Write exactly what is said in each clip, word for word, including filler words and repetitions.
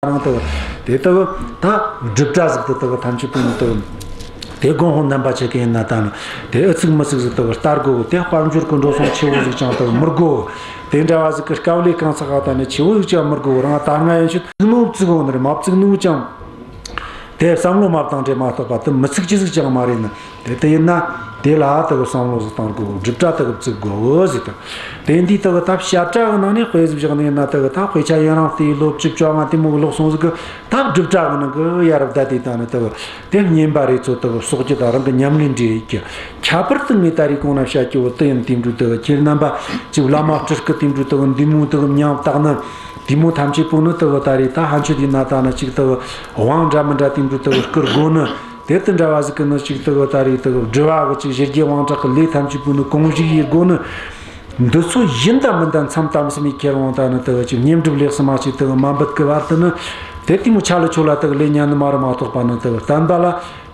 རང་དེ་དེ་དེ་ད་སྒྲུབ་གྲྭ་ཟིག་དེ་དེ་ཐམས་ཅད་པོ་ནི་དེ་དེ་དགོན་དཔོན་རྣམ་པ་ཆེ་གེ་ཡིན་ན་ད་ནི་དེ་ཨུ་ཚུགས་མི་ཚུགས་ཟིག་དེ་ལྟ་དགོས། དེ་དཔལ་འབྱོར་གི་འགྲོ་སོང་ཆེ་བོ་ཟིག་ཅང་དེ་མི་དགོས། དེ་འདྲ་བ་ཟིག་གི་དཀའ་ལས་གང་ཚ་ག་ད་ནི་ཆེ་བོ་ཟིག་ཅང་མི་དགོས། རང་ད་སྔ་ཡན་ཆད་ནོ་བཙུགས་འོང་ནི་རེད། མ་བཙུགས་ནོ་ཅང་དེ་བསམ་བློ་མ་བཏང་འདྲེ་མ་གཏོགས་པ་དེ་མི་ཚུགས་ཅི་ཟིག་ཅང་མ་རེད་ནི། དེ་དེ་ཡིན་ན་དེ་ལ་དེ་གི་བསམ་བློ་ཟིག་བཏང་དགོས། སྒྲུབ་གྲྭ་དེ་གི་བཙུགས་དགོས་ཟིག་དང་། དེ་འདི་དེ་གི་ད་བཤད་གྲྭ་གི་ནང་ནས་དཔེ་ཟིག་བཞག་ནས་ཡིན་ན་དེ་གི་ད་དཔེ་ཆ་ཡུན་རིང་དེའི་ལོ་བཅུ་བཅོ་ལྔ་དེ་མོ་གི་ལོག་སོང་ཟིག་གི་ད་སྒྲུབ་གྲྭ་གི་ནང་གི་ཡར་བསྡད་དེ་ད་ནི་དེ་གི་དེ་བསྙེན་པ་རེ་ཚོ་དེ་གི་གསོག་རྒྱུ་དང་རང་གི་ཉམས་ལེན་འདྲེས་ཡིག་གི་ཁྱད་པར་དུ་ངས་ད་རེས་གོང་ན་བཤད་རྒྱུ་བོ་དེ་ཡིན། དེ་འདྲ་དེ་གི་ཁྱེད་རྣམ་པ་ཅིག་བླ་མ་སྤྲུལ་སྐུ་དེ་འདྲ་དེ་གི་འདི་མོ་དེ་གི་མྱིང་བཏགས་ནི་དེ་མོ་ཐམས་ཅད་པོ་ནི་དེ་གི་ད་རེས་ད་ཕན་ཆོད་ཡིན་ན་ད་ནི་ཅིག་དེ་གི་དབང་འདྲ་མི་འདྲ་དེ་འདྲ་དེ་གི་བསྐུར་དགོས་ནི། དེ་དེ་འདྲ་བ་ཟིག་གི་ནི་ཅིག་དེ་གི་ད་རེས་དེ་གི་སྒྲུབ་པ་གི་ཅིག་ཞི་རྒྱས་དབང་དྲག་གི་ལས་ཐམས་ཅད་པོ་ནི་གོང་བཞུགས་ཡེད་དགོས་ནི། འདི་ཚོ་ཡིན་དང་མིན་དང་མཚམས་དམ་སེམས་ཡེད་ཁྱེར་འོང་ད་ནི་དེ་གི་ཅིག་བསྙེན་སྒྲུབ་ལེགས་སོ་མ་ཅིག་དེ་གི་མ་འབད་གི་བར་དུ་ནི་དེ་དེ་མོ་ཆ་ལ་ཆོ་ལ་དེ་གི་ལས་ཉན་ནི་མ་རེད་མ་གཏོགས་པ་ནི་དེ་གི་བསྟན་པ་ལ་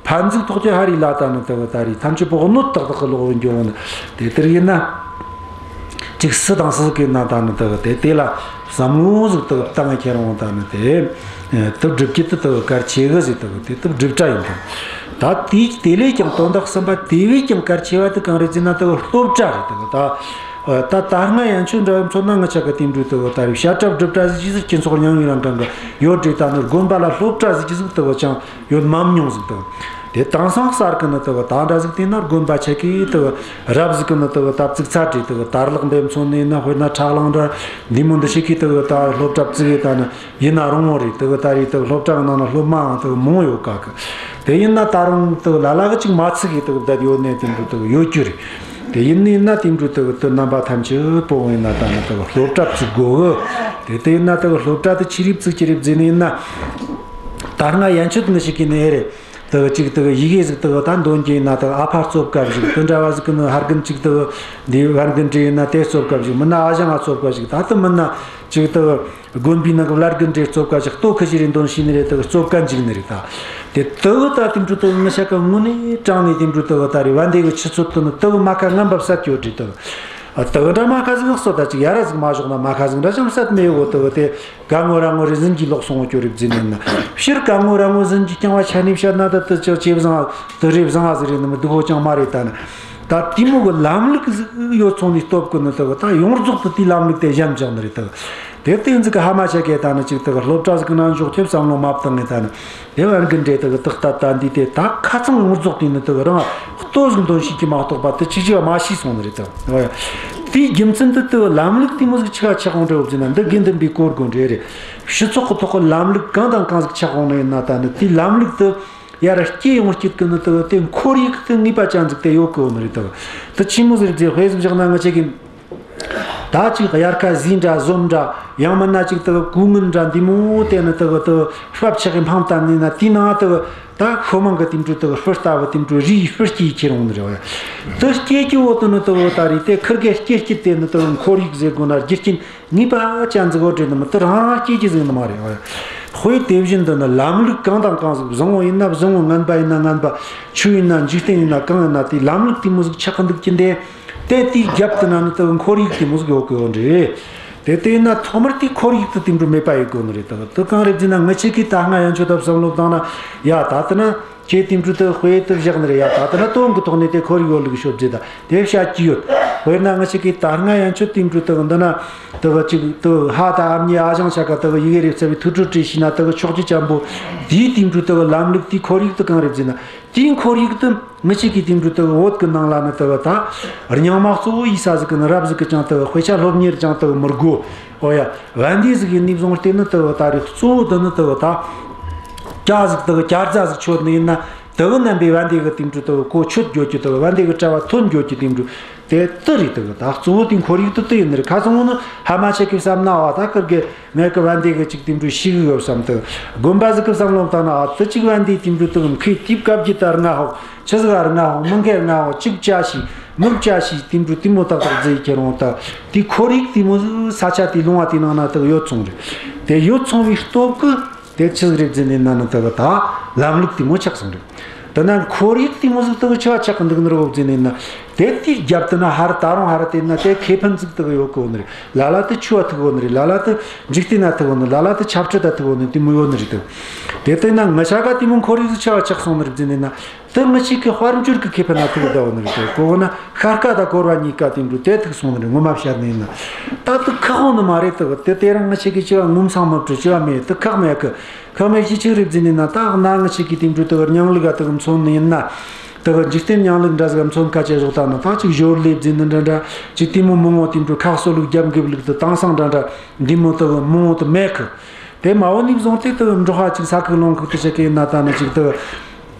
ཕན་ཟིག་ཐོགས་ཀྱི་ཧ་རི་ལ་ད་ནི་དེ་གི་ད་རེས་ཐམས་ཅད་པོ་གནོད་ཏག་ཏག་གི་ལོག་འགྱོ་འོང་ནི། དེ་ལྟར་ཡིན་ན། ཅིག་སུ་དང་སུ་གི་ན་ད་ནི་དག་དེ་དེ་ལ་བསམ་བློ་ཟིག་དག་བཏང་ཁྱེར་འོང་ད་ནི་དེ་དུ་སྒྲུབ་ཀྱི་དུ་དག་གལ་ཆེ་གི་ཟིག་དག་དེ་དུ་སྒྲུབ་གྲྭ་ཡིན་དང་། ད་དེ་དེ་ལས་ཀྱང་དོན་དག་གསུམ་པ་དེ་བས་ཀྱང་གལ་ཆེ་བ་དུ་གང་རེད་ཟེར་ན་དུ་སློབ་གྲྭ་རེད་དུ་ད། ད་ད་སྔ་ཡན་ཆོད་འདྲ་མཚོན་ན་ང་ཆ་གི་དེ་འདྲ་དུ་ད་རེད་བཤད་གྲྭ་སྒྲུབ་གྲྭ་ཟིག་ཅི་ཟིག་སྤྱི་ཚོགས་རྙིང་བའི་རང་གང་གི་ཡོད་རེད། ད་ནི་དགོན་པ་ལ་སློབ་གྲྭ་ཟིག་ཅི་ཟིག་དུ་ཅང་ཡོད་མ་མྱོང་ཟིག་དུ། དེ་དེང་སང་གསར་གི་ནི་དུ་ད་འདྲ་ཟིག་དེ་ན་དགོན་པ་ཆེ་གི་དུ་རབ་ཟིག་གི་ནི་དུ་ད་བཙུགས་ཚར་རེད། དུ་དར་ལག་འབེམ་ཚོ་ནས་ན་དཔེར་ན་ཁྲག་རླངས་འདྲ་འདི་མོ་འདི་ཞིག་གི་དུ་ད་སློབ་གྲྭ་བཙུགས་ཡོད། ད་ནི་ཡིན་ན་རུང་བོ་རེད། དུ་ད་རེད་དུ་སློབ་གྲྭ་གི་ནང་ན་སློབ་མའང་དུ་མང་ཡོད་ག་གི། དེ་ཡིན་ན་ད་རུང་དུ་ལ་ལ་གི་ཅིག་མ་ཚིག་གི་དུ་བསྡད་ཡོད་ནས་དེ་འདྲ་དུ་ཡོད་རྒྱུ་རེད། དེ་ཡིན་ནི་ཡིན་ན་དེ་འདྲ་དུ་དུ་རྣམ་པ་ཐམས་ཅད་པོ་ཡིན་ན་ད་ནི་དུ་སློབ་གྲྭ་བཙུགས་དགོས་གི། དེ་དེ་ཡིན་ན་དུ་སློབ་གྲྭ་དུ་ཆི་རིབ་བཙུགས་ཆི་རིབ་བཙུགས་ནི་ཡིན་ན། ད་སྔ་ཡན་ཆད་ནི་ཞིག་གི་ནི་ཨེ་རེད། དུ་གཅིག་དུ་ཡི་གེ་ཟིག་དུ་ད་འདོན་གྱི་ཡིན་ན་དུ་ཨ་ཕ་རྩོབ་སྐབས་ཤིག་དུ་འདྲ་བ་ཟིག་གི་ནི་ཧར་གིན་གཅིག་དུ་འདི་ཧར་གིན་བྲིས་ཡིན་ན་དེ་རྩོབ་སྐབས་ཤིག་མིན་ན་ཨ་ཞང་ང་རྩོབ་སྐབས་ཤིག་ད་དུ་མིན་ན་གཅིག་དུ་དགོན་པའི་ནང་གི་བླ་རྒན་འདྲེ་རྩོབ་སྐབས་ཤིག་ལྟོ་ཁི་ཞིག་རེ་འདོན་ཤེས་ནི་རེད། དུ་རྩོབ་ཀ་འཇིག་ནི་རེད། ད་དེ་དུ་ད་དེ་འདྲ་དུ་ངི་ཤ་ཀ་དངོས་ནས་དྲང་ནས་དེ་འདྲ་དུ་ད་རེ་བན་དེ་གི་ཆུ་ཚོད་དུ་ནི་དུ་མ་ཁ་ངན་པ་བསད་ཀྱོ་འདྲེ་དུ། དུ་འདྲ་མ་ཁ་ཟིག་གསོད་ད་ཅིག་ཡ་ར་ཟིག་མ་ཞོག་ན་མ་ཁ་ཟིག་འདྲ་ཅང་བསད་མེད་གོ། དུ་དེ་ག་ངོ་ར་ངོ་རེ་ཟིན་གྱིས་ལོག་སོང་ངོ་ཅོ་རེ་བརྫིས་ནས་ན་ཕྱིར་ག་ངོ་ར་ངོ་ཟིན་གྱིས་རྐྱང་བ་ཆ་ནས་བཤད་ན་ད་དུ་ཅག་ཅེ་བཟང་དུ་རེ་བཟང་ཟིག་རེད་ནི་མི་སྡུག་གོ་ཅང་མ་རེད། ད་ནི་ད་དེ་མོ་གི་ལམ་ལུགས་ཟིག་ཡོད་ཚོང་ནས་སྟོབས་གི་ནི་དུ་ད་ཡོངས་རྫོགས་དུ་དེའི་ལམ་ལུགས་དེ་གཞན་བཞག་ནི་རེད། དུ་དེ་དེ་ཟིག་གི་ཧ་མ་ཆ་གེ་ད་ནི་ཅིག་དུ་སློབ་གྲྭ་ཟིག་གི་ནང་འཇོག་ཁྱེད་བསམ་བློ་མ་བཏང་ངེ་ད་ནི། དེ་བར་གི་འདྲེ་དག་དག་ད་ད་འདི་དེ་ད་ཁ་ཚང་ཡོངས་རྫོགས་དེ་ནི་དག་རང་ལྟོ་ཟིག་འདོན་ཤེས་ཀྱི་མ་གཏོགས་པ་དེ་ཅི་ཅི་བ་མ་ཤེས་སོང་ནི་རེད་དོ། དེའི་རྒྱུ་མཚན་དུ་དེ་ལམ་ལུགས་དེ་མོ་ཟིག་ཆི་ག་ཆགས་འོང་འདྲ་བོ་ཟིན་ན་འདི་དགེ་འདུན་པའི་སྐོར་དགོན་འདྲེ་རེད། སྤྱི་ཚོགས་ཀྱི་ཐོག་གི་ལམ་ལུགས་གང་དང་གང་ཟིག་ཆགས་འོང་ནི་ཡིན་ན་ད་ནི་དེའི་ལམ་ལུགས་དེ་ཡར་སྐྱེ་ཡོང་སྐྱེད་ཀྱི་ནི་དེ་དེ་ཁོར་ཡུག་དེ་ངེས་པ་ཅན་ཟིག་དེ་ཡོད་གི་ཡོད་ནི་རེད་དོ། དེ་ཆི་མོ་ཟིག་རེད་ཟེར་དཔེ་ཟིག་བཞག་ན་ང་ཆེ་གི་ད་ཅིག་དབྱར་ཁ་ཟས་འདྲ་ཟོམ་འདྲ་ཡང་མིན་ན་ཅིག་དག་གོས་ངན་འདྲ་འདི་མོ་དེ་ནི་དག་དག་ཤབ་ཆག་གི་འཕང་བཏང་ནས་ན་དེའི་ནང་དག་ད་ཤོ་མང་གི་དེ་འདྲ་དག་ཤོ་ལྟ་བུ་དེ་འདྲ་རིའི་ཤུལ་སྐྱེས་ཁྱེར་འོང་ནི་རེད་བ། དེ་སྐྱེས་ཀྱི་འོག་ཏུ་ནི་དག་ད་རེད་དེ་ཁིར་གེ་སྐྱེས་སྐྱེས་དེ་ནི་དག་ཁོར་ཡུག་ཟེར་དགོས་ན་རྒྱུ་རྐྱེན་ངེས་པ་ཅན་ཟིག་འོ་འདྲེ་ནི་མི་དེ་རང་རང་སྐྱེས་ཀྱི་ཟིག་ནི་མ་རེད་བ། དཔེ་དེ་བཞིན་དུ་ནི་ལམ་ལུགས་གང་དང་གང་ཟིག་བཟང་བོ་ཡིན་ན་བཟང་བོ་ངན་པ་ཡིན་ན་ངན་པ་ཆོས་ཡིན་ན་འཇིག་རྟེན་ཡིན་ན་གང་ཡིན་ན་དེའི་ལམ་ལུགས་དེ་མོ་ཟིག་ཆགས་ཀྱི་འདུག་ཀྱི་འདི། དེ་དེའི་རྒྱབ་ཏུ་ན་ནི་དེ་ཁོར་ཡུག་དེ་མོ་ཟིག་ཡོད་གི་ཡོད་རེད། དེ་དེ་ན་ཐོག་མར་དེ་ཁོར་ཡུག་དེ་དེ་འདྲ་མེད་པ་ཡོད་གི་ཡོད་རེད། དེ་དེ་གང་རེད་ཟེར་ན་ངི་ཆེ་གི་ད་སྔ་ཡན་ཆོད་ད་བསམ་བློ་བཏང་ན་ཡ་ད་དེ་ན་ཁྱེད་དེ་འདྲ་དེ་དཔེ་དེ་བཞག་ནི་རེད། ཡ་ད་དེ་ན་དོན་གི་ཐོག་ནས་དེ་ཁོར་ཡུག་ལུགས་ཤོབ་རྗེས་ད་དེ་བཤད་ཀྱི་ཡོད། དཔེར་ན་ངི་ཆེ་གི་ད་སྔ་ཡན་ཆོད་དེ་འདྲ་དེ་འདི་ན་དེ་གཅིག་དེ་ཧ་ད་ཨ་མྱེས་ཨ་ཞང་ཆ་ག་དེ་ཡི་གེ་རེ་བཙལ་བའི་ཐུགས་སྤྲོ་བྲིས་ཤིག་ན་དེ་ཆོག་རྒྱུ་ཅན་པོ་དེའི་དེ་འདྲ་དེ་ལམ་ལུགས་དེ་ཁོར་ཡུག་དེ་གང་རེད་ཟེར་ན། དེའི་ཁོར་ཡུག་ཏུ་ངི་ཆེ་གི་དེ་འདྲ་དུ་བོད་ཀྱི་ནང་ལ་ནི་དུ་བ་ད་རྙིང་མ་གཙོ་བོ་ཡིན་ས་ཟིག་གི་ནི་རབ་ཟིག་གི་ཅང་དུ་དཔེ་ཆ་སློབ་གཉེར་ཅང་དུ་མི་དགོས། ཨོ་ཡ། བན་དེ་ཟིག་ཡིན་ནི་བཟུང་སྟེ་ནི་དུ་བ་ད་རེ་གཙོ་བོ་དུ་ནི་དུ་བ་ད་ཀྱ་ཟིག་དུ་བ་ཀྱ་རྫ་ཟིག་ཆོད་ནི་ཡིན་ན་དུ་བ་རྣམ་པའི་བན་དེ་གི་དེ་འདྲ་དུ་བ་གོ་ཆོད་འགྱོ་རྒྱུ་དུ་བ་བན་དེ་གི་གྲྭ་བ་ཐོན་འགྱོ་རྒྱུ་དེ་འདྲ་དེ་དུ་རེད། དུ་བ་ད་གཙོ་བོ་དེ་ཁོར་ཡུག་དུ་དུ་ཡིན་ནི་རེད། ཁ་སང་བོ་ནི་ཧ་མ་ཆེ་གི་བསམ་ན་བ་ད་ཀིར་གི་ངས་གི་བན་དེ་གི་ཅིག་དེ་འདྲ་ཤི་གི་ཡོད་བསམ་དུ་དགོན་པ་ཟིག་གི་བསམ་བློ་བཏང་ན་ཨ་དུ་ཅིག་བན་དེ་དེ་འདྲ་དུ་མཁས་ཏིབ་སྐབས་ཀྱི་ལྟར་ང་ཧོ་ཆི་ཟིག་ཨར་ང་ཧོ་མི་འགལ་ང་ཧོ་ཅིག་བྱ་ཞིག་མི་བྱ་ཞིག་དེ་འདྲ་དེ་མོ་ཏག་ཏག་རྫི་ཁྱེར་འོང་ད་དེ་ཁོར་ཡུག་དེ་མོ་ཟིག་ས་ཆ་དེ་ལུང་བ་དེ་ནང་ན་དུ་ཡོད་སོང་རེད། དེ་ཡོད་སོང་བའི་སྟོབས་ཀྱིས་དེ་ཆི་ཟིག་རེད་ཟེར་ནས་ན་ནི་དུ་ད་ལམ་ལུགས་དེ་མོ་ཆགས་སོང་རེད། དེ་ན་ཁོར་ཡུག་དེ་མོ་ཟིག་དུ་ཆ་ཆགས་འདུག་ནི་རོ་ཟེར་ནས་ན། དེ་དེའི་རྒྱབ་ཏུ་ན་ཧར་ད་རུང་ཧར་དེ་ན་དེ་ཁེ་ཕན་ཟིག་དག་ཡོད་གི་ཡོད་ནི་རེད། ལ་ལ་དེ་ཆོས་ཐུག་ཡོད་ནི་རེད། ལ་ལ་དེ་འཇིག་རྟེན་ན་ཐུག་ཡོད་ནི། ལ་ལ་དེ་ཆབ་སྲིད་ད་ཐུག་ཡོད་ནི་དེ་མོ་ཡོད་ནི་རེད་དོ། དེ་ལྟ་ན་ང་ཆ་ག་དེ་མོ་ཁོར་ཡུག་ཟིག་ཆེ་བ་ཆགས་སོང་ནི་རེད་ཟེར་ནས་ན། དེ་ང་ཆ་གི་དཔལ་འབྱོར་གི་ཁེ་ཕན་ན་ཐུག་ད་ཡོད་ནི་རེད་དོ། གོ་བོ་ན་ཤར་ཀ་ད་གོར་བ་གཉིས་ཀ་དེ་འགྲོ་དེ་ཐུག་སོང་ནི་རེད། ངོ་མ་བཤད་ནས་ན་ད་དེ་ཁག་པོ་ནི་མ་རེད་དོ། དེ་དེ་རིང་ང་ཆ་གི་ཆེ་བ་ངོ་མཚང་མ་བྲོ་ཆེ་བ་མེད། དེ་ཁག་མེད་གི། ཁ་མེད་ཤི་ཆི་རེད་ཟེར་ནས་ན། ད་གནའ་ང་ཆ་གི་དེ་འགྲོ་དེ་གར་སྙིང་ལུག་ག་དེ་ག་མཚོན་ནི་ཡིན་ན། དེ་ག་འཇིག་རྟེན་སྙིང་ལུག་འདྲ་ཟིག་ག་མཚོན་ཁ་ཆེ་ཟོག་ད་ན་ད་ཅིག་ཞོར་ལས་ཟེར་ནི་འདྲ་འདྲ། ཅིག་དེ་མོ་མང་བོ་དེ་འགྲོ་ཁ་གསོ་ལུག་རྒྱབ་འགེབས་ལུག་དེ་དེང་སང་འདྲ་འདྲ་འདི་མོ་དེ་ག་མང་བོ་དེ་མེད་གི། དེ་མ་འོ་ནི་བཟུང་སྟེ་དེ་ག་འབྲོག་པ་ཅིག་ས་ཁུག་ལུང་ཁུག་དེ་ཆ་གི་ཡིན་ན་ད་ནི་ཅིག་དེ་ག་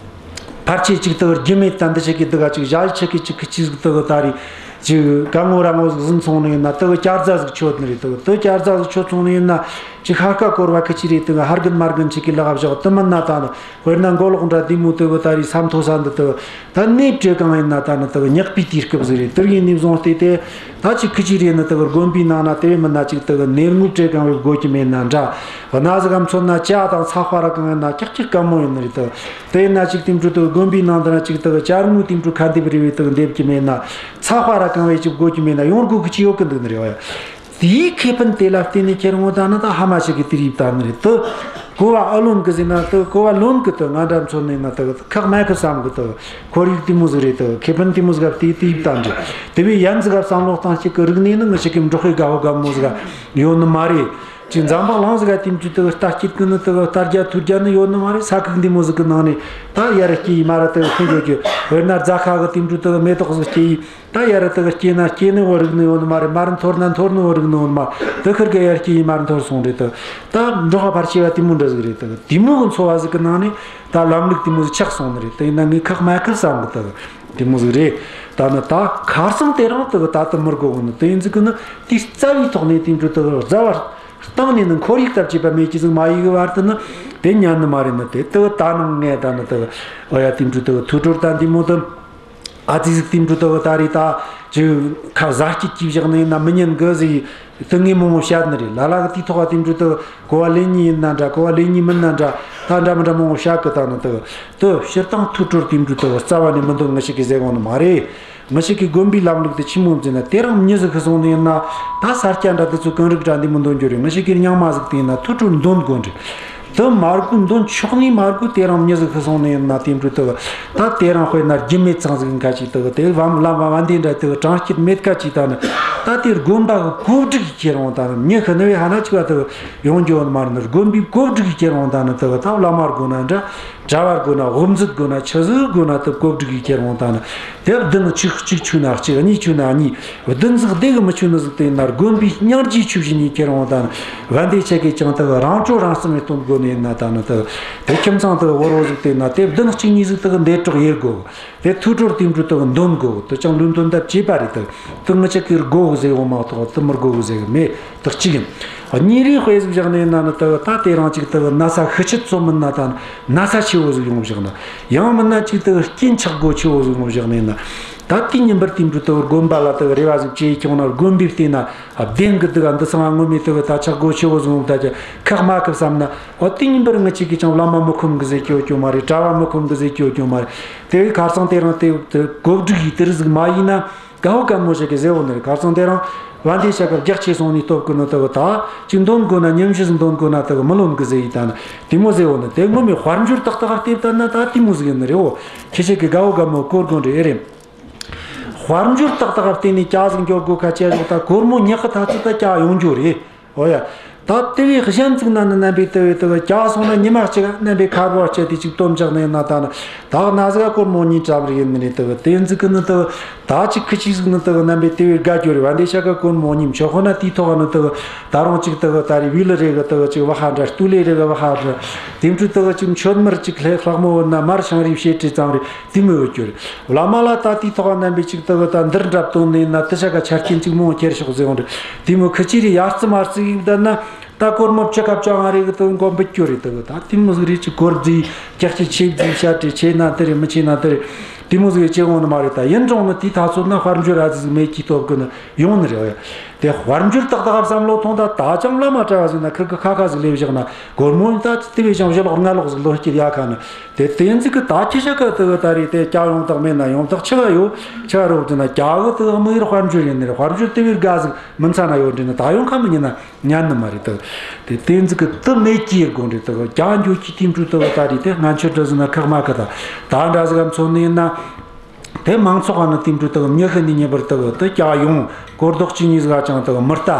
ཕལ་ཆེར་ཅིག་དེ་ག་རྒྱུ་མེད། ད་འདི་ཆ་གི་དེ་ག་ཅིག་ཞ་ཡི་ཆ་གི་ཅིག་ཁི་ཆི་ཟིག་དེ་ག་ད་རེད། ཅིག་ག་ངོ་ར་ངོ་ཟིག་ཟིན་སོང་ནི་ཡིན་ན་དེ་ག་སྐྱ་རྫ་ཟིག་ཆོད་ནི་རེད། དེ་ག་དེ་སྐྱ་རྫ་ཟིག་ཆོད་སོང་ནི་ཡིན་ན། ཅིག་ཤ་ཁ་སྐོར་བ་ཁི་ཆི་རེད། དེ་ག་ཧར་རྒན་མར་རྒན་ཆི་གི་ལག་བཞག་དེ་མིན་ན་ད་ནི་དཔེར་ན་མགོ་ལོག་འདྲ་དེ་མོ་དེ་ག་ད་རེད། ས་མཐོ་ས་འདི་དེ་ག་ད་གནས་བྲེལ་གང་ཡིན་ན་ད་ནི་དེ་ག་ཉག་པའི་དུས་སྐབས་ཟིག་རེད། དེ་ཡིན་ནི་བཟུང་སྟེ་དེ་ད་ཅིག་ཁི་ཆི་རེད་ནི་དེ་ག་དགོན་པའི་ནང་ན་དེ་མིན་ན་ཅིག་དེ་ག་ནད་ངོ་བྲེལ་གང་བའི་དགོས་ཀྱི་མེད་ན་འདྲ། གནའ་ཟིག་ག་མཚོན་ན་ཇ་དང་ཚ་དཔའ་ར་གང་ཡིན་ན་ཀྱག་ཀྱག་དཀའ་མོ་ཡིན་ནི་རེད། དེ་དེ་ཡིན་ན་ཅིག་དེ་འགྲོ་དེ་ག་དགོན་པའི་ནང་དུ་ན་ཅིག་དེ་ག་ཇ་རིང་མོ་དེ་འགྲོ་ཁ་འདེབས་རེ་བའི་དེ་ག་འདེབས་ཀྱི་མེད་ན། ཚ་དཔའ་ར་གང་བའི་ཅིག་དགོས་ཀྱི་མེད་ན་ཡོང་དགོས་ཀྱི་ཅི་ཡོད་གི་འདུག་ནི་རེད་བ། དེའི་ཁེ་ཕན་དེ་ལ་བརྟེན་ནས་ཁྱེར་འོང་ད་ནི་ད་ཧ་མ་ཞིག་གི་དུས་རིམ་ད་ནི་རེད། དེ་གོ་བ་ཨ་ལོན་གི་ཟེར་ན་དེ་གོ་བ་ལོན་གི། དེ་ང་འདྲ་མཚོན་ནས་ན་དེ་ཁག་མེད་གི་བསམ་གི། དེ་ཁོར་ཡུག་དེ་མོ་ཟིག་རེད། དེ་ཁེ་ཕན་དེ་མོ་ཟིག་ག་དེའི་དུས་རིམ་ད་འདྲ། དེ་བས་ཡན་ཟིག་ག་བསམ་བློ་བཏང་ཞིག་གི་རིག་གནས་ནི་ང་ཞིག་གི་འབྲོག་པའི་དགའ་བོ་དགའ་མོ་ཟིག་ག་ཡོད་ནི་མ་རེད། ཅིག་འཛམ་བུ་གླིང་ཟིག་ག་དེ་འདྲ་དེ་ལྟ་སྐྱིད་གི་ནི་དེ་ལྟ་རྒྱ་ཐུར་རྒྱ་ནི་ཡོད་ནི་མ་རེད། ས་ཁུག་འདི་མོ་ཟིག་གི་ནང་ནས་ད་ཡར་སྐྱེས་ཡི་མར་དེ་ཁུ་འགྱོ་རྒྱུ། དཔེར་ན་རྫ་ཁ་གི་དེ་འདྲ་དེ་མེ་ཏོག་ཟིག་སྐྱེས་ཡི། ད་ཡར་དེ་གི་སྐྱེས་ན་སྐྱེས་ནི་བོ་རིག་ནི་ཡོད་ནི་མ་རེད། མར་འཐོར་ན་འཐོར་ནི་བོ་རིག་ནི་ཡོད་ནི་མ། དེ་ཁུར་གི་ཡར་སྐྱེས་ཡི་མར་འཐོར་སོང་རེད། དེ་ད་འབྲོག་པ་ཕལ་ཆེ་བ་དེ་མོ་འདྲ་ཟིག་རེད། དེ་དེ་མོ་གི་འཚོ་བ་ཟིག་གི་ནང་ནས་ད་ལམ་ལུགས་དེ་མོ་ཟིག་ཆགས་སོང་ནི་རེད། དེ་ཡིན་ན་ངས་ཁག་མེད་གི་བསམ་གི། དེ་དེ་མོ་ཟིག་རེད། ད་ནི་ད་ཁ་སང་དེ་རིང་དེ་གི་ད་དེ་མི་དགོས་གི་ནི། དེ་ཡིན་ཟིག་གི་ནི་དེའི་རྩ་བའི་ཐོག་ནས་དེ་འདྲ་དེ་གི་རྩ་བ་བཏང་ནས་ནི་ཁོར་ཡུག་ལྟར་བྱེད་པ་མེད་ཀྱི་ཟིག་མ་ཡིན་གི་བར་དུ་ནི་དེ་ཉན་ནི་མ་རེད་ནི། དེ་དེ་གི་ད་ནང་ངས་ད་ནི་དེ་གི་ཨོ་ཡ་དེ་འདྲ་དེ་གི་ཐུགས་སྒྲུབ་ད་འདི་མོ་དེ། ཨ་ཙི་ཟིག་དེ་འདྲ་དེ་གི་ད་རེས་ད་ཅིག་ཁ་ཟ་སྐྱིད་ཀྱིས་བཞག་ནི་ཡིན་ན་མི་ཉན་གི་ཟིག་དེ་ངས་མང་བོ་བཤད་ནི་རེད། ལ་ལ་གི་དེའི་ཐོག་ག་དེ་འདྲ་དེ་གི་གོ་བ་ལེན་ནི་ཡིན་ན་འདྲ། གོ་བ་ལེན་ནི་མིན་ན་འདྲ། ད་འདྲ་མི་འདྲ་མང་བོ་བཤད་གི། ད་ནི་དེ་གི་དེ་སྤྱིར་བཏང་ཐུགས་སྒྲུབ་དེ་འདྲ་དེ་གི་རྩ་བ་ནས་མི་འདོན། ང་ཞིག་གིས་ཟེར་གོ་ནི་མ་རེད། ང་ཞིག་གི་དགོན་པའི་ལམ་ལུགས་དེ་ཆི་མོ་ཟེར་ན། དེ་རིང་མྱི་ཟིག་ཤི་སོང་ནི་ཡིན་ན་ད་ས་སྐྱ་འདྲ་དེ་ཚོ་གངས་རི་འདྲ་འདི་མི་འདོན་རྒྱུ་རེད། ང་ཞིག་གི་རྙིང་མ་ཟིག་དེ་ཡིན་ན་ཐུགས་སྒྲུབ་འདོན་དགོས་རེད། དེ་མ་དགོས། འདོན་ཆོག་ནི་མ་དགོས། དེ་རིང་མྱི་ཟིག་ཤི་སོང་ནི་ཡིན་ན་དེ་འདྲ་དེ་གི་ད་དེ་རིང་དཔེར་ན་རྒྱུ་མེད་ཚང་ཟིག་ཡིན་ཁ་ཅིག་དེ་གི་དེ་ལམ་ལམ་བ་བན་དེ་འདྲ་དེ་གི་གྲངས་སྐྱེད་མེད་ཁ་ཅིག་ད་ནི་ད་དེ་དགོན་པ་གི་གོ་སྒྲིག་གིས་ཁྱེར་འོང་། ད་ནི་མྱི་ཤི་ནི་བས་ཧ་ན་ཅིག་བ་དེ་གི་ཡོང་རྒྱུ་ཡོད་ནི་མ་རེད། ནི་དགོན་པའི་གོ་སྒྲིག་གིས་ཁྱེར་འོང་། ད་ནི་དེ་གི་ད་བླ་མ་དགོས་ན་འདྲ། གྲྭ་བ་དགོས་ན། དབུ་མཛད་དགོས་ན། ཆི་ཟིག་དགོས་ན་དེ་གོ་སྒྲིག་གིས་ཁྱེར་འོང་། ད་ནི་དེ་བདུན་ཆིག་གཅིག་ཆོད་ན་གཅིག། གཉིས་ཆོད་ན་གཉིས། བདུན་ཟིག་བདེ་གི་མི་ཆོད་ནི་ཟིག་དེ་ཡིན་ན་དགོན་པའི་སྙིང་རྗེའི་ཆོས་བཞིན་ནས་ཁྱེར་འོང་། ད་ནི་བན་དེ་ཆེ་གེ་ཅང་དེ་གི་རང་སྤྲོ་རང་བསམ་ནས་སྟོན་དགོས་ནི་ཡིན་ན། ད་ནི་དེ་གི་དེ་ཁྱིམ་ཚང་དེ་གི་བོར་བོ་ཟིག་དེ་ཡིན་ན་དེ་བདུན་གཅིག་གཉིས་ཟིག་དེ་གི་འདས་གྲོགས་ཡེད་དགོས། དེ་ཐུགས་སྒྲུབ་དེ་འདྲ་དེ་གི་འདོན་དགོས། དེ་ཅང་ལུས་འདོན་ད་བྱེད་པ་རེད། དེ་དེ་ངི་ཆ་གིས་དགོས་གི་ཟེར་བོ་མ་གཏོགས་དེ་མི་དགོས་གི་ཟེར་གི་མེད། དེ་གཅིག་ཡིན། གཉིས་རེ་དཔེ་ཟིག་བཞག་ནས་ན་ནི་དེ་གི་ད་དེ་རིང་ཅིག་དེ་གི་ན་ཚ་ཤི་ཆད་ཚོ་མིན་ན། ད་ན་ཚ་ཆེ་བོ་ཟིག་ཡོང་བཞག་ན། ཡང་མིན་ན་ཅིག་དེ་གི་རྐྱེན་ཆག་སྒོ་ཆེ་བོ་ཟིག་ཡོང་བཞག་ནས་ན། ད་དེ་ཉིན་པར་དེ་འདྲ་དེ་གི་དགོན་པ་ལ་དེ་གི་རེ་བ་ཟིག་བྱེད་ཀྱང་ན། དགོན་པའི་སྟེང་ན་བདེན་གི་འདུག་ག། འདི་ཚང་མ་ངོ་མས་དེ་གི་ད་ཆག་སྒོ་ཆེ་བོ་ཟིག་ཡོང་ད་ཀྱི་ཁག་མ་ཁག་བསམ་ན། འོ་དེ་ཉིན་པར་ངི་ཅིག་གིས་ཀྱང་བླ་མ་མི་ཁོམ་གི་ཟེར་གི་ཡོད་ཀྱང་མ་རེད། གྲྭ་བ་མི་ཁོམ་གི་ཟེར་གི་ཡོད་ཀྱང་མ་རེད། དེ་བས་ཁ་སང་དེ་རིང་དེ་དེ་གོ་སྒྲིག་ཡིས་དེ་རིགས་ཟིག་མ་ཡིན་ན། དགའ་བོ་དགའ་མོ་ཞིག་གིས་ཟེར་བོ་ནི་རེད། ཁ་སང་དེ་རིང་བན་དེ་ཞག་གི་རྒྱགས་ཆེ་སོང་ནི་སྟོབས་གི་ནི་དེ་གི་ད་ཅིག་འདོན་དགོས་ན། ཉིན་བཞི་ཟིག་འདོན་དགོས་ན་དེ་གི་མི་ལོན་གི་ཟེར་ཡིས་ད་ནི་དེ་མོ་ཟེར་བོ་ནི། དེ་ངོ་མའི་དཔལ་འབྱོར་ཏག་ཏག་བལྟས་བཏང་ན་ད་དེ་མོ་ཟིག་ཡིན་ནི་རེད། འོ་ཁྱེད་ཞིག་གིས་དགའ་བོ་དགའ་མོ་གོ་དགོས་ནི་རེད། ཨེ་རེད། དཔལ་འབྱོར་ཏག་ཏག་བལྟས་ནས་ཇ་ཟིག་འགྱོ་དགོས་ཁ་ཆེ་ཞོག་ད་སྒོར་མོ་ཉག་གི་ཐ་ཚིག་ད་ཇ་ཡོང་རྒྱུ་རེད། འོ་ཡ། ད་དེ་བས་གཞན་ཟིག་ན་ནི་རྣམ་པའི་དེ་བས་དེ་བས་ཇ་སོང་ན་ཉི་མ་གཅིག་རྣམ་པའི་ཁ་བོ་བཅད་དེ་ཅིག་སྟོན་ཆགས་ནས་ན། ད་ནི་ད་ན་ཟིག་ག་སྒོར་མོ་གཉིས་ཙམ་རེ་ཡིན་ནི་རེད། དེ་བས་དེ་ཟིག་གི་ནི་དེ་བས་ད་ཅིག་ཁི་ཅིག་ཟིག་ནི་དེ་བས་རྣམ་པའི་དེ་བས་དགའ་རྒྱུ་རེད། བན་དེ་ཞག་ག་སྒོར་མོ་གཉིས་མཆོད་ཁོ་ན་དེའི་ཐོག་ནི་དེ་བས་ད་རུང་ཅིག་དེ་བས་ད་རེས་བི་ལི་རེ་གི་དེ་བས་ཅིག་བ་ཧ་འདྲ། སྟུ་ལེ་རེ་གི་བ་ཧ་འདྲ། དེ་འཕྲུལ་དེ་བས་ཅིག་མཆོད་མར་ཅིག་ལྷག་མོ་བོ་ན་མར་ཤང་རིབ་བྱེད་དྲི་ཙམ་རེ། དེ་མོ་ཡོད་རྒྱུ་རེད། བླ་མ་ལ་ད་དེའི་ཐོག་རྣམ་པའི་ཅིག་དེ་གི་ད་འདིར་འདྲ་བཏོན་ནས་ན། དེ་ཆ་ག་ཆ་རྐྱེན་ཅིག་མང་ཁྱེར་ཤོག་ཟེར་བོ་རེད། དེ་མོ་ཁི་ཅི་རེད། ཡར་རྩི་མར་རྩི་ཡིན་ད་ན། ད་སྒོར་མོ་བཅུ་ཁ་བཅོ་ལྔ་རེ་གི་དེ་མགོ་འབུད་རྒྱུ་རེད། དེ་གི་ད་དེ་མོ་ཟིག་རེད། ཅིག་སྒོར་རྫི་ཀྱག་ཀྱི་ཆེ་རྫི་ཤ་དྲི་ཆེ་ན་དེ་རེད། མི་ཆེ་ན་དེ་རེད། དེ་མོ་ཟིག་ཡོད་ཅེས་འོང་ནི་མ་རེད། ད་ཡིན་རུང་ནི་དེའི་ཐ་ཚོད་ན་དཔལ་འབྱོར་ཨ་ཙི་ཟིག་མེད་ཀྱི་སྟོབས་གི་ནི་ཡོང་ནི་རེད། དེ་དཔལ་འབྱོར་ཏག་ཏག་བསམ་བློ་ཐོངས་ད། ད་ཅང་བླ་མ་གྲྭ་བ་ཟིག་ན་ཁིར་གི་ཁ་ཁ་ཟིག་ལས་བཞག་ན། སྒོར་མོ་ད་དེ་བས་ཀྱང་བཞི་ལོག་ལྔ་ལོག་ཟིག་ལོན་སྐྱིད་ཡ་ཁ་ན། དེ་དེ་ཟིག་གི་ད་ཁྱི་ཤ་ཀ་དེ་གི་ད་རེད། དེ་ཀྱ་ཡོང་དག་མེད་ན་ཡོང་དག་ཆི་ག་ཡོད། ཆི་ག་རོགས་དེ་ན་ཀྱ་གི་དེ་གི་དམིགས་ཡུལ་དཔལ་འབྱོར་ཡིན་ནི་རེད། དཔལ་འབྱོར་དེ་བས་དགའ་ཟིག་མི་མཚན་ན་ཡོད་འདྲི་ན། ད་ཡོང་ཁ་མི་ཉན་ན་ཉན་ནི་མ་རེད། དེ་དེ་དེ་ཟིག་གི་དེ་མེད་ཀྱི་ཡེ་དགོས་འདྲི། དེ་གི་ཀྱ་འགྱོ་ཀྱི་དེ་འབྲུ་དེ་གི་ད་རེད། དེ་སྔ་ཆོས་འདྲ་ཟིག་ན་ཁག་མ་ཁ་ད་ད་འདྲ་ཟིག་ག་མཚོན་ནི་ཡིན་ན། དེ་མང་ཚོགས་ནི་དེ་འདྲ་དག་མྱི་ཤི་ནི་ཉེ་བར་དག་དེ་ཀྱ་ཡོང་སྐོར་རྡོག་གཅིག་གཉིས་ཟིག་ཅང་དག་མི་ལྟ།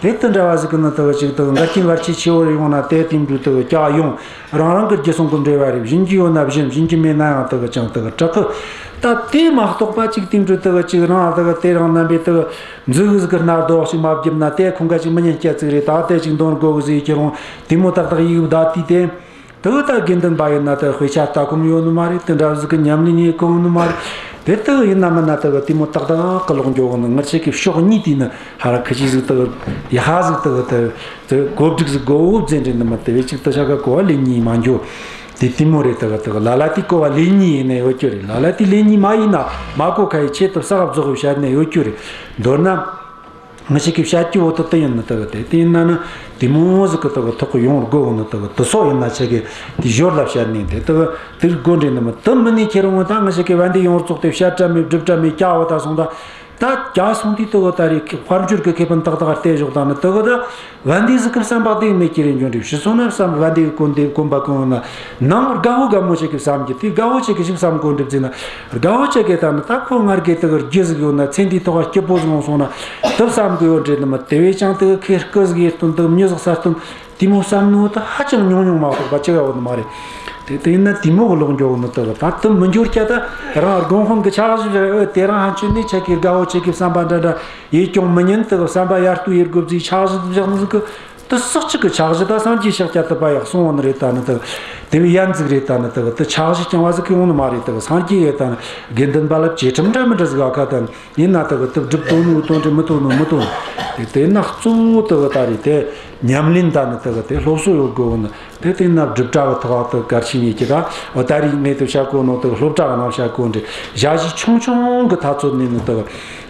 དེ་དེ་འདྲ་བ་ཟིག་གི་ནི་དག་ཅིག་དག་འགལ་རྐྱེན་བར་ཆད་ཆེ་བོ་ཡོང་ན། དེ་དེ་འདྲ་དག་ཀྱ་ཡོང་རང་རང་གི་རྒྱུ་སོང་གི་འབྲེལ་བ་རེད། བྱིན་གྱི་ཡོད་ན་བྱིན། བྱིན་གྱི་མེད་ན་ཡང་དག་ཅང་དག་དྲག་གི། ད་དེ་མ་གཏོགས་པ་ཅིག་དེ་འདྲ་དག་ཅིག་རང་དག་དེ་རང་རྣམ་པའི་དག་མཛུ་གུ་ཟིག་གི་སྣ་རྡོག་ཅིག་མ་བརྒྱབ་ན། དེ་ཁོང་ག་ཅིག་མི་ཉན་སྐྱ་ཚིག་རེད། ད་དེ་ཅིག་འདོན་དགོ་གི་ཟིག་ཁྱེད་རང་དེ་མོ་ཏག་ཏག་ཡིག་བདའ་དུས་དེ། དེ་གི་ད་དགེ་འདུན་པ་ཡིན་ན་དེ་དཔེ་ཆ་ལྟ་གོམས་ཡོད་ནི་མ་རེད། དེ་འདྲ་ཟིག་གི་ཉམས་ལེན་ཡེད་གོམས་ནི་མ་རེད། དེ་དེ་ཡིན་ན་མིན་ན་དེ་གི་དེ་མོ་ཏག་ཏག་གི་ལོག་འགྱོ་གི་ནི། ང་ཆེ་གི་ཕྱོགས་གཉིས་དེ་ནི་ཧ་ར་ཁི་ཆི་ཟིག་དེ་གི་ཡ་ཧ་ཟིག་དེ་གི་དེ་དེ་གོ་སྒྲིག་ཟིག་གོ་བོ་བཙན་འདྲེ་ནི་མི། དེ་བས་ཅིག་དེ་ཆ་ག་གོ་བ་ལེན་ཉིས་མ་འགྱོ། དེ་དེ་མོ་རེད། དེ་གི་དེ་གི་ལ་ལ་དེ་གོ་བ་ལེན་ཉིས་ཡིན་ནི་ཡོད་རྒྱུ་རེད། ལ་ལ་དེ་ལེན་ཉིས་མ་ཡིན་ན་མ་གོ་ཁ་ཡི་ཆེད་དུ་ས་བབ་རྫོགས་བཤད་ནི་ཡོད་རྒྱུ་རེད། མདོར་ན། ང་ཆེ་གི་བཤད་རྒྱུ་བོ་དེ་དེ་ཡིན་ནི་དེ་གི་དེ། དེ་ཡིན་ན་ནི་དེ་མོ་ཟིག་གི་དེ་གི་ཐོག་གི་ཡོང་དགོ་གི་ནི་དེ་གི། དེ་སོ་ཡིན་ན་ཆེ་གི་དེ་ཞོར་ལ་བཤད་ནི་དེ་དེ་གི་དེ་དགོ་འདྲེ་ནི་མི། དེ་མིན་ནི་ཁྱེད་རང་ད་ང་ཆེ་གི་བན་དེ་ཡོང་རྫོགས་དེ་བཤད་གྲྭ་མེད་སྒྲུབ་གྲྭ་མེད་ཀྱ་བ་ད་སོང་ད། ད་ཀྱ་སོང་དུས་དེ་གི་ད་རེད། དཔལ་འབྱོར་གི་ཁེ་ཕན་ཏག་ཏག་སྟེར་ཞོག་ད་ནི་དེ་གི་ད། བན་དེ་ཟིག་གི་བསམ་པ་དེ་མེད་ཀྱི་རེད་འགྱོ་འདྲི། ཕྱི་སོང་ན་བསམ་བན་དེ་གི་གོན་དེ་གོན་པ་གོན་ན་ནང་དགའ་བོ་དགའ་མོ་ཞིག་གི་བསམ་གྱི། དེ་དགའ་བོ་ཞིག་གི་ཞིག་བསམ་གོ་འགྲུབ་ཟེར་ན། དགའ་བོ་ཅག་གི་ད་ནི་ད་ཁོ་ངར་གི་དེ་གི་རྒྱུ་ཟིག་ཡོད་ན། ཚེ་འདིའི་ཐོག་ག་སྐྱིད་པོ་ཟིག་ཡོང་སོང་ན་དེ་བསམ་གི་ཡོད་འདྲི་ནི་མི། དེ་བས་ཀྱང་དེ་གི་ཁེ་སྐུ་ཟིག་ཡེ་སྟོན་དེ་མྱི་ཟིག་ས་སྟོན་དེ་མོ་བསམ་ནོ་དེ་ཧ་ཅང་ཉུང་ཉུང་མ་གཏོགས་པ་ཅི་ག་ཡོད་ནི་མ་རེད། དེ་དེ་ཡིན་ན་དེ་མོ་གི་ལོག་འགྱོ་གི་ནི་དེ་གི་ད་དེ་མི་འགྱོ་རྒྱུ་ད་རང་དགོན་དཔོན་གི་ཕྱག་བཞེས་རེད། ཨོ་དེ་རང་ཧན་ཆོས་ནི་ཆ་གི་དགའ་བོ་ཆ་གི་བསམ་པ་འདྲ་འདྲ་ཡེ་ཀྱང་མི་ཉན། དེ་གི་བསམ་པ་ཡར་ལྟོས་ཡེ་དགོ་བཟེ་ཕྱག་བཞེས་བཞག་ནི་ཟིག་གི། དེ་སྲོག་གཅིག་གི་ཕྱག་བཞེས་ད་སངས་རྒྱས་ཤཱཀྱ་ཐུབ་པ་ཡག་སོང་བ་ནི་རེད། ད་ནི་དེ་དེ་བས་ཡན་ཟིག་རེད། ད་ནི་དེ་དེ་ཕྱག་བཞེས་རྐྱང་བ་ཟིག་གི་ཡོང་ནི་མ་རེད། དེ་སངས་རྒྱས་ཡེ་ད་ནི་དགེ་འདུན་པ་ལ་བཅས་ཁྲིམས་འདྲ་མི་འདྲ་ཟིག་ཨ་ཁ་ད་ནི་ཡིན་ན། དེ་དེ་སྒྲུབ་དོན་ནི་དོན་འདྲ་མི་དོན་ནི་མི་དོན། དེ་དེ་ན་གཙོ་བོ་དེ་ད་རེད། དེ་ཉམས་ལེན་ད་ནི་དེ་དེ་སློབ་གསོ་ཡོད་དགོས་ནི། དེ་དེ་ན་སྒྲུབ་གྲྭ་གི་ཐོག་དེ་གལ་ཆེན་ཡིན་གྱི། ད་འོ་ད་རེས་ངས་དེ་བཤད་གོ་ནོ་དེ་སློབ་གྲྭ་གི་ནང་བཤད་གོ་འདྲ་ཞ་ཞི་ཆུང་ཆུང་གི་ཐ་ཚོད་ནས་ནི་དེ་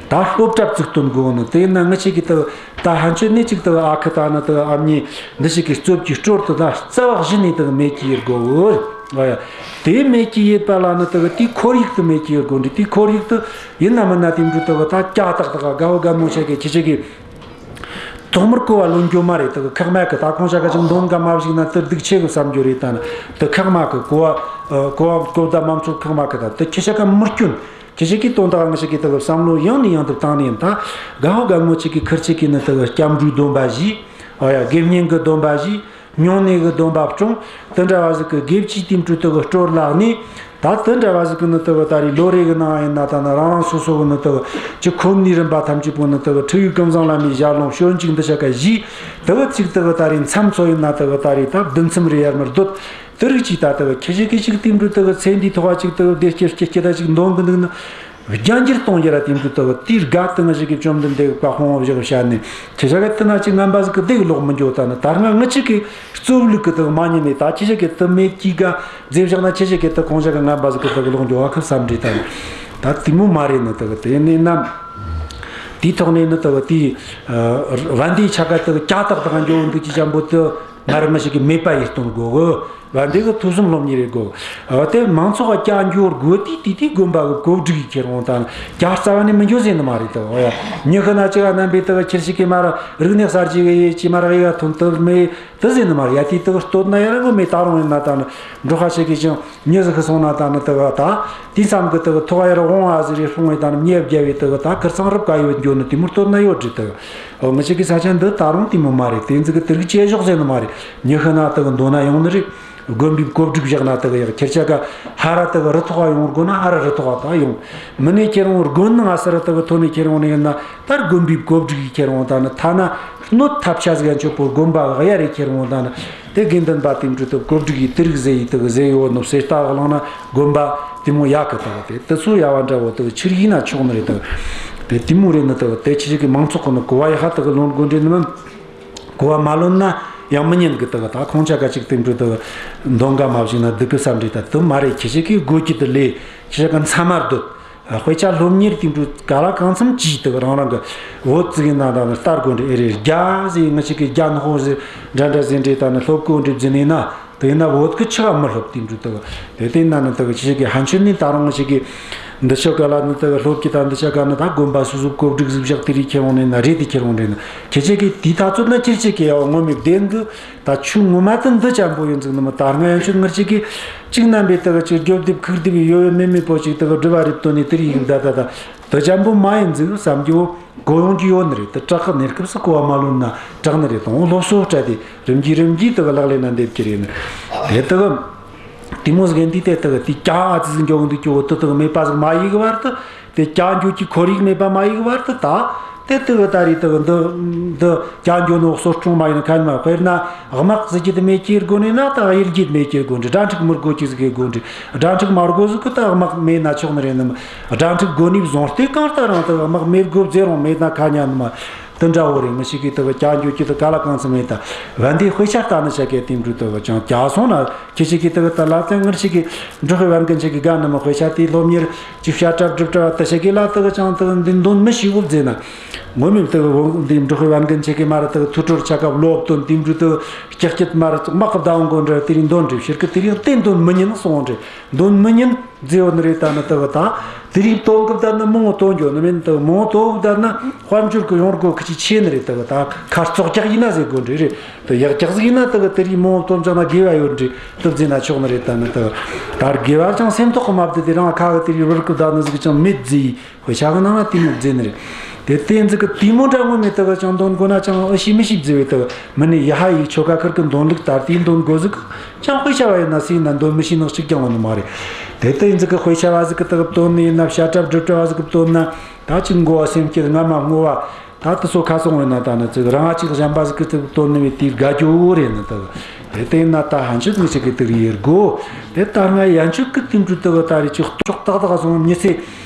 ད་སློབ་གྲྭ་བཙུགས་དོན་དགོས་ནི། དེ་ན་ངི་ཆེ་གི་དེ་ད་ཕན་ཆོད་ནི་གཅིག་དེ་ཨ་ཁུ་ད་ནི་དེ་ཨ་མྱེས་འདི་ཞིག་གི་རྩོད་ཀྱི་སྲོལ་དེ་ད་རྩ་བ་གཞི་ནས་དེ་མེད་ཀྱི་ཡེད་དགོས། ཨ་ཡ། དེ་མེད་ཀྱི་ཡེད་པ་ལ་ནི་དེ་དེའི་ཁོར་ཡུག་དེ་མེད་ཀྱི་ཡེད་དགོས་འདྲ། དེའི་ཁོར་ཡུག་དེ་ཡིན་ན་མིན་ན་དེ་འདྲ་དེ་ད་ཀྱ་ཏག་ཏག་དགའ་བོ་དགའ་མོ་ཆ་གི་ཁྱི་ཆ་གི་ཐོག་མར་གོ་བ་ལོན་རྒྱུ་མ་རེད། དེ་ཁག་མེད་གི། ད་ཁོང་ཆ་ག་ཅིག་འདོན་ག་མ་བཞག་ན་དེ་སྡུག་ཆེ་གི་བསམ་རྒྱུ་རེད། ད་ནི་དེ་ཁག་མེད་གི། གོ་བ་ཨ་གོ་བ་གོ་བརྡ་མ་མཚོན་ཁག་མེད་གི། ད་དེ་ཁྱི་ཆ་ག་མི་སྐྱོན། ཁྱི་ཆ་གི་དོན་དག་ང་ཆ་གི་དེ་བསམ་བློ་ཡང་ནས་ཡང་དུ་བཏང་ནས་ཡིན། ད་དགའ་བོ་དགའ་མོ་ཆ་གི་ཁུར་ཆ་གི་ནི་དེ་སྐྱབས་འགྲོའི་སྡོམ་པ་བཞེས། ཨ་ཡ། དགེ་བསྙེན་གི་སྡོམ་པ་བཞེས། སྨྱུང་གནས་གི་སྡོམ་པ་སྐྱོང་། དེ་འདྲ་བ་ཟིག་གི་དགེ་བཅུའི་དེ་འཕྲོ་དེ་གི་སྲོལ་ལ་གནས། ད་དེ་འདྲ་བ་ཟིག་གི་ནི་དེ་གི་ད་རེས་ལོ་རེ་གི་ནང་ཡིན་ན། ད་ནི་རང་རང་སོ་སོ་གི་ནི་དེ་གི་ཅི་ཁོམ་ནི་རིམ་པ་ཐམས་ཅད་པོ་ནི་དེ་གི་ཁྲིད་ཡིག་ཀུན་བཟང་བླ་མའི་ཞལ་ལུང་སྤྱོད་འཇུག་འདི་ཆ་ག་བཞེས། དེ་གི་ཅིག་དེ་གི་ད་རེས་མཚམས་ཚོ་ཡིན་ན། དེ་གི་ད་རེས་ད་བདུན་མཚམས་རེ་ཡར་མར་སྡོད། དེ་རིགས་ཅིག་ད་དེ་གི་ཁྱི་ཆ་གི་ཅིག་དེ་འཕྲོ་དེ་གི་ཚེ་འདིའི་ཐོག་ག་ཅིག་དེ་གི་བདེ་སྐྱིད་སྐྱིད་སྐྱིད་ད་ཅིག་འདོན་གི་འདུག་ན། རྒྱ་འགྱུར་གཏོང་རྒྱུ་ར་དེ་འདྲ་དག་དེའི་སྒང་དུ་ང་ཞིག་གི་བཅོམ་ལྡན་འདས་ཀྱི་བཀའ་དཔང་བཞག་བཤད་ནས། ཁྱེད་ཅག་གི་དེ་ན་ཅིག་ངན་པ་ཟིག་གི་བདེ་གི་ལོག་མི་འགྱོ། ད་ནི་ད་སྔ་ངི་ཅག་གི་རྩོམ་ལུགས་ཀྱི་དག་མ་ཉན་ནས། ད་ཁྱེད་ཅག་གི་དེ་མེད་ཀྱི་ག་མཛེས་བཞག་ན། ཁྱེད་ཅག་གི་དེ་ཁོང་ཅག་གི་ངན་པ་ཟིག་གི་དག་ལོག་འགྱོ་བ་ཁ་བསམ་འདྲི། ད་ནི་ད་དེ་མོ་མ་རེད་ནི། དག་དེ་ནས་ན་དེའི་ཐོག་ནས་ནི་དག་དེའི་བན་དེའི་ཆ་ག་དག་ཀྱ་ཏག་དག་འགྱོ་འདུག་ཅི་ཅམ་པོ་དེ་ང་རང་ངི་ཞིག་གི་མེད་པ་ཡེ་སྟོན་དགོས་གི། བན་དེ་གི་ཐོས་བསམ་སློབ་གཉེར་རེ་དགོས། འོ་དེ་མང་ཚོགས་ཀྱ་འགྱོ་དགོས་དུས་དེ་དེ་དགོན་པ་གི་གོ་སྒྲིག་ཡེ་ཁྱེར་འོང་། ད་ནི་ཀྱ་རྩ་བ་ནས་མི་འགྱོ་ཟེར་ནི་མ་རེད་དོ། འོ་ཡ། མྱི་ཤི་ན་ཅི་ག་རྣམ་པའི་དག་ཁྱེར་ཞིག་གི་མ་ར་རིག་གནས་གསར་བརྗེ་གི་ཡེ་ཅི་མ་ར་ཡེ་ག་ཐོན་དུ་མེད་དུ་ཟེར་ནི་མ་རེད། ཡ་དེ་དག་སྟོད་ན་ཡ་ར་ངོ་མེད། ད་རུང་ཡིན་ན་ད་ནི་འགྲོ་ཁ་ཞིག་གི་ཅང་མྱི་ཟིག་ཤི་སོང་ན། ད་ནི་དག་ད་དེ་མཚམས་གི་དག་ཐོག་ཡ་ར་འོང་ཨ་ཟེར་རེ་སོང་བས། ད་ནི་མྱི་བརྒྱ་བའི་དག་ད་ཁིར་ཚང་རུབ་ག་ཡོད་འགྱོ་ནི་དེ་མོ་སྟོད་ན་ཡོད་རེད་དོ། འོ་ངི་ཅག་གི་ས་ཆ་འདི་ད་རུང་དེ་མོ་མ་རེད། དེ་ཚོ་གི་དེ་རིགས་བྱེད་ཕྱོགས་ཟེར་ནི་མ་རེད། མྱི་ཤི་ན་དེ་གི་མདོ་ན་ཡོང་ནི་རེད། དགོན་པའི་གོ་སྒྲིག་བཞག་ན་དེ་གི་ཡག་ཁྱེད་ཅག་ག་ཧ་ར་དེ་གི་རི་ཐོག་ག་ཡོང་དགོས་ན་ཧ་ར་རི་ཐོག་ག་ད་ཡོང་། མི་ནས་ཁྱེར་འོང་དགོན་ནང་ང་ས་ར་དེ་གི་ཐོན་ནས་ཁྱེར་འོང་ནི་ཡིན་ན། ད་དགོན་པའི་གོ་སྒྲིག་གིས་ཁྱེར་འོང་། ད་ནི་ཐ་ན་སྣོད་ཐབས་ཆ་ཟིག་ཡན་ཆོད་པོ་དགོན་པ་ག་ཡ་རེ་ཁྱེར་འོང་། ད་ནི་དེ་དགེ་འདུན་པ་དེ་འདྲ་དེ་གོ་སྒྲིག་གིས་དེ་རིགས་ཟེར་ཡི་དེ་གི་ཟེར་ཡོད་ནོ་སེ་ལྟ་གི་བླངས་ན་དགོན་པ་དེ་མོ་ཡག་གི། དེ་གི་དེ་དེ་ཚོ་ཡ་བ་འདྲ་བོ་དེ་གི་ཕྱིར་ཡིན་ན་ཆོག་ནི་རེད། དེ་གི་དེ་དེ་མོ་རེད་ནི། དེ་གི་དེ་ཁྱེད་ཅག་གི་མང་ཚོགས་གི་ནི་གོ་བ་ཡག་ཧ་དེ་གི་ལོན་དགོས་འདྲེ་ནི་མིན། གོ་བ་མ་ལོན་ན་ཡང་མི་ཉན་གི། དེ་གི་ད་ཁོང་ཅག་ག་ཅིག་དེ་འདྲ་དེ་གི་འདོན་ག་མ་བཞག་ན་སྡུག་གི་བསམ་འདྲི། ད་དེ་མ་རེད། ཁྱེད་ཅག་གི་དགོས་ཀྱི་དེ་ལས་ཁྱེད་ཅག་ག་མཚམས་མར་སྡོད། དཔེ་ཆ་སློབ་གཉེར་དེ་འདྲ་ག་ལ་གང་འཚམ་གྱིས་དེ་རང་རང་གི་བོད་ཅིག་ཡིན་ན་ད་ནི་ལྟ་དགོས་འདྲ་ཨེ་རེད། རྒྱ་ཟེར་ང་ཅག་གི་རྒྱ་ནག་པོ་ཟེར་འདྲ་འདྲ་ཟེར་འདྲ་ད་ནི་སློབ་གོ་འདྲ་བརྫིས་ནས་ན། དེ་ཡིན་ན་བོད་ཀྱི་ཆི་བ་མི་སློབ་དེ་འདྲ་དག་དེ་དེ་ན་ནི་དག་ཆི་ཞིག་གི་ཕན་ཆོད་ནི་ད་རུང་ཞིག་གི་འདི་ཆོ་ག་ལ་ནི་དག་སློབ་ཀྱི་ད་འདི་ཆ་ག་ནི་ད་དགོན་པ་སོ་སོ་བཀོད་སྒྲིག་ཟིག་བཞག་དེ་རིགས་ཁྱེར་འོང་ནས་ན་རེད། དེ་ཁྱེར་འོང་རེད་ན་ཁྱེད་ཆོ་གི་དེའི་ཐག་ཚོད་ན་ཁྱེད་ཆོ་གི་ཡ་ངོ་མི་བདེན་གི། ད་ཆོས་ངོ་མ་དེ་འདི་ཅན་པོ་ཡིན་ཟིག་ནི་མི་ད་སྔ་ཡན་ཆོད་ངར་ཆོ་གི་གཅིག་རྣམ་པའི་དག་ཅིག་རྒྱོབ་རྡེབ་ཁུག་རྡེབ་ཡོད་ཡོད་མེད་མེད་པོ་ཅིག་དག་སྒྲུབ་པ་རེད་དོ་ནི་དེ་རིགས་ཡིན་ད་ད་ད་དེ་ཅན་པོ་མ་ཡིན་ཟིག་བསམ་རྒྱུ། གོ་ཡོང་གི་ཡོད་ནི་རེད། དེ་དྲག་གི་གནས་སྐབས་སུ་གོ་བ་མ་ལོན་ན་དྲག་ནི་རེད། དང་སློབ་གསོ་སྤྲད་དེ་རིམ་གྱིས་རིམ་གྱིས་དེ་གི་ལག་ལེན་ན་འདེབས་ཀྱི་རེད་ནི། དེ་དེ་གི་དེ་མོ་ཟིག་ཡིན་དུས་དེ་དེ་གི་དེ་ཀྱང་ཨ་ཙི་ཟིག་འགྱོ་གི་འདུག་གི། འོ་དེ་དེ་གི་མེད་པ་ཟིག་མ་ཡིན་གི་བར་དུ་དེ་ཀྱང་འགྱོ་གི་ཁོར་ཡུག་མེད་པ་མ་ཡིན་གི་བར་དུ་ད་དེ་དེ་གི་ད་རེད། དེ་གི་འདི་འདི་ཀྱང་འགྱོ་ནོ་གསོ་སྐྱོང་མ་ཡིན་ཁ་ཉིན་མ། དཔེར་ན་དམག་ཟིག་གི་དེ་མེད་ཀྱི་དགོས་ནི་ན་ད་གཡུལ་རྒྱུ་མེད་ཀྱི་དགོས་འདྲ། དགྲ་འཁྲུག་མི་དགོས་ཀྱི་ཟིག་གི་དགོས་འདྲ། དགྲ་འཁྲུག་མ་དགོས་ཟིག་གི་ད་དམག་མེད་ན་ཆོག་ནི་རེད་ནི། དགྲ་འཁྲུག་དགོས་ནི་བཟུང་སྟེ་གང་ལྟར་རང་དུ་དམག་མེད་དགོས་ཟེར་རུང་མེད་ན་ཁ་ཉན་ནི་མ། དེ་འདྲ་བོ་རེད། ངི་ཞིག་གིས་དེ་གི་ཀྱང་འགྱོ་རྒྱུ་དེ་ག་ལ་གང་འཚམ་མེད་ད། བན་དེ་དཔེ་ཆ་ལྟ་ནི་ཆ་གས་དེ་འདྲ་དེ་གི་ཅང་ཀྱང་སོང་ན་ཁྱེད་ཞིག་གིས་དེ་གི་ད་ལ་ཙན་ངར་ཞིག་གིས་འབྲོག་པའི་བན་རྒན་ཞིག་གིས་དགའ་ནི་མ། དཔེ་ཆ་དེ་སློབ་གཉེར་གྱི་བཤད་གྲྭ་སྒྲུབ་གྲྭ་བ་དེ་ཞིག་གིས་ལ་དེ་གི་ཅང་དེ་གི་འདི་འདོན་མི་ཤེས་བོ་བཟེ་ན། ངོ་མས་དེ་གི་འདི་འབྲོག་པའི་བན་རྒན་ཞིག་གིས་མ་ར་དེ་གི་ཐུགས་སྒྲུབ་ཆ་ག་སློབ་སྟོན་དེ་འདྲ་དེ་གི་ཀྱག་ཀྱག་མ་ར་དམག་གི་བདག་འགོ་འདྲ་དེ་རིགས་འདོན་འདྲ་ཕྱིར་གི་དེ་རིགས་དེ་འདོན་མི་ཉན་སོང་འདྲ། འདོན་མི་ཉན་ཟེར་བ་ནི་རེད། ད་ནི་དེ་གི་ད་དེ་རིགས་སྟོན་གི་ད་ནི་མང་བོ་སྟོན་རྒྱུ་ནི་མིན། དེ་གི་མང་བོ་སྟོན་གི་ད་ནི་དཔལ་འབྱོར་གི་ཡོང་སྒོ་ཁི་ཆི་ཆེ་ནི་རེད། དེ་གི་ད་ཁ་བཙོག་རྒྱག་ཡིན་ན་ཟེར་དགོས་འདྲ་རེད། དེ་ཡག་རྒྱག་ཟིག་ཡིན་ན་དེ་གི་དེ་རིགས་མང་བོ་སྟོན་ཅང་ན་དགེ་བ་ཡོད་འདྲ་དེ་བཟེ་ན་ཆོག་ནི་རེད། ད་ནི་དེ་གི་ད་དགེ་བ་ཅང་སེམས་ཐོག་གི་མ་བསྡད་དེ་རང་ཁ་གི་དེ་རིགས་རུལ་གི་ད་ནི་ཟིག་ཅང་མེད་ཟེ། དཔེ་ཆ་གི་ནང་ན་དེ་མོ་བཟེ་ནི་རེད། དེ་དེ་ཟིག་གི་དེ་མོ་འདྲ་ངོ་མས་དེ་གི་ཅང་འདོན་དགོས་ན་ཅང་ཨེ་ཤེས་མི་ཤེས་བཟེ་བས། དེ་གི་མི་ནི་ཡ་ཧ་ཡི་ཆོ་ག་ཁུར་གི་འདོན་ལུགས་ལྟར་དེ་འདོན་དགོས་ཟིག་གི་ཅང་དཔེ་ཆ་བ་ཡིན་ན་སུ་ཡིན་ན་འདོན་མི་ཤེས་ནི་གཅིག་ཀྱང་ཡོད་ནི་མ་རེད། དེ་དེ་ཟིག་གི་དཔེ་ཆ་བ་ཟིག་གི་དེ་གི་བཏོན་ནི་ཡིན་ན། བཤད་གྲྭ་སྒྲུབ་གྲྭ་བ་ཟིག་གི་བཏོན་ན་ད་ཅིག་མགོ་བ་སེམས་སྐྱིད་རྔ་མ་སྔོ་བ། ད་དེ་ཚོ་ཁ་སོང་བས་ན་ད་ནི་ཅིག་རང་ཅིག་གཞན་པ་ཟིག་གི་དེ་གི་བཏོན་ནི་བས་དེ་དགའ་རྒྱུ་རེད་ནི། དེ་གི་དེ་དེ་ཡིན་ན་ད་ཕན་ཆད་ངི་ཞིག་གི་དེ་གི་ཡེད་དགོས། དེ་ད་སྔ་ཡན་ཆད་གི་དེ་འདྲ་དེ་གི་ད་རེད། ཅིག་ལྕོག་ཏག་ཏག་སོང་མྱི་ཚེ།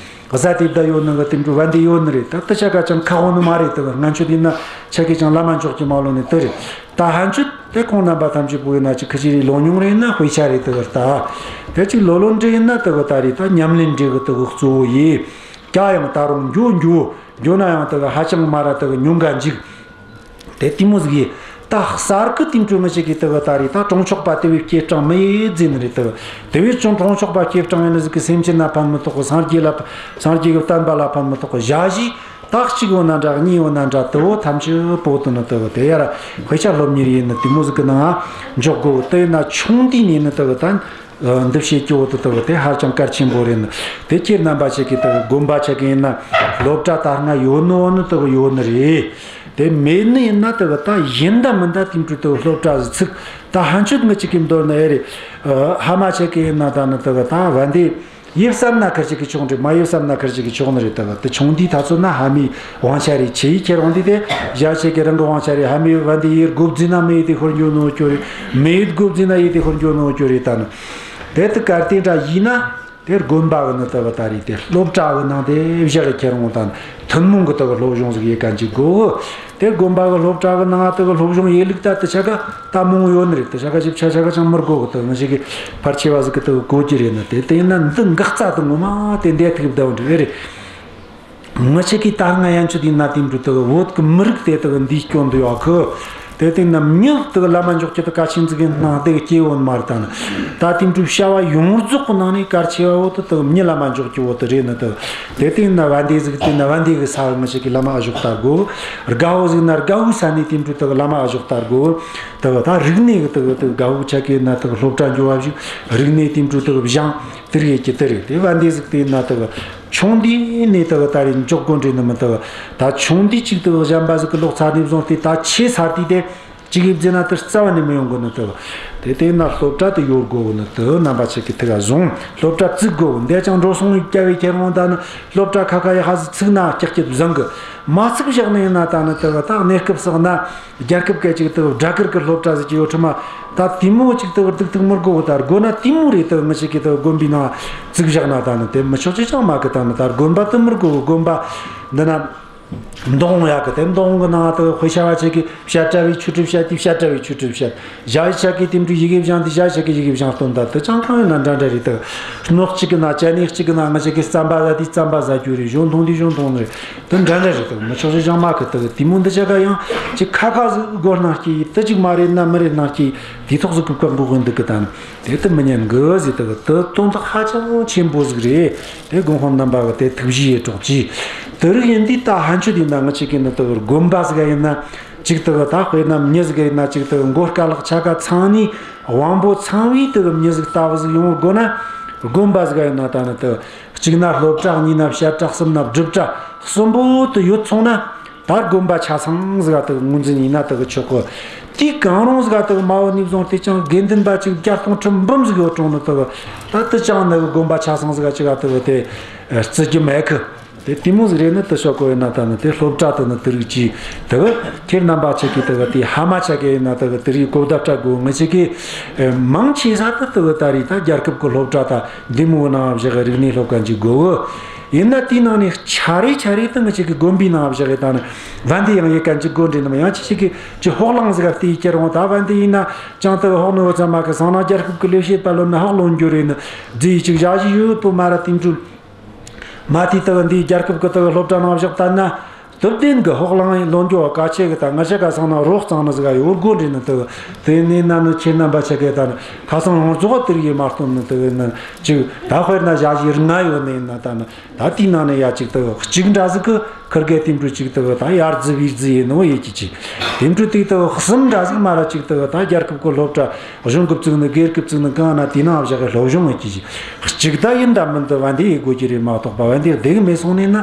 གཟའ་དེ་བསྡད་ཡོད་ནི་གི་དེ་འདྲ་བན་དེ་ཡོད་ནི་རེད། ད་དེ་ཆ་ག་ཅང་ཁག་པོ་ནི་མ་རེད། དེ་གི་སྔ་ཆད་ཡིན་ན་ཆ་གི་ཅང་ལམ་མ་འཇོག་གི་མ་ལོན་ནི་དེ་རེད། ད་ཕན་ཆད་དེ་ཁོང་རྣམ་པ་ཐམས་ཅད་པོ་ཡིན་ན་ཅིག་ཁི་ཆི་རེད། ལོ་ཉུང་རེད་ཡིན་ན་དཔེ་ཆ་རེད། དེ་གི་ད་དེ་ཅིག་ལོ་ལོན་འདྲ་ཡིན་ན་དེ་གི་ད་རེད། ད་ཉམས་ལེན་འདྲ་གི་དེ་གི་གཙོ་བོ་ཡིན། ཀྱང་ཡང་ད་རུང་འགྱོ་འགྱོ་འགྱོ་ན་ཡང་དེ་གི་ཧ་ཅང་མ་ར་དེ་གི་ཉུང་ག་འཇིག་དེ་དེ་མོ་ཟིག་ཡིན། ད་གསར་གི་དེ་འདྲ་ངི་ཞིག་གི་དེ་གི་ད་རེད། ད་གྲོང་ཆོག་པ་དེ་བས་སྐྱེད་སྲིང་མི་ཡེད་ཟེ་ནི་རེད། དེ་དེ་བས་ཅུང་གྲོང་ཆོག་པ་སྐྱེད་སྲིང་ཡེད་ནི་ཟིག་གི་སེམས་ཅན་ན་ཕན་མི་ཐོགས་གི། སངས་རྒྱས་ལ་སངས་རྒྱས་གི་བསྟན་པ་ལ་ཕན་མི་ཐོགས་གི། ཞ་ཞི་ད་གཅིག་ཡོད་ན་འདྲ་གཉིས་ཡོད་ན་འདྲ་དེ་བོ་ཐམས་ཅད་པོ་དེ་ནི་དེ་གི་དེ་ཡ་ར་དཔེ་ཆ་སློབ་གཉེར་ཡེད་ནི་དེ་མོ་ཟིག་གི་ནང་འཇོག་དགོས། དེ་ཡིན་ན་ཆུང་དུས་ནས་ནི་དེ་གི་ད། ཨ། འདི་བྱེད་རྒྱུ་བོ་དེ་དག་དེ་ཧ་ཅང་གལ་ཆེན་པོ་རེད། དེ་ཁྱེད་རྣམ་པ་ཆ་གི་དག་དགོན་པ་ཆ་གི་ཡིན་ན་སློབ་གྲྭ་ད་སྔ་ཡོད་ནོ་ནི་དག་ཡོད་ནི་རེད། དེ་མེད་ནི་ཡིན་ན་དག་ད་ཡིན་ད་མིན་ད་དེ་འདྲ་དག་སློབ་གྲྭ་ཟིག་ཚུགས། ད་ཕན་ཆད་ངི་ཅིག་གི་འདོད་ནི་ཨེ་རེད། ཨ། ཕ་མ་ཆ་གི་ཡིན་ན་ད་ནི་དག་ད་བན་དེ་ཡེད་བསམ་ན་ཁར་ཅིག་གི་ཆོག་འདྲ། མ་ཡེད་བསམ་ན་ཁར་ཅིག་གི་ཆོག་ནི་རེད། དག་དེ་ཆུང་དུས་ད་ཚོད་ན་ཕ་མའི་དབང་ཆ་རེད། ཆེ་ཡི་ཁྱེར་འོང་དུས་དེ་ཞ་ཆེ་གི་རང་གི་དབང་ཆ་རེད། ཕ་མའི་བན་དེ་ཡེད་དགོ་བཟེ་ན་མི་ཡེད་དེ་ཤོར་འགྱོ་ནོ་ཅོ་རེད། མི་ཡེད་དགོ་བཟེ་ན་ཡེད་དེ་ཤོར་འགྱོ་ནོ་ཅོ་རེད། ད་ནི། དེ་ལྟར་གལ་ཏེ་འདྲ་ཡིན་ན། དེ་དགོན་པ་གི་ནི་དག་ད་རེད། དེ་སློབ་གྲྭ་གི་ནང་དེ་བཞག་གི་ཁྱེར་འོང་དང་ཐུན་མོང་གི་དག་སློབ་སྦྱོང་ཟིག་ཡེད་ག་འཇུག་དགོས། དེ་དགོན་པ་གི་སློབ་གྲྭ་གི་ནང་དག་སློབ་སྦྱོང་ཡེད་ལུགས་ད་དེ་ཆ་ག་ད་མང་ཡོད་ནི་རེད། དེ་ཆ་ག་ཞིབ་ཆ་ཆ་ག་ཅང་མི་དགོས་གི། དག་ང་ཞིག་གི་ཕལ་ཆེ་བ་ཟིག་གི་དག་གོ་རྒྱུ་རེད་ནི། དེ་དེ་ཡིན་ན་འདི་འགག་རྩ་དེ་ངོ་མ་དེ་འདས་ཐུག་བསྡད་འདྲ་རེད། ང་ཆ་གི་ད་སྔ་ཡན་ཆད་ཡིན་ན་དེ་འདྲ་དག་བོད་ཀྱི་མི་རིགས་དེ་དག་འདིའི་སྐྱོན་འདི་ཡོད་གི། དེ་སྟེང་ན་མྱི་དག་ལམ་མ་འཇོག་རྒྱུ་དེ་གལ་ཆེན་ཟིག་གི་ནང་དེ་གི་སྐྱེ་བོ་མ་རེད། ད་ནི་ད་དེ་འདྲ་བྱ་བ་ཡོངས་རྫོགས་ཀྱི་ནང་ནས་གལ་ཆེ་བ་བོ་དེ་དག་མྱི་ལམ་མ་འཇོག་རྒྱུ་བོ་དེ་རེད་ནི། དེ་དེ་སྟེང་ན་བན་དེ་ཟིག་དེ་ན་བན་དེ་གི་ས་ང་ཆ་གི་ལམ་མ་འཇོག་ལྟ་དགོས། རྒད་པོ་ཟིག་ན་རྒད་པོའི་ས་ནས་དེ་འདྲ་དག་ལམ་མ་འཇོག་ལྟ་དགོས། དག་ད་རིག་གནས་གི་དག་དག་རྒད་པོ་ཆ་གི་ན་དག་སློབ་གྲྭ་འགྱོ་བ་ཞིག་རིག་གནས་དེ་འདྲ་དག་སྦྱང་དེ་རེད་ཀྱི་དེ་རེད། དེ་བན་དེ་ཟིག་དེ་ན་དག་ཆུང་དུས་ནས་དག་ད་རེས་འཇོག་དགོས་འདྲ་ནི་མི་དག་ད་ཆུང་དུས་གཅིག་དག་གཞན་པ་ཟིག་གི་ལོག་ཚར་ནས་བཟུང་སྟེ་ད་ཆེ་ཚར་དུས་དེ་གཅིག་ཡིབ་ཟེར་ན་དེ་རྩ་བ་ནས་མི་ཡོང་གི་ནི་དག་དེ་དེ་ན་སློབ་གྲྭ་དེ་ཡོད་དགོས་གི་ནི་དག་རྣམ་པ་ཆ་གི་ཐུགས་ཀ་བཟུང་། སློབ་གྲྭ་བཙུགས་དགོས་གི། འདས་ཀྱང་འགྲོ་སོང་བརྒྱབ་བས་ཁྱེར་འོང་། ད་ནི་སློབ་གྲྭ་ཁ་ཁ་ཡ་ཧ་ཟིག་ཚུགས་ན་ཀྱག་ཀྱག་བཟང་གི། མ་ཚུགས་བཞག་ནི་ཡིན་ན་ད་ནི་དག་ད་གནས་སྐབས་སོགས་ན་རྒྱལ་ཁབ་སྐད་ཅིག་དག་སྦྲ་གུར་གི་སློབ་གྲྭ་ཟིག་ཅིག་ཡོད་ཁྲི་མ། ད་དེ་མོ་ཅིག་དག་སྡུག་ཐུག་མི་དགོས་གི། ད་དགོས་ན་དེ་མོ་རེད། དག་ང་ཆ་གི་དག་དགོན་པའི་ནང་བཙུགས་བཞག་ན་ད་ནི་དེ་མི་ཆོག་ཅི་ཅང་མ་གི། ད་ནི་ད་དགོན་པ་དེ་མི་དགོས་གི། དགོན་པ་འདི་ན། འདོང་ཡག་གི་དེ་འདོང་གི་ནང་དུ་དཔེ་ཆ་བ་ཆེ་གི་བཤད་གྲྭ་བའི་ཆོས་ཁྲིད་བཤད་དེ། བཤད་གྲྭ་བའི་ཆོས་ཁྲིད་བཤད། ཞ་ཡི་ཆ་གི་དེ་འདྲ་ཡི་གེ་སྦྱང་དེ། ཞ་ཡི་ཆ་གི་ཡི་གེ་སྦྱང་སྟོན་ད་དུ་ཅང་གང་ཡིན་ན་འདྲ་འདྲ་རེད་དུ། སྣོད་གཅིག་གི་ན་ཅ་ནི་གཅིག་གི་ན་ང་ཆ་གི་རྩམ་པ་ཟ་དེ་རྩམ་པ་ཟ་རྒྱུ་རེད། ཞོ་འཐུང་དེ་ཞོ་འཐུང་རེད། དུ་འདྲ་འདྲ་རེད་དུ། མི་ཆོག་ཞེ་སྦྱང་མ་གི་དུ་དེ་མོ་འདི་ཆ་ག་ཡང་ཅི་ཁ་ཁ་ཟིག་སྒོ་ནང་སྐྱེ་ཡི་དུ་ཅིག་མ་རེད་ན་མི་རེད་ནང་སྐྱེ་ཡི་དེ་ཐོག་ཟིག་གི་བཀག་འགོག་གི་འདུག་གི་ད་ནི། དེ་དུ་མི་ཉན་གི་ཟེར་དུ་དུ་དོན་དག་ཧ་ཅང་ཆེན་པོ་ཟིག་རེད། དེ་དགོན་དཔོན་རྣམ་པ་གི་དེ་ཐུགས་བཞེས་ཡེ་གྲོགས་ཀྱིས། དེ་རིགས་ཡིན་དུས་ད་ཕན་ཆོད་ཡིན་ན་ང་ཆ་གི་ནི་དུ་དགོན་པ་ཟིག་ཡིན་ན་ཅིག་དུ་ད་དཔེར་ན་མྱི་ཟིག་ཡིན་ན་ཅིག་དུ་མགོ་དཀའ་ལག་ཆ་ག་ཚང་ནི་དབང་པོ་ཚང་བའི་དུ་མྱི་ཟིག་ལྟ་བུ་ཟིག་ཡོང་དགོས་ན། དགོན་པ་ཟིག་ཡིན་ན་ད་ནི་དུ་གཅིག་ན་སློབ་གྲྭ། གཉིས་ན་བཤད་གྲྭ། གསུམ་ན་སྒྲུབ་གྲྭ། གསུམ་པོ་དུ་ཡོད་སོང་ན། ད་དགོན་པ་ཆ་ཚང་ཟིག་ག་དུ་ངོས་འཛིན་ཡིན་ན་དུ་གི་ཆོག་གི། དེའི་གང་རུང་ཟིག་ག་དུ་མ་བོ་ནས་བཟུང་སྟེ་ཅང་དགེ་འདུན་པ་ཅིག་བརྒྱ་སྟོང་ཁྲི་འབུམ་ཟིག་ཡོད་རུང་ནི་དུ་ད་དུ་ཅང་ནི་དགོན་པ་ཆ་ཚང་ཟིག་ག་ཅིག་ག་དུ་དེ་བརྩི་རྒྱུ་མེད་གི། དེ་དེ་མོ་ཟིག་རེད་ནི་དུ་ཤོག་གོ་ཡིན་ན། ད་ནི་དེ་སློབ་གྲྭ་དུ་ནི་དུ་རིགས་ཀྱིས་དུ་ཁྱེད་རྣམ་པ་ཆ་གི་དུ་དེ་ཧ་མ་ཆ་གི་ཡིན་ན་དུ་དུ་རིགས་གོ་བརྡ་སྤྲད་དགོས། ངི་ཆ་གི་མང་ཆེ་ས་དུ་དུ་ད་རེད། ད་རྒྱལ་ཁབ་གི་སློབ་གྲྭ་ད་འདི་མོ་ནང་བཞག་རིག་གནས་སློབ་ག་འཇུག་དགོས། ཡིན་ན་དེའི་ནང་ནས་ཆ་རེ་ཆ་རེ་དུ་ངི་ཆ་གི་དགོན་པའི་ནང་བཞག་གི་ད་ནི་བན་དེ་ཡང་ཡི་ག་འཇུག་དགོས་འདྲེ་ནམ། ཡང་ཆི་ཆི་གི་ཅི་ཕོག་ལང་ཟིག་ག་བལྟས་ཡི་ཁྱེར་འོང་། ད་བན་དེ་ཡིན་ན་ཅང་དུ་ཕོག་ནི་བོ་ཚང་མ་གི་སང་ན་རྒྱལ་ཁབ་གི་ལས་བྱེད་པ་ལོན་ན་ཕོག་ལོན་རྒྱུ་རེད་ནི་རྫི་ཡི་ཅིག་བཞག་གཞི་ཡོད་པོ་མ་ར་དེ་འདྲ། མ་དེ་དུ་འདིའི་རྒྱལ་ཁབ་གི་དུ་སློབ་གྲྭ་ནང་བཞག་ད་ན། སྟོབས་ལྡན་གི་ཕོག་ལང་ཡི་ལོན་རྒྱུ་བ་ག་ཆེ་གི་ད་ང་ཆ་ག་སང་ན་རོགས་གཙང་ནི་ཟིག་ག་ཡོད་དགོས་འདྲེ་ནི་དུ། དེ་ནས་ན་ནི་ཁྱེད་རྣམ་པ་ཆ་གི་ད་ནི་ཁ་སང་ལོང་རྫོགས་དེ་རིགས་མ་སྟོན་ནི་དུ་ནི་ཅིག་ད་དཔེར་ན་བཞག་གཞི་རིགས་ལྔ་ཡོད་ནི་ཡིན་ན། ད་ནི་ད་དེའི་ནང་ནས་ཡ་ཅིག་དུ་གཅིག་འདྲ་ཟིག་གི་ཁིར་གེ་དེ་འདྲ་ཅིག་དུ་ད་ཡར་རྫི་བིར་རྫི་ཡིན་ནོ་ཡེ་ཅི་ཅི། དེ་འདྲ་དེ་དུ་གསུམ་འདྲ་ཟིག་མ་ར་ཅིག་དུ་ད་རྒྱལ་ཁབ་གི་སློབ་གྲྭ་གཞུང་གི་བཙུགས་ནི་སྒེར་གི་བཙུགས་ནི་གང་ན་དེ་ནང་བཞག་གི་སློབ་སྦྱོང་ཡེ་ཅི་ཅི། གཅིག་ད་ཡིན་ད་མིན་དུ་བན་དེ་ཡེ་དགོས་ཀྱི་རེད་མ་གཏོགས་པ། བན་དེ་བདེ་གི་མེད་སོང་ནས་ན་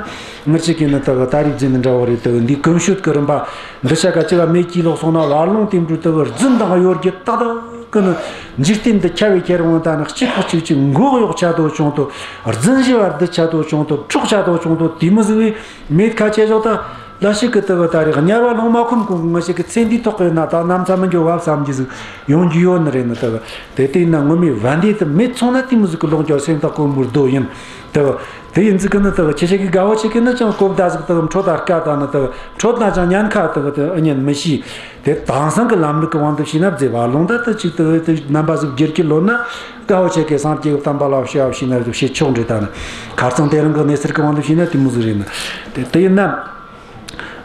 ངི་ཆ་གི་ནི་དུ་ད་རིག་རྫི་ནི་འདྲ་བོ་རེད། དུ་འདི་ཀུན་སྤྱོད་གི་རིམ་པ་འདི་ཆ་ག་ཅི་ག་མེད་ཀྱི་ལོག་སོང་ན། བར་ལོང་དེ་འདྲ་དུ་རྫུན་དང་གཡོ་སྒྱུ་ཏག་ཏག་གི་ནི་འཇིག་རྟེན་འདི་ཁྱབ་བའི་ཁྱེར་འོང་ད་ནི་གཅིག་གཅིག་གཅིག་མགོ་གཡོག་ཆ་དོ་ཆུང་དོ། རྫུན་ཞི་བར་འདི་ཆ་དོ་ཆུང་དོ། འཕྲོག་ཆ་དོ་ཆུང་དོ། དེ་མོ་ཟིག་བས་མེད་ཁ་ཆེ་ཞོག་ད་ལ་ཞིག་གི་དུ་བ་ད་རེས་དམྱལ་བ་ལྷུང་མ་ཁོམ་གོང་གི་ངི་ཞིག་གི་ཚེ་འདིའི་ཐོག་གི་ན་ད་ནམ་ཚ་མི་འགྱོ་བབ་བསམ་གྱི་ཟིག་ཡོང་རྒྱུ་ཡོད་ནི་རེད་ནི། དུ་དེ་དེ་ཡིན་ན་ངོ་མའི་བན་དེ་དུ་མེད་སོང་ན་དེ་མོ་ཟིག་གི་ལོག་འགྱོ་སེམས་ཐག་གོ་མུར་རྡོ་ཡིན། དུ་དེ་ཡིན་ཟིག་གི་ནི་དུ་ཁྱེད་ཆ་གི་དགའ་བོ་ཆེ་གི་ནི་ཅང་གོ་བརྡ་ཟིག་དུ་འཕྲོད་ད་དཀའ་ད་ནི་དུ་འཕྲོད་ན་ཅང་ཉན་ཁ་དུ་དུ་ཨ་ཉན་མི་ཤེས། དེ་དེང་སང་གི་ལམ་ལུགས་ཀྱི་དབང་དུ་བྱས་ན་མཛེས་པ་ལོང་ད་དུ་ཅིག་དུ་དུ་རྣམ་པ་ཟིག་བསྒྱུར་གྱི་ལོན་ན་དགའ་བོ་ཆེ་གི་སངས་རྒྱས་ཀྱི་བསྟན་པ་ལ་བྱ་བ་བྱས་ན་རེད་དུ་བྱེད་ཆོག་འདྲི་ད་ནི། ཁ་རྩང་དེ་རིང་གི་གནས་ཚུལ་གྱི་དབང་དུ་བྱས་ན་དེ་མོ་ཟིག་རེད་ནི། དེ་དེ་ཡིན་ན།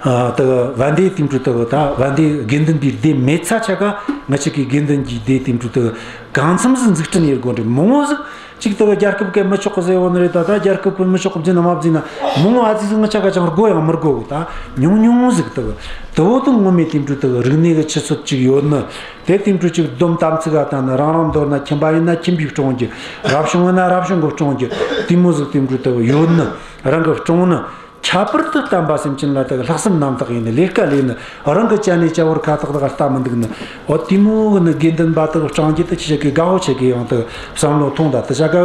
ཨ་དུ་བན་དེ་དེ་འཕྲོ་དུ་ད་བན་དེ་དགེ་འདུན་པའི་སྡེ་མེད་ཚ་ཆ་ག་ང་ཆ་གི་དགེ་འདུན་གྱི་སྡེ་དེ་འཕྲོ་དུ་གང་འཚམ་ཟིག་འཛུགས་སྐྲུན་ཡེ་དགོས་འདྲི། མང་བོ་ཟིག་ཅིག་དུ་རྒྱལ་ཁབ་ཀྱི་མི་ཆོག་གི་ཟེར་བོ་ནི་རེད། ད་ད་རྒྱལ་ཁབ་ཀྱི་མི་ཆོག་གི་བརྫིས་ན་མ་བརྫིས་ན་མང་བོ་ཨ་ཙི་ཟིག་ང་ཆ་ག་ཅང་དགོས་ཡང་མི་དགོས་གི། ད་ཉུང་ཉུང་ཟིག་དུ་དུ་བོ་དུ་ངོ་མའི་དེ་འཕྲོ་དུ་རིག་གནས་ཀྱི་ཆུ་ཚད་ཅིག་ཡོད་ནི། དེ་དེ་འཕྲོ་ཅིག་སྡོམ་དམ་ཚིག་ག་ད་ནི་རང་རང་མདོར་ན་ཁྱིམ་པ་ཡིན་ན་ཁྱིམ་པའི་སྲུང་རྒྱུ། རབ་བྱུང་ཡིན་ན་རབ་བྱུང་གི་སྲུང་རྒྱུ། དེ་མོ་ཟིག་དེ་འཕྲོ་དུ་ཡོད་ནི། རང་གི་སྲུང་ནི། ཁྱད་པར་དུ་བསྟན་པ་སེམས་ཅན་ལ་དག་ལྷག་བསམ་རྣམ་དག་ཡིན་ནི། ལས་ཀ་ལས་ནི། རང་གི་ཅ་ནེ་ཅ་བོར་ཁ་ཐག་དག་ལྟ་མི་འདུག་ནི། འོ་དེ་མོ་གི་ནི་དགེ་འདུན་པ་དག་སྤྲང་རྒྱུ་དུ་ཁྱེད་ཅག་གི་དགའ་བོ་ཆེ་གི་ཡང་དུ་བསམ་བློ་ཐོངས་ད། དུ་ཆ་ག་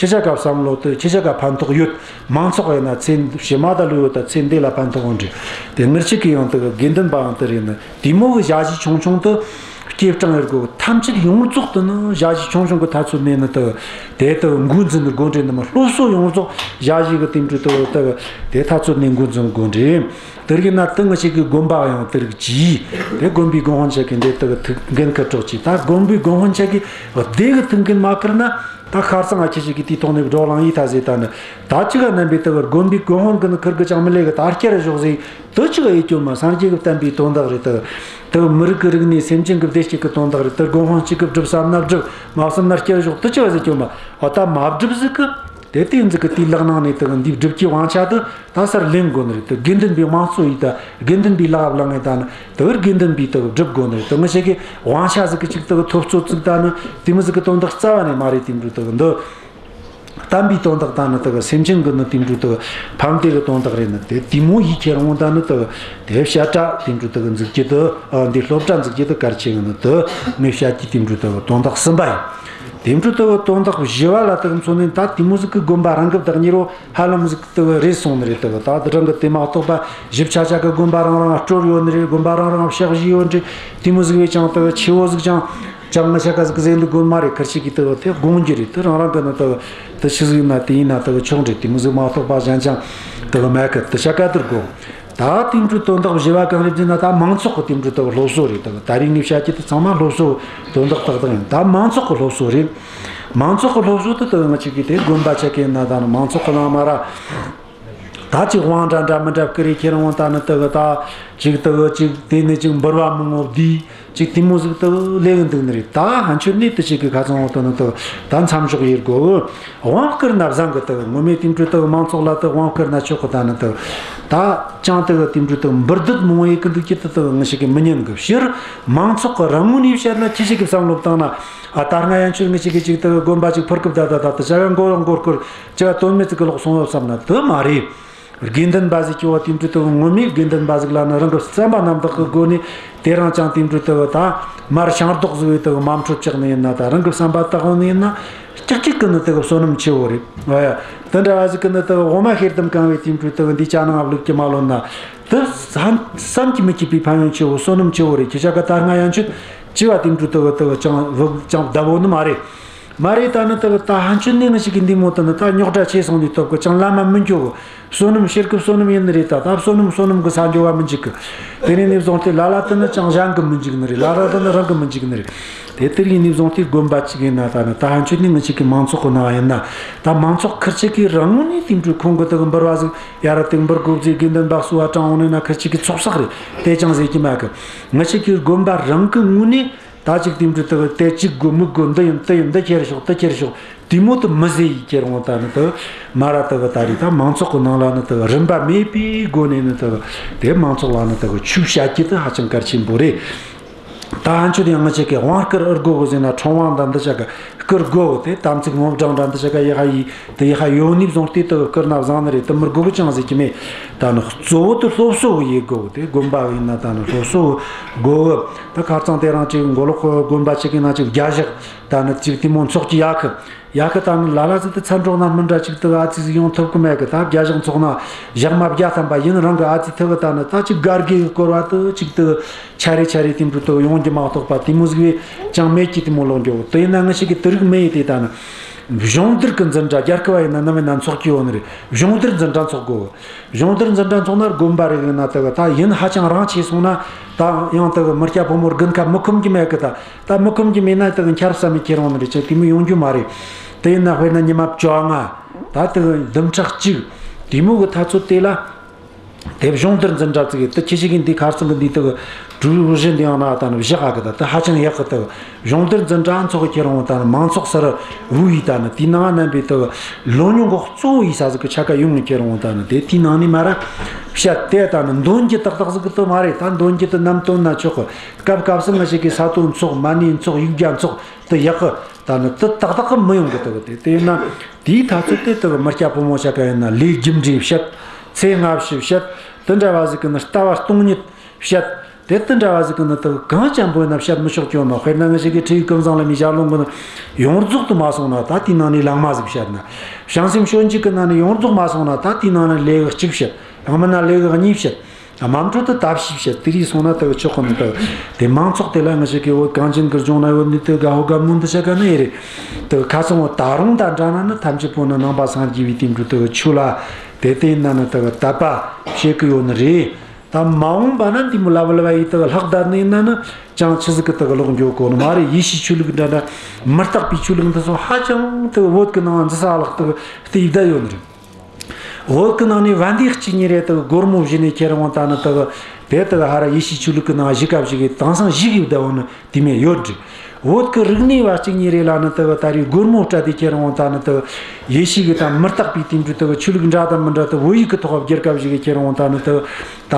ཁྱེད་ཅག་ག་བསམ་བློ་དུ་ཁྱེད་ཅག་ག་ཕན་ཐོགས་ཡོད། མང་ཚོགས་ཡིན་ན་ཚེ་ཕྱི་མ་ད་ལོས་ཡོད་ད་ཚེ་འདི་ལ་ཕན་ཐོགས་འོང་འདྲི། དེ་ངེད་ཅག་གི་ཡང་དུ་དགེ་འདུན་པའང་དུ་རེད་ནི། དེ་མོ་གི་ཞ་ཞི་ཆུང་ཆུང་དུ་སྐྱེ་སྤྲང་ཡེ་དགོས། ཐམས་ཅད་ཡོངས་རྫོགས་དུ་ནི་ཞ་ཞི་ཆུང་ཆུང་གི་ཐ་ཚོད་ནས་ནི་དུ་དེ་དུ་འགོ་འཛིན་ནི་དགོས་འདྲེ་ནི་མ། སློབ་གསོ་ཡོངས་རྫོགས་ཞ་ཞི་གི་དེ་འདྲ་དུ་དུ་དེ་ཐ་ཚོད་ནས་འགོ་འཛིན་དགོས་འདྲེ། དེ་རིགས་ན་དུ་ང་ཅག་གི་དགོན་པ་ཡང་དེ་རིགས་ཀྱིས་དེ་དགོན་པའི་དགོན་དཔོན་ཆ་གི་འདི་དུ་ཐུགས་འགན་ཁུར་རོགས་གྱིས། ད་དགོན་པའི་དགོན་དཔོན་ཆ་གི་སྡེ་གི་ཐུགས་འགན་མ་ཁུར་ན། ད་ཁ་སང་ང་ཁྱེད་ཅག་གིས་དེའི་ཐོག་ནས་བགྲོ་གླེང་ཡེ་ཐལ་ཟེར། ད་ནི་ད་ཅི་ག་རྣམ་པའི་དུ་བར་དགོན་པའི་དགོན་དཔོན་གི་ནི་ཁུར་གི་ཅང་མི་ལས་གི། ད་བསྐྱར་ཞོག་ཟེར། དུ་ཅི་ག་ཡེ་སྐྱོ་མ། སངས་རྒྱས་ཀྱི་བསྟན་པའི་དོན་དག་རེད། དུ་དུ་མི་རིགས་ཀྱི་རིག་གནས་སེམས་ཅན་གྱི་བདེ་སྐྱིད་ཀྱི་དོན་དག་རེད། དུ་དགོན་དཔོན་གཅིག་གིས་སྒྲུབ་བསམ་ན་སྒྲུབ། མ་བསམ་ན་བསྐྱར་ཞོག། དུ་ཅི་ག་ཟེར་སྐྱོ་མ། འོ་ད་མ་སྒྲུབ་ཟིག་གི། དེ་དེ་ཟིག་གི་དེའི་ལག་ནང་ནས་དུ་འདི་སྒྲུབ་ཀྱི་དབང་ཆ་དུ། ད་སར་ལེན་དགོས་ནི་རེད། དེ་དགེ་འདུན་པའི་དམངས་གཙོ་ཡིས་ད་དགེ་འདུན་པའི་ལག་བླངས་ངེ་ད་ནི་དེ་བར་དགེ་འདུན་པའི་དེ་བར་སྒྲུབ་དགོས་ནི་རེད། དེ་ང་ཅག་གི་དབང་ཆ་ཟིག་གི་ཅིག་དེ་ཐོབ་ཚོད་ཅིག་ད་ནི་དེ་མོ་ཟིག་གི་དོན་དག་རྩ་བ་ནས་མ་རེད། དེ་འདྲ་དེ་འདི་བསྟན་པའི་དོན་དག་ད་ནི་དེ་སེམས་ཅན་གི་ནི་དེ་འདྲ་དེ་ཕན་བདེ་གི་དོན་དག་རེད། ནི་དེ་དེ་མོ་ཡིས་ཁྱེར་འོང་ད་ནི་དེ་དེ་བཤད་གྲྭ་དེ་འདྲ་དེ་འཛུགས་རྒྱུ་དེ། ཨ་འདི་སློབ་གྲྭ་འཛུགས་རྒྱུ་དེ་གལ་ཆེ་གི། ནི་དེ་ངས་བཤད་རྒྱུ་དེ་འདྲ་དེ་དོན་དག་གསུམ་པ་ཡིན། དེ་འདྲ་དེ་དོན་དག་བཞི་བ་ལ་དེ་མཚོན་ནི་ད་དེ་མོ་ཟིག་གི་དགོན་པ་རང་གི་བདག་གཉེར་བོ་ཧ་ལམ་ཟིག་དེ་རེད་སོང་ནི་རེད། དེ་ད་དེ་རང་གི་དེ་མ་གཏོགས་པ་ཞིབ་ཆ་ཆ་གི་དགོན་པ་རང་རང་སྲོལ་ཡོད་ནི་རེད། དགོན་པ་རང་རང་ཕྱག་བཞེས་ཡོད་ནི་རེད། དེ་མོ་ཟིག་བས་ཅང་དེ་ཆེ་བོ་ཟིག་ཅང་ཅང་ང་ཆ་ག་ཟིག་ཟེར་འདུག་དགོན་མ་རེད། ཁར་ཞིག་གིས་དེ་དེ་དགོངས་རྒྱུ་རེད། དེ་རང་རང་གི་ནི་དེ་དེ་ཆི་ཟིག་ན་དེ་ཡིན་ན་དེ་ཆོག་འདྲེ། དེ་མོ་ཟིག་མ་གཏོགས་པ་གཞན་ཅང་དེ་མེད་གི། དེ་ཆ་ག་དེ་དགོངས། ད་དེ་འདྲའི་དོན་དག་བཞི་བ་གང་རེད་ཟེར་ན། ད་མང་ཚོགས་ཀྱི་དེ་འདྲའི་དག་སློབ་གསོ་རེད། དག་ད་རེས་ངས་བཤད་རྒྱུ་དེ་ཚང་མ་སློབ་གསོ་དོན་དག་ཏག་ཏག་ཡིན། ད་མང་ཚོགས་ཀྱི་སློབ་གསོ་རེད། མང་ཚོགས་ཀྱི་སློབ་གསོ་དེ་དག་ང་ཅག་གི་དེ་དགོན་པ་ཆ་གི་ན། ད་ནི་མང་ཚོགས་ཀྱི་ནང་མ་ར། ད་ཅིག་དབང་འདྲ་འདྲ་མི་འདྲ་བསྐུར་རེ་ཁྱེར་འོང་། ད་ནི་དག་ད་ཅིག་དག་ཅིག་དེ་ནས་ཅིག་འབུལ་བ་མང་པོ་བསྡུས། ཅིག་དེ་མོ་ཟིག་དག་ལས་གི་འདུག་ནི་རེད། ད་ཕན་ཆོད་ནི་དེ་ཅིག་གི་ཁ་ཚང་འོང་། ད་ནི་དག་ད་མཚམས་འཇོག་ཡེད་དགོས། དབང་བསྐུར་ན་བཟང་གི། དག་ངོ་མས་དེ་འདྲའི་དག་མང་ཚོགས་ལ་དག་དབང་བསྐུར་ན་ཆོག་གི། ད་ནི་དག་ད་ཅང་དག་དེ་འདྲའི་དག་འབུལ་སྡུད་མང་པོ་ཡེད་གི་འདུག་རྒྱུ་དེ་དག་ང་ཅག་གི་མི་ཉན་གི། སྤྱིར་མང་ཚོགས་ཀྱི་རང་ངོས་ནས་བཤད་ན། ཁྱེད་ཅག་གི་བསམ་བློ་བཏང་ན། ཨ། ད་སྔ་ཡན་ཆོད་ང་ཅག་གི་ཅིག་དག་དགོན་པ་ཅིག་ཕུར་སྐབས་ད་ད་ད་ད་བྱ་བ་མགོ་རང་མགོ་སྐོར་ཅིག་དོན་མེད་ཅིག་གི་ལོག་སོང་བ་བསམ་ན་དེ་མ་རེད། དགེ་འདུན་པ་ཟིག་གི་བ་དེ་འདྲའི་དག་ངོ་མས་དགེ་འདུན་པ་ཟིག་ལ་ནི་རང་གི་བསམ་པ་རྣམ་དག་གི་སྒོ་ནས། དེ་རིང་ཅང་དེ་འདྲའི་དག་ད་མར་ཤིང་རྡོག་བཟོ་བའི་དག་མ་འཕྲོད་ཅག་ནི་ཡིན་ན། ད་རང་གི་བསམ་པ་དག་ནི་ཡིན་ན། ཀྱག་ཀྱིག་གི་ནི་དག་བསོད་ནམས་ཆེ་བོ་རེད། ཨ་ཡ། དེ་འདྲ་བ་ཟིག་གི་ནི་དག་འོ་མ་ཤེལ་དམ་གང་བའི་དེ་འདྲའི་དག་འདི་ཅ་ནང་ཨབ་ལུག་གི་མ་ལོན་ན། དེ་བསམ་བསམ་གྱིས་མི་ཁྱབ་པའི་ཕན་ཡོན་ཆེ་བོ། བསོད་ནམས་ཆེ་བོ་རེད། ཁྱེད་ཅག་གི་ད་སྔ་ཡན་ཆོད་ཅི་བ་དེ་འདྲའི་དག་དག་ཅང་བུ་ཅང་བདག་པོ་ནི་མ་རེད། མ་རེད། ད་ནི་དག་ད་ཕན་ཆོད་ནི་ང་ཅག་གི་འདི་མོ་དེ་ནི་ད་རྙོག་དྲ་ཆེ་སོང་ནི་སྟབས་གི་ཅང་ལམ་མ་མི་འགྱོ་གི། བསོད་ནམས་ཤེལ་གི་བསོད་ནམས་ཡིན་ནི་རེད། ད་ད་བསོད་ནམས་བསོད་ནམས་གི་ས་འགྱོ་བ་མི་འཇུག་གི། དེ་ནས་ནི་བཟུང་སྟེ་ལ་ལ་དེ་ནི་ཅང་གཞན་གི་མི་འཇུག་ནི་རེད། ལ་ལ་དེ་ནི་རང་གི་མི་འཇུག་ནི་རེད། དེ་ལྟར་ཡིན་ནི་བཟུང་སྟེ་དགོན་པ་གཅིག་ཡིན་ན། ད་ནི་ད་ཕན་ཆོད་ནི་ང་ཅག་གི་མང་ཚོགས་གི་ནང་ཡིན་ན། ད་མང་ཚོགས་ཁེར་གཅིག་གིས་རང་ངོས་ནས་དེ་འདྲའི་ཁོང་གི་དག་འབུལ་བ་ཟིག་ཡར་ར་དེ་འབུལ་དགོས་ཟེར། དགེ་འདུན་པ་གསོལ་བ་དྲང་འོང་ནི་ན་ཁེར་གཅིག་གི་ཚོགས་བསགས་རེད། དེ་ཅང་ཟེར་གྱི་མེད་གི། ང་ཅག་གི་དགོན་པ་རང་གི་ངོས་ནས། ད་ཅིག་དེ་འདྲའི་དག་དེ་གཅིག་དགོས་མི་དགོས། འདི་ཡིན་དེ་ཡིན། འདི་ཁྱེར་ཤོག་དེ་ཁྱེར་ཤོག་དེ་མོ་དེ་མི་ཟེར་ཡེ་ཁྱེར་འོང་། ད་ནི་དག་མ་ར་དག་ད་རེས་ད་མང་ཚོགས་གི་ནང་ལ་ནི་དག་རིན་པ་མེད་པའི་སྒོ་ནས་ནི་དག་དེ་མང་ཚོགས་ལ་ནི་དག་ཆོས་བཤད་རྒྱུ་དེ་ཧ་ཅང་གལ་ཆེན་པོ་རེད། ད་ཕན་ཆོད་ཡང་ང་ཅག་གི་དབང་བསྐུར་ཨེ་དགོས་གི་ཟེར་ན། ཁྲོམ་དབང་དང་འདི་ཆ་ག་བསྐུར་དགོས་གི། དེ་དམ་ཚིག་སྨོན་འཇོག་འདྲ་འདི་ཆ་ག་ཡག་པ་ཡེ། དེ་ཡག་པ་ཡོད་ནི་བཟུང་སྟེ་དག་བསྐུར་ན་བཟང་ནི་རེད། དེ་མི་དགོས་གི་ཅང་ཟེར་གྱི་མེད། ད་ནི་གཙོ་བོ་དེ་སློབ་གསོ་ཡེ་དགོས་གི། དེ་དགོན་པ་ཡིན་ན་ད་ནི་སློབ་གསོ་དགོས་གི། ད་ཁ་རྩང་དེ་རིང་ཅིག་མགོ་ལོག་གི་དགོན་པ་ཅིག་གི་ནང་ཅིག་བརྒྱ་ཞག་ད་ནི་ཅིག་དེ་མོ་འཚོགས་ཀྱི་ཡག་གི། ཡག་གི། ད་ནི་ལ་ལ་ཟིག་དེ་ཚར་འགྲོ་ན་མི་འདྲ་ཅིག་དག་ཨ་ཙི་ཟིག་ཡོང་ཐུབ་གི་མེད་གི། ད་བརྒྱ་ཞག་འཚོགས་ན་ཞག་མ་བརྒྱ་ཐམ་པ་ཡུན་རིང་གི་ཨ་ཙི་ཐུབ་གི། ད་ནི་ད་ཅིག་སྒར་གི་སྐོར་བ་དེ་ཅིག་དེ་ཆ་རེ་ཆ་རེ་དེ་འདྲའི་དག་ཡོང་རྒྱུ་མ་གཏོགས་པ། དེ་མོ་ཟིག་བས་ཅང་མེད་ཀི། དེ་མོ་ལོག་འགྱོ། དེ་ཡིན་ན་ང་ཅག་གི་དེ་རིགས་མེད་ཡེ། དེ་ད་ནི་སྦྱོང་བརྡར་གི་འཛིན་གྲྭ་རྒྱལ་ཁབ་བ་ཡིན་ན་ནམ་ཡིན་ན་འཚོགས་ཀྱི་ཡོད་ནི་རེད། སྦྱོང་བརྡར་འཛིན་གྲྭ་འཚོགས་དགོས། སྦྱོང་བརྡར་འཛིན་གྲྭ་འཚོགས་ན་དགོན་པ་རེ་ཡིན་ན་དག་ད་ཡུན་ཧ་ཅང་རིང་ཆེ་སོང་ན། ད་ཡང་དག་མི་སྐྱ་ཕོ་མོ་དགུན་ཁ་མི་ཁོམ་གྱི་མེད་གི། ད་ད་མི་ཁོམ་གྱི་མེད་ན་དག་འཁྱར་བསམ་མི་ཁྱེར་འོང་ནི་རེད། ཅིག་དེ་མོ་ཡོང་རྒྱུ་མ་རེད། དེ་ཡིན་ན་དཔེར་ན་ཉི་མ་བཅོ་ལྔ། ད་དག་བདུན་ཕྲག་གཅིག་དེ་མོ་གི་ཐ་ཚོད་དེ་ལ། དེ་སྦྱོང་བརྡར་འཛིན་གྲྭ་བཙུགས་ཡེ། དེ་ཁྱེད་ཅག་གི་འདི་ཁ་རྩང་གི་འདི་དག་གྲུ་བཞི་འདི་ཡང་ན་ད་ནི་བཞག་ག་གི། ད་དེ་ཧ་ཅང་ཡག་གི། དག་སྦྱོང་བརྡར་འཛིན་གྲྭ་འཚོགས་ཁྱེར་འོང་། ད་ནི་མང་ཚོགས་སར་བུ་ཡི་ད་ནི་དེའི་ནང་རྣམ་པའི་དག་ལོ་ཉུང་གི་གཙོ་བོ་ཡི་ས་ཟིག་གི་ཆ་ག་ཡོང་ངེ་ཁྱེར་འོང་། ད་ནི་དེ་དེའི་ནང་ནས་མ་ར་བཤད། དེ་ད་ནི་འདོན་རྒྱུ་ཏག་ཏག་ཟིག་གི་དེ་མ་རེད། ད་འདོན་རྒྱུ་དེ་ནམ་བཏོན་ན་ཆོག་གི། སྐབས་སྐབས་སུ་ང་ཅག་གི་ས་སྟོན་འཚོགས། མ་ཎི་འཚོགས། ཡིག་བརྒྱ་འཚོགས། དེ་ཡག་གི། ད་ནི་དེ་ཏག་ཏག་གི་མི་ཡོང་གི། དེ་གི་དེ་དེ་ཡིན་ན་དེའི་ཐ་ཚོད་དེ་དག་མི་སྐྱ་ཕོ་མོ་ཆ་ག་ཡིན་ན་ལས་རྒྱུ་འབྲས་བཤད། ཚེ་སྔ་ཕྱི་བཤད། དེ་འདྲ་བ་ཟིག་གི་ནི་ལྟ་བ་སྟོང་ཉིད་བཤད། དེ་དེ་འདྲ་བ་ཟིག་གི་ནི་དག་གང་ཅན་པོ་ཡིན་ན་བཤད་མི་ཆོག་གི་ཡོད་ན། དཔེར་ན་ང་ཅག་གི་ཁྲིད་ཡིག་ཀུན་བཟང་བླ་མའི་ཞལ་ལུང་གི་ནི་ཡོངས་རྫོགས་དུ་མ་སོང་ན་ད་དེའི་ནང་ནས་ལེའུ་མ་ཟིག་བཤད་ན། བྱང་སེམས་སྤྱོད་འཇུག་གི་ནང་ནས་ཡོངས་རྫོགས་མ་སོང་ན་ད་དེའི་ནང་ནས་ལེའུ་གཅིག་བཤད། ཡང་མིན་ན་ལེའུ་གཉིས་བཤད། དམངས་ཁྲོད་དུ་ལྟ་ཞིབ་བྱེད། དེ་རིགས་སོང་ན་དག་ཆོག་གི་མི་འདུག། དེ་མང་ཚོགས་དེ་ལ་ང་ཅག་གི་བོད་གངས་ཅན་གྱི་ལྗོངས་ན་ཡོད་ནི་དེ་རྒད་པོ་རྒད་མོ་འདི་ཆ་ག་ནི་ཡེ་རེད། དེ་ཁ་སང་བོ་ད་རུང་ད་འདྲ་ན་ནི་ཐམས་ཅད་པོ་ནི་ནང་པ་སངས་རྒྱས་པའི་དེ་འདྲ་དག་ཆོས་ལ་དེ་དེ་ཡིན་ན་ནི་དག་དད་པ་བྱེད་གི་ཡོད་ནི་རེད། ད་མ་འོངས་པ་ན་འདི་མོ་ལ་བ་ལ་བ་ཡི་དག་ལྷག་བསྡད་ནི་ཡིན་ན་ནི་ཅང་ཆི་ཟིག་གི་དག་ལོག་འགྱོ་གོ་ནི་མ་རེད། ཡེ་ཤུའི་ཆོས་ལུགས་འདྲ་འདྲ་མི་རྟག་པའི་ཆོས་ལུགས་འདི་ཚོ་ཧ་ཅང་དག་བོད་གི་ནང་འཛུལ་ས་ལྷག་དག་བལྟས་བསྡད་ཡོད་ནི་རེད། བོད་གི་ནང་ནས་བན་དེ་གཅིག་གཉིས་རེ་དག་སྒོར་མོ་བྱིན་ནས་ཁྱེར་འོང་། ད་ནི་དག་དེ་དག་ཧ་ར་ཡེ་ཤུའི་ཆོས་ལུགས་གི་ནང་གཞིས་ཀ་བཞུགས་གི་དེང་སང་བཞུགས་ཡོད་བསྡད་འོང་ནི་དེ་མོ་ཡོད་རེད། བོད་གི་རིག་གནས་བ་གཅིག་གཉིས་རེ་ལ་ནི་དག་ད་རེས་སྒོར་མོ་སྤྲད་དེ་ཁྱེར་འོང་། ད་ནི་དག་ཡེ་ཤུ་གི་ད་མི་རྟག་པའི་དེ་འདྲ་དག་ཆོས་ལུགས་འདྲ་དང་མི་འདྲ་དག་བོད་ཡིག་གི་ཐོག་བསྒྱུར་ཀ་བཞུགས་གི་ཁྱེར་འོང་། ད་ནི་དག་ད་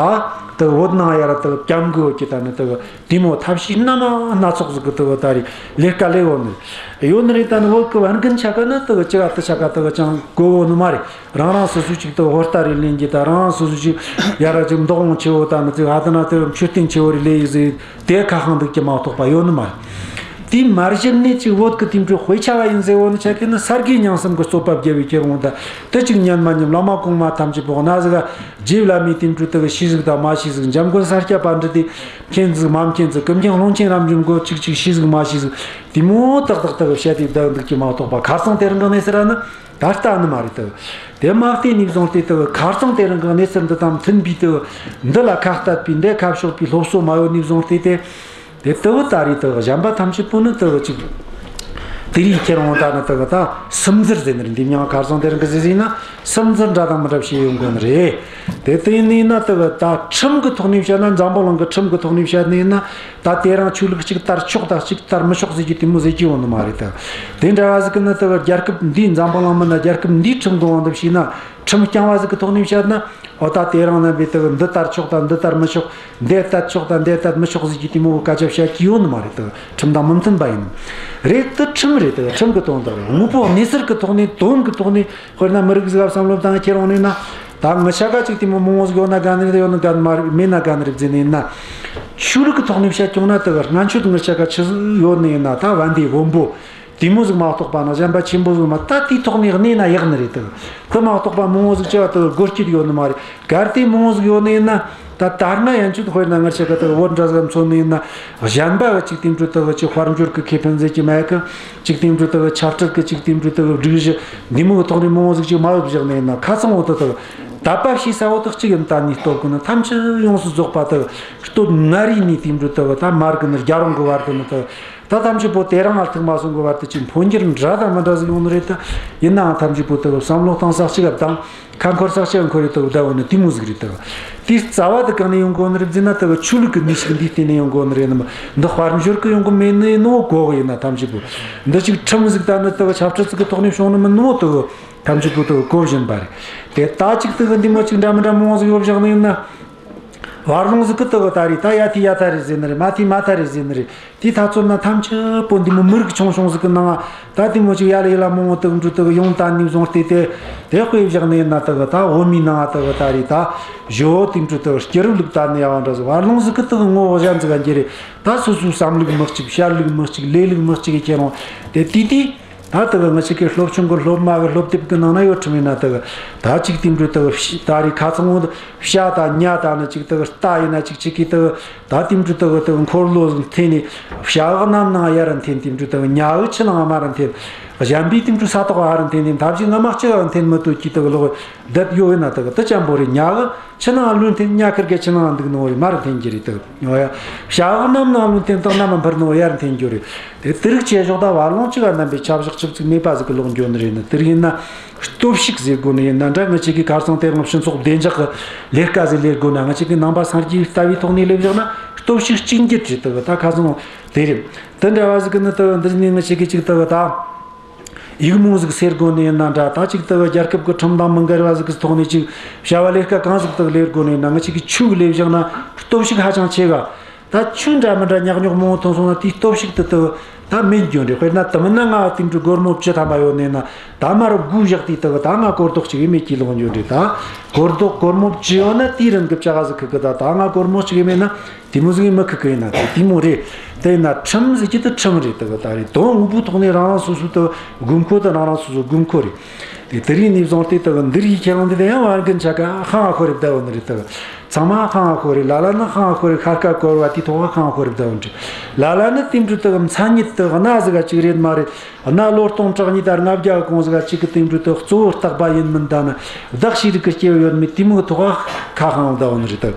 དག་བོད་ནང་ཡ་ར་དག་བཀྲམ་གི་ཡོད་ཀི། ད་ནི་དག་དེ་མོ་ཐབས་ཤེས་སྣ་མང་སྣ་ཚོགས་ཟིག་གི་དག་ད་རེས་ལས་ཀ་ལས་ཡོད་ནི་ཡོད་ནི་རེད། ད་ནི་བོད་གི་བན་རྒན་ཆ་ག་ནི་དག་ཅི་ག་དེ་ཆ་ག་དག་ཅང་གོ་བོ་ནི་མ་རེད། རང་རང་སོ་སོ་ཅིག་དག་ཧོར་ལྟ་རེ་ལེན་གྱི། ད་རང་རང་སོ་སོ་ཅིག་ཡ་ར་ཅིག་འདུག་འོང་ཆེ་བོ། ད་ནི་ཅིག་ཧ་ད་ན་དེ་མཆོད་རྟེན་ཆེ་བོ་རེ་ལས་ཡི་ཟིག་དེ་ཁ་ཤང་འདུག་གི་མ་གཏོགས་པ་ཡོད་ནི་མ་རེད། དེ་མར་གཞི་ནས་ཅིག་བོད་ཀྱི་དེ་འདྲའི་དཔེ་ཆ་བ་ཡིན་ཟེར་བོ་ནི་ཆ་གི་ནི་ས་དགེ་རྙིང་གསུམ་གྱི་རྩོད་པ་བརྒྱབ་པའི་ཁྱེར་འོང་ད། དེ་ཅིག་ཉན་མ་ཉན་བླ་མ་གོང་མ་ཐམས་ཅད་པོ་ན་ཟིག་རྗེ་བླ་མའི་དེ་འདྲའི་དག་ཤེས་ཟིག་དང་མ་ཤེས་ཟིག་འཇམ་མགོན་ས་སྐྱ་པཎྜི་ཏས་མཁྱེན་ཟིག་མ་མཁྱེན་ཟིག་ཀུན་མཁྱེན་ཀློང་ཆེན་རབ་འབྱམས་གོ་ཅིག་ཅིག་ཤེས་ཟིག་མ་ཤེས་ཟིག་དེ་མོ་ཏག་ཏག་ཏག་བཤད་དེ་བསྡད་འདུག་གི་མ་གཏོགས་པ། ཁ་སང་དེ་རིང་གི་གནས་ཚུལ་ར་ནི་ད་ལྟ་ནི་མ་རེད་དག་དེ་མ་བལྟས་ནས་བཟུང་སྟེ་དག་ཁ་སང་དེ་རིང་གི་གནས་ཚུལ་འདི་དང་མཐུན་པའི་དག་འདི་ལ་ཁ་གཏད་པའི་འདི་ཁ་ཕྱོགས་པའི་སློབ་གསོ་མ་ཡོད་ནས་བཟུང་སྟེ་དེ། དེ་ལྟ་བུ་ད་རེས་དག་གཞན་པ་ཐམས་ཅད་པོ་ནི་དག་ཅིག་དེ་རིགས་ཁྱེར་འོང་ད་ནི་དག་ད་སིམ་འཛུལ་ཟེར་ནི་རེད། འདི་མྱང་ཁ་སང་དེ་རིང་གི་ཟེར་ཟིན་ན་སིམ་འཛུལ་འདྲ་དང་མི་འདྲ་བྱས་ཡོང་དགོས་ནི་རེད། དེ་ལྟ་ཡིན་ནི་ན་དག་ད་ཁྲིམས་ཀྱི་ཐོག་ནས་བཤད་ན། འཛམ་བུ་གླིང་གི་ཁྲིམས་ཀྱི་ཐོག་ནས་བཤད་ནི་ཡིན་ན་ད་དེ་རིང་ཆོས་ལུགས་གཅིག་དར་ཆོག་དང་གཅིག་དར་མི་ཆོག་ཟེར་རྒྱུ་དེ་མོ་ཟེར་རྒྱུ་ཡོད་ནི་མ་རེད་དག་དེ་འདྲ་བ་ཟིག་གི་ནི་དག་རྒྱལ་ཁབ་འདིའི་འཛམ་བུ་གླིང་མིན་ན་རྒྱལ་ཁབ་འདིའི་ཁྲིམས་དགོངས་པ་འདི་བྱས་ན། ཁྲིམས་རྐྱང་བ་ཟིག་གི་ཐོག་ནས་བཤད་ན། འོ་ད་དེ་རིང་ན་བས་དག་འདི་དར་ཆོག་དང་འདི་དར་མི་ཆོག་འདི་བཏད་ཆོག་དང་འདི་བཏད་མི་ཆོག་ཟེར་རྒྱུ་དེ་མོ་གི་སྐད་ཆ་བཤད་རྒྱུ་ཡོད་ནི་མ་རེད་དག་ཁྲིམས་དང་མི་མཐུན་པ་ཡིན། རེད། དེ་ཁྲིམས་རེད་དག་ཁྲིམས་གི་དོན་དག་རེད། དངོས་པོ་གནས་ཚུལ་གི་ཐོག་ནས་དོན་གི་ཐོག་ནས་དཔེར་ན་མི་རིགས་ཟིག་ག་བསམ་བློ་བཏང་ཁྱེར་འོང་ནས་ན། ད་ངི་ཆ་ག་ཅིག་དེ་མོ་མང་བོ་ཟིག་ཡོད་ན་དགའ་ནི་རེད། ཡོད་ན་དགའ་ནི་མ་རེད། མེད་ན་དགའ་ནི་རེད་ཟེར་ནས་ཡིན་ན། ཆོས་ལུགས་གི་ཐོག་ནས་བཤད་ཀྱང་ན་དག་སྔན་ཆད་ངི་ཆ་ག་ཆི་ཟིག་ཡོད་ནི་ཡིན་ན། ད་བན་དེ་བོན་པོ། དེ་མོ་ཟིག་མ་གཏོགས་པ་ན་གཞན་པ་ཆེན་པོ་ཟིག་མ། ད་དེའི་ཐོག་ནས་གནས་ན་ཡག་ནི་རེད་དག་དེ་མ་གཏོགས་པ་མང་བོ་ཟིག་བྱ་བ་དག་དགོས་རྒྱུ་ཡོད་ནི་མ་རེད། གལ་ཏེ་མང་བོ་ཟིག་ཡོད་ནི་ཡིན་ན། ད་ད་སྔ་ཡན་ཆད་དཔེར་ན་ངར་ཆ་ག་དག་བོད་འདྲ་ཟིག་མཚོན་ནི་ཡིན་ན། གཞན་པ་གི་ཅིག་དེ་འདྲ་དག་ཅིག་དཔལ་འབྱོར་གི་ཁེ་ཕན་ཟེར་གྱི་མེད་གི་ཅིག་དེ་འདྲ་དག་ཆབ་སྲིད་གི་ཅིག་དེ་འདྲ་དག་སྒྲིག་གཞི་འདི་མོ་གི་ཐོག་ནས་མང་བོ་ཟིག་ཅིག་མ་བབ་བཞག་ནི་ཡིན་ན། ཁ་ཚང་བོ་དག་དག་དད་པ་བྱེད་ས་བོ་དག་གཅིག་ཡིན་ད་ནི་སྟོབས་གི་ནི་ཐམས་ཅད་ཡོངས་སུ་རྫོགས་པ་དག་སྟོད་མངའ་རིས་ནས་དེ་འདྲ་དག་ད་མར་གི་ནི་རྒྱལ་རོང་གི་བར་དུ་ནི་དག་ད་ཐམས་ཅད་པོ་དེ་རིང་ང་ཐུག་མ་སོང་གི་བར་དུ་ཅིག་འཕོ་འགྱུར་འདྲ་དང་མི་འདྲ་ཟིག་ཡོང་ནི་རེད་ད། ཡིན་ནའང་ཐམས་ཅད་པོ་དག་བསམ་བློ་གཏོང་ས་གཅིག་ག་དང་། ཁ་འཁོར་ས་གཅིག་ག་འཁོར་ཡོད་དག་བསྡད་ཡོད་ནི་དེ་མོ་ཟིག་རེད་དག་དེའི་རྩ་བ་དེ་གང་ནས་ཡོང་གོ་ནི་རེད་ཟེར་ན། དག་ཆོས་ལུགས་ཀྱི་གནས་ཤིག་འདིའི་སྟེང་ནས་ཡོང་གོ་ནི་རེད་ནི་མ། འདི་དཔལ་འབྱོར་གི་ཡོང་གི་མེད་ནི་ཡིན་ནོ་གོ་གི་ཡིན་ན། ཐམས་ཅད་པོ་འདི་ཅིག་ཁྲིམས་ཟིག་ད་ནི་དག་ཆབ་སྲིད་ཟིག་གི་ཐོག་ནས་བྱུང་ནི་མིན་ནོ་དག་ཐམས་ཅད་པོ་དག་གོ་བཞིན་པ་རེད། དེ་ད་ཅིག་དག་འདི་མོ་ཅིག་འདྲ་མི་འདྲ་མང་བོ་ཟིག་ཡོད་བཞག་ནི་ཡིན་ན། བར་ལོང་ཟིག་གི་དག་ད་རེད་ད་ཡ་ཐི་ཡ་ཐ་རེད་ཟེར་ནི་རེད། མ་ཐི་མ་ཐ་རེད་ཟེར་ནི་རེད། དེ་ཐ་ཚོད་ན་ཐམས་ཅད་པོ་འདི་མོ་མི་རིགས་ཆུང་ཆུང་ཟིག་གི་ནང་ད་དེ་མོ་ཅིག་ཡ་ལ་ཡ་ལ་མང་བོ་དག་འགྲོ་དག་ཡོང་ད་ནས་བཟུང་སྟེ་དེ་དེ་དཔེ་བཞག་ནས་ན། དག་ད་འོ་མའི་ནང་དག་ད་རེད་ད་ཞོ་དེ་འགྲོ་དག་སྐྱུ་རུ་ལུག་ད་ནི་ཡ་བ་འདྲ་ཟིག་བར་ལོང་ཟིག་གི་དག་ངོ་བོ་གཞན་ཟིག་ག་འགྱུར་རེད་ད། སོ་སོའི་བསམ་ལུགས་མི་གཅིག་བཤད་ལུགས་མི་གཅིག་ལས་ལུགས་མི་གཅིག་གི་ཁྱེད་རང་དེ་དེ་དེ། ད་དག་ང་ཅག་གི་སློབ་ཆུང་གི་སློབ་མ་གི་སློབ་དེབ་གི་ནང་ན་ཡོད་ཁྲིམས་ཡིན་ན། དག་ད་ཅིག་དེ་འདྲ་དག་ད་རེས་ཁ་ཚང་བོ་བྱ་དང་ཉ་དང་ནི་ཅིག་དག་རྟ་ཡིན་ན་ཅིག་ཅིག་གིས་དག་ད་དེ་འདྲ་དག་དག་འཁོར་ལོ་འཐེན་ནས། བྱ་གི་གནམ་ནང་ཡར་འཐེན། དེ་འདྲ་དག་ཉ་གི་ཆུ་ནང་མར་འཐེན། གཞན་པའི་དེ་འདྲ་ས་ཐོག་ཨ་རུ་འཐེན་ནས། མཐའ་བཞི་ང་མ་གཅིག་ག་འཐེན་མི་ཐུབ་ཀྱི་དག་ལོག་བསྡད་ཡོད་ཡིན་ན། དག་དེ་ཅན་པོ་རེད། ཉ་གི་ཆུ་ནང་ལུས་འཐེན། ཉ་ཁིར་གེ་ཆུ་ནང་འདུག་ནོ་རེད། མར་འཐེན་རྒྱུ་རེད་དག་ཡོ་ཡ། བྱ་གི་གནམ་ནང་ལུས་འཐེན་དང་གནམ་འཕུར་ནོ་ཡར་འཐེན་རྒྱུ་རེད། དེ་དེ་རིགས་བྱས་ཞོག་ད་བར་ལོང་གཅིག་ག་རྣམ་པའི་ཆབ་བཞག་ཆབ་ཚིག་མེད་པ་ཟིག་གི་ལོག་འགྱོ་ནི་རེད་ནི། དེ་རིགས་ཡིན་ན་སྟོབས་ཤུགས་ཟེར་དགོས་ནི་ཡིན་ན་འདྲ། ང་ཅག་གི་ཁ་སང་དེ་རིང་སྤྱི་ཚོགས་བདེ་འཇགས་ཀྱི་ལས་ཀ་ཟིག་ལས་དགོས་ན། ང་ཅག་གི་ནང་པ་སངས་རྒྱས་ལྟ་བའི་ཐོག་ནས་ལས་བཞག་ན་སྟོབས་ཤུགས་གཅིག་འགྱུར་གྱི་དག་ད་ཁ་སང་དེ་རེད། དེ་འདྲ་བ་ཟིག་གི་ནི་དག་འདི་ནས་ང་ཅག་གི་ཅིག་དག་ད། ཡིག་རྨོངས་ཟིག་སེལ་དགོས་ནི་ཡིན་ན་འདྲ། ད་ཅིག་དག་རྒྱལ་ཁབ་ཀྱི་ཁྲིམས་དང་མི་འགལ་བ་ཟིག་གི་ཐོག་ནས་ཅིག་བྱ་བ་ལས་ཀ་གང་ཟིག་དག་ལས་དགོས་ནི་ཡིན་ན། ང་ཅག་གི་ཆོས་ལས་བཞག་ན་སྟོབས་ཤུགས་ཧ་ཅང་ཆེ་ག་ད་ཆོས་འདྲ་མི་འདྲ་ཉག་ཉོག་མང་བོ་ཐོན་སོང་ན། དེའི་སྟོབས་ཤུགས་དེ་དག་ད་མེད་འགྱོ་རེད། དཔེར་ན་དེ་མིན་ན་ང་དེ་འདྲ་སྒོར་མོ་བཅུ་ཐམ་པ་ཡོད་ནི་ཡིན་ན། ད་མར་སྒོ་བཞག་དུས་དག་ད་ང་སྒོར་རྡོག་གཅིག་ཡིན་མེད་ཀྱི་ལོག་འགྱོ་རེད། ད་སྒོར་རྡོག་སྒོར་མོ་བཅུ་ཡོད་ན་དེའི་རིན་གི་བྱ་ག་ཟིག་ཁུག་གི་ད་ད་ང་སྒོར་མོ་གཅིག་ཡིན་མེད་ན། དེ་མོ་ཟིག་མི་ཁུག་གི་ཡིན་ན། དེ་དེ་མོ་རེད། དེ་ཡིན་ན་ཁྲིམས་ཟེར་གྱི་དེ་ཁྲིམས་རེད། དེ་གི་ད་རེད། དོན་དངོས་པོའི་ཐོག་ནས་རང་རང་སོ་སོའི་དེ་དགོས་མཁོ་དེ་རང་རང་སོ་སོའི་དགོས་མཁོ་རེད། དེ་དེ་རིགས་ནས་བཟུང་སྟེ་དེ་གི་འདི་རིགས་ཁྱེད་རང་འདི་དེ་ཡང་བར་གི་ཆ་ག་ཧང་ཧ་ཁོ་རེ་བསྡད་ཡོད་ནི་རེད། དེ་གི་ཚང་མ་ཧང་ཧ་ཁོ་རེ། ལ་ལ་ནི་ཧང་ཧ་ཁོ་རེ། ཤར་ཁ་སྐོར་བ་དེའི་ཐོག་ཧང་ཧ་ཁོ་རེ་བསྡད་ཡོད་ནི་རེད། ལ་ལ་ནི་དེ་འདྲ་དེ་གི་མཚན་ཉིད་དེ་གི་གནའ་ཟིག་ག་ཅིག་རེད་མ་རེད། གནའ་ལོ་སྟོང་ཕྲག་གཉིས་དང་ལྔ་བརྒྱ་གི་གོང་ཟིག་ག་ཅིག་གི་དེ་འདྲ་དེ་གི་གཙོ་བོ་རྟག་པ་ཡིན་མིན་ད་ནི་བདག་ཤེས་རིག་གི་སྐྱེ་བོ་ཡོད་མེད་དེ་མོ་གི་ཐོག་ཁ་ཧང་བསྡད་ཡོད་ནི་རེད། དེ་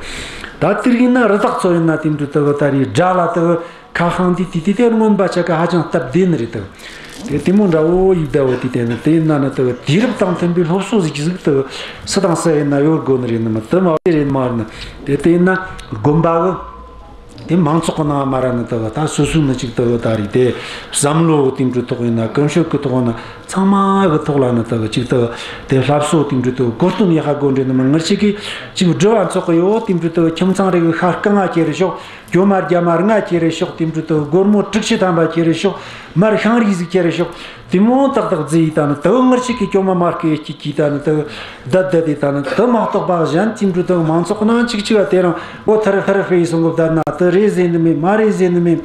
ད་དེ་རིགས་ཡིན་ན་རི་དྭགས་ཚོ་ཡིན་ན་དེ་འདྲ་དེ་གི་ད་རེད། དགྲ་ལ་དེ་གི་ཁ་ཧང་དེ་དེ་དེ་དེ་རྔོན་པ་ཆ་ག་ཧ་ཅང་སྟབས་བདེ་ནི་རེད། དེ་དེ་དེ་མོ་འདྲ་བོ་ཡིན་བསྡད་ཡོད། དེ་དེ་ནི་དེ་ཡིན་ན་ནི་དེ་གི་དུས་རབས་དང་མཐུན་པའི་སློབ་གསོ་ཟིག་ཟིག་དེ་གི་སུ་དང་སུ་ཡིན་ན་ཡོད་དགོས་ནི་རེད་ནི་མ། དེ་མ་རེད་མ་རེད་ནི། དེ་དེ་ཡིན་ན་དགོན་པ་གི་དེ་མང་ཚོགས་ཀྱི་ནང་མ་ར་ནི་དེ་གི་ད་སོ་སོའི་ནི་ཅིག་དེ་གི་ད་རེད། དེ་བསམ་བློ་གི་དེ་འདྲའི་ཐོག་ཡིན་ན། ཀུན་སྤྱོད་ཀྱི་ཐོག་ཡིན་ན། ཚང་མ་གི་ཐོག་ལ་ནི་དེ་གི་ཅིག་དེ་གི་དེ་སློབ་གསོ་དེ་འདྲའི་དེ་གི་གོ་སྟོན་ཡག་ག་དགོས་འདྲ་ནི་མ། ང་ཅག་གི་ཅིག་སྒྲུབ་པ་ཚོགས་གི་ཡོད་དེ་འདྲའི་དེ་གི་ཁྱིམ་ཚང་རེ་གི་ཤ་རྐང་ང་ཁྱེར་རེ་ཤོག་གྱོ་མ་རྒྱ་མ་ལྔ་ཁྱེར་རེ་ཤོག་དེ་འདྲའི་དེ་གི་སྒོར་མོ་དྲུག་ཅུ་ཐམ་པ་ཁྱེར་རེ་ཤོག་མར་ཤིང་རིས་ཟིག་ཁྱེར་རེ་ཤོག་དེ་མོ་ཏག་ཏག་བརྫིས་ཡི་ད་ནི་དེ་གི་ང་ཅག་གི་གྱོ་མ་མ་སྐེ་གཅིག་གིས་ད་ནི་དེ་གི་བསྡད་བསྡད་དེ་ད་ནི། དེ་མ་གཏོགས་པ་གཞན་དེ་འདྲའི་དེ་གི་མང་ཚོགས་ནང་ཅིག་ཅིག་ག་དེ་རིང་འོ་ཐར་ཐར་ཕེ་སོང་གི་བསྡད་ན། དེ་རེད་ཟེར་ནི་མེད། མ་རེད་ཟེར་ནི་མེད།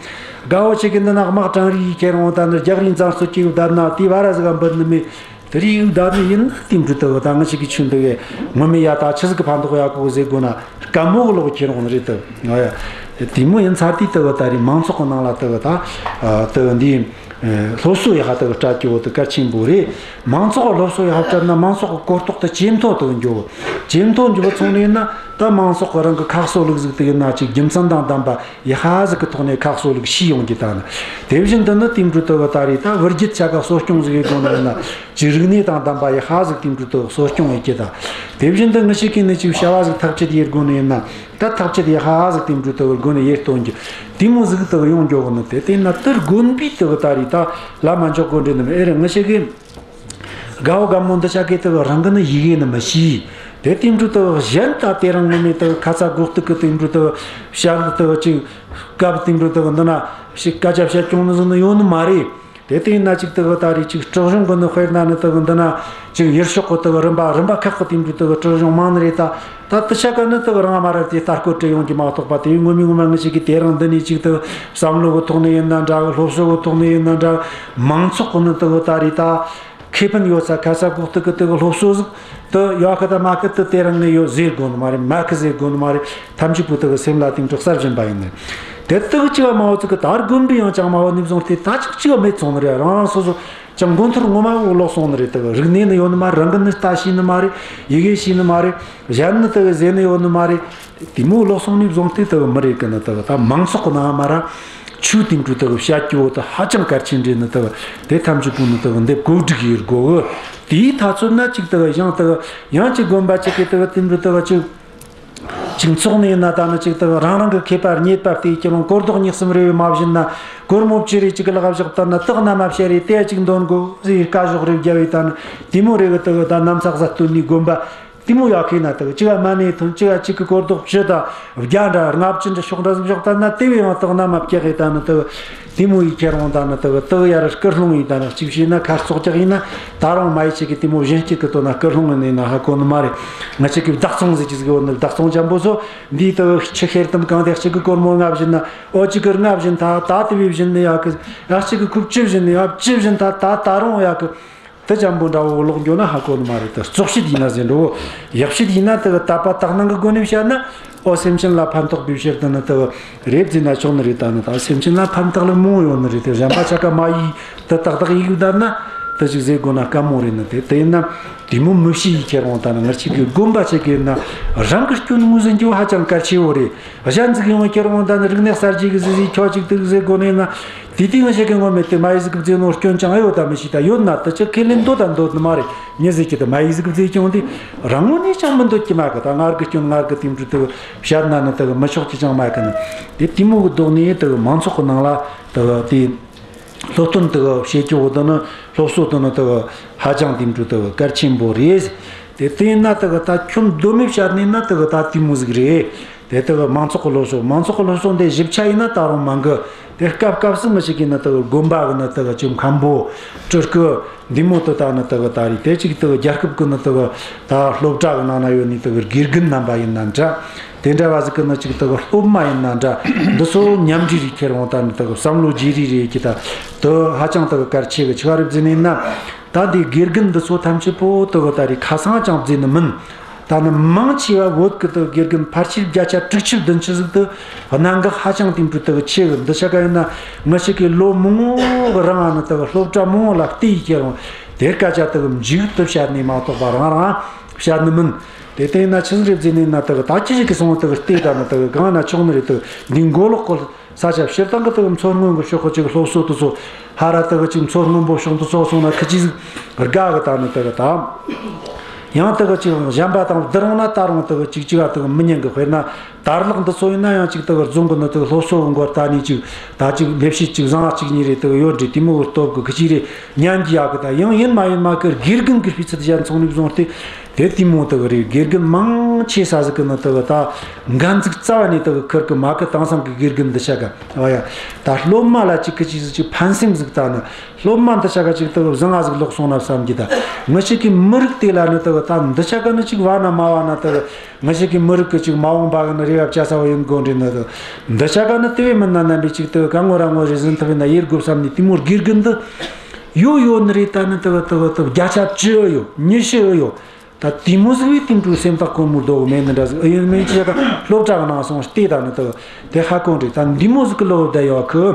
དགའ་བོ་ཆེ་གི་འདི་ན་དམག་གྲངས་རིགས་ཡི་ཁྱེར་འོང་། ད་ནི་རྒྱག་རིང་གཙང་སོ་སྐྱེ་བོ་ད་ན་དེ་བ་ར་ཟིག་ག་འབུད་ནི་མེད། དེ་རིགས་ཡུག་ད་ནི་ཡིན་ན་དེ་འབྲུ་དུ་ད་ང་ཞིག་གི་ཆུན་དུ་གི་ངོ་མི་ཡ་ད་ཆི་ཟིག་གི་ཕན་ཐོགས་ཡ་གོ་ཟེར་གོ་ན་དཀའ་མོ་གི་ལོག་ཁྱེར་འོང་རེད་དུ། ང་ཡ་དེ་མོ་ཡིན་ཚར་དུས་དུ་ད་རེས་མང་ཚོགས་གི་ནང་ལ་དུ་ད་དུ་འདི་སློབ་གསོ་ཡ་ཧ་དུ་སྤྲད་རྒྱུ་བོ་དུ་གལ་ཆེན་པོ་རེད། མང་ཚོགས་གི་སློབ་གསོ་ཡ་ཧ་སྤྲད་ན་མང་ཚོགས་གི་གོ་རྟོགས་དུ་ཇེ་མཐོ་དུ་འགྱོ། ཇེ་མཐོ་འགྱོ་བ་ཚོང་ནས་ཡིན་ན་ད་མང་ཚོགས་གི་རང་གི་ཁ་གསོ་ལུགས་ཟིག་དུ་ཡིན་ན་ཅིག་རྒྱུ་མཚན་དང་ལྡན་པ། ཡ་ཧ་ཟིག་གི་ཐོག་ནས་ཁ་གསོ་ལུགས་ཤེས་ཡོང་གི་ད་ནི། དེ་བཞིན་དུ་ནི་དེ་འབྲུ་དུ་བ་ད་རེས་ད་བུ་རྒྱུད་ཆ་ག་གསོ་སྐྱོང་ཟིག་ཡེད་དགོ་ནི་ཡིན་ན་ཅིག་རིག་གནས་དང་ལྡན་པ་ཡ་ཧ་ཟིག་དེ་འབྲུ་དུ་གསོ་སྐྱོང་ཡེད་ཀྱི་ད། དེ་བཞིན་དུ་ངི་ཞིག་གིས་ནི་ཅིག་བྱ་བ་ཟིག་ཐག་གཅོད་ཡེད་དགོ་ནི་ཡིན་ན་ད་ཐག་གཅོད་ཡ་ཧ་ཟིག་དེ་འབྲུ་དུ་བ་དགོ་ནི་ཡེད་གཏོང་རྒྱུ། དེ་མོ་ཟིག་དུ་ཡོང་རྒྱུ་གི་ནི་དེ་དེ་ན་དུ་དགོན་པའི་དུ་བ་ད་རེས་ད་ལ་མ་འཇོག་དགོ་འདྲེ་ནི་མི་ཨེ་རེད། ངི་ཞིག་གིས་དགའ་བོ་དགའ་མོ་འདི་ཆ་གི་དུ་རང་གི་ནི་ཡི་གེ་ནི་མི་ཤེས། དེ་དེ་འབྲུ་དུ་གཞན་ད་དེ་རང་ངོ་མེད་དུ་ཁ་ཚ་དགོས་གཏུག་གི་དེ་འབྲུ་དུ་བཤད་དུ་ཅིག་སྐབས་དེ་འབྲུ་དུ་འདི་ན་ཞིག་སྐད་ཆ་བཤད་སྐྱོང་ནི་ཟིག་ནི་ཡོད་ནི་མ་རེད། དེ་དེ་ན་ཅིག་དུ་ད་རེས་ཅིག་སྲིད་གཞུང་གི་ནི་དཔེར་ན་ནི་དུ་འདི་ན་ཅིག་ཡུལ་ཕྱོགས་གི་དུ་རིམ་པ་རིམ་པ་ཁག་གི་དེ་འབྲུ་དུ་སྲིད་གཞུང་མང་ནི་རེད་ད། ད་དུ་ཆ་ག་ནི་དུ་རང་མ་ར་དེ་ལྟ་སྐོར་བྲེལ་ཡོང་གི་མ་གཏོགས་པ་དེ་ངོ་མི་ངོ་མ་ངི་ཞིག་གི་དེ་རང་འདི་ནས་ཅིག་དུ་བསམ་བློ་གི་ཐོག་ནས་ཡིན་ན་འདྲ་གི། སློབ་གསོ་གི་ཐོག་ནས་ཡིན་ན་འདྲ། མང་ཚོགས་གི་ནི་དུ་ད་རེས་ད་ཁེ་ཕན་ཡོད་ས་ཁ་ས་གོག་ཏུ་གི་དུ་གི་སློབ་གསོ་ཟིག་དུ་ཡོད་གི་ད་མ་གི་དུ་དེ་རང་ནས་ཡོད་ཟེར་དགོ་ནི་མ་རེད། མ་གི་ཟེར་དགོ་ནི་མ་རེད། ཐམས་ཅད་པོ་དུ་གི་སེམས་ལ་དེང་དྲག་གསར་བཞིན་པ་ཡིན་ནི། དེ་དུ་གི་ཅི་བ་མ་བོ་ཚུགས་གི་ད་དགོན་པའི་ཡང་ཅང་མ་བོ་ནི་བཟུང་སྟེ་ད་ཅིག་ཅི་བ་མེད་སོང་ནི་རེད། རང་རང་སོ་སོ་ཅང་མགོན་ཐུར་ངོ་མ་བོ་ལོག་སོང་ནི་རེད། དུ་གི་རིག་གནས་ནི་ཡོད་ནི་མ་རེད། རང་གི་ནི་ལྟ་ཤེས་ནི་མ་རེད། ཡི་གེ་ཤེས་ནི་མ་རེད། གཞན་ནི་དུ་གི་ཟེར་ནི་ཡོད་ནི་མ་རེད། དེ་མོ་ལོག་སོང་ནས་བཟུང་སྟེ་དུ་མི་རེད་གི་ནི་དུ་ད་མང་ཚོགས་གི་ནང་མ་ར་ཆོས་དེ་འདྲ་དུ་བཤད་རྒྱུ་བོ་དུ་ཧ་ཅང་གལ་ཆེན་རེད་ནི་དུ། དེ་ཐམས་ཅད་པོ་ནི་དུ་འདེབས་གོ་སྒྲིག་ཡེད་དགོ་གི། དེའི་ཐ་ཚོད་ན་ཅིག་དུ་ཡང་དུ་ཡང་ཅིག་དགོན་པ་ཅིག་གི་དུ་དེ་འདྲ་དུ་ཅིག་ཅིག་ཚོགས་ནས་ཡིན་ན་ད་ནི་ཅིག་དུ་རང་རང་གི་མཁས་པ་རྙེད་པ་དེ་ཀྱི་ལོང་སྐོར་རྡོག་གཉིས་གསུམ་རེ་བས་མ་བཞིན་ན་སྒོར་མོ་བཅུ་རེ་ཅིག་གི་ལག་བཞག་ད་ན་དག་ན་མ་བཤད་རེ་དེ་ཅིག་འདོན་དགོ་ཟེར་བཀའ་ཤོག་རེ་བརྒྱབ་བས་ད་ནི་དེ་མོ་རེ་གི་དུ་ད་ནམ་ཚགས་ས་སྟོན་ནས་དགོན་པ། དེ་མོ་ཡག་གི་ན་དུ་ཅི་ག་མ་ནས་ཐོན་ཅི་ག་གཅིག་གི་སྐོར་རྡོག་བཅུ་དང་བརྒྱ་འདྲ་ལྔ་བཅུ་འདྲ་ཤོག་འདྲ་ཟིག་བཞག་ད་ན་དེ་བས་ཡང་དག་ན་མ་བཀྱག་གི་ད་ནི་དུ་དེ་མོ་ཡི་ཁྱེར་འོང་ད་ནི་དུ་དུ་ཡར་སྐུལ་སློང་ཡིན། ད་ནི་གཅིག་བྱས་ན་ཁ་བཙོག་རྒྱག་ཡིན་ན་ད་རུང་མ་ཡི་ཆེ་གི་དེ་མོ་གཞན་གཅིག་གི་དོན་ན་སྐུལ་སློང་ཡིན་ན་ཧ་གོ་ནི་མ་རེད། ང་ཆེ་གི་བདག་བཙོང་ཟིག་ཅི་ཟིག་ཡོད་ནི་བདག་བཙོང་ཅན་པོ་ཚོ་འདིའི་དུ་ཆུ་ཤེར་དམ་གང་དེ་གཅིག་གི་སྒོར་མོ་ལྔ་བཞིན་ན་ཨོ་གཅིག་གི་ལྔ་བཞིན་ད་ད་དེ་བས་བཞིན་ནི་ཡག་གི། ཡག་གཅིག་གི་ཁུག་བཅུ་བཞིན་ནི་ཡག་བཅུ་བཞིན་ད་ད་ད་རུང་ཡག་གི། དེ་ཅན་པོ་འདྲ་བོ་ལོག་འགྱོ་ན་ཧ་གོ་ནི་མ་རེད། དེ་བཙོག་བཤད་ཡིན་ན་ཟེར་འགྲོ། ཡག་བཤད་ཡིན་ན་དེ་གི་དད་པ་དག་སྣང་གི་སྒོ་ནས་བཤད་ན། ཨོ་སེམས་ཅན་ལ་ཕན་ཐོགས་པའི་ཕྱིར་དུ་ནི་དེ་གི་རེད་ཟེར་ན་ཆོག་ནི་རེད། ད་ནི་ད་སེམས་ཅན་ལ་ཕན་ཐོགས་ལ་མང་བོ་ཡོད་ནི་རེད། དེ་གཞན་པ་ཆ་ག་མ་ཡིས་དེ་ཏག་ཏག་ཡིག་བསྡད་ན་དེ་ཅིག་ཟེར་དགོ་ན་དཀའ་མོ་རེད་ནི། དེ་དེ་ཡིན་ན་དེ་མོ་མི་བཤད་ཡི་ཁྱེར་འོང་ད་ནི་ང་ཆེ་གི་དགོན་པ་ཆེ་གི་ན་རང་གི་སྐྱོན་ངོས་ཟིན་རྒྱུ་ཧ་ཅང་གལ་ཆེ་བོ་རེད། གཞན་ཟིག་ཡོང་ཁྱེར་འོང་ད་ནི་རིག་གནས་གསར་བརྗེ་གི་ཟི་ཟི་ཁྱོ་ཅིག་དེ་ཟེར་དགོ་ནི་ན། དེ་དུས་ང་ཞིག་གི་ངོ་མེད་དེ་མ་ཡི་ཟིག་བརྫེ་ནོ་སྐྱོན་ཅང་ཨེ་ཡོད་ད་མི་ཤེས། ད་ཡོད་ན་དེ་ཅི་ཁས་ལེན་འདོད་ད་འདོད་ནི་མ་རེད། མྱི་ཟིག་གི་དེ་མ་ཡི་ཟིག་བརྫེ་ཀྱང་དེ་རང་ངོ་ནས་ཅང་མི་འདོད་ཀྱི་མ་གི། ད་ངར་གི་སྐྱོན་ངར་གི་དེ་འདྲ་དེ་བཤད་ན་ནི་དེ་མི་ཆོག་གི་ཅང་མ་གི་ནི། དེ་དེ་མོ་གི་ལྡོག་ནས་དེ་མང་ཚོགས་གི་ནང་ལ་དེ་དེ་སློབ་སྟོན་དེ་བྱེད་རྒྱུ་བོ་དེ་ནི་སློབ་གསོ་དེ་ནི་དེ་ཧ་ཅང་དེ་འདྲ་དེ་གལ་ཆེན་པོ་རེད། དེ་དེ་ཡིན་ན་དེ་ད་ཁྱོན་བསྡོམས་མེད་བཤད་ནས་ན་དེ་ད་དེ་མོ་ཟིག་རེད། དེ་ལྟ་བུ་མང་ཚོགས་ཀྱི་སློབ་གསོ། མང་ཚོགས་ཀྱི་སློབ་གསོ་འདི་ཞིབ་ཆ་ཡིན་ན་ད་རུང་མང་གི། དེ་སྐབས་སྐབས་སུ་མི་ཞིག་གིས་ནི་དེ་དགོན་པ་གི་ནི་དེ་ཅིག་མཁན་པོ་སྤྲུལ་སྐུ་འདི་མོ་དེ་ད་ནི་དེ་ད་རེས་དེ་ཅིག་དེ་རྒྱལ་ཁབ་ཀྱི་ནི་དེ་ད་སློབ་གྲྭ་གི་ནང་ན་ཡོད་ནི་དེ་དགེ་རྒན་རྣམ་པ་ཡིན་ན་འདྲ། དེ་འདྲ་བ་ཟིག་གི་ནི་ཅིག་དེ་སློབ་མ་ཡིན་ན་འདྲ། འདི་ཚོ་མཉམ་འབྲེལ་རེ་ཁྱེར་འོང་ད་ནི་དེ་བསམ་བློ་བརྗེ་རེས་རེ་གི་ད་དེ་ཧ་ཅང་དེ་གལ་ཆེ་གི། ཆི་ག་རེད་ཟེར་ནས་ན། ད་འདི་དགེ་རྒན་འདི་ཚོ་ཐམས་ཅད་པོ་དེ་ད་རེས་ཁ་སང་ཅང་བརྫེ་ནི་མིན། ད་ནི་མང་ཆེ་བ་བོད་ཀྱི་དུ་དགེ་རྒན་ཕལ་ཆེར་བརྒྱ་ཆ་དྲུག་ཅུ་བདུན་ཅུ་ཟིག་ཏུ་གནད་འགག་ཧ་ཅང་དེ་འདྲ་དུ་ཆེ་གི། འདི་ཆ་ག་ཡིན་ན་ང་ཞིག་གི་ལོ་མང་བོ་གི་རིང་ང་ནི་དུ་སློབ་གྲྭ་མང་བོ་ལ་བལྟས་ཡི་ཁྱེར་འོང་། དེ་སྐད་ཆ་དུ་མཇུག་ཏུ་བཤད་ནས་མ་གཏོགས་པ་རང་རང་བཤད་ནི་མིན། དེ་ལྟ་ཡིན་ན་ཆི་ཟིག་རེད་ཟེར་ནས་ན་དུ་ད་ཅི་ཞིག་གི་སོང་དུ་བལྟས་ད་ནི་དུ་གང་ན་ཆོག་ནི་རེད། དུ་འདི་མགོ་ལོག་གི་ས་ཆ་སྤྱིར་བཏང་གི་དུ་མཚོ་སྔོན་གི་ཕྱོགས་གི་ཅིག་སློབ་གསོ་དུ་ཚོ་ཧ་ར་དུ་གི་ཅིག་མཚོ་སྔོན་པོ་ཕྱོགས་དུ་ཚོ་སོང་ན་ཁི་ཅི་ཟིག་དགའ་གི། ད་ནི་དུ་གི་ད་ཡང་དུ་གི་ཅིག་གཞན་པ་དང་བསྡུར་འོང་ན་ད་རུང་དུ་གི་ཅིག་ཅིག་ག་དུ་གི་མི་ཉན་གི། དཔེར་ན་དར་ལག་འདི་ཚོ་ཡིན་ན་ཡང་ཅིག་དུ་གི་རྫོང་གི་ནི་དུ་གི་སློབ་གསོ་གི་མགོ་ལྟ་ནས་ཅིག་ད་ཅིག་ལས་བྱེད་ཅིག་བཟང་ང་གཅིག་གཉིས་རེ་དུ་གི་ཡོད་འདྲི། དེ་མོ་གི་སྟོབས་གི་ཁི་ཅི་རེ་ཉན་གི་ཡག་གི། ད་ཡང་ཡིན་མ་ཡིན་མ་གི་དགེ་རྒན་གི་སྤུས་ཚད་གཞན་ཚོང་ནས་བཟུང་སྟེ། དེ་དེ་མོ་དག་རེད། དགེ་རྒན་མང་ཆེ་ས་ཟིག་གི་ནི་དག་ད་འགན་འཛུགས་རྩ་བ་ནས་དག་ཁུར་གི་མ་གི། དེང་སང་གི་དགེ་རྒན་འདི་ཆ་ག་ཨ་ཡ། ད་སློབ་མ་ལ་ཅིག་གི་ཅིག་ཟིག་ཅིག་ཕན་སེམས་ཟིག་ད་ནི་ སློབ་མ་འདི་ཆ་ག་ཅིག་དག་བཟང་ང་ཟིག་ལོག་སོང་ན་བསམ་གྱི། ད་ང་ཅག་གི་མི་རིགས་དེ་ལ་ནི་དག་ད་འདི་ཆ་ག་ནི་ཅིག་བ་ན་མ་བ་ན་དག་ང་ཅག་གི་མི་རིགས་གི་ཅིག་མ་འོངས་པ་གི་ནི་རེ་བ་བཅའ་ས་བ་ཡིན་དགོས་འདྲི་ནི་དག་འདི་ཆ་ག་ནི་དེ་བས་མིན་ན་རྣམ་པའི་ཅིག་དག་ག་ངོ་ར་ངོ་རེ་ཟིན་ཐུབ་ཡིན་ན་ཡེར་དགོས་བསམ་ནི་དེ་མོ་དགེ་རྒན་འདི་ཡོད་ཡོད་ནི་རེད། ད་ནི་དག་དག་དག་བརྒྱ་ཆ་བཅུ་ཡོད། ཉི་ཤུ་ཡོད། ད་དེ་མོ་ཟིག་བའི་དེ་འཕྲོ་སེམས་ཐག་གོར་མོ་རྡོ་མེད་ནི་འདྲ་ཟིག་ཨེ་ཡིན་མིན་ཅི་ག་སློབ་གྲྭ་གི་ནང་སོང་སྟེ་ད་ནི་དག་དེ་ཧ་གོ་འདྲི། ད་འདི་མོ་ཟིག་གི་ལོ་བསྡད་ཡོད་གི།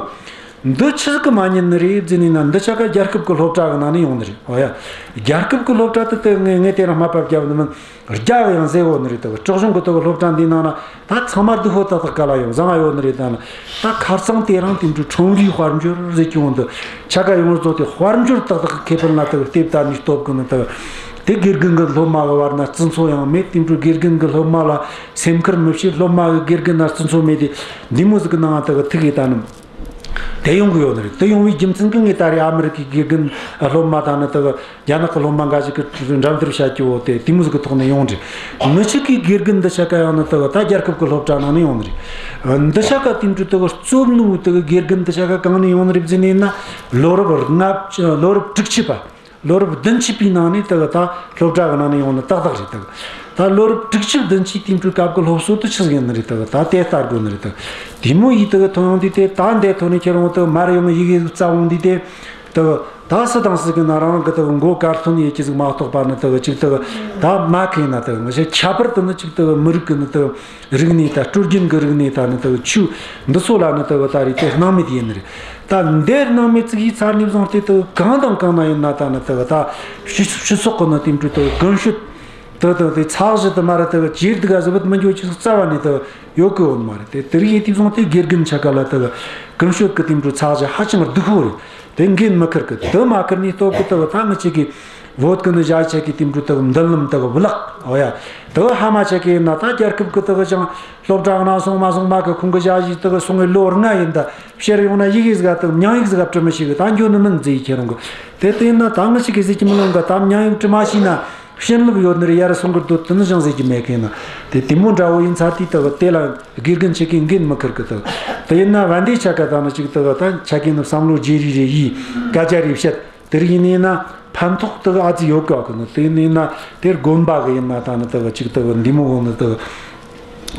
འདི་ཆི་ཟིག་གི་མ་ཉན་ནི་རེད་ཟེར་ནི་ན། འདི་ཆ་ག་རྒྱལ་ཁབ་གི་སློབ་གྲྭ་གི་ནང་ནས་ཡོང་ནི་རེད། འོ་ཡ། རྒྱལ་ཁབ་གི་སློབ་གྲྭ་དེ་དེ་ངས་ངས་དེ་རིང་སྨད་པ་བརྒྱབ་ནི་མིན། རྒྱ་གི་ཡང་ཟེར་བོ་ནི་རེད། དག་སྲིད་གཞུང་གི་དག་སློབ་གྲྭ་འདི་ནང་ན་ད་ཚང་མ་སྡུག་ཧོ་ཏག་ཏག་ག་ལ་ཡོང་བཟང་ང་ཡོད་ནི་རེད། ད་ནི་ད་ཁ་རྩང་དེ་རིང་དེ་འཕྲོ་ཁྲོམ་རའི་དཔལ་འབྱོར་ཟེར་གྱི་འོང་འདི་ཆ་ག་ཡོང་བཟོ་དེ་དཔལ་འབྱོར་ཏག་ཏག་གི་ཁེ་ཕན་ལ་དག་ལྟོས་ད་ནི་སྟོབས་གི་ནི་དག་དེ་དགེ་རྒན་གི་སློབ་མ་གི་བར་ན་བརྩི་མཐོང་ཡང་མེད། དེ་འཕྲོ་དགེ་རྒན་གི་སློབ་མ་ལ་སེམས་ཁུར་མི་བྱེད། སློབ་མ་གི་དགེ་རྒན་ན་བརྩི་མཐོང་མེད། དེ་འདི་མོ་ཟིག་གི་ནང་ང་དག་ཐུག་གི་ད་ནི། དེ་ཡོང་གི་ཡོད་ནི་རེད། དེ་ཡོང་བའི་རྒྱུ་མཚན་གི་ངས་ད་རེས་ཨ་མི་རི་ཀའི་དགེ་རྒན་སློབ་མ་དང་ནི་དག་རྒྱ་ནག་གི་སློབ་མ་འགའ་ཞིག་གི་འགྲན་བསྡུར་བྱ་རྒྱུ་བོ་དེ་དེ་མོ་ཟིག་གི་ཐོག་ནས་ཡོང་འདྲི། མི་ཆོ་གི་དགེ་རྒན་འདི་ཆ་ག་ཡང་ནི་དག་ད་རྒྱལ་ཁབ་གི་སློབ་གྲྭ་ནང་ནས་ཡོང་ནི་རེད། འདི་ཆ་ག་དེ་འཕྲོ་དག་རྩོམ་ནུ་དག་དགེ་རྒན་འདི་ཆ་ག་གང་ནས་ཡོང་ནི་རེད་ཟེར་ནས་ན། ལོ་རབས་ལྔ་བཅུ་ལོ་རབས་དྲུག་ཅུ་པ། ལོ་རབས་བདུན་ཅུ་པའི་ནང་ནས་དག་ད་སློབ་གྲྭ་གི་ནང་ནས་ཡོང་ནི་ཏག་ཏག་རེད། དག་ད་ལོ་རབས་དྲུག་ཅུ་བདུན་ཅུ་དེ་འཕྲོའི་སྐབས་ཀྱི་སློབ་གསོ་དེ་ཆི་ཟིག་ཡིན་ནི་རེད། དག་ད་དེ་ལྟ་དགོས་ནི་རེད། དག་དེ་མོ་ཡིས་དག་ཐོན་ཡོང་དུས་དེ་ད་འདས་ཐོན་ནས་ཁྱེར་འོང་དག་མར་ཡོང་ཡི་གེ་བཙལ་འོང་དུས་དེ་དག་ད་སུ་དང་སུ་གི་ན་རང་རང་གི་དག་མགོ་དཀར་ཐོན་ཡོད་ཀྱི་ཟིག་མ་གཏོགས་པ་ནི་དག་ཅིག་དག་ད་མ་ཁེ་ན་དག་ང་ཞེ་ཁྱད་པར་དུ་ནི་ཅིག་དག་མི་རིགས་གི་ནི་དག་རིག་གནས་དང་སྲོལ་རྒྱུན་གྱི་རིག་གནས་དང་ནི་དག་ཆོས་འདི་ཚོ་ལ་ནི་དག་ད་རེས་དེ་སྣང་མེད་ཡིན་ནི་རེད། ད་འདིར་སྣང་མེད་ཅིག་ཡིས་ཚར་ནས་བཟུང་སྟེ་དག་གང་དང་གང་ན་ཡིན་ན་ད་ནི་དག་ད་སྤྱི་སྤྱི་ཚོགས་ཀྱི་ནི་དེ་འཕྲོ་དག་ཀུན་སྤྱོད་དག་དག་དེ་ཚགས་གཞི་དུ་མ་ར་དག་ཇེ་སྡུག་ག་ཟི་བུད་མི་འགྱོ་ཅིག་རྩ་བ་ནས་དག་ཡོད་གི་ཡོད་མ་རེད། དེ་དེ་རིགས་ཡིན་དུས་བཟུང་སྟེ་དགེ་རྒན་ཆ་ག་ལ་དག་ཀུན་སྤྱོད་ཀྱི་དེ་འཕྲོ་ཚགས་གཞི་ཧ་ཅང་སྡུག་པོ་རེད། དེ་འགན་མི་འཁུར་གི། དེ་མ་འཁུར་ནས་སྟོབས་གི་དག་ད་ངི་ཆེ་གི་བོད་གི་ནི་ཞ་ཆེ་གི་དེ་འཕྲོ་དག་མདུན་ལམ་དག་བུ་ལག་འོ་ཡ། དག་ཕ་མ་ཆེ་གི་ཡིན་ན་ད་རྒྱལ་ཁབ་གི་དག་ཅང་སློབ་གྲྭ་ནང་སོང་མ་སོང་མ་གི་ཁོང་གི་ཞ་ཞི་དག་སོང་བའི་ལོ་ལྔ་ཡིན། ད་ཕྱིར་ཡོང་ན་ཡི་གེ་ཟིག་དག་མྱིང་ཡིག་ཟིག་བྲི་མི་ཤེས་གི། ད་འགྱོ་ནི་མིན་ཟེར་ཁྱེར་འོང་གི། དེ་དེ་ཡིན་ན་ད་ངི་ཆེ་གི་ཟེར་གྱི་མི་ལོང་གི། ད་མྱིང་ཡིག་བྲི་མ་ཤེས་ན། བྱིན་རླབས་ཡོད་ནི་རེད། ཡར་སོང་གི་སྡོད་དུ་ནི་ཅང་ཟེར་གྱི་མེད་གི་ན། དེ་དེ་མོ་འདྲ་བོ་ཡིན་ཚ་དུས་དག་དེ་ལ་དགེ་རྒན་ཆེ་གི་འགན་མི་འཁུར་གི། དག་དེ་ཡིན་ན་བན་དེ་ཆ་ག་ད་ནི་ཅིག་དག་ད་ཆ་གི་ནི་བསམ་བློ་བརྗེ་རེས་རེ་ཡིས་སྐད་ཆ་རེ་བཤད། དེ་རིགས་ཡིན་ནི་ན་ཕན་ཐོགས་དག་ཨ་ཙི་ཡོད་ག་གི་ནི། དེ་ཡིན་ནི་ན་དེར་དགོན་པ་གི་ཡིན་ན་ད་ནི་དག་ཅིག་དག་འདི་མོ་གི་ནི་དག་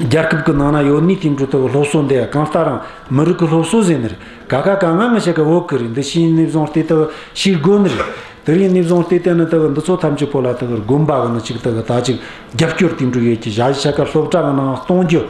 རྒྱལ་ཁབ་གི་ནང་ན་ཡོད་ནི་དེ་འཕྲོ་དག་སློབ་གསོ་འདི་གང་ལྟར་རང་མི་རིགས་གི་སློབ་གསོ་ཟེར་ནི་རེད། ག་ག་ག་ང་ངི་ཆ་ག་བོད་གི་རེད། འདི་ཤེས་ནས་བཟུང་སྟེ་དག་ཤེས་དགོས་ནི་རེད། དེ་རིང་ནས་བཟུང་སྟེ་དེ་ནི་དག་འདི་ཚོ་ཐམས་ཅད་པོ་ལ་དག་དགོན་པ་གི་ནི་ཅིག་དག་ད་ཅིག་རྒྱབ་སྐྱོར་དེ་འགྲོ་ཡོད་ཀྱི། ཞ་ཞི་ཆ་ག་སློབ་གྲྭ་གི་ནང་གཏོང་རྒྱུ།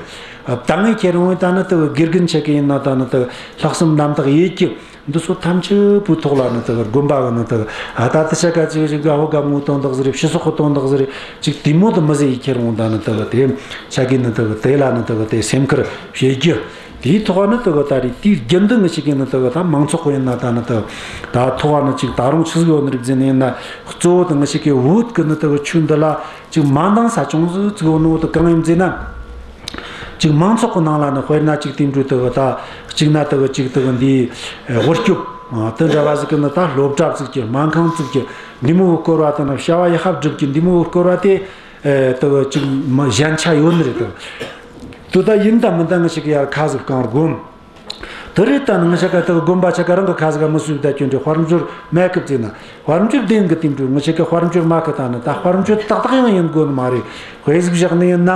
ད་ངས་ཁྱེད་རང་ད་ནི་དག་དགེ་རྒན་ཆ་ག་ཡིན་ན་ད་ནི་དག་ལྷག་བསམ་རྣམ་དག་ཡོད་ཀྱི། འདི་ཚོ་ཐམས་ཅད་པོའི་ཐོག་ལ་ནི་དག་དགོན་པ་གི་ནི་དག་ཨ་ད་དེ་ཆ་ག་ཅིག་ཅིག་དགའ་བོ་དགའ་མོའི་དོན་དག་ཟེར་རེད། སྤྱི་ཚོགས་གི་དོན་དག་ཟེར་རེད། ཅིག་དེ་མོ་དུ་མི་ཟེར་ཡི། ཁྱེད་རང་ད་ནི་དག་དེ་ཆ་ག་ནི་དག་དེ་ལ་ནི་དག་དེ་སེམས་ཁུར་བྱེད་རྒྱུ། དེའི་ཐོག་ནི་དག་ད་རེད། དེའི་རྒྱུན་དུ་ངི་ཆ་ག་ནི་དག་ད་མང་ཚོགས་ཡིན་ན་ད་ནི་དག་ད་ཐོག་ནི་ཅིག་ད་རུང་ཆི་ཟིག་ཡོད་ནི་རེད་ཟེར་ནི་ཡིན་ན། གཙོ་བོ་དེ་ངི་ཆ་ག་བོད་གི་ནི་དག་ཆོས་འདི་ལ་ཅིག་མ་འདང་ས་ཅུང་ཟིག་ཅིག་ཡོད་ནོ་དེ་གང་ཡིན་ཟེར་ན། ཅིག་མང་ཚོགས་གི་ནང་ལ་ནི་དཔེར་ན་ཅིག་དེ་འཕྲོ་དག་ད་ཅིག་ན་དག་ཅིག་དག་འདི་ཨེ་དབུལ་སྐྱོབ་ཨ་དེ་འདྲ་བ་ཟིག་གི་ནི་ད་སློབ་གྲྭ་བཙུགས་ཀྱི། སྨན་ཁང་བཙུགས་ཀྱི། འདི་མོ་བོ་སྐོར་བ་དང་ནི་བྱ་བ་ཡག་པ་སྒྲུབ་ཀྱི། འདི་མོ་བོ་སྐོར་བ་དེ་ཨེ་དག་ཅིག་མ་ཞན་ཆ་ཡོད་ནི་རེད། དག་དུ་ད་ཡིན་ད་མིན་ད་ངི་ཆ་ག་ཡར་ཁ་ཟིག་གང་སྒོམ། དེ་རེད། ད་ནི་ངི་ཆ་ག་དག་དགོན་པ་ཆ་ག་རང་གི་ཁ་ཟིག་ག་མི་སུས་ད་སྐྱོན་འདྲི། དཔལ་འབྱོར་མེད་སྐབས་ཟེར་ན། དཔལ་འབྱོར་ལྡན་གི་དེ་འཕྲོ་ངི་ཆ་ག་དཔལ་འབྱོར་མ་གི་ད་ནི་ད་དཔལ་འབྱོར་ཏག་ཏག་ཡང་ཡིན་དགོས་ནི་མ་རེད། དཔེ་ཟིག་བཞག་ནི་ཡིན་ན།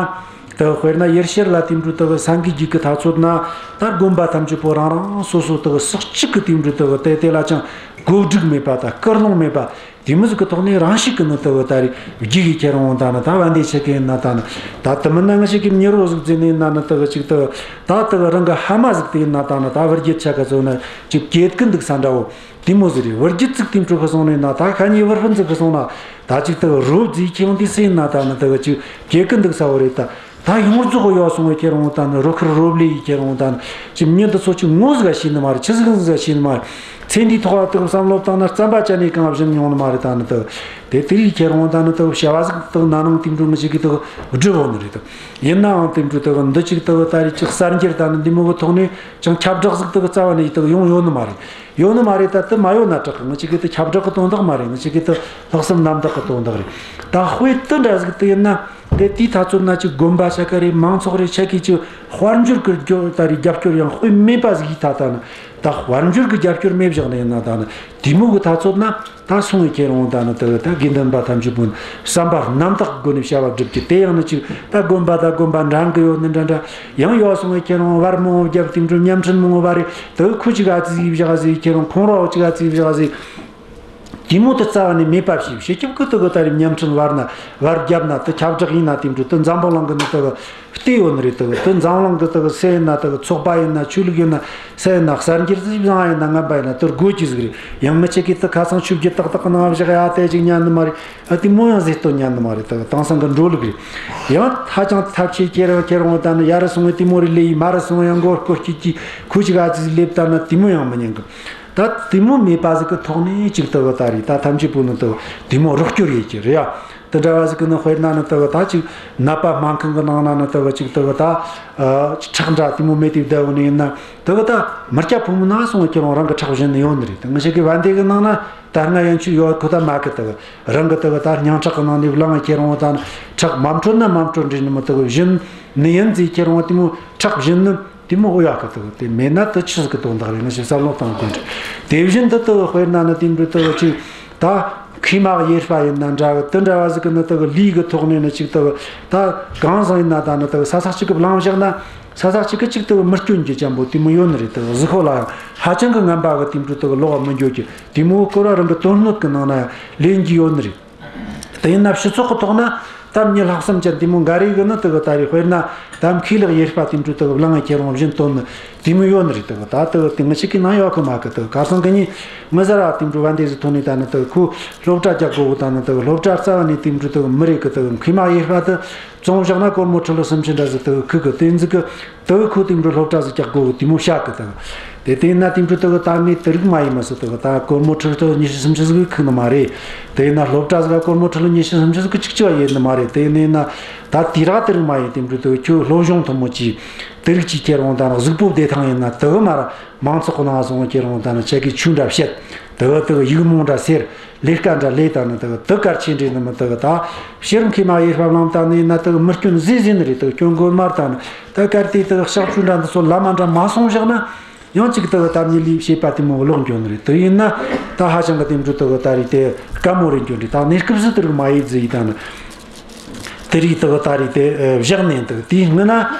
དག་དཔེར་ན་ཡུལ་ཤུལ་ལ་དེ་འཕྲོ་དག་སེང་གེ་རྒྱུད་གི་ཐ་ཚོད་ན། ད་དགོན་པ་ཐམས་ཅད་པོ་རང་རང་སོ་སོ་དག་སོ་གཅིག་གི་དེ་འཕྲོ་དག་དེ་དེ་ལ་ཅང་གོ་སྒྲིག་མེད་པ་ད་སྐུལ་སློང་མེད་པ། དེ་མོ་ཟིག་གི་ཐོག་ནས་རང་ཤུགས་ཀྱིས་ནི་དག་ད་རེད་རྒྱུག་གི། ཁྱེད་རང་ད་ནི་ད་བན་དེ་ཆ་ག་ཡིན་ན་ད་ནི་ད་དེ་མིན་ན་ངི་ཆ་ག་མྱི་རོ་ཟིག་ཟེར་ནི་ཡིན་ན་ནི་དག་ཅིག་དག་ད་དག་རང་གི་ཕ་མ་ཟིག་དེ་ཡིན་ན་ད་ནི་ད་བུ་རྒྱུད་ཆ་ག་ཚོ་ན་ཅིག་སྐྱེད་ཀི་འདུག་ས་འདྲ་བོ། དེ་མོ་ཟིག་རེད། བུ་རྒྱུད་ཅིག་དེ་འཕྲོ་ཤི་སོང་ནས་ན། ད་ཁ་ཉེ་བུ་སྤུན་ཟིག་ཤི་སོང་ན། ད་ཅིག་དག་རོབ་ཟིག་ཁྱེད་དེ་སེ་ན་ད་ནི་དག་ཅིག་སྐྱེད་ཀི་འདུག་ས་བོ་རེད་ད། ད་ཡོངས་རྫོགས་ཡོད་སོང་བའི་ཁྱེད་རང་ད་ནི་རོ་ཁུར་རོབ་ལས་ཡི། ཁྱེད་རང་ད་ནི་ཅིག་མྱི་འདི་ཚོ་ཅིག་ངོ་ཟིག་ག་ཤེས་ནི་མ་རེད། ཆི་ཟིག་ཟིག་ག་ཤེས་ནི་མ་རེད། ཚེ་འདིའི་ཐོག་ལ་དག་བསམ་བློ་བཏང་ན་རྩམ་པ་ཅན་ནས་གང་བཞིན་མྱོང་ནི་མ་རེད། ད་ནི་དག་དེ་དེ་རིགས་ཁྱེད་རང་ད་ནི་དག་བྱ་བ་ཟིག་དག་ན་ནིང་དེ་འཕྲོ་ངི་ཆ་ག་དག་སྒྲུབ་འོང་ནི་རེད་དག་ཡིན་ནའང་དེ་འཕྲོ་དག་འདི་ཅིག་དག་ད་རེད་ཅིག་གསར་འགྱུར་ད་ནི་འདི་མོ་གི་ཐོག་ནས་ཅང་ཁྱབ་བསྒྲགས་ཟིག་དག་རྩ་བ་ནས་དག་ཡོང་ཡོད་ནི་མ་རེད། ཡོད་ནི་མ་རེད། ད་དེ་མ་ཡོད་ན་དྲག་གི། ངི་ཆ་ག་དེ་ཁྱབ་བསྒྲགས་གི་དོན་དག་མ་རེད། ངི་ཆ་ག་དེ་ལྷག་བསམ་རྣམ་དག་གི་དོན་དག་རེད། ད་དཔེ་དེ་འདྲ་ཟིག་དེ་ཡིན་ན། དེ་དེའི་ཐ་ཚོད་ན་ཅིག་དགོན་པ་ཆ་ག་རེད། མང་ཚོགས་རེད། ཆ་ག་ཅིག་དཔལ་འབྱོར་གི་རྒྱོ་ད་རེད་རྒྱབ་སྐྱོར་ཡང་དཔེ་མེད་པ་ཟིག་ཡིན་ད། ད་ནི་ད་ ད་དཔལ་འབྱོར་གྱི་རྒྱབ་སྐྱོར་མེད་བཞག་ནས་ཡིན་ན། ད་ནི་དེ་མོ་གི་ཐ་ཚོད་ན་ད་སོང་བའི་ཁྱེར་འོང་། ད་ནི་དེ་ད་དགེ་འདུན་པ་ཐམས་ཅད་པོ་ནི་བསམ་པ་རྣམ་དག་གི་སྒོ་ནས་བྱ་བ་སྒྲུབ་ཀྱི། དེ་ཡང་ནི་ཅིག་ད་དགོན་པ་ད་དགོན་པ་འདྲ་གི་ཡོད་ནི་འདྲ་འདྲ། ཡང་ཡོད་སོང་བའི་ཁྱེར་འོང་བར་མང་བོ་བརྒྱབ། དེ་འཕྲོ་བརྙན་འཕྲིན་མང་བོ་བར་རེ་དེ་ཁོ་ཅིག་ཨ་ཙི་ཟིག་བཞག་ཟིག། ཁྱེར་འོང་ཁོང་རོགས་ཅིག་ཨ་ཙི་བཞག་ཟིག། དེ་མོ་དེ་རྩ་བ་ནས་མེད་པ་བྱས། སྤྱི་ཁྱབ་ཀྱི་དེ་གི་ད་རེས་བརྙན་འཕྲིན་བར་ན་བར་བརྒྱབ་ན། དེ་ཁྱབ་བསྒྲགས་ཡིན་ན། དེ་འཕྲོ་དེ་འཛམ་བུ་གླིང་གི་ནི་དེ་གི་བལྟས་ཡོད་ནི་རེད། དེ་གི་དེ་འཛམ་བུ་གླིང་གི་དེ་གི་སུ་ཡིན་ན། དེ་གི་ཚོགས་པ་ཡིན་ན། ཆོས་ལུགས་ཡིན་ན། སུ་ཡིན་ན། གསར་འགྱུར་ཟིག་བཟང་ཡིན་ན་ངན་པ་ཡིན་ན་དེ་དགོས་ཀྱི་ཟིག་རེད། ཡང་མི་ཆེ་གི་དེ་ཁ་སང་ཆོས་བརྒྱུད་ཏག་ཏག་གི་ནང་བཞག་ཡ་དེ་ཅིག་ཉན་ནི་མ་རེད། ཨ་དེ་མོ་ཡང་ཟེར་སྟོན་ཉན་ནི་མ་རེད། དེ་གི་དེང་སང་གི་འགྲོ་ལུགས་རེད། ཡང་ཧ་ཅང་ཐབས་ཤེས་ཁྱེར་ཡང་ཁྱེར་འོང་། ད་ནི་ཡར་སོང་བའི་དེ་མོ་རེ་ལས་ཡིན། མར་སོང་ཡང་མགོ་སྐོར་སྐྱིད་ཀྱི་ཁོ་ཅིག་ཨ་ཙི་སླེབས། ད་ནི་དེ་མོ་ཡང་མི་ཉན་གི། ད་དེ་མོ་མེད་པ་ཟིག་གི་ཐོག་ནས་ཅིག་དེ་གི་ད་རེས་ད་ཐམས་ཅད་པོ་ནི་དེ་གི་དེ་མོ་རོགས་སྐྱོར་ཡེད་ཀྱི་རེད་ཡ། དེ་འདྲ་བ་ཟིག་གི་ནི་དཔེར་ན་ནི་དེ་གི་ད་ཅིག་ནད་པ་སྨན་ཁང་གི་ནང་ན་ནི་དེ་གི་ཅིག་དེ་གི་ད་ཨ་ཁྲག་འདྲ་དེ་མོ་མེད་དེ་བསྡད་ཡོད་ནི་ཡིན་ན། དེ་གི་ད་མི་སྐྱ་ཕོ་མོ་ན་སོང་ཁྱེར་འོང་རང་གི་ཁྲག་བྱིན་ནི་ཡོད་ནི་རེད། དེ་ང་ཅག་གི་བན་དེ་གི་ནང་ན་ད་སྔ་ཡན་ཆད་ཡོད་ཁོ་ད་མ་གི། དེ་གི་རང་གི་དེ་གི་ད་སྙིང་ཁྲག་གི་ནང་ནས་བླངས་ཁྱེར་འོང་། ད་ནི་ཁྲག་མ་འཕྲོད་ན་མ་འཕྲོད་འདྲ་ནི་མོ་དེ་གི་བྱིན་ནི་ཡིན་ཟེར། ཁྱེར་འོང་དེ་མོ་ཁྲག་བྱིན་ནི། དེ་མོ་འོ་ཡག་གི། དེ་གི་དེ་མེད་ན་དེ་ཆི་ཟིག་གི་དོན་དག་རེད། ང་ཞིག་བསམ་བློ་བཏང་དགོས་རེད། དེ་བཞིན་དུ་དེ་གི་དཔེར་ན་ནི་དེ་འདྲ་དེ་གི་ཅིག་ད་མཁལ་མ་གཡས་པ་ཡིན་ན་འདྲ་གི། དེ་འདྲ་བ་ཟིག་གི་ནི་དེ་གི་ལུས་གི་ཐོག་ནས་ནི་ཅིག་དེ་གི་ད་གང་ཟིག་ཡིན་ན། ད་ནི་དེ་གི་ས་ས་གཅིག་གི་བླངས་བཞག་ན། ས་ས་གཅིག་གི་ཅིག་དེ་གི་མི་སྐྱོན་གྱི་ཅན་པོ་དེ་མོ་ཡོད་ནི་རེད། དེ་གི་གཟུགས་པོ་ལ་ཡང་ཧ་ཅང་གི་ངན་པ་གི་དེ་འདྲ་དེ་གི་ལོག་མི་འགྱོ་གི། དེ་མོ་སྐོར་བ་རང་གི་དོན་སྣོད་གི་ནང་ན་ཡང་ལེན་གྱི་ཡོད་ནི་རེད། དེ་ཡིན་ན་སྤྱི་ཚོགས་ཀྱི་ཐོག་ན་ད་མྱི་ལྷག་བསམ་ཅན་དེ་མོ་འགའ་རེ་གི་ནི་དེ་གི་ད་རེས་དཔེར་ན་ད་མཁལ་མ་གཡས་པ་དེ་འདྲ་དེ་གི་བླངས་ཁྱེར་འོང་བྱིན་སྟོན་ནི་དེ་མོ་ཡོད་ནི་རེད། དེ་གི་ད་དེ་གི་དེ་ང་ཅག་གི་ནང་ཡོད་གི་མེད་གི། དེ་གི་ཁ་སང་གི་ཉིན་ངི་ཟ་ར་དེ་འདྲ་བན་དེ་ཟིག་ཐོན་ནས། ད་ནི་དེ་གི་ཁོ་སློབ་གྲྭ་རྒྱག་དགོས་གི། ད་ནི་དེ་གི་སློབ་གྲྭ་རྩ་བ་ནས་དེ་འདྲ་དེ་གི་མི་རེད་གི། དེ་གི་མཁལ་མ་གཡས་པ་དེ་བཙོང་བཞག་ན་སྒོར་མོ་ཁྲི་ལོ་སུམ་ཅུ་འདྲ་ཟིག་དེ་གི་ཁུག་གི། དེ་ཟིག་གི་དེ་གི་ཁོ་དེ་འདྲ་སློབ་གྲྭ་ཟིག་རྒྱག་དགོས་གི། དེ་མོ་བཤད་གི། དེ་གི་དེ་དེ་ཡིན་ན་དེ་འདྲ་དེ་གི་ད་ངས་དེ་རིགས་མ་ཡིན་མ་སོ། དེ་གི་ད་སྒོར་མོ་ཁྲི་ལོ་ཉི་ཤུ་སུམ་ཅུ་ཟིག་གི་ཁུག་ནི་མ་རེད། དེ་ཡིན་ན་སློབ་གྲྭ་ཟིག་ག་སྒོར་མོ་ཁྲི་ལོ་ཉི་ཤུ་སུམ་ཅུ་ཟིག་གི་གཅིག་གཅིག་བ་ཡིན་ནི་མ་རེད། དེ་ཡིན་ན་ད་དེ་རག་དེ་རིགས་མ་ཡིན། དེ་འདྲ་དེ་གི་ཁྱོད་སློབ་སྦྱོང་ཐུན་མོང་གི་དེ་རིགས་ཀྱི་ཁྱེར་འོང་། ད་ནི་གཟུགས་པོ་བདེ་ཐང་ཡིན་ན། དེ་གི་མར་མང་ཚོགས་གི་ནང་སོང་ཁྱེར་འོང་། ད་ནི་ཆ་གི་ཆོས་འདྲ་བཤད། དེ་གི་དེ་གི་ཡིག་རྨོངས་འདྲ་སེལ། ལས་ཀ་འདྲ་ལས། ད་ནི་དེ་གི་དེ་གལ་ཆེ་འདྲ་ནི་མི། དེ་གི་ད་ཕྱིར་མཁལ་མ་གཡས་པ་བླངས་བཏང་ནི་ཡིན་ན་དེ་གི་མི་སྐྱོན་ཟིག་ཟིག་ནི་རེད། དེ་གི་སྐྱོན་དགོས་མ་རེད། ད་ནི་ད་གལ་ཏེ་དེ་གི་ཕྱག་ཕུལ་འདྲ་འདི་ཚོ་བླ་མ་འདྲ་མ་སོང་བཞག་ན། ཡང་ཅིག་དེ་གི་ད་མྱི་ལུས་བྱེད་པ་དེ་མོ་ལོག་འགྱོ་ནི་རེད། དེ་ཡིན་ན་ད་ཧ་ཅང་གི་དེ་འདྲ་དེ་གི་ད་རེས་དེ་དཀའ་མོ་རེད་འགྱོ་ནི་རེད། ད་གནས་སྐབས་སུ་དེ་རིགས་མ་ཡེད་ཟེར་ཡི། ད་ནི་དེ་རིགས་དེ་གི་ད་རེས་དེ་བཞག་ནས། དེ་གི་དེའི་སྔོན་ན་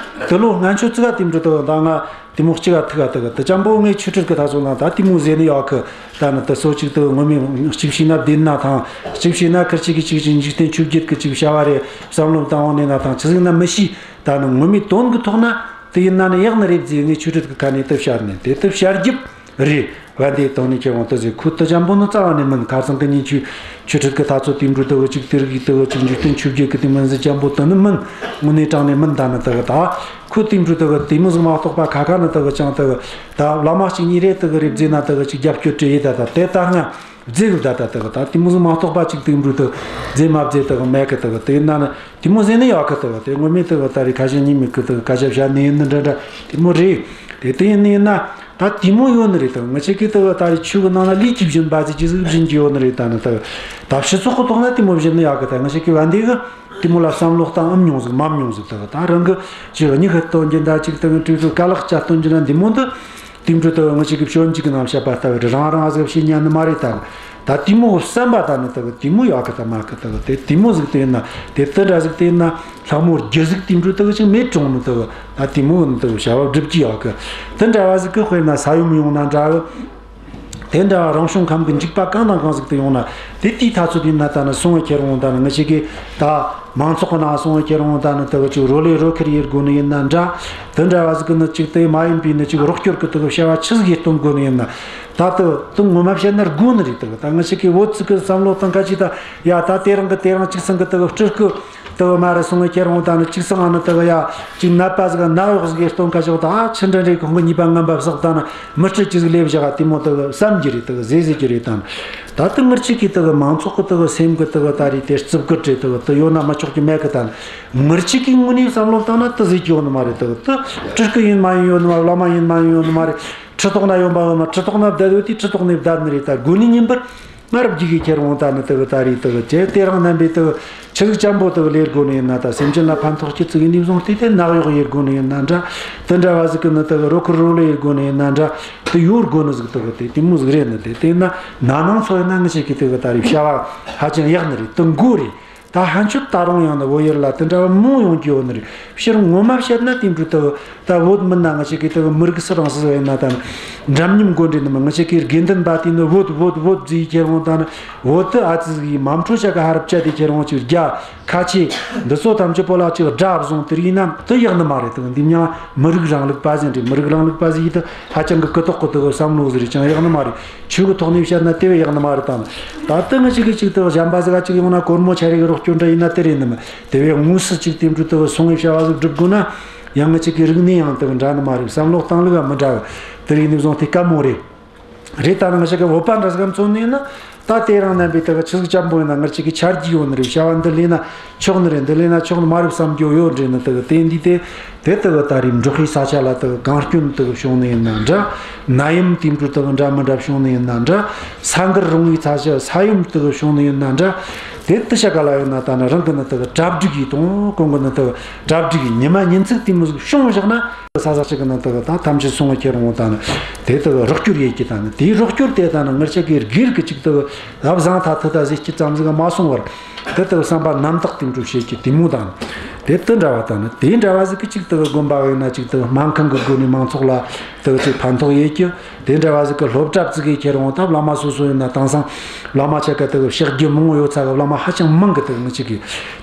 དེ་ལོ་ལྔ་མཆོད་ཙིག་ག་དེ་འདྲ་དེ་གི་ད་ང་དེ་མོ་གཅིག་ག་ཐུག་ག། དེ་གི་དེ་ཅན་པོ་ངས་ཆོས་ཁྲིད་གི་ད་ཚོ་ན་ད་དེ་མོ་ཟེར་ནི་ཡོད་གི། ད་ནི་དེ་སོ་གཅིག་དེ་གི་ངོ་མས་གཅིག་བྱས་ན་བདེན་ན་ཐང་། གཅིག་བྱས་ན་ཁིར་ཆོ་གིས་གཅིག་གཅིག་འཇིག་རྟེན་ཆོས་བརྒྱད་གི་གཅིག་བྱ་བ་རེད། བསམ་བློ་བཏང་འོང་ནས་ན་ཐང་། ཆི་ཟིག་ན་མི་ཤེས། ད་ནི་ངོ་མའི་དོན་གི་ཐོག་ན་དེ་ཡིན་ན་ནི་ཡག་ནི་རེད་ཟེར། ངས་ཆོས་ཁྲིད་གི་ཁ་ནས་དེ་བཤད་ནས། དེ་དེ་བཤད་རྒྱུ་རེད། བན་དེ་དང་ནི་ཁྱེད་རང་དེ་ཟེར། ཁོ་དེ་ཅན་པོ་ནི་རྩ་བ་ནས་མིན། ཁ་སང་གི་ཉིན་ཆོས་ཆོས་ཁྲིད་གི་ད་ཚོ་དེ་འདྲ་དེ་གི་གཅིག་དེ་རིགས་དེ་གི་གཅིག་འཇིག་རྟེན་ཆོས་བརྒྱད་གི་དེ་མིན་ཟེར། ཅན་པོ་དེ་ནི་མིན། དངོས་གནས་དྲང་ནས་མིན། ད་ནི་དེ་གི་ད་ཁོ་དེ་འདྲ་དེ་གི་དེ་མོ་ཟིག་མ་གཏོགས་པ་ཁ་ཁ་ནི་དེ་གི་ཅང་དེ་གི་ད་བླ་མ་གཅིག་གཉིས་རེ་དེ་གི་རེད་ཟེར་ན། དེ་གི་གཅིག་རྒྱབ་སྐྱོར་བྱེད་ཡི། ད་ད་དེ་ད་སྔ་རྫས་གི་ད་ད་དེ་གི་ད་དེ་མོ་ཟིག་མ་གཏོགས་པ་ཅིག་དེ་འདྲ་དེ་མཛད་མ་མཛད་དེ་གི་མེད་གི། དེ་གི་དེ་ཡིན་ན་ནི་དེ་མོ་ཟེར་ནི་ཡོད་གི། དེ་གི་དེ་ངོ་མས་དེ་གི་ད་རེས་ཁ་ཞེ་གཉིས་མེད་གི། དེ་གི་སྐད་ཆ་བཤད་ནི་ཡིན་ནི་འདྲ་འདྲ་དེ་མོ་རེད། དེ་དེ་ཡིན་ནི་ཡིན་ན་ད་དེ་མོ་ཡོད་ནི་རེད། དེ་གི་ང་ཅག་གི་དེ་གི་ད་རེས་ཆོས་གི་ནང་ན་ལུས་ཀྱི་སྦྱིན་པ་ཟེར་གྱི་ཟིག་སྦྱིན་གྱི་ཡོད་ནི་རེད། ད་ནི་དེ་གི་ད་སྤྱི་ཚོགས་གི་ཐོག་ན་དེ་མོ་སྦྱིན་ནི་ཡོད་གི། ད་ང་ཅག་གི་བན་དེ་གི་དེ་མོ་ལ་བསམ་བློ་བཏང་ཨེ་མྱོང་ཟིག་མ་མྱོང་ཟིག། དེ་གི་ད་རང་གི་ཅིག་མྱི་ཤི་སྟོན་རྒྱུ་འདྲ། ཅིག་དེ་གི་སྤྲེལ་ཚོ་རྐ་ལག་བཅད་སྟོན་རྒྱུ་འདྲ། འདི་མོ་འདི་དེ་འདྲ་དེ་གི་ང་ཅག་གི་བྱོན་ཅིག་གི་ནང་བཤད་པ་ལྟ་བུ་རེད། རང་རང་ཟིག་བྱེད་ཉན་ནི་མ་རེད། ད་ད་དེ་མོ་བསམ་པ་ད་ནི་དེ་གི་དེ་མོ་ཡོད་གི། ད་མེད་གི། དེ་གི་དེ་དེ་མོ་ཟིག་དེ་ཡིན་ན་དེ་དེ་འདྲ་ཟིག་དེ་ཡིན་ན་ལྷག་མོ་རྒྱུ་ཟིག་དེ་འདྲ་དེ་གི་ཅིག་མེད་གྲོང་ནི། དེ་གི་ད་དེ་མོ་ནི་དེ་གི་བྱ་བ་སྒྲུབ་ཀྱི་ཡོད་གི། དེ་འདྲ་བ་ཟིག་གི་དཔེར་ན་ས་ཡོམ་ཡོང་ན་འདྲ་གི། དེ་འདྲ་རང་བྱུང་ཁམས་ཀྱི་འཇིགས་པ་གང་དང་གང་ཟིག་དེ་ཡོང་ན། དེ་དེའི་ཐ་ཚོད་དེ་ན་ད་ནི་སོང་བའི་ཁྱེར་འོང་། ད་ནི་ང་ཅག་གི་ད་མང་ཚོགས་ཀྱི་ནང་སོང་བའི་ཁྱེར་འོང་། ད་ནི་དེ་གི་ཅིག་རོ་ལེ་རོ་ཁེར་ཡེད་དགོས་ནི་ཡིན་ན་འདྲ། དེ་འདྲ་བ་ཟིག་གི་ནི་ཅིག་དེ་མ་ཡིན་པའི་ནི་ཅིག་རོགས་སྐྱོར་གི་དེ་གི་བྱ་བ་ཆི་ཟིག་ཡེད་སྟོན་དགོས་ནི་ཡིན་ན། ད་དེ་དེ་ངོ་མ་བཤད་ན་དགོས་ནི་རེད། དེ་གི་ད་ང་ཅག་གི་བོད་ཅིག་གི་བསམ་བློ་བཏང་ཁ་ཅིག་ད་ཡ་ད་དེ་རིང་གི་དེ་རིང་ཅིག་སང་གི་དེ་གི་སྤྲུལ་སྐུ་དེ་གི་མར་ར་སོང་བའི་ཁྱེར་འོང་། ད་ནི་ཅིག་སང་ཨ་ནི་དེ་གི་ཡ་ཅིག་ནད་པ་ཟིག་ནད་གཡོག་ཟིག་ཡེད་སྟོན་ཁ་ཅིག་ད་ཨ་ཆི་འདྲ་འདྲ་གི་ཁོང་གི་ཉེས་པ་ངན་པ་བསགས། ད་ནི་མི་སྤྲུལ་ཅིག་ཟིག་སླེབས་བཞག་ག། དེ་མོ་དེ་གི་བསམ་རྒྱུ་རེད། དེ་གི་ཟེར་ཟེར་རྒྱུ་རེད། ད་ནི་ད་དེ་ང་ཅག་གི་དེ་གི་མང་ཚོགས་གི་དེ་གི་སེམས་གི་དེ་གི་ད་རེས་དེ་རྩུབ་གི་རེད། དེ་གི་དེ་ཡོད་ན་མི་ཆོག་རྒྱུ་མེད་གི། ད་ནི་ང་ཅག་གི་ངོས་ནས་བསམ་བློ་བཏང་ན་དེ་ཟེར་རྒྱུ་ཡོད་ནི་མ་རེད། དེ་གི་དེ་སྤྲུལ་སྐུ་ཡིན་མ་ཡིན་ཡོད་ནི་མ་རེད། བླ་མ་ཡིན་མ་ཡིན་ཡོད་ནི་མ་རེད། ཁྲི་ཐོག་ན་ཡོད་པ་ཡོད་ན། ཁྲི་ཐོག་ན་བསྡད་ཡོད་དུས་ཁྲི་ཐོག་ནས་བསྡད་ནི་རེད། ད་དགོས་ནི་ཉིན་པར་ མར་བརྒྱུད་གི་ཁྱེར་འོང་། ད་ནི་དེ་གི་ད་རེས་དེ་གི་ཅེ་དེ་རང་རྣམ་པའི་དེ་གི་ཆི་ཟིག་ཅན་པོ་དེ་གི་ལས་སྒོ་ནས་ཡིན་ན། ད་སེམས་ཅན་ལ་ཕན་ཐོགས་ཀྱི་ཙིག་ཡིན་ནི་བཟུང་སྟེ། དེ་ནག་གཡོག་ཡེད་སྒོ་ནས་ཡིན་ན་འདྲ། དེ་འདྲ་བ་ཟིག་གི་ནི་དེ་གི་རོ་ཁུར་རོ་ལེ་ཡེད་སྒོ་ནས་ཡིན་ན་འདྲ། དེ་ཡོད་སྒོ་ནི་ཟིག་དེ་གི་དེ་དེ་མོ་ཟིག་རེད། ནི་དེ་དེ་ན་ན་ནང་ཚོ་ཡིན་ན་ངི་ཆེ་གི་དེ་གི་ད་རེས་བྱ་བ་ཧ་ཅང་ཡག་ནི་རེད། དེ་མགོ་རེད། ད་ཕན་ཆོད་ད་རུང་ཡང་ན་བོད་ཡུལ་ལ་དེ་འདྲ་བ་མང་ཡོང་རྒྱུ་ཡོད་ནི་རེད། ཕྱིར་ངོ་མ་བཤད་ན་དེ་འདྲ་དེ་ད་བོད་མི་ན་ང་ཅག་གི་དེ་མི་རིགས་སུ་རང་སུ་ཡིན་ན། ད་འདྲ་མཉམ་དགོས་འདྲེ་ནི་མི། ང་ཅག་གི་དགེ་འདུན་པ་དེ་ནི་བོད་བོད་བོད་ཟེར་ཁྱེར་འོང་། ད་ནི་བོད་དུ་ཨ་ཙི་ཟིག་མ་འཕྲོ་ཆ་ག་ཧ་རབ་ཆ་དེ་ཁྱེར་འོང་། ཅིག་རྒྱ་ཁ་ཆེ་འདི་ཚོ་ཐམས་ཅད་པོ་ལ་ཅིག་དགྲ་བཟུང་དེ་རིགས་ན་དེ་ཡག་ནི་མ་རེད། དེ་འདི་མྱང་མི་རིགས་རིང་ལུགས་པ་ཟེར་འདྲེ། མི་རིགས་རིང་ལུགས་པ་ཟེར་གི་དེ་ཧ་ཅང་གི་ཀི་ཏོག་གི་དེ་བསམ་བློ་ཟིག་རེད། ཅང་ཡག་ནི་མ་རེད། ཆོས་གི་ཐོག་ནས་བཤད་ན་དེ་བས་ཡག་ནི་མ་རེད། དང་ད་ལྟ་ང་ཅག་གི་ཅིག་དེ་གཞན་པ་ཟིག་ག་ཅིག་ཡོང་ན་སྒོར་མོ་ཆ་རེ་གི་རོགས་སྐྱོར་འདྲ་ཡིན་ན་དེ་རེད་ནི་མ། དེ་བས་དངོས་སུ་ཅིག་དེ་འདྲ་དེ་སོང་བའི་བྱ་བ་ཟིག་སྒྲུབ་དགོས་ན། ཡང་ང་ཅག་གི་རིག་གནས་ཡང་དེ་འདྲ་ནི་མ་རེད། བསམ་བློ་བཏང་ལུགས་ཡང་མི་འདྲ་བ་དེ་རིགས་ནས་བཟུང་སྟེ་དཀའ་མོ་རེད། རེད། ད་ནི་ང་ཅག་གི་བོད་པ་འདྲ་ཟིག་ག་མཚོན་ནས་ཡིན་ན། ད་དེ་རང་རྣམ་པའི་དེ་གི་ཆི་ཟིག་ཅན་པོ་ཡིན་ན་ང་ཅག་གི་ཆ་རྒྱུས་ཡོད་ནི་རེད། བྱ་བ་འདི་ལས་ན་ཆོག་ནི་རེད། འདི་ལས་ན་ཆོག་ནི་མ་རེད་བསམ་རྒྱུ་ཡོད་འདྲེ་ནི་དེ་གི་དེ་འདི་དེ་དེ་དེ་གི་ད་རེས་འབྲོག་པའི་ས་ཆ་ལ་དེ་གི་གངས་སྐྱོན་དེ་གི་བྱུང་ནི་ཡིན་ན་འདྲ། ནད་ཡམས་དེ་འདྲ་དེ་གི་འདྲ་མི་འདྲ་བྱུང་ནི་ཡིན་ན་འདྲ། ས་འགུལ་རིང་བའི་ས་ཆ་ས་ཡོམ་དེ་གི་བྱུང་ནི་ཡིན་ན་འདྲ། དེ་དེ་ཆ་ག་ལ་ཡིན་ན་ད་ནི་རང་གི་ནི་དེ་གི་གྲ་སྒྲིག་ཡིས་དང་གོང་གི་ནི་དེ་གི་གྲ་སྒྲིག་ཡིས་ཉི་མ་ཉིན་ཚིག་དེ་མོ་ཟིག་བྱུང་བཞག་ན། ས་ས་ཅིག་གི་ནང་དུ་ད་ཐམས་ཅད་སོང་བ་ཁྱེར་འོང་། ད་ནི་དེ་དུ་རོགས་སྐྱོར་ཡེད་ཀྱི། ད་ནི་དེའི་རོགས་སྐྱོར་དེ་ད་ནི་ང་ཅག་གི་སྒེར་གི་ཅིག་དུ་ལབ་བཟང་ཐ་ཐུ་ད་ཟེར་གྱི་ཙམ་ཟིག་མ་སོང་བར། དེ་དུ་བསམ་པ་རྣམ་དག་དེ་འགྲུབ་བྱེད་ཀྱི་དེ་མོ་དང་། དེ་དུ་འདྲ་བ་ད་ནི་དེ་འདྲ་བ་ཟིག་གི་ཅིག་དུ་དགོན་པ་ཡིན་ན་ཅིག་དུ་སྨན་ཁང་གི་སྒོ་ནས་མང་ཚོགས་ལ་དུ་ཅིག་ཕན་ཐོགས་ཡེད་ཀྱི། དེ་འདྲ་བ་ཟིག་གི་སློབ་གྲྭ་བཙུགས་གི་ཁྱེར་འོང་། ད་བླ་མ་སོ་སོ་ཡིན་ན་དེང་སང་བླ་མ་ཆ་ག་དུ་ཕྱག་རྒྱུ་མང་བོ་ཡོད་ཚ་གི། བླ་མ་ཧ་ཅང་མང་གི། དུ་ང་ཅག་གི་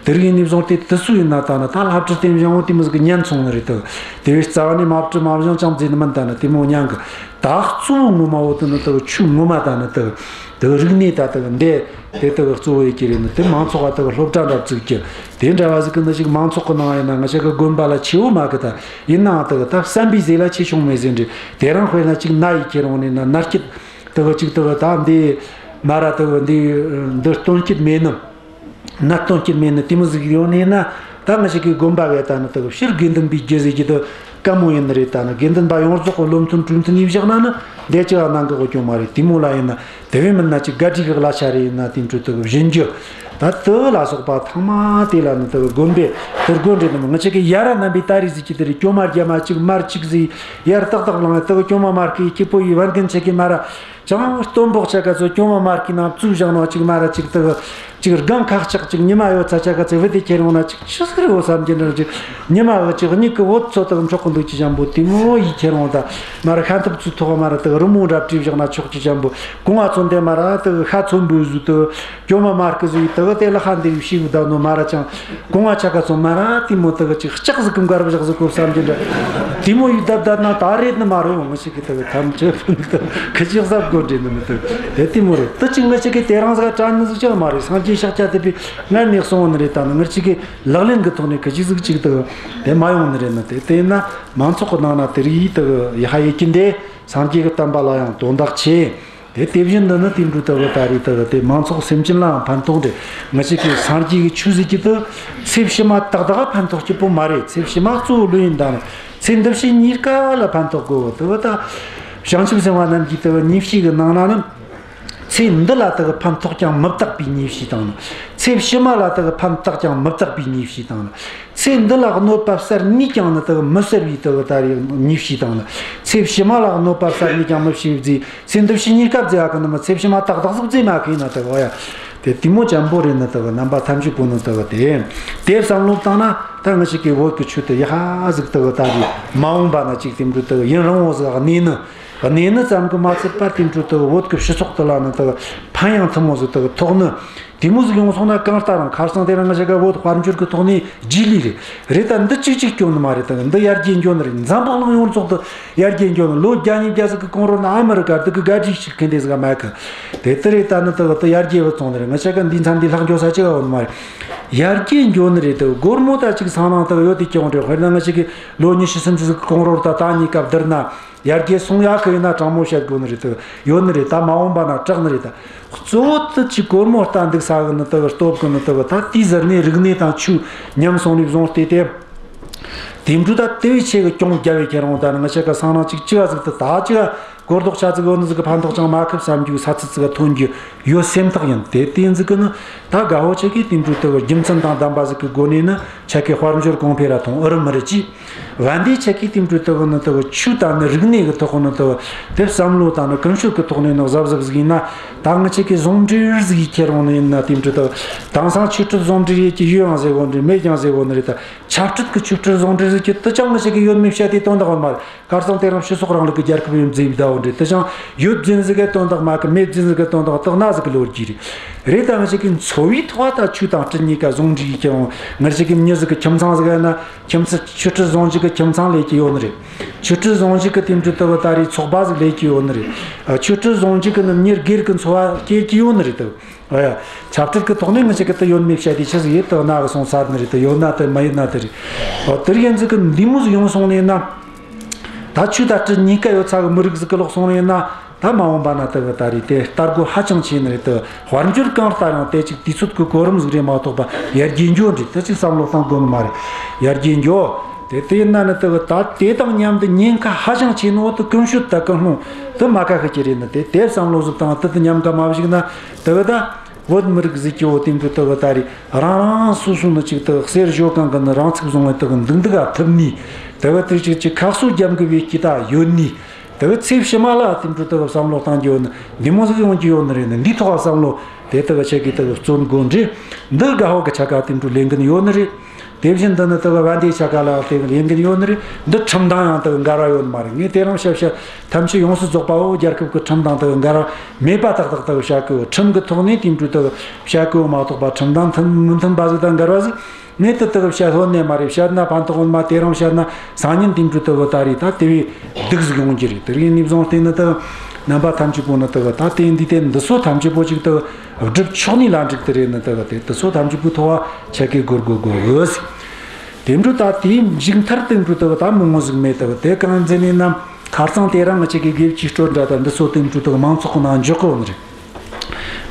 དེ་རིགས་ནས་བཟུང་སྟེ་དུ་སུ་ཡིན་ན་ད་ནི་ད་ལྷ་བྲིས་རྟེན་བཞེངས་བོ་དེ་མོ་ཟིག་གི་ཉན་སོང་ནི་རེད། དུ་དེ་བས་རྩ་བ་ནས་མ་བྲིས་མ་བཞེངས་ཅང་བརྩིས་ནི་མིན། ད་ནི་དེ་མོ་མྱང་གི། ད་གཙོ་བོ་ངོ་མ་བོ་དེ་ནི་དུ་ཆོས་ངོ་མ་ད་ནི་དུ་དུ་རིག་གནས་ད་དུ་འདི་དེ་དུ་གཙོ་བོ་ཡེད་ཀྱི་རེད། ནི་དེ་མང་ཚོགས་ག་དུ་སློབ་གྲྭ་འདྲ་བཙུགས་ཀྱི། དེ་འདྲ་བ་ཟིག་གི་ནི་ཞིག་མང་ཚོགས་གི་ནང་ཡིན་ན་ང་ཅག་གི་དགོན་པ་ལ་ཆེ་བོ་མ་གི། ད་ཡིན་ནའང་དུ་ད་བསམ་པའི་ཟས་ལ་ཆེ་ཆུང་མེད་ཟེར་འདྲ། དེ་རིང་དཔེར་ན་ཅིག་ན་ཡི་ཁྱེར་འོང་ནས་ན་ན་སྐྱིད་དུ་ཅིག་དུ་ད་འདི་མ་ར་དུ་འདི་འདི་སྟོན་སྐྱིད་མེད་ནི། ནད་གཏོང་རྒྱུ་མེད་ནི་དེ་མོ་ཟིག་ཡོད་ནི་ན། ད་ང་ཅག་གི་དགོན་པ་བས་ད་ནི་དེ་གི་ཕྱིར་དགེ་འདུན་པའི་རྒྱུ་ཟེར་གྱི་དེ་དཀའ་མོ་ཡིན་ནི་རེད། ད་ནི་དགེ་འདུན་པ་ཡོངས་རྫོགས་གི་བློ་མཐུན་གྲོས་མཐུན་ཡེད་བཞག་ན་ནི་འདི་ཅི་ག་གནང་གི་གོ་སྐྱོན་མ་རེད། དེ་མོ་ལ་ཡིན་ན་དེ་བས་མིན་ན་ཅིག་ག་སྒྲིག་གི་གླ་ཆ་རེ་ཡིན་ན་དེ་འཕྲོ་དེ་གི་བྱིན་རྒྱུ། ད་དེ་ལ་སོགས་པ་ཚང་མ་དེ་ལ་ནི་དེ་གི་དགོན་པའི་དེ་དགོན་རེད། ནི་ང་ཅག་གི་ཡ་ར་རྣམ་པའི་ད་རེས་ཟེར་གྱི་དེ་རེད། སྐྱོ་མ་རྒྱ་མ་གཅིག་མར་གཅིག་ཟིག་ཡར་ཏག་ཏག་བླངས། དེ་གི་སྐྱོ་མ་མར་གི་སྐྱིད་པོ་ཡི་བན་རྒན་ཆེ་གི་མ་ར། ཅང་སྟོན་པོ་ཆ་ག་ཚོ་སྐྱོ་མ་མར་གི་ནང་བཙུགས་བཞག་ནོ་ཅིག་མ་ར་ཅིག་དུ་ཅིག་སྒང་ཁག་ཅག་ཅིག་ཉི་མ་ཡོད་ཚ་ཆ་ག་ཚོ་བུད་དེ་ཁྱེར་འོང་ན་ཅིག་ཆི་ཟིག་རེད་འོ་བསམ་གྱི་འདྲ། ཅིག་ཉི་མ་གི་ཅིག་མྱིག་གི་འོད་ཚོ་དག་འཕྲོག་གི་འདུག་ཅི་ཅན་པོ་དེ་མོ་ཡི་ཁྱེར་འོང་། ད་མ་ར་ཤ་འཐབ་ཚུལ་ཐོག་མ་ར་དུ་རི་མོ་འདྲ་བྲིས་བཞག་ན་ཆོག་ཅི་ཅན་པོ། གོང་ང་ཚོ་འདི་མ་ར་དུ་ཤ་ཚོན་པོའི་གཟུགས་དུ་སྐྱོ་མ་མར་གི་གཟུགས་ཡི་དུ་དེ་ལ་ཧ་འདི་ཡི་ཤི་བུ་ད་ནོ་མ་ར་ཅང་གོང་ང་ཆ་ག་ཚོ་མ་ར་དེ་མོ་དུ་ཅིག་ལྕགས་ཟིག་གི་མགར་བཞག་ཟིག་གོ་བསམ་གྱི་འདྲ། དེ་མོ་ཡི་ད་ད་ན་ད་རེད་ནི་མ་རེད་འོ། ང་ཅག་གི་དེ་གི་ཐམས་ཅད་ཕུན་དུ་ཁི་ཅིག་ཟབ་དགོས་འདྲེ་ནི་མི་འདུག་དེ་དེ་མོ་རེད། དེ་ཅིག་ང་ཅག་གི་དེ་རང་ཟིག་དྲན་ནི་ཟིག་ཅང་མ་རེད། སངས་རྒྱས་ཤཱཀྱ་ཐུབ་པས་སྔར་ནས་གསུངས་ནི་རེད། ད་ནི་ང་ཅག་གི་ལག་ལེན་གི་ཐོག་ནས་ཁི་ཅིག་ཟིག་ཅིག་དེ་དེ་མ་ཡོང་ནི་རེད། ནི་དེ་དེ་ཡིན་ན་མང་ཚོགས་གི་ནང་ན་དེ་རིགས་དེ་ཡི་ཧ་ཡེ་ཀིན་དེ་སངས་རྒྱས་གི་བསྟན་པ་ལ་ཡང་དོན་དག་ཆེ། དེ་དེ་བཞིན་དུ་ནི་དེ་འབྲུ་དེ་དེ་རེད། དེ་དེ་མང་ཚོགས་སེམས་ཅན་ལའང་ཕན་ཐོགས་རེད། ང་ཅག་གི་སངས་རྒྱས་གི་ཆོས་ཟེར་གྱི་དེ་ཚེ་ཕྱི་མ་ཏག་ཏག་ཕན་ཐོགས་རྒྱུ་པོ་མ་རེད། ཚེ་ཕྱི་མ་གཙོ་བོ་ལོས་ཡིན། ད་ནི་ཚེ་འདི་ཕྱི་གཉིས་ཀ་ལ་ཕན་ཐོགས་དགོས། དེ་བ་ད་བྱང་ཆུབ་སེམས་དཔའ་རྣམས་ཀྱི་དེ་བ་ཉེས་བྱས་གི་ནང་ན་ནི། ཚེ་འདི་ལ་དག་ཕན་ཐོགས་ཀྱང་མི་བཏགས་པའི་ཉེས་བྱས་དང་ནི། ཚེ་ཕྱི་མ་ལ་དག་ཕན་བཏགས་ཀྱང་མི་བཏགས་པའི་ཉེས་བྱས་དང་ནི། ཚེ་འདི་ལ་གནོད་པ་བསལ་ནུས་ཀྱང་ནི་དག་མི་བསལ་བའི་དག་ད་རེས་ཉེས་བྱས་དང་ནི། ཚེ་ཕྱི་མ་ལ་གནོད་པ་བསལ་ནུས་ཀྱང་མི་བྱེད་པའི་རྫས། ཚེ་འདི་ཕྱི་གཉིས་ཀ་རྫས་ཨ་ཀི་ནི་མི། ཚེ་ཕྱི་མ་ཏག་ཏག་ཟིག་རྫས་མ་ཁེ་ན་དག་བ་ཡ། དེ་དེ་མོ་ཅན་པོ་རེད། ནི་དག་རྣམ་པ་ཐམས་ཅད་པོ་ནི་དག་དེ་དེ་བསམ་བློ་བཏང་ན། ད་ང་ཅག་གི་བོད་ཀྱི་ཆོས་དེ་ཡ་ཧ་ཟིག་དག་ད་རེས་མ་འོངས་པ་ན་ཅིག་དེ་འདྲ་དག་ཡུན་རིང་བོ་ཟིག་གནས་ནི། གནས་ནི་ཙམ་གྱིས་མ་ཚད་པར་དེ་འཕྲོ་དུ་བོད་ཀྱི་སྤྱི་ཚོགས་དེ་ལ་ནི་དུ་ཕན་ཡང་ཐུན་མོང་ཟིག་དུ་ཐོགས་ནི། དེ་མོ་ཟིག་ཡོང་སོང་ན་གང་ལྟར་རང་ཁ་སང་དེ་རིང་ང་ཅག་གི་བོད་དཔལ་འབྱོར་གྱི་ཐོག་ནས་རྗེས་ལུས་རེད། རེད། ད་འདི་གཅིག་གཅིག་སྐྱོན་ནི་མ་རེད། ད་འདི་ཡར་རྒྱས་འགྱོ་ནི་རེད། འཛམ་བུ་གླིང་ཡོངས་རྫོགས་དུ་ཡར་རྒྱས་འགྱོ་ནི། ལོ་བརྒྱ་ཉིས་བརྒྱ་ཟིག་གི་གོང་རོལ་ན་ཨ་མི་རི་ཀ་དེ་གི་དགའ་སྒྲིག་ཞིག་ཁེ་འདེ་ཟིག་མེད་གི། དེ་ལྟར་རེད། ད་ནི་དུ་དུ་ཡར་རྒྱས་བུད་སོང་ནི་རེད། ང་ཅག་གི་འདི་མཚམས་འདི་ལྷག་འགྱོ་ས་ཅིག་ཡོད་ནི་མ་རེད། ཡར་རྒྱས་འགྱོ་ནི་རེད། དུ་སྒོར་མོ་ད་ཅིག་སང་ནང་དུ་ཡོད་དེ་ཀྱང་རེད། དཔེར་ན་ང་ཅག་གི་ལོ་ཉི་ཤུ་སུམ་ཅུ་ཟིག་གི་གོང་རོལ་ད་ད་གཉིས་ཀ་བསྡུར་ན། ཡར་རྒྱས་སོང་ཡག་གི་ཡིན་ན་དྲང་མོ་བཤད་དགོས་ནི་རེད། དེ་ཡོད་ནི་རེད། ད་མ་འོངས་པ་ན་དྲག་ནི་རེད། ད་གཙོ་བོ་དེ་ཅིག་སྒོར་མོ་ལྟ་འདུག་ས་གི་ནི་དེ་གི་སྟོབས་གི་ནི་དེ་གི་ད་དེའི་ཟུར་ནས་རིག་གནས་དང་ཆོས་ཉམས་སོང་ནས་བཟུང་སྟེ། དེ་དེ་འདྲ་ད་དེ་བས་ཆེ་གི་གྱོང་རྒྱབ་བས་ཁྱེར་འོང་། ད་ནི་ང་ཅག་གི་སང་ནང་ཅིག་ཅི་ག་ཟིག་ཏུ་ད་ཅི་ག་གོ་ལྡོག་ཆ་ཙིག་ཡོད་ནི་ཟིག་གི་ཕན་ཐོགས་ཅང་མ་ཁུབ་བསམ་རྒྱུ་ས་ཚིག་ཙིག་ག་ཐོན་རྒྱུ་ཡོད་སེམས་ཐག་ཡིན། དེ་དེ་ཟིག་གི་ནི་ད་དགའ་བོ་ཆེ་གི་དེ་འདྲ་དེ་གི་རྒྱུ་མཚན་དང་ལྡན་པ་ཟིག་གི་སྒོ་ནས་ནི་ཆ་གི་དཔལ་འབྱོར་གོང་འཕེལ་ར་ཐོང་ཨུ་རུ་མི་རིགས་ཀྱི། བན་དེ་ཆ་གི་དེ་འདྲ་དེ་གི་ནི་དེ་གི་ཆོས་དང་ནི་རིག་གནས་གི་ཐོག་ནི་དེ་གི་དེ་བསམ་བློ་དང་ནི་ཀུན་སྤྱོད་གི་ཐོག་ནས་ནི་གཟབ་གཟབ་ཟིག་ཡིན་ན། ད་ང་ཆ་གི་ཟུང་འབྲེལ་ཟིག་ཡེ་ཁྱེར་ཡོང་ནི་ཡིན་ན། དེ་འདྲ་དེ་གི་དེང་སང་ཆོས་སྲིད་ཟུང་འབྲེལ་ཡེ་གི་ཡོད་ཡང་ཟེར་གོ་ནི་རེད། མེད་ཀྱང་ཟེར་གོ་ནི་རེད། ད་ཆབ་སྲིད་ཀྱི་ཆོས་སྲིད་ཟུང་འབྲེལ་ཟེར་གྱི་དེ་ཅང་ང་ཆ་གི་ཡོད་མེད་བཤད་དེ་དོན་དག་ཡོད་མ་རེད། ཁ་སང་དེ་རིང་སྤྱི་ཚོགས་རིང་ལུགས་ཀྱི་རྒྱལ་ཁབ་ཡོད་ཟེར་བསྡད་ཡོད་རེད། དེ་ཅང་ཡོད་ཟེར་ཟིག་གི་དོན་དག་མེད་གི། མེད་ཟེར་ཟིག་གི་དོན་དག་དག་ན་ཟིག་གི་ལོ་རྒྱུས་རེད། རེད། ད་ང་ཆ་གི་འཚོ་བའི་ཐོག་ད་ཆོས་དང་སྲིད་གཉིས་ཀ་ཟུང་འབྲེལ་ཡེ་ཁྱེར་ཡོང་། ང་ཆ་གི་མྱི་ཟིག་གི་ཁྱིམ་ཚང་ཟིག་ཡིན་ན། ཁྱིམ་ཚང་ཆོས་སྲིད་ཟུང་འབྲེལ་གི་ཁྱིམ་ཚང་ལས་ཀྱི་ཡོད་ནི་རེད། ཆོས་སྲིད་ཟུང་འབྲེལ་གི་དེ་འདྲ་དེ་གི་ད་རེས་ཚོགས་པ་ཟིག་ལས་ཀྱི་ཡོད་ནི་རེད། ཨ། ཆོས་སྲིད་ཟུང་འབྲེལ་གི་ནི་མྱི་སྒེར་གི་འཚོ་བ་སྐྱེལ་གྱི་ཡོད་ནི་རེད་དོ། ཨ་ཡ། ཆབ་སྲིད་ཀྱི་ཐོག་ནས་ང་ཆ་གི་དེ་ཡོད་མེད་བཤད་དེ་ཆི་ཟིག་ཡེད་དེ་ན་གི་སོང་ཚར་ནི་རེད་དོ། ཡོད་ན་དེ་མ་ཡོད་ན་དེ་རེད། ཨོ། དེ་རིགས་ཡིན་ཟིག་གི་འདི་མོ་ཟིག་ཡོང་སོང་ནས་ན། ད་ཆོས་དང་སྲིད་གཉིས་ཀ་ཡོད་ཚ་གི་མི་རིགས་ཟིག་གི་ལོག་སོང་ནས་ན། ད་མ་འོངས་པ་ན་དེ་གི་ད་རེས་དེ་ལྟ་སྒོ་ཧ་ཅང་ཆེ་ནི་རེད་དོ། དཔལ་འབྱོར་གང་ལྟར་ཡང་དེ་ཅིག་དུས་ཚོད་ཀྱི་གོ་རིམ་ཟིག་རེད་མ་གཏོགས་པ་ཡར་རྒྱས་འགྱོ་འདྲ་དེ་ཅིག་བསམ་བློ་གཏོང་དགོས་ནི་མ་རེད། ཡར་རྒྱས་འགྱོ། དེ་དེ་ཡིན་ན་ནི་དེ་གི་ད་དེ་དང་མཉམ་དུ་ཉེན་ཁ་ཧ་ཅང་ཆེ་ནོ་དེ་ཀུན་སྤྱོད་དང་ཀུན་སློང་དེ་མ་ཁ་ཤས་ཀྱི་རེད། ནི་དེ་དེ་བསམ་བློ་ཟིག་བཏང་། དེ་དེ་མཉམ་ཁ་མ་བཞག་ན་དེ་གི་ད་བོད་མི་རིགས་ཟིག་གི་འོ་དེ་འདྲ་དེ་གི་ད་རེས་རང་རང་སོ་སོ་ནི་ཅིག་དེ་གི་གསེར་ཞོ་གང་གི་ནི་རང་ཚུགས་བཟུང་བའི་དེ་གི་འདུག་འདུག་ག་ཐུབ་ནི། དེ་གི་དེ་ཅིག་ཅིག་ཁ་གསོ་རྒྱབ་དགོས་པའི་སྐྱིད་ད་ཡོད་ནི། དེ་གི་ཚེ་ཕྱི་མ་ལ་དེ་འདྲ་དེ་གི་བསམ་བློ་གཏང་རྒྱུ་ཡོད་ནི། འདི་མོ་ཟིག་ཡོང་རྒྱུ་ཡོད་ནི་རེད། ནི་འདིའི་ཐོག་བསམ་བློ་དེ་དེ་གི་ཆེ་གི་དེ་གི་བརྩོན་དགོས་འདྲ། འདི་དགའ་བོ་གི་ཆ་ག་དེ་འདྲ་ལས་འགན་ཡོད་ནི་རེད། དེ་བཞིན་དུ་ནི་དེ་གི་བན་དེ་ཆ་ག་ལ་དེ་གི་ལས་འགན་ཡོད་ནི་རེད། འདི་ཁྲིམས་དང་ཡང་དེ་གི་འགལ་བ་ཡོད་ནི་མ་རེད། ངས་དེ་རིང་བཤད་བཤད་ཐམས་ཅད་ཡོངས་སུ་རྫོགས་པའོ་རྒྱལ་ཁབ་ཀྱི་ཁྲིམས་དང་དེ་གི་འགལ་བ་མེད་པ་ཏག་ཏག་དེ་གི་བཤད་གི། ཁྲིམས་གི་ཐོག་ནས་དེ་འདྲ་དེ་གི་བཤད་གི་མ་གཏོགས་པ། ཁྲིམས་དང་མཐུན་མི་མཐུན་པ་ཟིག་དང་འགལ་བ་ཟིག་ངས་དེ་དག་བཤད་ལྷོད་ནས་མ་རེད། བཤད་ན་ཕན་ཐོགས་ཡོད་མ། དེ་རིང་བཤད་ན་སང་ཉིན་དེ་འདྲ་དེ་གི་ད་རེས་ད་དེ་བས་སྡུག་ཟིག་ཡོང་རྒྱུ་རེད། དེ་རིགས་ནས་བཟུང་སྟེ་ནི་དེ་རྣམ་པ་ཐམས་ཅད་པོ་ནི་དེ་གི་ད་དེ་འདི་དེ་འདི་ཚོ་ཐམས་ཅད་པོ་ཅིག་དེ་སྒྲུབ་ཆོག་ནི་ལ་འགྲིག་དེ་རེད། ནི་དེ་གི་དེ་དེ་ཚོ་ཐམས་ཅད་པོའི་ཐོག་ཆ་གི་སྒོར་སྒོར་སྒོར་ཡོད། དེ་འདྲ་ད་དེའི་མཇུག་མཐར་དེ་འདྲ་དེ་གི་ད་མི་ངོ་ཟིག་མེད། དེ་གི་དེ་གང་ཟེར་ནས་ན། ཁ་རྩང་དེ་རིང་ང་ཆ་གི་དགེ་བཅུའི་སྲོལ་འདྲ་ད་འདི་ཚོ་དེ་འདྲ་དེ་གི་མང་ཚོགས་ནང་འཇོག་གི་ཡོད་ནི་རེད།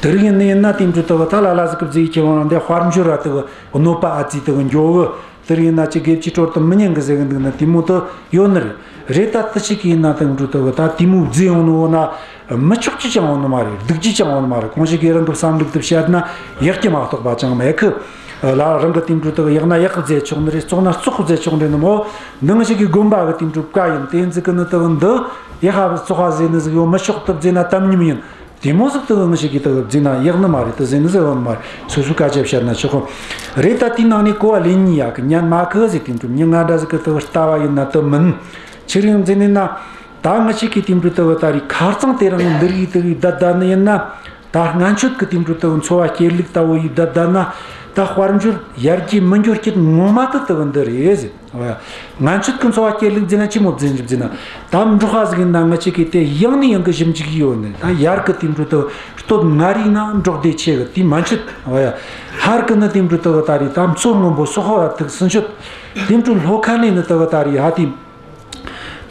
དེ་རིགས་ཡིན་ནི་ཡིན་ན་དེ་འདྲ་དེ་གི་ད་ལ་ལ་ཟིག་གི་བཟླས་ཁྱེར་ཡོང་ན་འདི་དཔལ་འབྱོར་ར་དེ་གི་གནོད་པ་ཨ་ཙི་དེ་གི་འགྱོ་གི། དེ་རིགས་ཡིན་ན་ཅིག་དགེ་བཅུའི་སྲོལ་དེ་མི་ཉན་གི་ཟེར་གི་འདུག་ན་དེ་མོ་དེ་ཡོད་ནི་རེད། རེད། ད་དེ་ཅིག་གི་ཡིན་ན་དེ་འདྲ་དེ་གི་ད་དེ་མོ་བཟླས་ཡོང་ནི་འོ་ན་མི་ཆོག་རྒྱུ་ཅང་ཡོད་ནི་མ་རེད། སྡུག་རྒྱུ་ཅང་ཡོད་ནི་མ་རེད། གང་ཞིག་གིས་རང་གི་བསམ་ལུགས་དེ་བཤད་ན་ཡག་གི་མ་གཏོགས་པ་ཅང་མེད་གི། ལ་རང་གི་དེ་འདྲ་དེ་གི་ཡག་ན་ཡག་གི་བཟླས་ཆོག་ནི་རེད། བཙོག་ན་བཙོག་གི་བཟླས་ཆོག་ནི་རེད། ནི་མོ་ནང་ཞིག་གི་དགོན་པ་གི་དེ་འདྲ་བཀའ་ཡིན། དེ་ཡིན་ཟིག་གི་ནི་དེ་གི་འདི་ཡག་ག་བཙོག་ག་བཟླས་ནི་ཟིག་ཡོད་མི་ཆོག། དེ་བཟླས་ན་དམ་ཉམས་ཡིན། དེ་མོ་ཟིག་དེ་ང་ཞིག་གིས་དེ་བཟླས་ན་ཡག་ནི་མ་རེད། དེ་བཟླས་ནི་ཟིག་ཡོད་ནི་མ་རེད། སོ་སོའི་སྐད་ཆ་བཤད་ན་ཆོག་གི་རེད། ད་དེའི་ནང་ནས་གོ་བ་ལེན་ནི་ཡག་གི་ཉན་མ་གི་ཟིག་དེ་འདྲ་མྱི་ང་འདྲ་ཟིག་གི་དེ་ལྟ་བ་ཡིན་ན་དེ་མིན། ཆི་རེད་བཟླས་ནི་ན། ད་ང་ཞིག་གིས་དེ་འདྲ་དེ་ད་རེས་ཁ་རྩང་དེ་རིང་འདི་རིགས་དེ་རིགས་བསྡད་བསྡད་ནི་ཡིན་ན། ད་སྔན་ཆད་ཀྱི་དེ་འདྲ་དེ་འཚོ་བ་སྐྱེལ་ལུགས་ལྟ་བུ་ཡིས་བསྡད་བསྡད་ན། ད་དཔལ་འབྱོར་ཡར་རྒྱས་མི་འགྱོ་རྒྱུ་ངོ་མ་དེ་དེ་འདི་རེད་ཟེར། ཨོ་ཡ། ང་ཚོ་གི་འཚོ་བ་སྐྱེལ་ལུགས་ཟེར་ན་ཅི་མོ་ཟེར་ཟེར་ན། ད་འབྲོག་པ་ཟིག་ཡིན་ན་ང་ཅིག་གིས་དེ་ཡང་ནས་ཡང་གི་ཞིབ་འཇུག་ཡོད་ནི། ད་ཡར་གི་དེ་འདྲ་དེ་སྟོད་མངའ་རིས་ན་འབྲོག་སྡེ་ཆེ་གི་དེ་མན་ཆད། ཨོ་ཡ། ཧར་གི་ནི་དེ་འདྲ་དེ་ད་རེས་ད་མཚོ་སྔོན་པོ་སོག་པོ་ཐུག་སུ་མཆོད། དེ་འདྲ་ལྷོ་ཁ་ནས་ནི་དེ་ད་རེས་ཧ་དེ།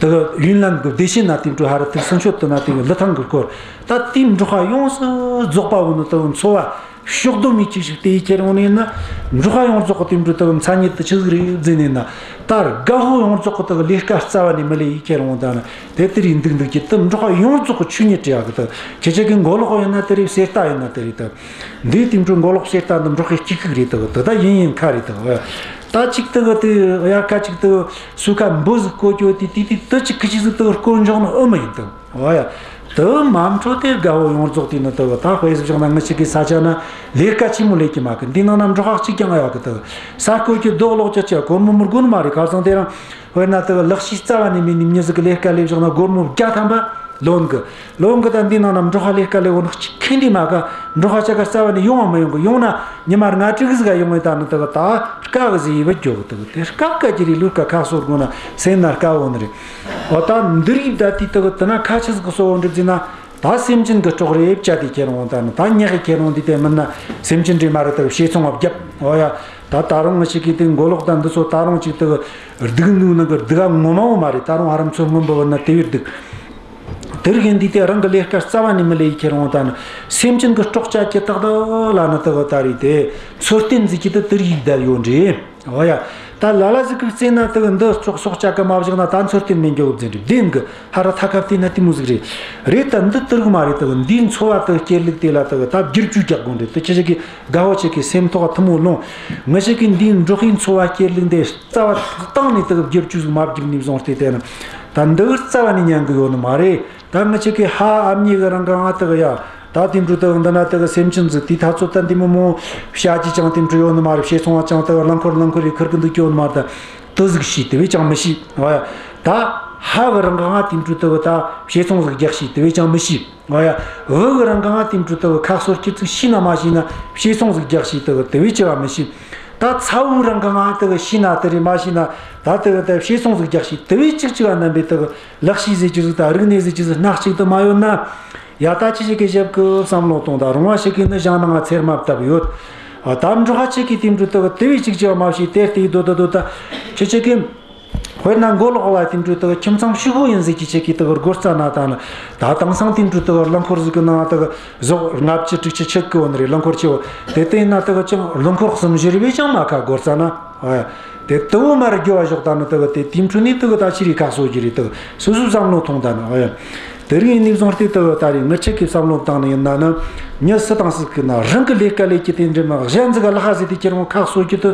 དེ་ཡུན་ནན་གི་བདེ་ཆེན་ན་དེ་འདྲ་ཧ་ར་ཐུག་སུ་མཆོད་དེ་ན་དེ་ལི་ཐང་གི་སྐོར། ད་དེ་འབྲོག་པ་ཡོངས་སུ་རྫོགས་པ་བོ་ནི་དེ་འཚོ་བ། ཕྱོགས་བསྡོམས་མི་གཅིག་ཞིག་དེ་ཡི་ཁྱེར་ཡོང་ནས་ན། འབྲོག་པ་ཡོངས་རྫོགས་ཀྱི་དེ་འདྲ་དེ་མཚན་ཉིད་དེ་ཆི་ཟིག་རེད་ཟེར་ནས་ན། ད་རྒད་པོ་ཡོངས་རྫོགས་ཀྱི་དེ་ལས་ཀ་རྩ་བ་ནས་མི་ལས་ཡི་ཁྱེར་ཡོང་ད་ན། དེ་དེ་རེད་འདུག་འདུག་གི་དེ་འབྲོག་པ་ཡོངས་རྫོགས་ཀྱི་ཆོས་ཉིད་བྲལ་ཡག་གི་དེ། ཁྱེད་ཅག་གི་མགོ་ལོག་ཡིན་ན་དེ་རེད། གསེར་རྟ་ཡིན་ན་དེ་རེད་དེ། འདི་དེ་འདྲ་མགོ་ལོག་གསེར་རྟ་འདི་འབྲོག་པའི་སྐྱིད་ཁུག་རེད་དེ། དེ་ད་ཡིན་ཡིན་ཁ་རེད་དེ། ད་ཅིག་དེ་དེ་དབྱར་ཁ་ཅིག་དེ་སོས་ཀ་འབུ་ཟིག་བརྐོ་རྒྱུ་དེ་དེ་དེ་དེ་ཅིག་ཁི་ཅིག་ཟིག་དེ་བརྐོ་འཇོག་ནི་ཨེ་མི་ཡིན་དེ། ཨོ་ཡ། དེ་མ་འཕྲོ་དེ་རྒད་པོ་ཡོངས་རྫོགས་དེ་ནི་དེ་ད་དཔེ་ཟིག་བཞག་ན་ངི་ཅིག་གི་ས་ཆ་ན་ལས་ཀ་ཆེན་མོ་ལས་ཀྱི་མ་གི། འདི་ནང་ན་འབྲོག་པ་གཅིག་ཀྱང་ཨེ་ཡོད་གི། དེ་ས་བརྐོ་རྒྱུ་རྡོ་སློག་རྒྱུ་ཆ་སྒོར་མོ་མི་དགོས་ནི་མ་རེད། ཁ་སང་དེ་རིང་དཔེར་ན་དེ་ལག་ཤེས་རྩ་བ་ནས་མེད་ནི་མྱི་ཟིག་གི་ལས་ཀ་ལས་བཞག་ན་སྒོར་མོ་བརྒྱ་ཐམ་པ་ལོན་གི། ལོན་གི་ད་འདི་ནང་ན་འབྲོག་པ་ལས་ཀ་ལས་འོ་ནི་གཅིག་ཁེ་འདི་མ་ག། འབྲོག་པ་ཆ་ག་རྩ་བ་ནས་ཡོང་བ་མི་ཡོང་གི། ཡོང་ན་ཉི་མ་ལྔ་དྲུག་ཟིག་ག་ཡོང་བའི་ད་ནི་དེ་ད་དཀའ་གི་ཟིག་ཡི་བུ་རྒྱོ་གི། དེ་དེ་དཀའ་དཀའ་གི་རེད། ལུས་ཀ་ཁ་གསོ་དགོས་ན་སེམས་ན་དཀའ་བོ་ནི་རེད། འོ་ད་འདི་རིགས་ད་དེ་དེ་དེ་ན་ཁ་ཆི་ཟིག་གི་གསོ་བོ་འདྲི་ཟིན་ན། ད་སེམས་ཅན་གི་སྲོག་རེ་བཅད་དེ་ཁྱེར་འོང་ད་ནི། ད་ཉག་གི་ཁྱེར་འོང་འདི་དེ་མིན་ན་སེམས་ཅན་རེ་མ་རེད། དེ་བཤས་ཚོང་བ་བརྒྱབ། འོ་ཡ། ད་ད་རུང་ངི་ཞིག་གིས་དེ་མགོ་ལོག་ད་འདི་ཚོ་ད་རུང་ཅིག་དེ་སྡུག་ནུས་ནང་གི་སྡུག་ག་ངོ་མ་བོ་མ་རེད། ད་རུང་ཧ་རམ་ཚོ་སྔོན་པོ་བོ་ན་དེ་བས་སྡུག། དེ་རིགས་ཡིན་དུས་དེ་རང་གི་ལས་ཀ་རྩ་བ་ནས་མི་ལས་ཡི་ཁྱེར་འོང་ད་ནི། སེམས་ཅན་གྱི་སྲོག་བཅད་ཀྱི་ཏག་ཏག་ལ་ནི་དེ་གི་ད་རེད་དེ། འཚོ་རྟེན་འཛིན་གྱི་དེ་དེ་རིགས་བསྡད་ཡོད་འདྲ། འོ་ཡ། ད་ལ་ལ་ཟིག་གིས་བརྩིས་ན་དེ་གི་འདི་ཅོག་སོག་ཅག་གི་མ་བཞག་ན་ད་འཚོ་རྟེན་མེད་འགྱོ་གི་ཟེར་རེད། བདེན་གི། ཧ་ར་ཐ་ཁ་བལྟས་ན་དེ་མོ་ཟིག་རེད། རེད། ད་འདི་དེ་རིགས་མ་རེད། དེ་གི་འདིའི་འཚོ་བ་དེ་སྐྱེལ་ལུགས་དེ་ལ་དེ་གི་ད་བསྒྱུར་བཅོས་རྒྱག་དགོས་རེད། དེ་ཁྱེད་ཅག་གིས་དགའ་བོ་ཅིག་གི་སེམས་ཐོག་ཐུ་མོ་ལོངས། ང་ཅག་གིས་འདིའི་འབྲོག་པའི་འཚོ་བ་སྐྱེལ་ལུགས་འདི་རྩ་བ་གཏན་ནས་དེ་གི་བསྒྱུར་བཅོས་ཟིག་མ་བརྒྱབ་ནས་བཟུང་སྟེ་བལྟས་ན། ད་འདི་གི་རྩ་བ་ནས་ཉན་གི་ཡོད་ནི་མ་རེད། ད་ང་ཅག་གི་ཧ་ཨ་མྱེས་གི་རང་གི་ང་དེ་གི་ཡ། ད་དེ་འཕྲོ་དེ་གི་འདི་ན་དེ་གི་སེམས་ཅན་ཟིག་དེའི་ཐ་ཚོད་ད་འདི་མོ་མོ་བཤའ་རྒྱུ་ཅང་དེ་འཕྲོ་ཡོད་ནི་མ་རེད། བཤས་ཚོང་བ་ཅང་དེ་གི་རླངས་འཁོར་རླངས་འཁོར་རེ་ཁུར་གི་འདུག་གི་ཡོད་ནི་མ་རེད། ད་དེ་ཟིག་ཤེས་དེ་བས་ཅང་མི་ཤེས། འོ་ཡ། ད་ཧ་གི་རང་གི་ང་དེ་འཕྲོ་དེ་གི་ད་བཤས་ཚོང་ཟིག་རྒྱག་ཤེས་དེ་བས་ཅང་མི་ཤེས། འོ་ཡ། བུ་གི་རང་གི་ང་དེ་འཕྲོ་དེ་གི་ཁ་གསོ་རྒྱུ་ཟིག་ཤེས་ན་མ་ཤེས་ན། བཤས་ཚོང་ཟིག་རྒྱག་ཤེས་དེ་གི་དེ་བས་ཅི་ག་མི་ཤེས། ད་ཚ་བོའི་རང་གི་ང་དེ་གི་ཤེས་ན་དེ་རེད། མ་ཤེས་ན་ད་དེ་གི་ད་བཤས་ཚོང་ཟིག་རྒྱག་ཤེས་དེ་བས་ཅིག་ཅི་ག་རྣམ་པའི་དེ་གི་ལག་ཤེས་ཟེར་རྒྱུ་ཟིག་དང་རིག་གནས་ཟེར་རྒྱུ་ཟིག་སྣ་གཅིག་ཏུ་མ་ཡོད་ན། ཡ། ད་ཁྱེད་ཅག་གིས་ཞིབ་གི་བསམ་བློ་གཏོང་དང་། རོང་བ་ཞིག་གིས་ནི་ཞིང་ནང་ང་ཚེར་མ་བཏབ་ཡོད། ཨ། ད་འབྲོག་པ་ཅིག་གིས་དེ་འཕྲོ་དེ་གི་དེ་བས་ཅིག་ཅི་ག་མ་ཤེས། དེར་དེ་སྡོད་ད་སྡོད་ད་ཁྱེད་ཅག་གིས། དཔེར་ན་མགོ་ལོག་ལ་དེ་འཕྲོ་དེ་གི་ཁྱིམ་ཚང་ཕྱུག་པོ་ཡིན་ཟེར་གི་ཅིག་གིས་དེ་གི་སྒོ་རྩ་ན་ད་ནི། ད་དེང་སང་དེ་འཕྲོ་དེ་གི་རླངས་འཁོར་ཟིག་གི་ནང་དེ་གི་ཟོག་ལྔ་བཅུ་དྲུག་ཅུ་ཆུད་གི་ཡོད་ནི་རེད། རླངས་འཁོར་ཆེ་བོ་དེ་བལྟས་ན་དེ་གི་ཅང་རླངས་འཁོར་གསུམ་བཞི་རེ་བས་ཅང་མ་ཁ་སྒོ་རྩ་ན། ཨ་ཡ། དེ་དེ་བོ་མར་རྒྱུ་བ་ཞོག་ད་ནི་དེ་གི་དེ་དེ་འཕྲོ་ནས་དེ་གི་ད་ཆི་རིགས་ཁ་གསོ་རྒྱུ་རེད། དེ་གི་སོ་སོས་བསམ་བློ་ཐོངས་ད་ནི། ཨ་ཡ། དེ་རིགས་ནས་བཟུང་སྟེ་དེ་གི་ད་རེས་ངེད་ཅག་གིས་བསམ་བློ་བཏང་ནི་ཡིན་ན་ནི། མྱི་སུ་དང་སུ་གིས་ན་རང་གི་ལས་ཀ་ལས་རྒྱུ་དེ་འདྲ་མ་གཞན་ཟིག་ག་ལ་ཧ་ཟེར་དེ་ཁྱེར་འོང་ཁ་གསོ་རྒྱུ་དེ་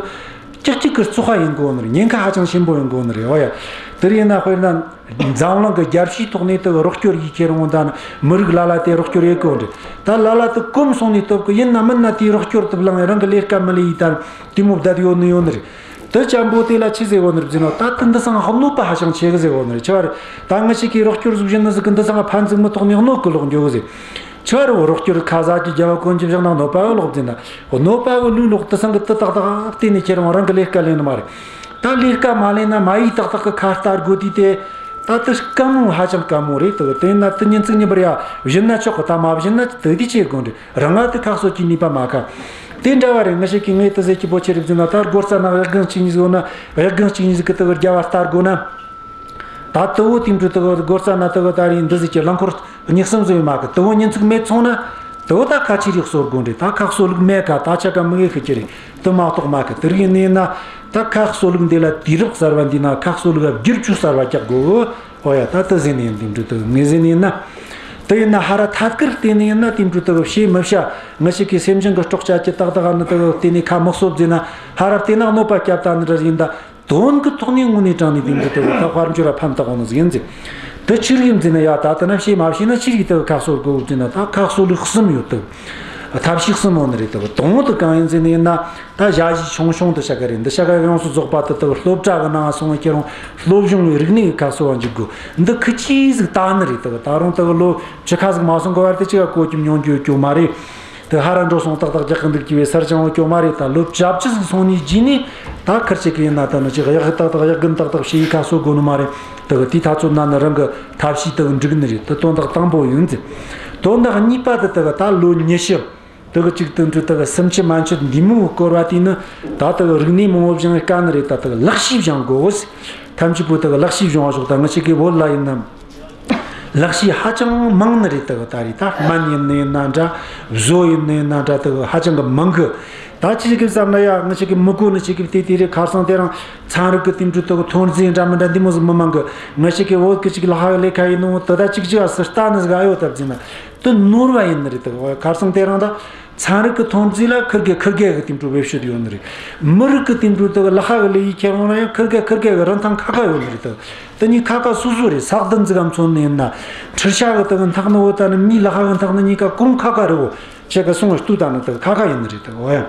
ཀྱག་ཀྱག་གི་བཙོག་པ་ཡིན་དགོས་ནི་རེད། ཉེན་ཁ་ཧ་ཅང་ཆེན་པོ་ཡིན་དགོས་ནི་རེད། ཨོ་ཡ། དེ་རེད་ན་དཔེར་ན་འཛམ་གླིང་གི་རྒྱལ་སྤྱིའི་ཐོག་ནས་དེ་གི་རོགས་སྐྱོར་ཡེད་ཁྱེར་འོང་ད་ནི་མི་རིགས་ལ་ལ་དེ་རོགས་སྐྱོར་ཡེད་གོ་འདྲ། ད་ལ་ལ་དེ་གོམས་སོང་ནས་སྟབས་གི་ཡིན་ན་མིན་ན་དེའི་རོགས་སྐྱོར་དེ་བླངས་རང་གི་ལས་ཀ་མི་ལས་ཡེད་ད་ནི་དེ་མོ་བསྡད་ཡོད་ནི་ཡོད་ནི་རེད། དེ་ཅན་པོ་དེ་ལ་ཆི་ཟེར་གོ་ནི་རེད་ཟེར་ན། ད་དེ་འདི་སང་གནོད་པ་ཧ་ཅང་ཆེ་གི་ཟེར་གོ་ནི་རེད། ཆི་བ་རེད། ད་ང་ཅག་གིས་རོགས་སྐྱོར་ཟིག་བྱིན་ནི་ཟིག་གི་འདི་སང་ཕན་ཟིག་མི་ཐོགས་ནས་གནོད་གི་ལོག་འགྱོ་གི་ཟེར། ཆི་བ་རེད། རོགས་སྐྱོར་ཁ་ཟས་ཀྱི་རྒྱལ་བ་ཀུན་གྱི་བཞག་ན་གནོད་པ་གི་ལོག་ཟེར་ན། གནོད་པ་གི་ལུས་ལོག་དེ་སང་གི་དེ་ཏག་ཏག་བལྟས་ནས་ཁྱེར་འོང་རང་གི་ལས་ཀ་ལས་ནི་མ་རེད། ད་ལས་ཀ་མ་ལས་ན་མ་ཡིག་ཏག་ཏག་གི་ཁ་ལྟ་དགོས་དུས་དེ། ད་དེ་དཀའ་མོ་ཧ་ཅང་དཀའ་མོ་རེད། དེ་དེ་ན་དེ་ཉིན་ཚིག་ཉིན་པར་ཡ་བྱིན་ན་ཆོག་གི། ད་མ་བྱིན་ན་དེ་དེ་ཆི་དགོས་རེད། རང་ང་དེ་ཁ་གསོ་གི་ནུས་པ་མ་ཁ། དེ་འདྲ་བ་རེད། ང་ཅག་གིས་ངས་དེ་ཟེར་གི་བོ་ཆི་རེད་ཟེར་ན། ད་སྒོ་རྩ་ན་གཡག་རྒན་གཅིག་གཉིས་ཟིག་ཡོད་ན། གཡག་རྒན་གཅིག་གཉིས་ཟིག་གིས་དེ་གི་རྒྱབ་བ་ལྟ་དགོས་ན། ད་དེ་བོ་དེ་འཕྲོ་དེ་གི་སྒོ་རྩ་ན་དེ་གི་ད་རེས་འདི་ཟིག་གི་རླངས་འཁོར་གཉིས་གསུམ་ཟིག་ཡོད་མ་གི། དེ་བོ་ཉིན་ཚིག་མེད་སོང་ན། དེ་བོ་ད་ཁ་ཆི་རིགས་གསོ་དགོས་རེད། ད་ཁ་གསོ་ལུགས་མེད་ཁ། ད་ཆ་ཀ་མི་གེ་ཤི་རྒྱུ་རེད། དེ་མ་གཏོགས་མ་གི། དེ་རིགས་ཡིན་ན་ད་ཁ་གསོ་ལུགས་འདི་ལ་དུས་རབས་གསར་བ་འདི་ན་ཁ་གསོ་ལུགས་ལ་བསྒྱུར་བཅོས་གསར་བ་རྒྱག་དགོས། ཨོ་ཡ། ད་དེ་ཟེར་ནི་ཡིན། དེ་འཕྲོ་དེ་གི་ངས་ཟེར་ནི་ཡིན་ན། དེ་ཡིན་ན་ཧ་ར་ཐད་ཀར་བལྟས་ནི་ཡིན་ན་དེ་འཕྲོ་དེ་གི་བྱས་མི་བྱ། ང་ཅག་གི་སེམས་ཅན་གི་སྲོག་ཆགས་ཀྱི་ཏག་ཏག་ནི་དེ་གི་བལྟས་ནས་ཁ་མི་གསོ་བཟེ་ན། ཧ་ར་བལྟས་ན་གནོད་པ་བསྐྱབས་ད་ནི་འདྲ་ཡིན་ད། དོན་གྱི་ཐོག་ནས་དངོས་གནས་དྲང་ནས་དེ་འདྲ་དེ་ད་དཔལ་འབྱོར་ར་ཕན་ཐོགས་ནི་ཟིག་ཡིན་ཟེར། དེ་ཆི་རིགས་ཡིན་ཟེར་ན། ཡ། ད་དེ་ན་བྱས་མ་བྱས་ན་ཆི་རིགས་དེ་ཁ་གསོ་དགོས་ཟེར་ན། ད་ཁ་གསོ་ལུགས་གསུམ་ཡོད་དེ། ཐབས་ཤེས་གསུམ་ཡོད་ནི་རེད་དེ། དང་པོ་དེ་གང་ཡིན་ཟེར་ནི་ཡིན་ན། ད་ཞ་ཞི་ཆུང་ཆུང་དེ་ཆ་ཀ་རེད། འདི་ཆ་ཀ་ཡོངས་སུ་རྫོགས་པ་དེ་དེ་སློབ་གྲྭ་གི་ནང་སོང་ཁྱེར་འོང་སློབ་སྦྱོང་གི་རིག་གནས་ཀྱི་ཁ་གསོ་བ་འཇུག་དགོས། འདི་ཁི་ཆི་ཟིག་ལྟ་ནི་རེད་དེ། ད་རུང་དེ་ལོ་བཅུ་ཁ་ཟིག་མ་སོང་གི་བར་དུ་ཅི་ག་གོ་རྒྱུ་མྱོང་རྒྱུ་ཡོད་རྒྱུ་མ་རེད། དེ་ཧ་ར་འགྲོ་སོང་ཏག་ཏག་རྒྱག་གི་འདུག་རྒྱུ་བའི་སར་ཅང་བོ་སྐྱོ་མ་རེད། ད་ལོ་བཅུ་བཅུ་ཟིག་སོང་ནས་རྗེས་ནས་ད་ཁིར་ཆེ་གི་ཡིན་ན། ད་ནི་ཅིག་གཡག་ཏག་ཏག་གཡག་རྒན་ཏག་ཏག་བྱེད་ཡི་ཁ་གསོ་དགོས་ནི་མ་རེད། དེ་གི་དེའི་ཐ་ཚོད་ན་ནི་རང་གི་ཐབས་ཤེས་དེ་གི་འགྲིག་ནི་རེད། དེ་དོན་དག་དང་པོ་ཡིན་ཟེར། དོན་དག་གཉིས་པ་དེ་དེ་གི་ད་ལོ་ཉི་ཤུ་དེ་གི་གཅིག་དེ་འདྲ་དེ་གི་སུམ་ཅུ་མན་ཆད་འདི་མོ་སྐོར་བ་དེ་ནི་ད་དེ་གི་རིག་གནས་མང་བོ་སྦྱང་དཀའ་ནི་རེད། ད་དེ་གི་ལག་ཤེས་སྦྱང་དགོས། ཐམས་ཅད་པོ་དེ་གི་ལག་ཤེས་སྦྱང་བ་ཞོག་ད་ང་ཅག་གི་བོད་ལ་ཡིན་ན། ལག་ཤེས་ཧ་ཅང་མང་ནི་རེད། དེ་གི་ད་རེད། ད་སྨན་ཡིན་ནི་ཡིན་ན་འདྲ། བཟོ་ཡིན་ནི་ཡིན་ན་འདྲ། དེ་གི་ཧ་ཅང་གི་མང་གི། ད་ཅི་ཞིག་གི་བསམ་ན་ཡ། ང་ཅག་གི་མི་གོ་ནི་ཅིག་གི་དེ་དེ་རེད། ཁ་སང་དེ་རིང་ཚན་རིག་གི་དེ་འདྲ་དེ་གི་ཐོན་རྫས་འདྲ་མི་འདྲ་འདི་མོ་ཟིག་མི་མང་གི། ང་ཅག་གི་བོད་གི་ཅིག་ལག་ཁ་གི་ལས་ཀ་ཡིན་ནོ་དེ་ད་ཅིག་ཅིག་ཨ་སི་ལྟ་ནི་ཟིག་ཨ་ཡོད་ད་བརྩིས་ན། དེ་ནོར་བ་ཡིན་ནི་རེད། དེ་གི་ཁ་སང་དེ་རིང་ད། ཚན་རིག་གི་ཐོན་རྫས་ལ་ཁིར་གེ་ཁིར་གེ་གི་དེ་འདྲ་བེད་སྤྱོད་ཡོད་ནི་རེད། མི་རིགས་གི་དེ་འདྲ་དེ་གི་ལག་ཁ་གི་ལས་ཡི་ཁྱེར་འོང་ན་ཡང་ཁིར་གེ་ཁིར་གེ་གི་རིན་ཐང་ཁ་ཁ་ཡོད་ནི་རེད། དེ་དེ་གཉིས་ཁ་ཁ་སོ་སོ་རེད། ས་གདན་ཟིག་ག་མཚོན་ནི་ཡིན་ན། འཕྲུལ་ཆས་གི་དེ་གི་འཐག་ནི་བོ་ད་ནི་མིའི་ལག་ཁ་གི་འཐག་ནི་གཉིས་ཀ་གོང་ཁ་ཁ་རེད་བོ། ཁྱེད་ཀྱི་གསུང་ལྟོས་ད་ནི་དེ་གི་ཁ་ཁ་ཡིན་ནི་རེད། དེ་གི་འོ་ཡ།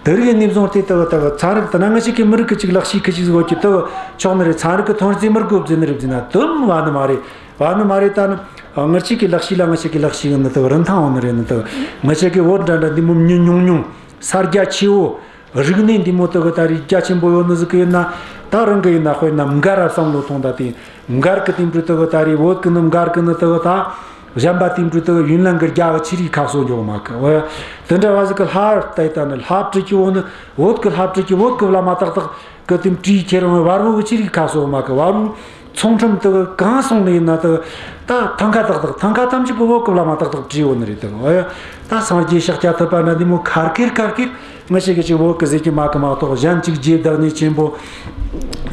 དེ་རིགས་ནས་བཟུང་སྟེ་དེ་གི་དེ་གི་ཚན་རིག་དེ་ན་ང་ཅག་གི་མི་རིགས་གི་ཅིག་ལག་ཤེས་ཁི་ཅིག་ཟིག་ཡོད་ཀྱི་དེ་གི་ཆོག་ནི་རེད། ཚན་རིག་གི་ཐོན་རྫས་མི་དགོས་བརྩིས་ནི་རེད་བརྩིས་ན་དེ་བ་ནི་མ་རེད། བ་ནི་མ་རེད། ད་ནི་ང་ཅག་གི་ལག་ཤེས་ལ་ང་ཅག་གི་ལག་ཤེས་ཡིན་ནི་དེ་གི་རིན་ཐང་ཡོད་ནི་རེད། ནི་དེ་གི་ང་ཅག་གི་བོད་འདྲ་འདྲ་འདི་མོ་མྱི་ཉུང་ཉུང་ས་རྒྱ་ཆེ་བོ། རིག་གནས་འདི་མོ་དེ་གི་ད་རེས་རྒྱ་ཆེན་པོ་ཡོད་ནི་ཟིག་གི་ཡིན་ན། ད་རང་གི་ཡིན་ན་དཔེར་ན་མགར་ར་བསམ་བློ་ཐོངས་ད། དེ་མགར་གི་དེ་འདྲ་དེ་གི་ད་རེས་བོད་གི་ནི་མགར་གི་ནི་དེ་གི་ད། གཞན་པ་དེ་འདྲ་དེ་གི་ཡུན་ནན་གི་རྒྱ་གི་ཆི་རིགས་ཁ་གསོ་འཇོག་མ་གི། འོ་ཡ། དེ་འདྲ་བ་ཟིག་གི་ལྷ་བྲིས་ད་ནི་ལྷ་བྲིས་ཀྱི་བོ་ནི་བོད་གི་ལྷ་བྲིས་ཀྱི་བོད་གི་བླ་མ་ཏག་ཏག་གི་དེ་བྲིས་ཁྱེར་འོང་བ་རུ་གི་ཆི་རིགས་ཁ་གསོ་མ་གི། བ་རུ་ ཚོང་ཁྲོམ་དེ་གི་གང་སོང་ནས་ཡིན་ན་དེ་གི་ད་ཐང་ཁ་ཏག་ཏག་ཐང་ཁ་ཐམས་ཅད་པོ་བོད་གི་བླ་མ་ཏག་ཏག་བྲིས་ཡོད་ནི་རེད། དེ་གི་ཨོ་ཡ། ད་སངས་རྒྱས་ཤཱཀྱ་ཐུབ་པ་ན་འདི་མོ་ཁར་ཁེར་ཁར་ཁེར་ང་ཞིག་གི་ཅིག་བོད་གི་ཟེར་གྱི་མ་གི་མ་གཏོགས་གཞན་ཅིག་རྗེ་བདག་ཉིད་ཆེན་པོ་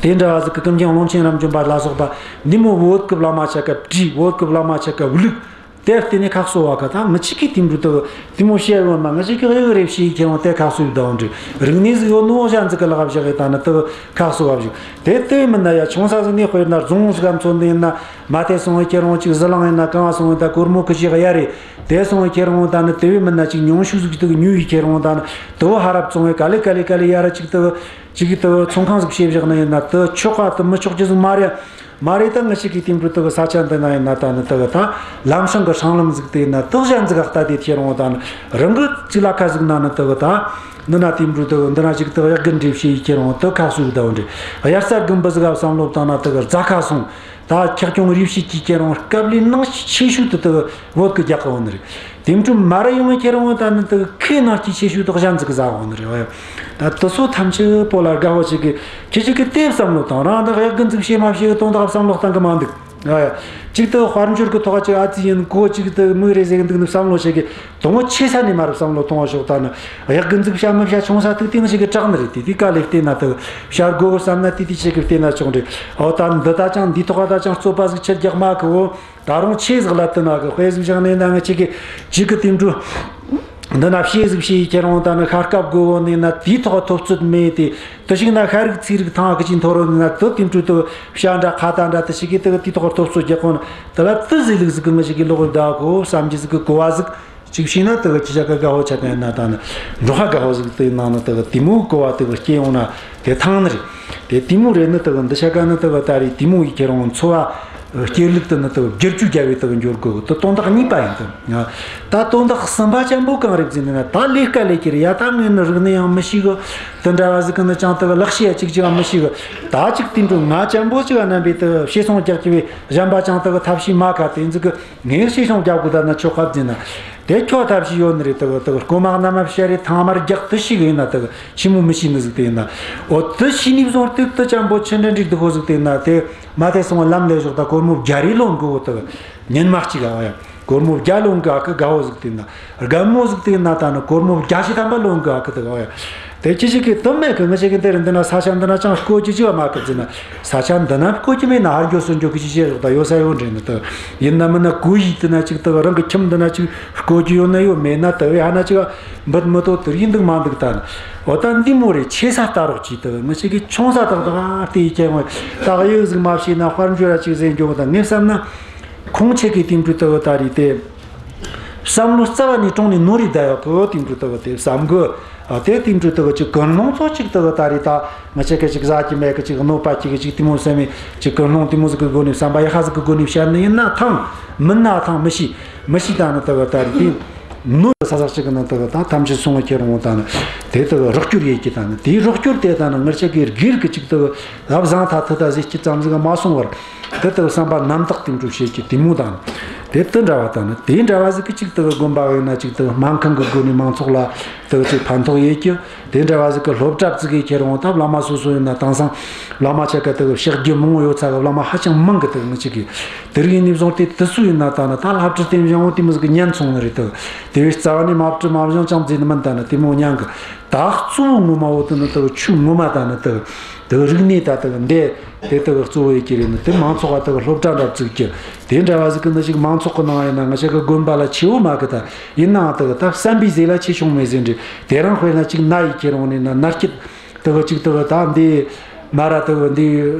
དེ་འདྲ་བ་ཟིག་གི་ཀུན་མཁྱེན་ཀློང་ཆེན་རབ་འབྱམས་པ་ལ་སོགས་པ་འདི་མོ་བོད་གི་བླ་མ་ཆ་ག་བྲིས། བོད་གི་བླ་མ་ཆ་ག་བླུགས། དེར་བརྟེན་ནས་ཁ་གསོ་བ་ག་ད་ང་ཅིག་གིས་དེ་འདྲ་དེ་དེ་མོ་བཤད་ཡོད་མ། ང་ཅིག་གིས་གཡུག་རེ་བྱས་ཁྱེར་འོང་དེ་ཁ་གསོ་བསྡད་འདྲ། རིག་གནས་ཟིག་ཡོད་ནོ་གཞན་ཟིག་གི་ལག་བཞག་ཡོད་ད་ནི་དེ་ཁ་གསོ་བ་བཞག་དེ་དེ་མིན་ན་ཡ། ཆུང་ས་ཟིག་ནས་དཔེར་ན་རྫོང་ཟིག་ག་མཚོན་ནས་ཡིན་ན། མ་དེ་སོང་བའི་ཁྱེར་འོང་ཅིག་ཟི་ལིང་ཡིན་ན། གང་བ་སོང་བའི་ད་གོར་མོ་ཁི་ཞིག་གཡར་རེ། དེ་སོང་བའི་ཁྱེར་འོང་ད་ནི་དེ་བས་མིན་ན་ཅིག་ཉུང་ཤོས་ཟིག་དེ་ཉོས་ཡི་ཁྱེར་འོང་ད་ནི་དེ་བོ་ཧ་རབ་བཙོང་བའི་ག་ལེ་ག་ལེ་ག་ལེ་ཡར་ཅིག་དེ་ཅིག་དེ་ཚོང་ཁང་ཟིག་བྱས་བཞག་ནི་ཡིན་ན། དེ་ཆོག་ག་དེ་མི་ཆོག་རྒྱུ་ཟིག་མ་རེད། མ་རེད། ད་ང་ཅིག་གིས་དེ་འདྲ་དེ་གི་ས་ཆ་འདི་ན་ཡིན་ན་ད་ནི་དེ་གི་ད་ལམ་སྲང་གི་སྲང་ལམ་ཟིག་དེ་ཡིན་ན་དེ་གཞན་ཟིག་ག་ལྟ་དེ་ཁྱེར་འོང་ད་ནི་རང་གི་ཅིག་ལ་ཁ་ཟིག་ན་ནི་དེ་གི་ད་འདི་ན་དེ་འདྲ་དེ་གི་འདི་ན་ཅིག་དེ་གི་གཡག་གི་འདྲེ་བྱས་ཡི་ཁྱེར་འོང་དེ་ཁ་གསོ་བསྡད་འདྲ། དབྱར་རྩྭ་དགུན་འབུ་ཟིག་ག་བསམ་བློ་བཏང་ན་དེ་གི་རྫ་ཁ་སོང་། ད་འཁྱག་གྱོང་རེ་བྱས་ཀྱི་ཁྱེར་འོང་སྐབས་ལས་ནང་ཆེ་ཤོས་དེ་དེ་གི་བོད་གི་རྒྱག་གི་འོང་ནི་རེད། དེ་འཕྲོ་མར་ཡོང་ངེ་ཁྱེར་འོང་ད་ནི་དེ་ཁའི་ནང་གི་ཆེ་ཤོས་དེ་གཞན་ཟིག་གིས་ཟ་འོང་ནི་རེད། ད་དེ་ཚོ་ཐམས་ཅད་པོ་ལ་དགའ་བོ་ཅིག་གི་ཁྱེད་ཅིག་གིས་དེ་བསམ་བློ་བཏང་། རང་ད་གཡག་གི་འཛུགས་བྱེད་མ་བྱེད་གི་དོན་དག་བསམ་བློ་བཏང་གི་མ་འདུག་ཨ་ཡ། ཅིག་དེ་དཔལ་འབྱོར་གི་ཐོག་ཅིག་ཨ་ཙི་ཡིན་གོ་ཅིག་དེ་མིག་རེ་ཟེར་གི་འདུག་ནི་བསམ་བློ་ཅིག་གི་དང་པོ་ཆེ་ས་ནས་མར་བསམ་བློ་གཏོང་བ་ཤོག་ད་ནི་གཡག་གི་འཛུགས་བྱ་མི་བྱ་ཆུང་ས་ཐུག་དེ་ང་ཅིག་གི་དྲག་ནི་རེད། དེ་དེ་ག་ལས་བལྟས་ན་དེ་བྱ་དགོས་བསམ་ན་དེ་དེ་ཅིག་གི་བལྟས་ན་ཆོག་འདྲ། འོ་ད་འདི་ད་ཅང་འདི་ཐོག་ད་ཅང་རྩོད་པ་ཟིག་ཆེར་རྒྱག་མ་གི་འོ། ད་རུང་ཆེ་ཟིག་ལ་དེ་ན་གི་དཔེ་ཟིག་བཞག་ནས་ན་ང་ཅིག་གི་ཅིག་གི་དེ་འདྲ་འདི་ན་བྱེད་ཟིག་བྱེད་ཡི་ཁྱེར་འོང་ད་ནི་ཤར་སྐབས་དགོས་བོ་ནས་ན་དེའི་ཐོག་ཐོབ་ཚོད་མེད་དེ། དེ་ཞིག་ན་ཤ་རིགས་ཚིལ་རིགས་ཐང་གི་ཅིག་འཐོར་རོ་ནས་ན་དེ་དེ་འདྲ་དེ་བྱ་འདྲ་ཁ་ད་འདྲ་དེ་ཞིག་གི་དེ་དེའི་ཐོག་ཐོབ་ཚོད་རྒྱག་གོ་ན་དེ་ལ་དེ་ཟིག་ལུགས་ཟིག་གི་ང་ཅིག་གི་ལོག་གི་ད་གོ་བསམ་གྱི་ཟིག་གི་གོ་བ་ཟིག་ཅིག་བྱས་ན་དེ་གི་ཅི་བྱ་གི་དགའ་བོ་ཆ་ག་ཡིན་ན་ད་ནི་འགྲོ་ཧ་དགའ་བོ་ཟིག་དེ་ནང་ན་དེ་གི་དེ་མོ་གོ་བ་དེ་གི་སྐྱེ་ཡོང་ན་དེ་ཐང་ནི་རེད། དེ་དེ་མོ་རེད་ནི་དེ་གི་འདི་ཆ་ག་ནི་དེ་གི་ད་རེད་དེ་མོ་ཡི་ཁྱེར་འོང་འཚོ་བ་སྐྱེལ་ལུགས་དེ་ནི་དེ་གི་བསྒྱུར་བཅོས་རྒྱབ་བས་དེ་གི་འགྱུར་དགོས་གི། དེ་དོན་དག་གཉིས་པ་ཡིན་དེ། ད་དོན་དག་གསུམ་པ་ཅན་པོ་གང་རེད་ཟེར་ན་ད་ལས་ཀ་ལས་ཀྱི་རེད་ཡ། ད་ངས་ནི་རིག་གནས་ཡང་མི་ཤེས་གི། དེ་འདྲ་བ་ཟིག་གི་ནི་ཅང་དེ་གི་ལག་ཤེས་ཡ་ཅིག་ཅིག་ཡང་མི་ཤེས་གི། ད་ཅིག་དེ་འདྲ་ང་ཅན་པོ་ཅིག་ག་རྣམ་པའི་དེ་གི་ཤེས་སོང་རྒྱག་གི་བས་གཞན་པ་ཅང་དེ་གི་ཐབས་ཤེས་མ་ག་དེ་ཟིག་གི། ངས་ཤེས་སོང་རྒྱག་དགོས་ད་ན་ཆོག་ག་བཟེ་ན། དེ་ཁྱོད་ཐབས་ཤེས་ཡོད་ནི་རེད། དེ་གི་དེ་གི་རྐོ་མ་གནམ་མ་བཤའ་རེ་ཐང་མར་རྒྱག་དེ་ཤེས་གི་ཡིན་ན་དེ་གི་ཆི་མོ་མི་ཤེས་ནི་ཟིག་དེ་ཡིན་ན། འོ་དེ་ཤེས་ནི་བཟུང་དེ་དེ་ཅན་པོ་ཆི་འདྲ་འགྲིག་དེ་ཧོ་ཟིག་དེ་ཡིན་ན། དེ་མ་དེ་སོང་ལམ་ལས་ཞོག་ད་སྒོར་མོ་བརྒྱ་རེ་ལོན་གི་འོ་དེ་གི་ཉིན་མ་གཅིག་ག་ཨ་ཡ། སྒོར་མོ་བརྒྱ་ལོན་གི་ཨ་གི་དགའ་བོ་ཟིག་དེ་ཡིན་ན། རྒན་མོ་ཟིག་དེ་ཡིན་ན་ད་ནི་སྒོར་མོ་བརྒྱ་ཞིག་ཐམ་པ་ལོན་གི་ཨ་གི་དེ་གི་ཨ་ཡ། དེ་ཁྱེད་ཅིག་གིས་དོན་མེད་གི། ང་ཅིག་གི་འདིར་འདི་ན་ས་ཆ་འདི་ན་ཅང་བརྐོ་རྒྱུ་ཅིག་མ་གི་ཟེར་ན། ས་ཆ་འདི་ན་བརྐོ་རྒྱུ་མེད་ན་ཧར་འགྱོ་ཚུར་འགྱོ་གི་ཅིག་བྱེད་རོགས་ད་ཡོད་ས་ཡོད་འདྲེ་ནི་དེ་ཡིན་ན་མིན་ན་གོ་ཡིག་འདི་ན་ཅིག་དེ་རང་གི་ཁྱིམ་འདི་ན་ཅིག་བརྐོ་རྒྱུ་ཡོད་ན་ཡོད། མེད་ན་དེ་བས་ཧ་ན་ཅིག་འབུད་མི་ཐོག་དེར་ཡིན་འདུག་མ་འདུག་ད་ནི་འོ་ད་འདི་མོ་རེད། ཆེ་ས་ལྟ་རོགས་གྱིས་དེ་ང་ཅིག་གི་ཆུང་ས་ཏག་ཏག་ཨ་ལྟ་ཡི་ཁྱེད་ངོ་ད་གཡུག་ཟིག་མ་བྱས་ན་དཔལ་འབྱོར་ར་ཅིག་ཟེར་འགྱོ་གི། ད་ངས་བསམ་ན་ཁོང་ཆེ་གི་དེང་དུས་དེ་ད་རེད་དེ། བསམ་བློ་རྩ་བ་ནས་དྲུང་ནས་ནོར་རེ་བསྡད་ཡོད་གི། དེང་དུས་དག་དེ་བསམ་གི། ཨ་དེ་དེང་དུས་དག་ཅིག་ཀུན་སློང་ཚོ་ཅིག་དག་ད་རེས་ད་ང་ཆེ་གི་ཅིག་ཟ་གི་མེད་གི། ཅིག་གནོད་པ་སྐྱེལ་གི། ཅིག་དེ་མོ་བསམ་མེད་ཅིག་ཀུན་སློང་དེ་མོ་ཟིག་གི་སྒོ་ནས། བསམ་པ་ཡག་པ་ཟིག་གི་སྒོ་ནས་བཤད་ནི་ཡིན་ན་ཐང་། མིན་ན་ཐང་མི་ཤེས། མི་ཤེས་ད་ནི་དག་ད་རེས་དེ་ནོར་ས་ཟག་ཅིག་གི་ནང་དག་ད་ཐམས་ཅད་སོང་བ་ཁྱེར་འོང་ད་ནི་དེ་དག་རོགས་སྐྱོར་ཡེད་ཀྱི། ད་ནི་དེའི་རོགས་སྐྱོར་དེ་ད་ནི་ང་ཆེ་གི་སྒེར་གི་ཅིག་དག་ལབ་བཟང་ཐ་ཐི་ད་ཟེར་གྱི་ཙམ་ཟིག་མ་སོང་བར། དེ་ལྟར་བསམ་པ་རྣམ་དག་དེ་འགྲུབ་བྱེད་ཀྱི་དེ་མོ་དང་། དེ་དེ་འདྲ་བ་དང་ནི་དེ་འདྲ་བ་ཟིག་གི་ཅིག་དེ་དགོན་པ་ཡིན་ན་ཅིག་དེ་སྨན་ཁང་གི་སྒོ་ནས་མང་ཚོགས་ལ་དེ་ཅིག་ཕན་ཐོགས་ཡོད་ཀྱི། དེ་འདྲ་བ་ཟིག་གི་སློབ་གྲྭ་བཙུགས་ཡོད་ཀྱི་རུང་། ད་བླ་མ་སོ་སོ་ཡིན་ན་དེང་སང་བླ་མ་ཆ་ག་དེ་གི་ཕྱག་རྒྱུ་མང་བོ་ཡོད་ས་གི་བླ་མ་ཧ་ཅང་མང་གི། དེ་གི་ཅིག་གི་དེ་རིགས་ཡིན་ནས་བཟུང་སྟེ་དེ་སུ་ཡིན་ན་ད་ནི་ད་བླ་བྲེ་བསྟེན་བཞིན་འོ་དེ་མོ་ཟིག་གི་ཉན་སོང་ནི་རེད། དེ་དེ་བས་རྩ་བ་ནས་མ་བྲེ་མ་བཞེངས་ཅང་བརྩིས་ནི་མིན། ད་ནི་དེ་མོ་ཉན་གི། ད་གཙོ་བོ་ངོ་མ་བོ་དེ་ནི་དེ་ཆོས་ངོ་མ་ད་ནི་དེ་དེ་རིག་གནས་ད་དེ་འདི་དེ་དེ་གཙོ་བོ་ཡོད་ཀྱི་རེད། ནི་དེ་མང་ཚོགས་ཀ་དེ་སློབ་གྲྭ་འདྲ་བཙུགས་ཀྱི། དེ་འདྲ་བ་ཟིག་གི་ནི་ཅིག་མང་ཚོགས་ཀྱི་ནང་ཡིན་ན་ང་ཅག་གི་དགོན་པ་ལ་ཆེ་བོ་མ་གི། ད་ཡིན་ནའང་དེ་ད་བསམ་པའི་ཟས་ལ་ཆེ་ཆུང་མེད་ཟེར་འདྲ། དེ་རིང་དཔེར་ན་ཅིག་ན་ཡི་ཁྱེར་འོང་ནས་ན་ན་སྐྱིད་དེ་ཅིག་དེ་ད་འདི་མ་ར་དེ་འདི་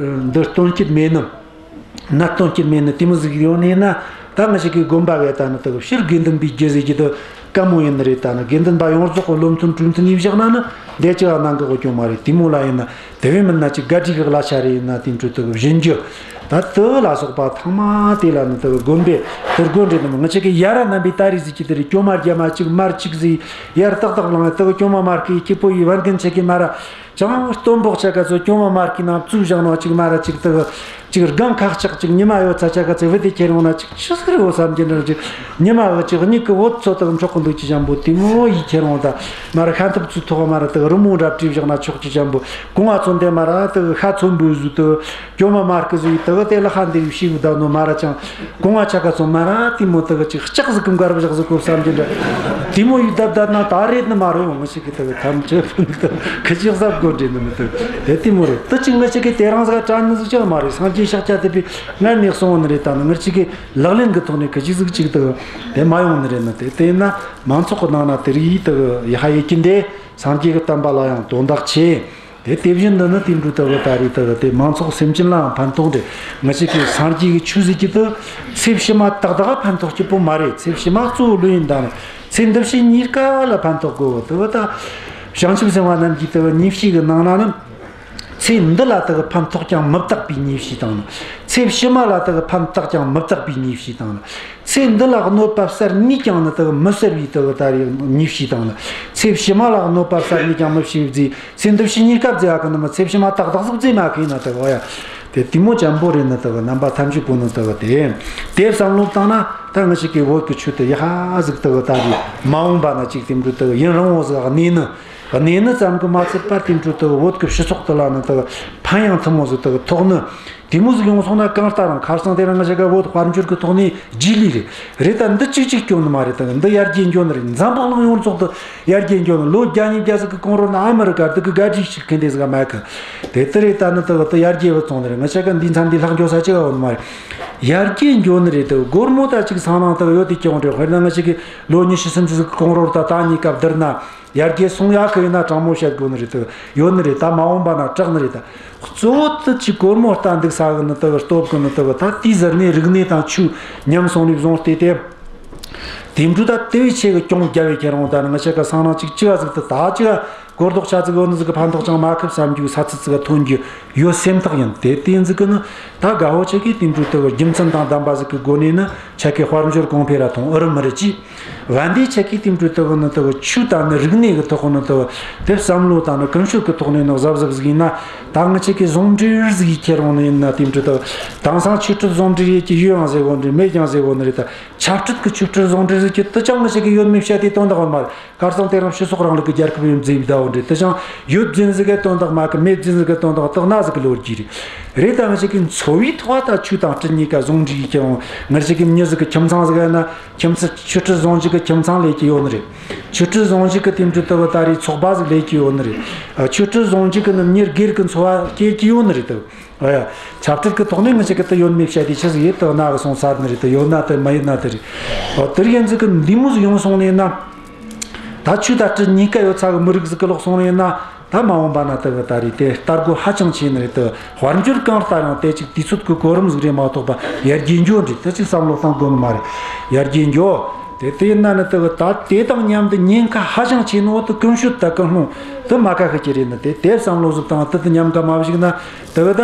འདི་སྟོན་སྐྱིད་མེད་ནི། ནད་གཏོང་རྒྱུ་མེད་ནི་དེ་མོ་ཟིག་ཡོང་ནས་ན། ད་ང་ཞིག་གི་དགོན་པ་བས་ད་ནི་དག་ཕྱིར་དགེ་འདུན་པའི་རྒྱུ་ཟེར་རྒྱུ་དེ་དཀའ་མོ་ཡིན་ནི་རེད། ད་ནི་དགེ་འདུན་པ་ཡོངས་རྫོགས་གི་བློ་མཐུན་གྲོས་མཐུན་ཡིན་བཞག་ན་ནི་འདས་ཅི་ག་གནང་གི་གོ་སྐྱོང་མ་རེད། དེ་མོ་ལ་ཡིན་ན་དེ་བས་མིན་ན་ཅིག་ག་སྒྲིག་གི་གླ་ཆ་རེ་ཡིན་ན་དེ་འཕྲོ་དག་བཞིན་རྒྱུ། ད་དེ་ལ་སོགས་པ་ཚང་མ་དེ་ལ་ནི་དག་དགོན་པའི་དེ་དགོན་རེད། ནི་ང་ཞིག་གི་ཡ་ར་རྣམ་པའི་ད་རེས་ཟིག་གི་དེ་རེད། སྐྱོ་མ་རྒྱ་མ་གཅིག་མར་གཅིག་ཟིག་ཡར་ཏག་ཏག་བླངས་ནས་དག་སྐྱོ་མ་མར་གི་སྐྱིད་པོ་ཡི་བར་འགན་ཆེ་གི་མ་ར། ཅང་སྟོན་པོ་ཆ་ག་ཚོ་སྐྱོ་མ་མར་གི་ནང་བཙུགས་བཞག་ནོ་གཅིག་མ་ར་གཅིག་དེ་གཅིག་སྒང་ཁག་ཅག་གཅིག་ཉི་མ་ཡོད་ཚ་ཆ་ག་ཚོ་བུད་དེ་ཁྱེར་འོང་ན་གཅིག་ཆི་ཟིག་རེད་འོ་བསམ་གྱི་འདྲ། གཅིག་ཉི་མ་གི་གཅིག་མྱིག་གི་འོད་ཚོ་དག་འཕྲོག་གི་འདུག་ཅི་ཅམ་པོ་དེ་མོ་ཡི་ཁྱེར་འོང་ད་མ་ར་ཤ་འཐབ་ཚུལ་ཐོག་མ་ར་དག་རི་མོ་འདྲ་བྲིས་བཞག་ན་ཆོག་ཅི་ཅམ་པོ་གོང་བ་ འདི་མ་ར་དེ་ཤ་ཚོན་པོའི་ཟུག་དེ་གྱོ་མ་མ་སྐུ་ཟིག་དེ་དེ་ལ་ཧ་འདི་ཤི་བུ་ད་ནོ་མ་ར་ཅང་གོང་ང་ཆ་ག་ཚོ་མ་ར་དེ་མོ་དེ་ཅིག་ལྕགས་ཟིག་གི་མགར་བཞག་ཟིག་གོ་བསམ་གྱི་འདྲ། དེ་མོ་ཡི་བསྡད་བསྡད་ན་ད་རེད་ནི་མ་རེད། ངི་ཞིག་གི་དེ་ཐམས་ཅད་ཁི་ཅིག་ཟབ་དགོས་འདྲེ་ནི་མི་དེ་དེ་དེ་མོ་རེད། དེ་ཅིག་ངི་ཞིག་གི་དེ་རང་ཟིག་དྲན་ནི་ཟིག་ཅང་མ་རེད། སངས་རྒྱས་ཤཱཀྱ་ཐུབ་པའི་སྔར་ནས་གསུངས་ནི་རེད། ད་ནི་ངི་ཞིག་གི་ལག་ལེན་གི་ཐོག་ནས་ཁི་ཅིག་ཟིག་ཅིག་དེ་དེ་མ་ཡོང་ནི་རེད། ནི་དེ་དེ་ཡིན་ན་མང་ཚོགས་གི་ནང་ན་དེ་རིགས་ཡི་དེ་ཡི་ཧ་ཡི་ཀྱི་འདྲེ། སངས་རྒྱས་ཀྱི་བསྟན་པ་ལ་ཡང་དོན་དག་ཆེ། དེ་དེ་བཞིན་དུ་ནི་དེ་འགྲོ་ལྟ་བུ་ད་རེས་ལྟ་བུ་དེ་མང་ཚོགས་སེམས་ཅན་ལའང་ཕན་ཐོགས་འདྲེ། ང་ཅག་གི་སངས་རྒྱས་ཀྱི་ཆོས་ཟེར་གྱི་དེ་ཚེ་ཕྱི་མ་ཏག་ཏག་ཕན་ཐོགས་ཀྱི་པོ་མ་རེད། ཚེ་ཕྱི་མ་གཙོ་བོ་ལོས་ཡིན་ད་ནི་ཚེ་འདི་ཕྱི་གཉིས་ཀ་ལ་ཕན་ཐོགས་དགོས། དེ་བ་ད་བྱང་ཆུབ་སེམས་དཔའ་རྣམས་ཀྱི་དེ་བ་ཉེས་བྱས་ཀྱི་ནང་ན་ནི། ཚེ་འདི་ལ་དག་ཕན་ཐོགས་ཀྱང་མི་བཏགས་པའི་ཉེས་བྱས་དང་ནི། ཚེ་ཕྱི་མ་ལ་དག་ཕན་བཏགས་ཀྱང་མི་བཏགས་པའི་ཉེས་བྱས་དང་ནི། ཚེ་འདི་ལ་གནོད་པ་བསལ་ནུས་ཀྱང་ནི་དག་མི་བསལ་བའི་དག་ད་རེས་ཉེས་བྱས་དང་ནི། ཚེ་ཕྱི་མ་ལ་གནོད་པ་བསལ་ནུས་ཀྱང་མི་བྱེད་པའི་རྫས། ཚེ་འདི་ཕྱི་གཉིས་ཀ་རྫས་ཨ་གི་ནི་མི་ཚེ་ཕྱི་མ་ཏག་ཏག་ཟིག་རྫས་མ་གི་ན་དག་ཨོ་ཡ། དེ་དེ་མོ་ཅན་པོ་རེད། ནི་དག་རྣམ་པ་ཐམས་ཅད་པོ་ནི་དག་དེ་དེ་བསམ་བློ་བཏང་ན་ད་ང་ཅག་གི་བོད་ཀྱི་ཆོས་དེ་ཡ་ཧ་ཟིག་དག་ད་རེས་མ་འོངས་པ་ན་ཅིག་དེ་འགྲོ་དག་ཡུན་རིང་བོ་ཟིག་གནས་ནི། གནས་ནི་ཙམ་གྱིས་མ་ཚད་པར་དེ་འཕྲོ་དུ་བོད་ཀྱི་སྤྱི་ཚོགས་དེ་ལ་ནི་དུ་ཕན་ཡང་ཐུན་མོང་ཟིག་དུ་ཐོགས་ནི། དེ་མོ་ཟིག་ཡོང་སོང་ན་གང་ལྟར་རང་ཁ་སང་དེ་རིང་ང་ཅག་ག་བོད་དཔལ་འབྱོར་གྱི་ཐོག་ནས་རྗེས་ལུས་རེད། རེད་ད་འདི་གཅིག་གཅིག་སྐྱོན་ནི་མ་རེད། ད་འདི་ཡར་རྒྱས་འགྱོ་ནི་རེད། འཛམ་བུ་གླིང་ཡོངས་རྫོགས་དུ་ཡར་རྒྱས་འགྱོ་ནི། ལོ་བརྒྱ་ཉིས་བརྒྱ་ཟིག་གི་གོང་རོལ་ན་ཨ་མི་རི་ཀ་འདི་གི་དགའ་སྒྲིག་ཞིག་ཁེ་འདི་ཟིག་མེད་གི། དེ་ལྟར་རེད། ད་ནི་དུ་དུ་ཡར་རྒྱས་བུད་སོང་ནི་རེད། ང་ཅག་ག་འདི་མཚམས་འདི་ལྷག་འགྱོ་ས་ཅི་ག་ཡོད་ནི་མ་རེད། ཡར་རྒྱས་འགྱོ་ནི་རེད། དུ་སྒོར་མོ་ད་ཅིག་སང་ནང་དུ་ཡོད་དེ་ཀྱང་རེད། དཔེར་ན་ང་ཅག་གི་ལོ་ཉི་ཤུ་སུམ་ཅུ་ཟིག་གི་གོང་རོལ་ད་ད་གཉིས་ཀ་བསྡུར་ན། ཡར་རྒྱས་སོང་ཡག་གི་ཡིན་ན་དྲང་མོ་བཤད་དགོས་ནི་རེད་དོ། ཡོད་ནི་རེད། ད་མ་འོངས་པ་ན་དྲག་ནི་རེད། ད་གཙོ་བོ་དུ་ཅིག་སྒོར་མོ་ལྟ་འདུག་ས་གི་ནི་དུ་སྟོབས་གི་ནི་དུ་ད་དེའི་ཟུར་ནས་རིག་གནས་དང་ཆོས་ཉམས་སོང་ནས་བཟུང་སྟེ་དེ། དེ་འདྲ་ད་དེ་བས་ཆེ་གི་གྱོང་རྒྱབ་བས་ཁྱེར་འོང་། ད་ནི་ང་ཅག་གི་སང་ནང་ཅིག་ཅི་ག་ཟིག་དུ་ད་ཅི་ག་སྒོར་རྡོག་ཆ་ཟིག་ཡོད་ནི་ཟིག་གི་ཕན་ཐོགས་ཅང་མ་ཁུབ་བསམ་རྒྱུ་ས་ཚིག་ཟིག་ག་ཐོན་རྒྱུ་ཡོད་སེམས་ཐག་ཡིན། དེ་དེ་ཟིག་གི་ནི་ད་དགའ་བོ་ཆེ་གི་དེ་འདྲ་དུ་རྒྱུ་མཚན་དང་ལྡན་པ་ཟིག་གི་སྒོ་ནས་ནི་ཆ་གི་དཔལ་འབྱོར་གོང་འཕེལ་ར་ཐོང་ཨུ་རུ་མི་རི་ཅི། བན་དེ་ཆ་གི་དེ་འདྲ་དུ་ནི་དུ་ཆོས་དང་ནི་རིག་གནས་ཀྱི་ཐོག་ནི་དུ་དེ་བསམ་བློ་དང་ནི་ཀུན་སྤྱོད་ཀྱི་ཐོག་ནས་ནི་གཟབ་གཟབ་ཟིག་ཡིན་ན། ད་ང་ཆ་གི་ཟུང་འབྲེལ་ཟིག་ཡིས་ཁྱེར་འོང་ནི་ཡིན་ན། དེ་འདྲ་དུ་དེང་སང་ཆོས་སྲིད་ཟུང་འབྲེལ་ཡེད་ཀྱི་ཡོད་ཡང་ཟེར་གོ་ནི་རེད། མེད་ཀྱང་ཟེར་གོ་ནི་རེད། ད་ཆབ་སྲིད་ཀྱི་ཆོས་སྲིད་ཟུང་འབྲེལ་ཟིག་གི་དུ་ཅང་ང་ཆ་གི་ཡོད་མེད་བཤད་དེ་དོན་དག་ཡོད་མ་རེད། ཁར་སང་དེ་རིང་སྤྱི་ཚོགས་རིང་ལུགས་ཀྱི་རྒྱལ་ཁབ་ཡིན་ཟེར་བའི་ཟླ་བོ་འདྲ། དེ་ཅང་ཡོད་ཟིན་ཟིག་གི་དོན་དག་མ་གི། མེད་ཟིན་ཟིག་གི་དོན་དག་དག་ན་ཟིག་གི་ལོ་རྒྱུས་རེད། རེད། ད་ང་ཅག་གི་འཚོ་བའི་ཐོག་ད་ཆོས་དང་སྲིད་གཉིས་ཀ་ཟུང་འབྲེལ་གྱི་ཁྱེར་འོང་། ང་ཅག་གི་མྱི་ཟིག་གི་ཁྱིམ་ཚང་ཟིག་ཡིན་ན། ཁྱིམ་ཚང་ཆོས་སྲིད་ཟུང་འཇུག་གི་ཁྱིམ་ཚང་ལས་ཀྱི་ཡོད་ནི་རེད། ཆོས་སྲིད་ཟུང་འཇུག་གི་དེ་འདྲ་དུ་ད་རེས་ཚོགས་པ་ཟིག་ལས་ཀྱི་ཡོད་ནི་རེད། ཨ། ཆོས་སྲིད་ཟུང་འཇུག་གི་ནི་མྱི་སྒེར་གྱི་འཚོ་བ་སྐྱེལ་གྱི་ཡོད་ནི་རེད་དོ། ཨ་ཡ། ཆབ་སྲིད་ཀྱི་ཐོག་ནས་ང་ཅག་གི་དུ་ཡོད་མེད་བཤད་དེ་ཆི་ཟིག་ཡོད་དོ་ན་གི་སོང་ཚར་ནི་རེད་དོ། ཡོད་ན་དེ་མ་ཡོད་ན་དེ་རེད། ཨོ། དེར་ཡིན་ཟིག་གི་འདི་མོ་ཟིག་ཡོང་སོང་ནས་ན། ད་ཆོས་དང་སྲིད་གཉིས་ཀ་ཡོད་ཚ་གི་མི་རིགས་ཟིག་གི་ལོག་སོང་ནས་ན། ད་མ་འོངས་པ་ན་དེ་གི་ད་རེས་དེ་ལྟ་སྒོ་ཧ་ཅང་ཆེ་ནི་རེད་དོ། དཔལ་འབྱོར་གང་ལྟར་ཡང་དེ་ཅིག་དུས་ཚོད་ཀྱི་གོ་རིམ་ཟིག་རེད་མ་གཏོགས་པ་ཡར་རྒྱས་འགྱོ་འདྲ་དེ་ཅིག་བསམ་བློ་བཏང་དགོས་ནི་མ་རེད། ཡར་རྒྱས་འགྱོ། དེ་དེ་ཡིན་ན་ནི་དེ་གི་ད་དེ་དང་མཉམ་དུ་ཉེན་ཁ་ཧ་ཅང་ཆེ་ནོ་དེ་ཀུན་སྤྱོད་དང་ཀུན་སློང་དེ་མ་ཁ་ཤས་ཀྱི་རེད། ནི་དེ་དེ་བསམ་བློ་ཟིག་བཏང་དེ་དེ་ཉམས་ཁ་མ་བཞག་ན་དེ་གི་ད་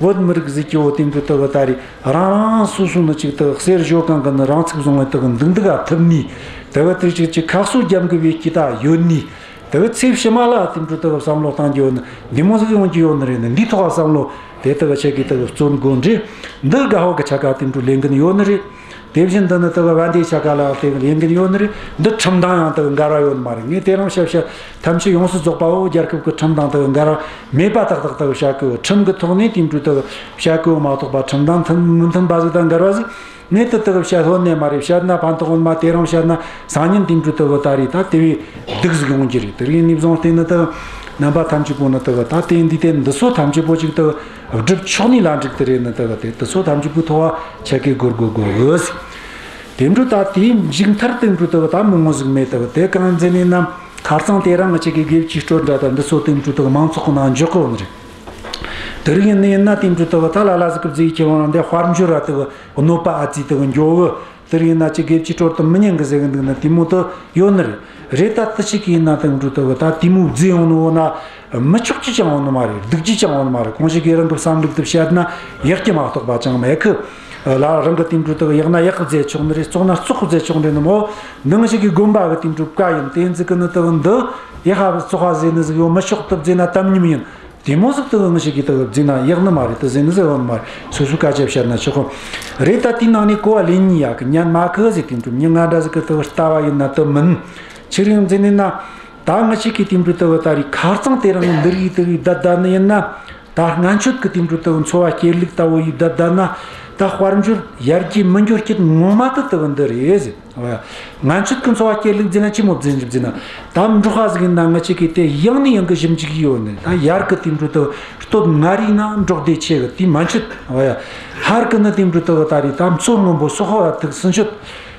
བོད་མི་རིགས་ཟིག་གི་འོ་དེ་འདྲ་དེ་གི་ད་རེས་རང་རང་སོ་སོ་ནི་ཅིག་དེ་གི་གསེར་ཞོ་གང་གི་ནི་རང་ཚུགས་བཟུང་བའི་དེ་གི་འདུག་འདུག་ག་ཐུབ་ནི། དེ་གི་དེ་ཅིག་ཅིག་ཁ་གསོ་རྒྱབ་དགོས་པའི་སྐྱིད་ད་ཡོད་ནི། དེ་གི་ཚེ་ཕྱི་མ་ལ་དེ་འདྲ་དེ་གི་བསམ་བློ་གཏང་རྒྱུ་ཡོད་ན་འདི་མོ་ཟིག་ཡོང་རྒྱུ་ཡོད་ནི་རེད། ནི་འདིའི་ཐོག་བསམ་བློ་དེ་དེ་གི་ཆེ་གི་དེ་གི་བརྩོན་དགོས་འདྲ། འདི་དགའ་བོ་གི་ཆ་ག་དེ་འདྲ་ལས་འགན་ཡོད་ནི་རེད། དེ་བཞིན་དུ་ནི་དེ་གི་བན་དེ་ཆ་ག་ལ་དེ་གི་ལས་འགན་ཡོད་ནི་རེད། འདི་ཁྲིམས་དང་ཡང་དེ་གི་འགལ་བ་ཡོད་ནི་མ་རེད། ངས་དེ་རིང་བཤད་བཤད་ཐམས་ཅད་ཡོངས་སུ་རྫོགས་པའོ། རྒྱལ་ཁབ་ཀྱི་ཁྲིམས་དང་དེ་གི་འགལ་བ་མེད་པ་ཏག་ཏག་དེ་གི་བཤད་གི་ཡོད། ཁྲིམས་ཀྱི་ཐོག་ནས་དེ་འདྲ་དེ་གི་བཤད་གི་ཡོད་མ་གཏོགས་པ་ཁྲིམས་དང་མཐུན་མི་མཐུན་པ་ཟིག་དང་འགལ་བ་ཟིག་ངས་དེ་དག་བཤད་ལྷོད་ནས་མ་རེད། བཤད་ན་ཕན་ཐོགས་ཡོད་མ། དེ་རིང་བཤད་ན་སང་ཉིན་དེ་འདྲ་དག་ད་རེད། ད་དེ་བས་སྡུག་ཟིག་ཡོང་རྒྱུ་རེད། དེ་རིང་ནས་བཟུང་སྟེ་ནི་དག་རྣམ་པ་ཐམས་ཅད་པོ་ནི་དག་ད་དེ་འདི་དེ་འདི་ཚོ་ཐམས་ཅད་པོ་ཅིག་དག་སྒྲུབ་ཆོག་ནི་ལ་འགྲིག་དེ་རེད། ནི་དག་དེ་འདི་ཚོ་ཐམས་ཅད་པོའི་ཐོག་ཆ་གི་སྒོར་སྒོར་སྒོར་འོས་དེ་འདྲ་ད་དེའི་མཇུག་མཐར་དེ་འདྲ་དག་ད་མི་ངོ་ཟིག་མེད། དག་དེ་གང་འཛིན་ནས་ན་ཁ་རྩང་དེ་རིང་ང་ཆ་གི་དགེ་བཅུའི་སྲོལ་འདྲ་ད་འདི་ཚོ་དེ་འདྲ་དག་མང་ཚོགས་ནང་འཇོག་གི་ཡོད་ནི་རེད། དེ་རིང་ཡིན་ནི་ཡིན་ན་དེ་འདྲ་དག་ད་ལ་ལ་ཟིག་གི་བཟི་ཁྱེར་འོང་ན་འདི་དཔལ་འབྱོར་ར་དག་གནོད་པ་ཨ་ཙི་དག་འགྱོ་གི། དེར་ཡིན་ན་ཅི་དགེ་བཅུའི་སྲོལ་དུ་མི་ཉན་གི་ཟེར་གི་འདུག་ན་དེ་མོ་དུ་ཡོད་ནི་རེད། རེད་ད་དེ་ཞིག་ཡིན་ན་དེ་འདྲ་དུ་ད་དེ་མོ་བརྫི་ཡོང་ནི་འོ་ན་མི་ཆོག་ཅི་ཅང་འོང་ནི་མ་རེད། སྡུག་ཅི་ཅང་འོང་ནི་མ་རེད། གང་ཞིག་གིས་རང་གི་བསམ་ལུགས་དུ་བཤད་ན་ཡག་གི་མ་གཏོགས་པ་ཅང་མེད་གི། ལ་རང་གི་དེ་འདྲ་དུ་ཡག་ན་ཡག་གི་བརྫི་ཆོག་ནི་རེད། བཙོག་ན་བཙོག་གི་བརྫི་ཆོག་ནི་རེད། ནི་མོ་འདི་ང་ཞིག་གི་དགོན་པ་གི་དེ་འདྲ་བཀའ་ཡིན། དེ་འཛི་གི་ནི་དུ་འདི་ཡག་ཧ་བཙོག་ཧ་ཟེར་ནི་ཟིག་ཡོད་མི་ཆོག་དུ་བརྫི་ན་དམ་ཉམས་ཡིན། དེ་མོ་ཟིག་དུ་ང་ཞིག་གིས་དུ་བརྫིས་ན་ཡག་ནི་མ་རེད། དུ་ཟེར་ནི་ཟེར་བ་ནི་མ་རེད། སོ་སོའི་སྐད་ཆ་བཤད་ན་ཆོག་གོ། རེད་ད་དེའི་ནང་ནས་གོ་བ་ལེན་ནི་ཡག་གི་ཉན་མ་གི་ཟེར་དེ་འདྲ་མྱི་ང་འདྲ་ཟིག་གི་དུ་ལྟ་བ་ཡིན་ན་དུ་མིན། ཆི་རིང་འཛིན་ནི་ན་ ད་ང་ཅག་གི་དེ་འདྲ་ལྟ་བུ་ད་རེས་ཁ་རྩང་དེ་རིང་འདི་རིགས་དེ་རིགས་བསྡད་བསྡད་ནི་ཡིན་ན། ད་སྔན་ཆད་ཀྱི་དེ་འདྲ་ལྟ་བུ་འཚོ་བ་སྐྱེལ་ལུགས་ལྟ་བུ་ཡིས་བསྡད་བསྡད་ན། ད་དཔལ་འབྱོར་ཡར་རྒྱས་མི་འགྱུར་རྒྱུ་ངོ་མ་དེ་ལྟ་བུ་འདི་རེད་ཟེར། འོ་ཡ། སྔན་ཆད་ཀྱི་འཚོ་བ་སྐྱེལ་ལུགས་ཟེར་ན་ཅི་མོ་ཟེར་ཟེར་ན། ད་འབྲོག་པ་ཟིག་ཡིན་ན་ང་ཅག་གིས་དེ་ཡང་ནས་ཡང་གི་ཞིབ་འཇུག་ཡོད་ནི། ད་ཡར་གི་དེ་འདྲ་ལྟ་བུ་སྟོད་མངའ་རིས་ན་འབྲོག་སྡེ་ཆེ་གི་དེ་མན་ཆད། འོ་ཡ། ཧར་གི་ནི་དེ་འདྲ་ལྟ་བུ་ད་རེས་ད་མཚོ་སྔོན་པོ་སོག་པོ་ཡ་ཐུག་ཟིན་ཆད།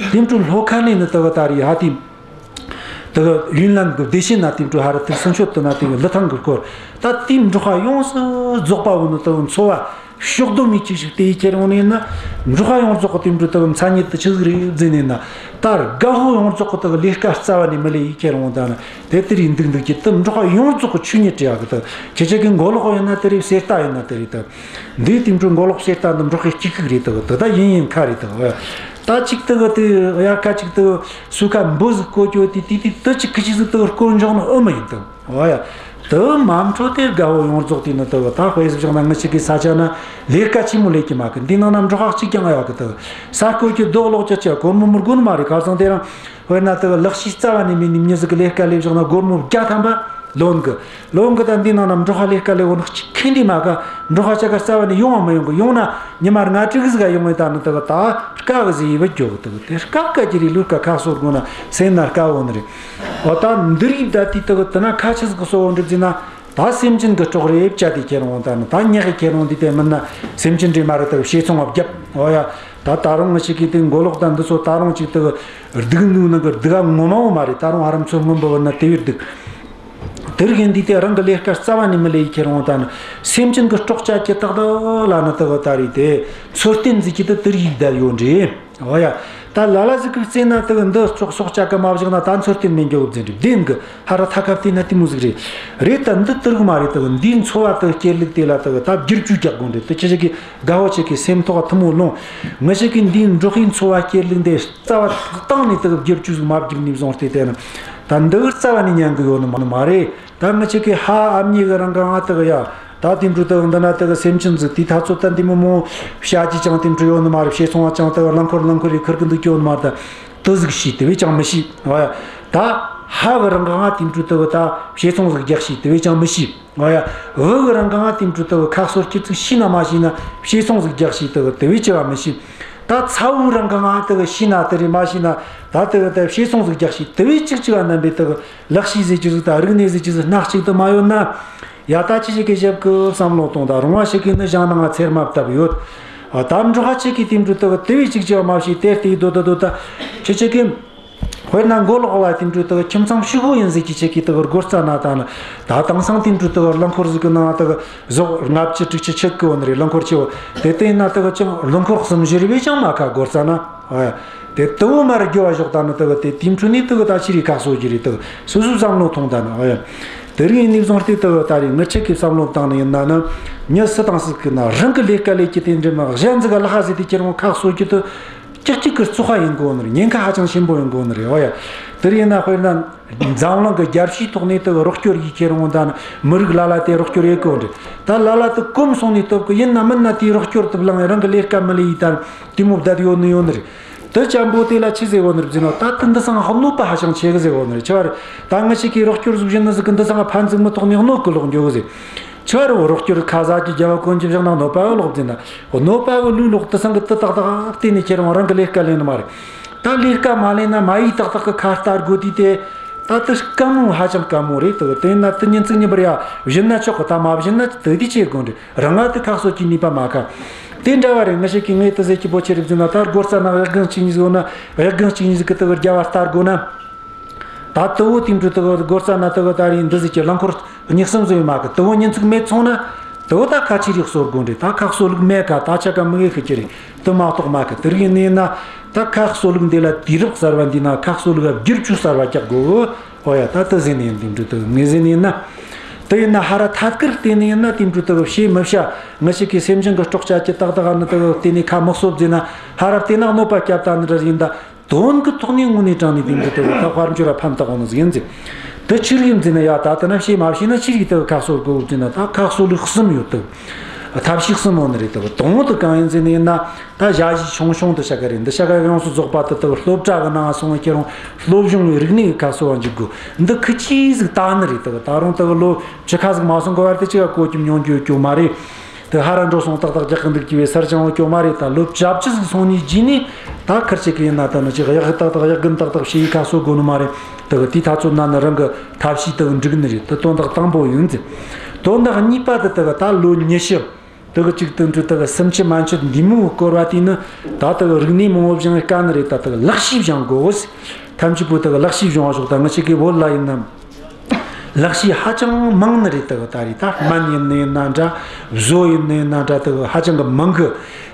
དེ་འདྲ་ལྷོ་ཁ་ནས་ནི་ལྟ་བུ་ད་རེས་ཧ་དེ། དེ་གི་ཡུན་ནན་གི་བདེ་ཆེན་ན་དེ་འདྲ་ཧ་ར་ཐུག་ཟིན་ཆད། དེ་ན་དེ་གི་ལི་ཐང་གི་སྐོར། ད་དེ་འབྲོག་པ་ཡོངས་སུ་རྫོགས་པ་བོ་ནི་དེ་གི་འཚོ་བ་ཕྱོགས་བསྡོམས་མི་གཅིག་ཞིག་དེ་ཡི་ཁྱེར་འོང་ནས་ན། འབྲོག་པ་ཡོངས་རྫོགས་གི་དེ་འདྲ་དེ་གི་མཚན་ཉིད་དེ་ཆི་ཟིག་རེད་ཟེར་ནས་ན། ད་རྒད་པོ་ཡོངས་རྫོགས་གི་དེ་གི་ལས་ཀ་རྩ་བ་ནས་མི་ལས་ཡི་ཁྱེར་འོང་ད་ན། དེ་དེ་རེད་འདུག་འདུག་གི་དེ་འབྲོག་པ་ཡོངས་རྫོགས་གི་ཆོས་ཉིད་རེད་ཡ་གི། དེ་ཁྱེད་ཅག་གི་མགོ་ལོག་ཡིན་ན་དེ་རེད། གསེར་རྟ་ཡིན་ན་དེ་རེད། དེ་འདི་དེ་འདྲ་མགོ་ལོག་གསེར་རྟ་འདི་འབྲོག་པའི་སྐྱིད་ཁུག་རེད། དེ་གི་དེ་ད་ཡིན་ཡིན་ཁ་རེད། དེ་གི་ད་གཅིག་དེ་གི་དེ་གི་དབྱར་ཁ་གཅིག་དེ་གི་སོས་ཁ་འབུ་ཟིག་བརྐོ་རྒྱུ་དེ་དེ་དེ་དེ་གཅིག་གི་གཅིག་ཟིག་དེ་གི་བརྐོ་འཇོག་ནི་ཨེ་མི་ཡིན། དེ་གི་འོ་ཡ། དེ་གི་མ་འཕྲོ་དེ་རྒད་པོ་ཡོངས་རྫོགས་དེ་ནི་དེ་གི་ད་དཔེ་ཟིག་བཞག་ན་ང་ཅག་གི་ས་ཆ་ན་ལས་ཀ་ཆེན་མོ་ལས་ཀྱི་མ་གི། འདི་ནང་ན་འབྲོག་པ་གཅིག་ཀྱང་ཡོད་གི། དེ་གི་ས་རྐོ་རྒྱུ་རྡོ་སློག་རྒྱུ་ཆེ་སྒོར་མོ་མི་དགོས་ནི་མ་རེད། ཁ་སང་དེ་རིང་དཔེར་ན་དེ་གི་ལག་ཤེས་རྩ་བ་ནས་མེད་ནི་མྱི་ཟིག་གི་ལས་ཀ་ལས་བཞག་ན་སྒོར་མོ་བརྒྱ་ཐམ་པ། ལོན་གི། ལོན་གི་ད་འདི་ནང་ན་འབྲོག་པ་ལས་ཀ་ལས་བོ་ནི་གཅིག་ཁེ་འདི་མ་ག། འབྲོག་པ་ཆ་ག་རྩ་བ་ནས་ཡོང་བ་མི་ཡོང་གི། ཡོང་ན་ཉི་མ་ལྔ་དྲུག་ཟིག་ག་ཡོང་བའི་ད་ནི་དེ་གི་ད་དཀའ་གི་ཟིག་ཡི་བུ་འགྱོ་གི། དེ་གི་དེ་དཀའ་དཀའ་གི་རེད། ལུས་ཀ་ཁ་གསོ་དགོས་ན་སེམས་ན་དཀའ་བོ་ནི་རེད། འོ་ད་འདི་རིགས་ད་དེ་དེ་གི་དེ་ན་ཁ་ཆི་ཟིག་གི་གསོ་བོ་འགྲུབ་ཟིན་ན། ད་སེམས་ཅན་གི་སྲོག་རེ་བཅད་དེ་ཁྱེར་འོང་ད་ནི། ད་ཉག་གི་ཁྱེར་འོང་དེ་དེ་མིན་ན་སེམས་ཅན་རེ་མ་རེད། དེ་གི་བཤས་ཚོང་བརྒྱབ། འོ་ཡ། ད་ད་རུང་ང་ཅག་གི་དེ་མགོ་ལོག་ད་འདི་ཚོ་ད་རུང་ཅིག་དེ་གི་སྡུག་ནུས་ནང་གི་སྡུག་ག་ངོ་མ་བོ་མ་རེད། ད་རུང་ཧ་རམ་ཚོ་སྔོན་པོ་བོ་ན་དེ་བས་སྡུག། དེ་རིགས་ཡིན་དུས་དེ་རང་གི་ལས་ཀ་རྩ་བ་ནས་མི་ལས་ཡི་ཁྱེར་འོང་ད་ནི། སེམས་ཅན་གི་སྲོག་བཅད་ཀྱི་ཏག་ཏག་ལ་ནི་དེ་གི་ད་རེས་དེ་འཚོ་རྟེན་ཟིག་གི་དེ་དེ་རིགས་བསྡད་ཡོད་འདྲ། འོ་ཡ། ད་ལ་ལ་ཟིག་གིས་བརྩིས་ན་དེ་གི་འདི་སྲོག་སྲོག་བཅད་གི་མ་བཞག་ན་ད་འཚོ་རྟེན་མེད་འགྱོ་གི་ཟེར་འདྲ་བདེན་གི། ཧ་ར་ཐ་ཁ་བལྟས་ན་དེ་མོ་ཟིག་རེད། རེད། ད་འདི་དེ་རིགས་མ་རེད། དེ་གི་འདིའི་འཚོ་བ་དེ་གི་སྐྱེལ་ལུགས་དེ་ལ་དེ་གི་ད་བསྒྱུར་བཅོས་རྒྱག་དགོས་འདྲ། དེ་ཁྱེད་ཅག་གི་རྒད་པོ་ཆ་གི་སེམས་ཐོག་ཐུ་མོ་ལོང་། ང་ཅག་གི་འདིའི་འབྲོག་པའི་འཚོ་བ་སྐྱེལ་ལུགས་འདི་རྩ་བ་ཐག་བཏང་ནས་དེ་གི་བསྒྱུར་བཅོས་ཟིག་མ་བརྒྱབ་ནས་བཟུང་སྟེ་དེ་ནི་ད་འདི་གི་རྩ་བ་ནས་ཉན་གི་ཡོད་ནི་མ་ནི་མ་རེད། ད་ང་ཅག་གི་ཕ་ཨ་མྱེས་གི་རིང་གི་ང་དེ་གི་ཡ། ད་དེ་འདྲ་དེ་གི་འདི་ན་དེ་གི་སེམས་ཅན་ཟིག་དེའི་ཐ་ཚོད་ད་འདི་མོ་མོ་བཤའ་རྒྱུ་ཅང་དེ་འདྲ་ཡོད་ནི་མ་རེད། བཤས་ཚོང་བ་ཅང་དེ་གི་རླངས་འཁོར་རླངས་འཁོར་རེ་ཁུར་གི་འདུག་ཡོད་ནི་མ་རེད། ད་དེ་ཟིག་ཤེས། དེ་བས་ཅང་མི་ཤེས། འོ་ཡ། ད་ཕ་གི་རིང་གི་ང་དེ་འདྲ་དེ་གི་ད་བཤས་ཚོང་ཟིག་རྒྱག་ཤེས། དེ་བས་ཅང་མི་ཤེས། འོ་ཡ། བུ་གི་རིང་གི་ང་དེ་འདྲ་དེ་གི་ཁ་གསོ་རྒྱུ་ཟིག་ཤེས་ན་མ་ཤེས་ན་བཤས་ཚོང་ཟིག་རྒྱག་ཤེས། དེ་གི་དེ་བས་ཅི་ག་མི་ཤེས། ད་ཚ་བོའི་རིང་གི་ང་དེ་གི་ཤེས་ན་དེ་རེད། མ་ཤེས་ན་ད་དེ་གི་ད་བཤས་ཚོང་ཟིག་རྒྱག་ཤེས། དེ་བས་ཅིག་ཅི་ག་རྣམ་པའི་དེ་གི་ལག་ཤེས་ཟེར་རྒྱུ་ཟིག་དང་རིག་གནས་ཟེར་རྒྱུ་ཟིག་སྣ་གཅིག་ཏུ་མ་ཡོད་ན། ཡ། ད་ཁྱེད་ཅག་གིས་ཞིབ་གི་བསམ་བློ་གཏོང་དང་། རོང་བ་ཞིག་གིས་ནི་ཞིང་ནང་ང་ཚེར་མ་བཏབ་ཡོད། ཨ། ད་འབྲོག་པ་ཆ་གིས་དེ་འདྲ་དེ་གི་དེ་བས་ཅིག་ཅི་མ་ཤེས། དེར་དེ་སྡོད་ད་སྡོད་ད་ཁྱེད་ཅག་གིས། དཔེར་ན་མགོ་ལོག་ལ་དེ་འདྲ་དེ་གི་ཁྱིམ་ཚང་ཕྱུག་པོ་ཡིན་ཟེར་གི་ཁྱེད་ཀྱིས་དེ་གི་སྒོ་རྩ་ན་ད་ནི། ད་དེང་སང་དེ་འདྲ་དེ་གི་རླངས་འཁོར་ཟིག་གི་ནང་དེ་གི་ཟོག་ལྔ་བཅུ་དྲུག་ཅུ་ཆུད་གི་ཡོད་ནི་རེད། རླངས་འཁོར་ཆེ་བོ་དེ་བལྟས་ན་དེ་གི་ཅང་རླངས་འཁོར་གསུམ་བཞི་རེ་བས་ཅང་མེད་ཀ་སྒོ་རྩ་ན། ཨ་ཡ། དེ་དེ་བོ་མར་རྒྱུ་བ་ཞོག་ད་ནི་དེ་གི་དེ་དེ་འཕྲོ་ནས་དེ་གི་ད་ཆི་རེ་ཁ་གསོ་རྒྱུ་རེད། དེ་གི་སོ་སོས་བསམ་བློ་ཐོངས་ད་ནི། ཨ་ཡ། དེ་རིང་ནས་བཟུང་སྟེ་དེ་གི་ད་རེས་ངེད་ཅག་གིས་བསམ་བློ་བཏང་ནི་ཡིན་ན་ནི། མྱི་སུ་དང་སུ་གི་ན་རང་གི་ལས་ཀ་ལས་རྒྱུ་དེ་འདྲ་མ་གཞན་ཟིག་ག་ལ་ཧ་ཟེར་དེ་ཁྱེར་འོང་ཁ་གསོ་རྒྱུ་དེ་ཀྱག་ཀྱག་གི་བཙོག་པ་ཡིན་དགོས་ནི་རེད། ཉེན་ཁ་ཧ་ཅང་ཆེན་པོ་ཡིན་དགོས་ནི་རེད། ཨ་ཡ། དེ་རིང་ན་དཔེར་ན་འཛམ་གླིང་གི་རྒྱལ་སྤྱིའི་ཐོག་ནས་དེ་གི་རོགས་སྐྱོར་ཡེད་ཁྱེར་འོང་ད་ནི་མི་རིགས་ལ་ལ་དེ་རོགས་སྐྱོར་ཡེད་གི་འོང་རེད། ད་ལ་ལ་དེ་གོམས་སོང་ནས་སྟབས་གི་ཡིན་ན་མིན་ན་དེའི་རོགས་སྐྱོར་དེ་བླངས་རང་གི་ལས་ཀ་མི་ལས་ཡེད་ད་ནི་དེ་མོ་བསྡད་ཡོད་ནི་ཡོད་ནི་རེད། དེ་ཅན་པོ་དེ་ལ་ཆི་ཟེར་གོ་ནི་རེད་ཟེར་ན། ད་དེ་འདི་སང་གནོད་པ་ཧ་ཅང་ཆེ་གི་ཟེར་གོ་ནི་རེད། ཆི་བ་རེད། ད་ང་ཅག་གིས་རོགས་སྐྱོར་ཟིག་བྱིན་ནི་ཟིག་གི་འདི་སང་ཕན་ཟིག་མི་ཐོགས་ནས་གནོད་གི་ལོག་འགྱོ་གི་ཟེར། ཆི་བ་རེད། རོགས་སྐྱོར་ཁ་ཟས་ཀྱི་རྒྱལ་བ་ཀུན་གྱིས་བཞག་ན་གནོད་པ་གི་ལོག་ཟེར་ན། གནོད་པ་གི་ལུས་ལོག་དེ་སང་གི་དེ་ཏག་ཏག་བལྟས་ནས་ཁྱེར་འོང་རང་གི་ལས་ཀ་ལས་ནི་མ་རེད། ད་ལས་ཀ་མ་ལས་ན་མ་ཡིས་ཏག་ཏག་གི་ཁ་ལྟ་དགོས་དུས་དེ། ད་དེ་དཀའ་མོ་ཧ་ཅང་དཀའ་མོ་རེད། དེ་དེ་ན་དེ་ཉིན་ཚིག་ཉིན་པར་ཡ་བྱིན་ན་ཆོག་གི། ད་མ་བྱིན་ན་དེ་དེ་ཆི་དགོས་རེད། རང་ང་དེ་ཁ་གསོ་གི་ནུས་པ་མེད་ཀ། དེ་འདྲ་བ་རེད། ང་ཅག་གིས་ངས་དེ་ཟེར་གི་བོ་ཆི་རེད་ཟེར་ན། ད་སྒོ་རྩ་ན་གཡག་རྒན་གཅིག་གཉིས་ཟིག་ཡོད་ན། གཡག་རྒན་གཅིག་གཉིས་ཟིག་གིས་དེ་གི་རྒྱབ་བ་ལྟ་དགོས་ན། ད་དེ་བོ་དེ་འདྲ་དེ་གི་སྒོ་རྩ་ན་དེ་གི་ད་རེས་འདི་ཟིག་གི་རླངས་འཁོར་གཉིས་གསུམ་ཟིག་ཡོད་མེད་ཀ། དེ་བོ་ཉིན་ཚིག་མེད་སོང་ན་དེ་བོ་ད་ཁ་ཆི་རེ་གསོ་དགོས་རེད། ད་ཁ་གསོ་ལུགས་མེད་ཀ། ད་ཆ་ག་མི་ངེས་ཁི་ཁྱི་རེད། དེ་མ་གཏོགས་མེད་ཀ། དེ་རིགས་ཡིན་ནི་ཡིན་ན་ད་ཁ་གསོ་ལུགས་འདི་ལ་དུས་རབས་གསར་བ་འདི་ན་ཁ་གསོ་ལུགས་ལ་བསྒྱུར་བཅོས་གསར་བ་རྒྱག་དགོས། ཨོ་ཡ། ད་དེ་ཟེར་ནི་ཡིན། དེ་འདྲ་དེ་ངས་ཟེར་ནི་ཡིན་ན། དེ་ཡིན་ན་ཧ་ར་ཐད་ཀར་བལྟས་ནི་ཡིན་ན་དེ་འདྲ་དེ་བཤད་མི་བྱ། ང་ཅག་གིས་སེམས་ཅན་གི་སྲོག་བཅད་ཀྱི་ཏག་ཏག་ནི་དེ་བལྟས་ནས་ཁ་མི་གསོ་ཟེར་ན། ཧ་ར་བལྟས་ན་གནོད་པ་བསྐྱལ་ད་ནི་འདྲ་ཡིན། ད་དོན་གི་ཐོག་ནས་དངོས་གནས་དྲང་ནས་དེ་འདྲ་དེ་ད་དཔལ་འབྱོར་ར་ཕན་ཐོགས་ནི་ཟིག་ཡིན་ཟེར། དེ་ཆི་རིགས་ཡིན་ཟེར་ན། ཡ། ད་དེ་ན་བཤད་མ་བཤད་ན་ཆི་རིགས་དེ་ཁ་གསོ་དགོས་ཟེར་ན། ད་ཁ་གསོ་ལུགས་གསུམ་ཡོད་དེ། ཐབས་ཤེས་གསུམ་ཡོད་ནི་རེད། དེ་གི་དང་པོ་དེ་གང་ཡིན་ཟེར་ནི་ཡིན་ན། ད་ཞ་ཡི་ཆུང་ཆུང་དེ་བྱ་གི་རེད། འདི་བྱ་གི་ཡོངས་སུ་རྫོགས་པ་དེ་དེ་གི་སློབ་གྲྭ་གི་ནང་སོང་བའི་ཁྱེད་རང་སློབ་སྦྱོང་གི་རིག་གནས་ཀྱི་ཁ་གསོ་བ་འཇུག་དགོས། འདི་ཁི་ཅི་ཟིག་ལྟ་ནི་རེད། དེ་གི་ད་རུང་དེ་གི་ལོ་བཅུ་ཁ་ཟིག་མ་སོང་གི་བར་དུ་ཅི་ག་གོ་རྒྱུ་མྱོང་རྒྱུ་ཡོད་རྒྱུ་མ་རེད། དེ་ཧ་ར་འགྲོ་སོང་ཏག་ཏག་རྒྱག་གི་འདུག་རྒྱུ་བའི་སར་ཅང་ཡོད་རྒྱུ་མ་རེད། ད་ལོ་བཅུ་བཅུ་ཟིག་སོང་ནི་རྗེས་ནས་ད་ཁིར་ཆེ་གི་ཡིན་ན་ད་ནི་ཅིག་གཡག་ཏག་ཏག་གཡག་རྒན་ཏག་ཏག་བྱེད་ཡི་ཁ་གསོ་དགོས་ནི་མ་རེད། དེ་གི་དེའི་ཐ་ཚོད་ན་ནི་རང་གི་ཐབས་ཤེས་དེ་གི་འགྲིག་ནི་རེད། དེ་དོན་དག་དང་པོ་ཡིན་ཟེར། དོན་དག་གཉིས་པ་དེ་དེ་གི་ད་ལོ་ཉི་ཤུ། དེ་གི་གཅིག་དེ་འདྲ་དེ་གི་སུམ་ཅུ་མན་ཆད་འདི་མོ་སྐོར་བ་དེ་ནི་ད་དེ་གི་རིག་གནས་མང་བོ་སྦྱང་དཀའ་ནི་རེད། ད་དེ་གི་ལག་ཤེས་སྦྱང་དགོས། ཐམས་ཅད་པོ་དེ་གི་ལག་ཤེས་སྦྱང་བ་ཞོག་ད་ང་ཅག་གི་བོད་ལ་ཡིན་ན་ལག་ཤེས་ཧ་ཅང་མང་ནི་རེད། དེ་གི་ད་རེད། ད་སྨན་ཡིན་ནི་ཡིན་ན་འདྲ། བཟོ་ཡིན་ནི་ཡིན་ན་འདྲ། དེ་གི་ཧ་ཅང་གི་མང་གི།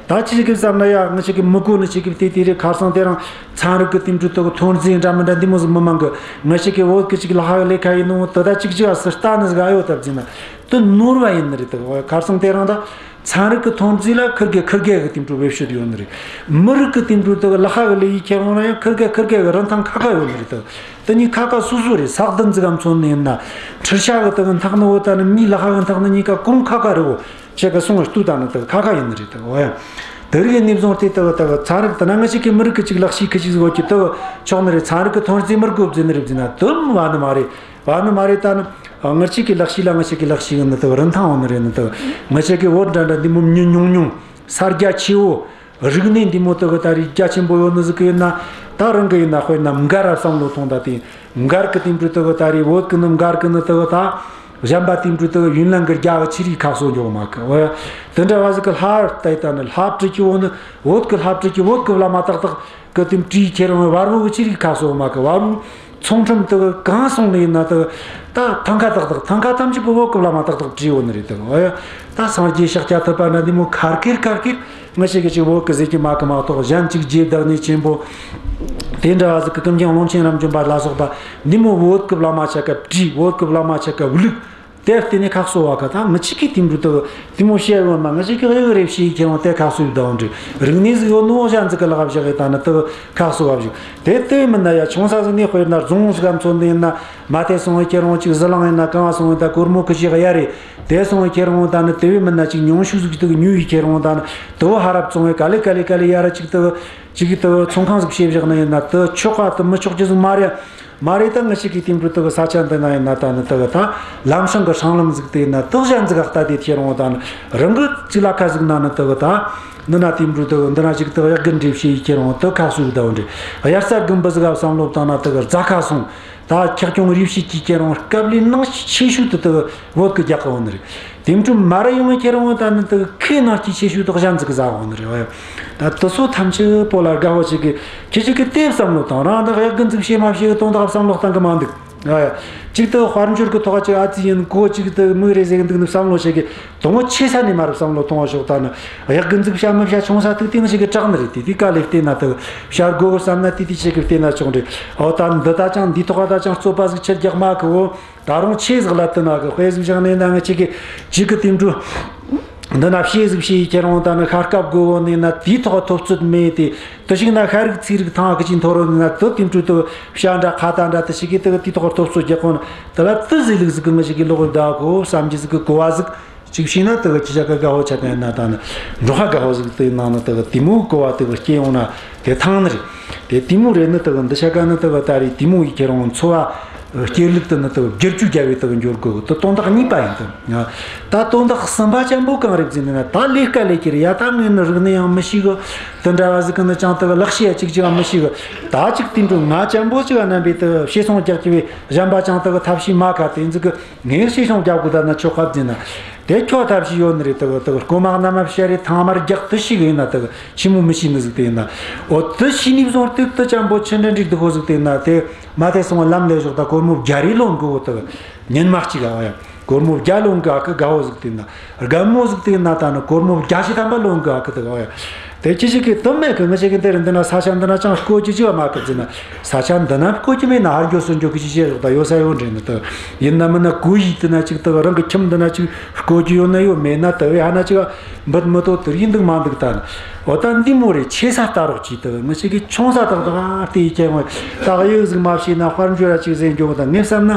ད་ཅི་ཞིག་གི་བསམ་ན་ཡ། ང་ཅག་གི་མི་གོ་ནི་ཅིག་གི་དེ་དེ་རེད། ཁ་སང་དེ་རིང་ཚན་རིག་གི་དེ་འདྲ་དེ་གི་ཐོན་རྫས་འདྲ་མི་འདྲ་འདི་མོ་ཟིག་མི་མང་གི། ང་ཅག་གི་བོད་གི་ཅིག་ལག་ལས་ཀ་ཡིན་ནོ་དེ་ད་ཅིག་ཅིག་ཨ་སི་ལྟ་ནི་ཟིག་ཨ་ཡོད་ད་བརྫིས་ན། དེ་ནོར་བ་ཡིན་ནི་རེད། དེ་ཁ་སང་དེ་རིང་ད་ཚན་རིག་གི་ཐོན་རྫས་ལ་ཁིར་གེ་ཁིར་གེ་གི་དེ་འདྲ་བེད་སྤྱོད་ཡོད་ནི་རེད། མི་རིགས་གི་དེ་འདྲ་དེ་གི་ལག་ལས་ཡི་ཁྱེར་འོང་ན་ཡང་ཁིར་གེ་ཁིར་གེ་གི་རིན་ཐང་ཁ་ཁ་ཡོད་ནི་རེད། དེ་དེ་གཉིས་ཁ་ཁ་སོ་སོ་རེད། ས་གདན་ཟིག་གམ་མཚོན་ནི་ཡིན་ན། འཕྲུལ་ཆས་གི་དེ་གི་འཐག་ནི་བོ་ད་ནི་མིའི་ལག་གི་འཐག་ནི་གཉིས་ཀ་གོང་ཁ་ཁ་རེད་བོ། ཁྱེད་ཀྱི་གསུང་བ་ལྟོས་ད་ནི་དེ་གི་ཁ་ཁ་ཡིན་ནི་རེད། དེ་གི་འོ་ཡ། དེ་རིགས་གནས་བཟུང་སྟེ་དེ་གི་དེ་གི་ཚན་རིག་དེ་ན་ང་ཅག་གི་མི་རིགས་གི་ཅིག་ལག་ཤེས་ཁི་ཅིག་ཟིག་ཡོད་ཀྱི་དེ་གི་ཆོག་ནི་རེད། ཚན་རིག་གི་ཐོན་རྫས་མི་དགོས་བརྫིས་ནི་རེད་བརྫིས་ན་དེ་མོ་བ་ནི་མ་རེད། བ་ནི་མ་རེད། ད་ནི་ང་ཅག་གི་ལག་ཤེས་ལ་ང་ཅག་གི་ལག་ཤེས་ནི་དེ་གི་རིན་ཐང་ཡོད་ནི་རེད། ནི་དེ་གི་ང་ཅག་གི་བོད་འདྲ་འདྲ་འདི་མོ་མྱི་ཉུང་ཉུང་ས་རྒྱ་ཆེ་བོ། རིག་གནས་འདི་མོ་དེ་གི་ད་རེས་རྒྱ་ཆེན་པོ་ཡོད་ནི་ཟིག་གི་ཡིན་ན། ད་རང་གི་ཡིན་ན་དཔེར་ན་མགར་ར་བསམ་བློ་ཐོངས་ད། དེ་མགར་གི་དེ་འདྲ་དེ་གི་ད་རེས་བོད་གི་ནི་མགར་གི་ནི་དེ་གི་ད་གཞན་པ་དེ་འདྲ་དེ་གི་ཡུན་ནན་གི་རྒྱ་གི་ཆི་རིགས་ཁ་གསོ་འཇོག་མ་གི་འོ་ཡ། དེ་འདྲ་བ་ཟིག་གི་ལྷ་བྲིས་ད་ནི་ལྷ་བྲིས་ཀྱི་བོ་ནི་བོད་གི་ལྷ་བྲིས་ཀྱི་བོད་གི་བླ་མ་ཏག་ཏག་གི་དེ་བྲིས་ཁྱེར་འོང་བ་བོ་གི་ཆི་རིགས་ཁ་གསོ་མ་གི་བ་རུང་། ཚོང་ཁྲོམ་དེ་གི་གང་སོང་ནི་ཡིན་ན་དེ་གི་ད་ཐང་ཀ་ཏག་ཏག་ཐང་ཀ་ཐམས་ཅད་པོ་བོད་གི་བླ་མ་ཏག་ཏག་བྲིས་ཡོད་ནི་རེད། དེ་གི་འོ་ཡ། ད་སངས་རྒྱས་ཤཱཀྱ་ཐུབ་པ་ན་འདི་མོ་ཁར་ཁེར་ཁར་ཁེར་ང་ཅག་གི་ཅིག་བོད་གི་ཟེར་གྱི་མ་གི་མ་གཏོགས། གཞན་ཅིག་རྗེ་བདག་ཉིད་ཆེན་པོ་དེ་འདྲ་བ་ཟིག་གི་ཀུན་མཁྱེན་ཀློང་ཆེན་རབ་འབྱམས་པ་ལ་སོགས་པ་འདི་མོ་བོད་གི་བླ་མ་ཆ་ག་བྲིས། བོད་གི་བླ་མ་ཆ་ག་བླུགས། དེར་བརྟེན་ནས་ཁ་གསོ་བ་ག་ད་ང་ཅག་གི་དེ་འདྲ་དེ་གི་དེ་མོ་བཤད་ཡོད་མ། ང་ཅག་གི་གཡུ་རེ་བྱས་ཁྱེར་འོང་དེ་ཁ་གསོ་བསྡད་འདྲ། རིག་གནས་ཟིག་ཡོད་ནོ་གཞན་ཟིག་གི་ལག་བཞག་གི་ད་ནི་དེ་གི་ཁ་གསོ་བ་བཞག་དེ་དེ་མིན་ན་ཡ། ཆུང་ས་ཟིག་ནས་དཔེར་ན་རྫོང་ཟིག་ག་མཚོན་ནི་ཡིན་ན། མ་དེ་སོང་བའི་ཁྱེར་འོང་ཅིག་ཟི་ལིང་ཡིན་ན་གང་སོང་བའི་ད་སྒོར་མོ་ཁི་ཤི་གཡར་རེ། དེ་སོང་བའི་ཁྱེར་འོང་ད་ནི་དེ་བས་མིན་ན་ཅིག་ཉུང་ཤོས་ཟིག་དེ་གི་ཉོས་ཡི་ཁྱེར་འོང་ད་ནི་དེ་བོ་ཧ་ར་བཙོང་བའི་ག་ལེ་ག་ལེ་ག་ལེ་ཡར་ཅིག་དེ་གི་ཅིག་གི་དེ་གི་ཚོང་ཁང་ཟིག་བྱས་བཞག་ནི་ཡིན་ན་དེ་ཆོག་ག་དེ་མི་ཆོག་རྒྱུ་ཟིག་མ་རེད། མ་རེད། ད་ང་ཅག་གི་དེ་འདྲ་དེ་གི་ས་ཆ་འདི་ན་ཡིན་ན་ད་ནི་དེ་གི་ད་ལམ་སྲང་གི་སྲང་ལམ་ཟིག་དེ་ཡིན་ན་དེ་གཞན་ཟིག་ག་ལྟ་དེ་ཁྱེར་འོང་ད་ནི་རང་གི་ཅིག་ལ་ཁ་ཟིག་ན་ནི་དེ་གི་ད་འདི་ན་དེ་འདྲ་དེ་གི་འདི་ན་ཅིག་དེ་གི་གཡག་གི་འདྲེ་བྱས་ཡི་ཁྱེར་འོང་དེ་ཁ་གསོ་བསྡད་འདྲ། དབྱར་རྩྭ་དགུན་འབུ་ཟིག་ག་བསམ་བློ་བཏང་ན་དེ་གི་རྫ་ཁ་སོང་། ད་འཁྱག་གྱོང་རིགས་ཤིག་གིས་ཁྱེར་འོང་སྐབས་ལས་ནང་ཆེ་ཤོས་དེ་དེ་བོད་གི་རྒྱག་གི་འོང་ནི་རེད། དེ་འཕྲོ་མར་ཡོང་ངེ་ཁྱེར་འོང་ད་ནི་དེ་ཁའི་ནང་གི་ཆེ་ཤོས་དེ་གཞན་ཟིག་གིས་ཟ་འོང་ནི་རེད། ཨོ་ཡ། ད་དེ་ཚོ་ཐམས་ཅད་པོ་ལ་དགའ་བོ་ཅིག་གི་ཁྱེད་ཅིག་གི་དེ་བསམ་བློ་བཏང་། རང་ད་གཡག་གི་འཛུགས་བྱེད་མ་བྱེད་གི་དོན་དག་བསམ་བློ་བཏང་གི་མ་འདུག་ཨོ་ཡ། ཅིག་དེ་དཔལ་འབྱོར་གི་ཐོག་ཅིག་ཨ་ཙི་ཡིན་གོ་ཅིག་དེ་མིག་རེ་ཟེར་གི་འདུག་ནི་བསམ་བློ་བྱེད་གི། དང་པོ་ཆེ་ས་ནས་མར་བསམ་བློ་གཏོང་བ་ཞོག་ད་ནི་གཡག་གི་འཛུགས་བྱ་མི་བྱ་ཆུང་ས་ཐུག་སྟེ་ང་ཅག་གི་དྲག་ནི་རེད། དེ་དེ་ག་ལས་བལྟས་ན་དེ་བྱ་དགོས་བསམ་ན་དེ་དེ་ཆེ་གི་བལྟས་ན་ཆོག་འདྲ། འོ་ད་འདི་ད་ཅང་འདི་ཐོག་ད་ཅང་རྩོད་པ་ཟིག་ཆེར་རྒྱག་མ་གི། འོ་ད་རུང་ཆེ་ཟིག་ལ་དེ་ན་གི་དཔེ་ཟིག་བཞག་ནས་ན་ང་ཅག་གི་ཅིག་གི་དེ་འདྲ་འདི་ན་བྱེ་ཟིག་བྱེ་ཡི་ཁྱེར་འོང་ད་ནི་ཤ་སྐབས་དགོས་བོ་ནས་ན་དེའི་ཐོག་ཐོབ་ཚོད་མེད་དེ། དེ་ཞིག་ན་ཤ་རིགས་ཚིལ་རིགས་ཐང་གི་ཅིག་འཐོར་རོ་ནས་ན་དེ་དེ་འདྲ་དེ་བྱ་འདྲ་ཁ་ད་འདྲ་དེ་ཞིག་གི་དེ་དེའི་ཐོག་ཐོབ་ཚོད་རྒྱག་གོ་ན་དེ་ལ་དེ་ཟིག་ལུགས་ཟིག་གི་ང་ཅག་གི་ལོག་གི་ད་གོ་བསམ་གྱི་ཟིག་གི་གོ་བ་ཟིག་ཅིག་བྱས་ན་དེ་གི་ཅི་བྱ་གི་དགའ་བོ་ཆ་གི་ན་ད་ནི་འབྲོག་ཁ་དགའ་བོ་ཟིག་དེ་ནང་ན་དེ་གི་དེ་མོ་གོ་བ་དེ་གི་སྐྱེ་ཡོང་ན་དེ་ཐང་ནི་རེད། དེ་དེ་མོ་རེད་ནི་དེ་གི་འདི་ཆ་ག་ནི་དེ་གི་ད་རེས་དེ་མོ་ཡི་ཁྱེར་འོང་འཚོ་བ་སྐྱེལ་ལུགས་དེ་ནི་དེ་གི་བསྒྱུར་བཅོས་རྒྱབ་པའི་དེ་གི་འགྱུར་དགོས་གི། དེ་དོན་དག་གཉིས་པ་ཡིན་དེ། ད་དོན་དག་གསུམ་པ་ཅན་པོ་གང་རེད་ཟེར་ན། ད་ལས་ཀ་ལས་ཀྱི་རེད་ཡ། ད་ངས་ནི་རིག་གནས་ཡང་མི་ཤེས་གི། དེ་འདྲ་བ་ཟིག་གི་ནི་ཅང་དེ་གི་ལག་ཤེས་ཡ་ཅིག་ཅིག་ཡང་མི་ཤེས་གི། ད་ཅིག་དེ་འདྲ་ང་ཅན་པོ་ཅིག་ག་རྣམ་པའི་དེ་གི་བྱེ་སོང་རྒྱག་གི་བས་གཞན་པ་ཅང་དེ་གི་ཐབས་ཤེས་མ་ག་དེ་ཟིག་གི། ངས་ཤེས་བྱུང་རྒྱབ་དགོས་ད་ན་ཆོག་ག་བརྫིས་ན། དེ་ཁྱོད་ཐབས་ཤེས་ཡོད་ནི་རེད། དེ་གི་དེ་གི་རྐོ་མ་གནམ་མ་བཤའ་རེ་ཐང་མར་རྒྱག་དེ་ཤེས་གི་ཡིན་ན། དེ་གི་ཆི་མོ་མི་ཤེས་ནི་ཟིག་དེ་ཡིན་ན། འོ་དེ་ཤེས་ནི་བཟུང་སྟེ་དེ་ཅན་པོ་ཆི་འདྲ་འགྲིག་དེ་ཧོ་ཟིག་དེ་ཡིན་ན། དེ་མ་དེ་སོང་བ་ལམ་ལས་ཞོག་ད་སྒོར་མོ་བརྒྱ་རེ་ལོན་གི། འོ་དེ་གི་ཉིན་མ་གཅིག་ག་ཨ་ཡ་སྒོར་མོ་བརྒྱ་ལོན་གི་ཨ་གི་དགའ་བོ་ཟིག་དེ་ཡིན་ན། རྒན་མོ་ཟིག་དེ་ཡིན་ན་ད་ནི་སྒོར་མོ་བརྒྱ་ཞིག་ཐམ་པ་ལོན་གི་ཨ་གི་དེ་གི་ཨ་ཡ། དེ་ཅི་ཞིག་གི་དོན་མེད་གི། ང་ཅག་གི་འདིར་འདི་ན་ས་ཆ་འདི་ན་ཅང་བརྐོ་རྒྱུ་ཅིག་མ་གི་བརྫིས་ན། ས་ཆ་འདི་ན་བརྐོ་རྒྱུ་མེད་ན་ཧར་འགྱོ་ཚུར་འགྱོ་གི་ཅི་བྱེད་རོགས་ད་ཡོད་ས་ཡོད་འདྲེ་ནི་དེ་ཡིན་ན་མིན་ན་གོ་ཡིག་དེ་ན་ཅིག་དེ་རང་གི་ཁྱིམ་འདི་ན་ཅིག་བརྐོ་རྒྱུ་ཡོད་ན་ཡོད། མེད་ན་དེ་བས་ཧ་ན་ཅིག་འབུད་མི་ཐོག་དེ་ཡིན་འདུག་མ་འདུག་ད་ནི། འོ་ད་འདི་མོ་རེད། ཆེ་ས་ལྟ་རོགས་གྱིས། དེ་ང་ཅག་གི་ཆུང་ས་ཏག་ཏག་ཨ་དེ་ཡི་ཁྱེད་ངོ་ད་གཡུག་ཟིག་མ་བྱས་ན་དཔལ་འབྱོར་ར་ཅིག་ཟེར་འགྱོ་གི། ད་ངས་བསམ་ན་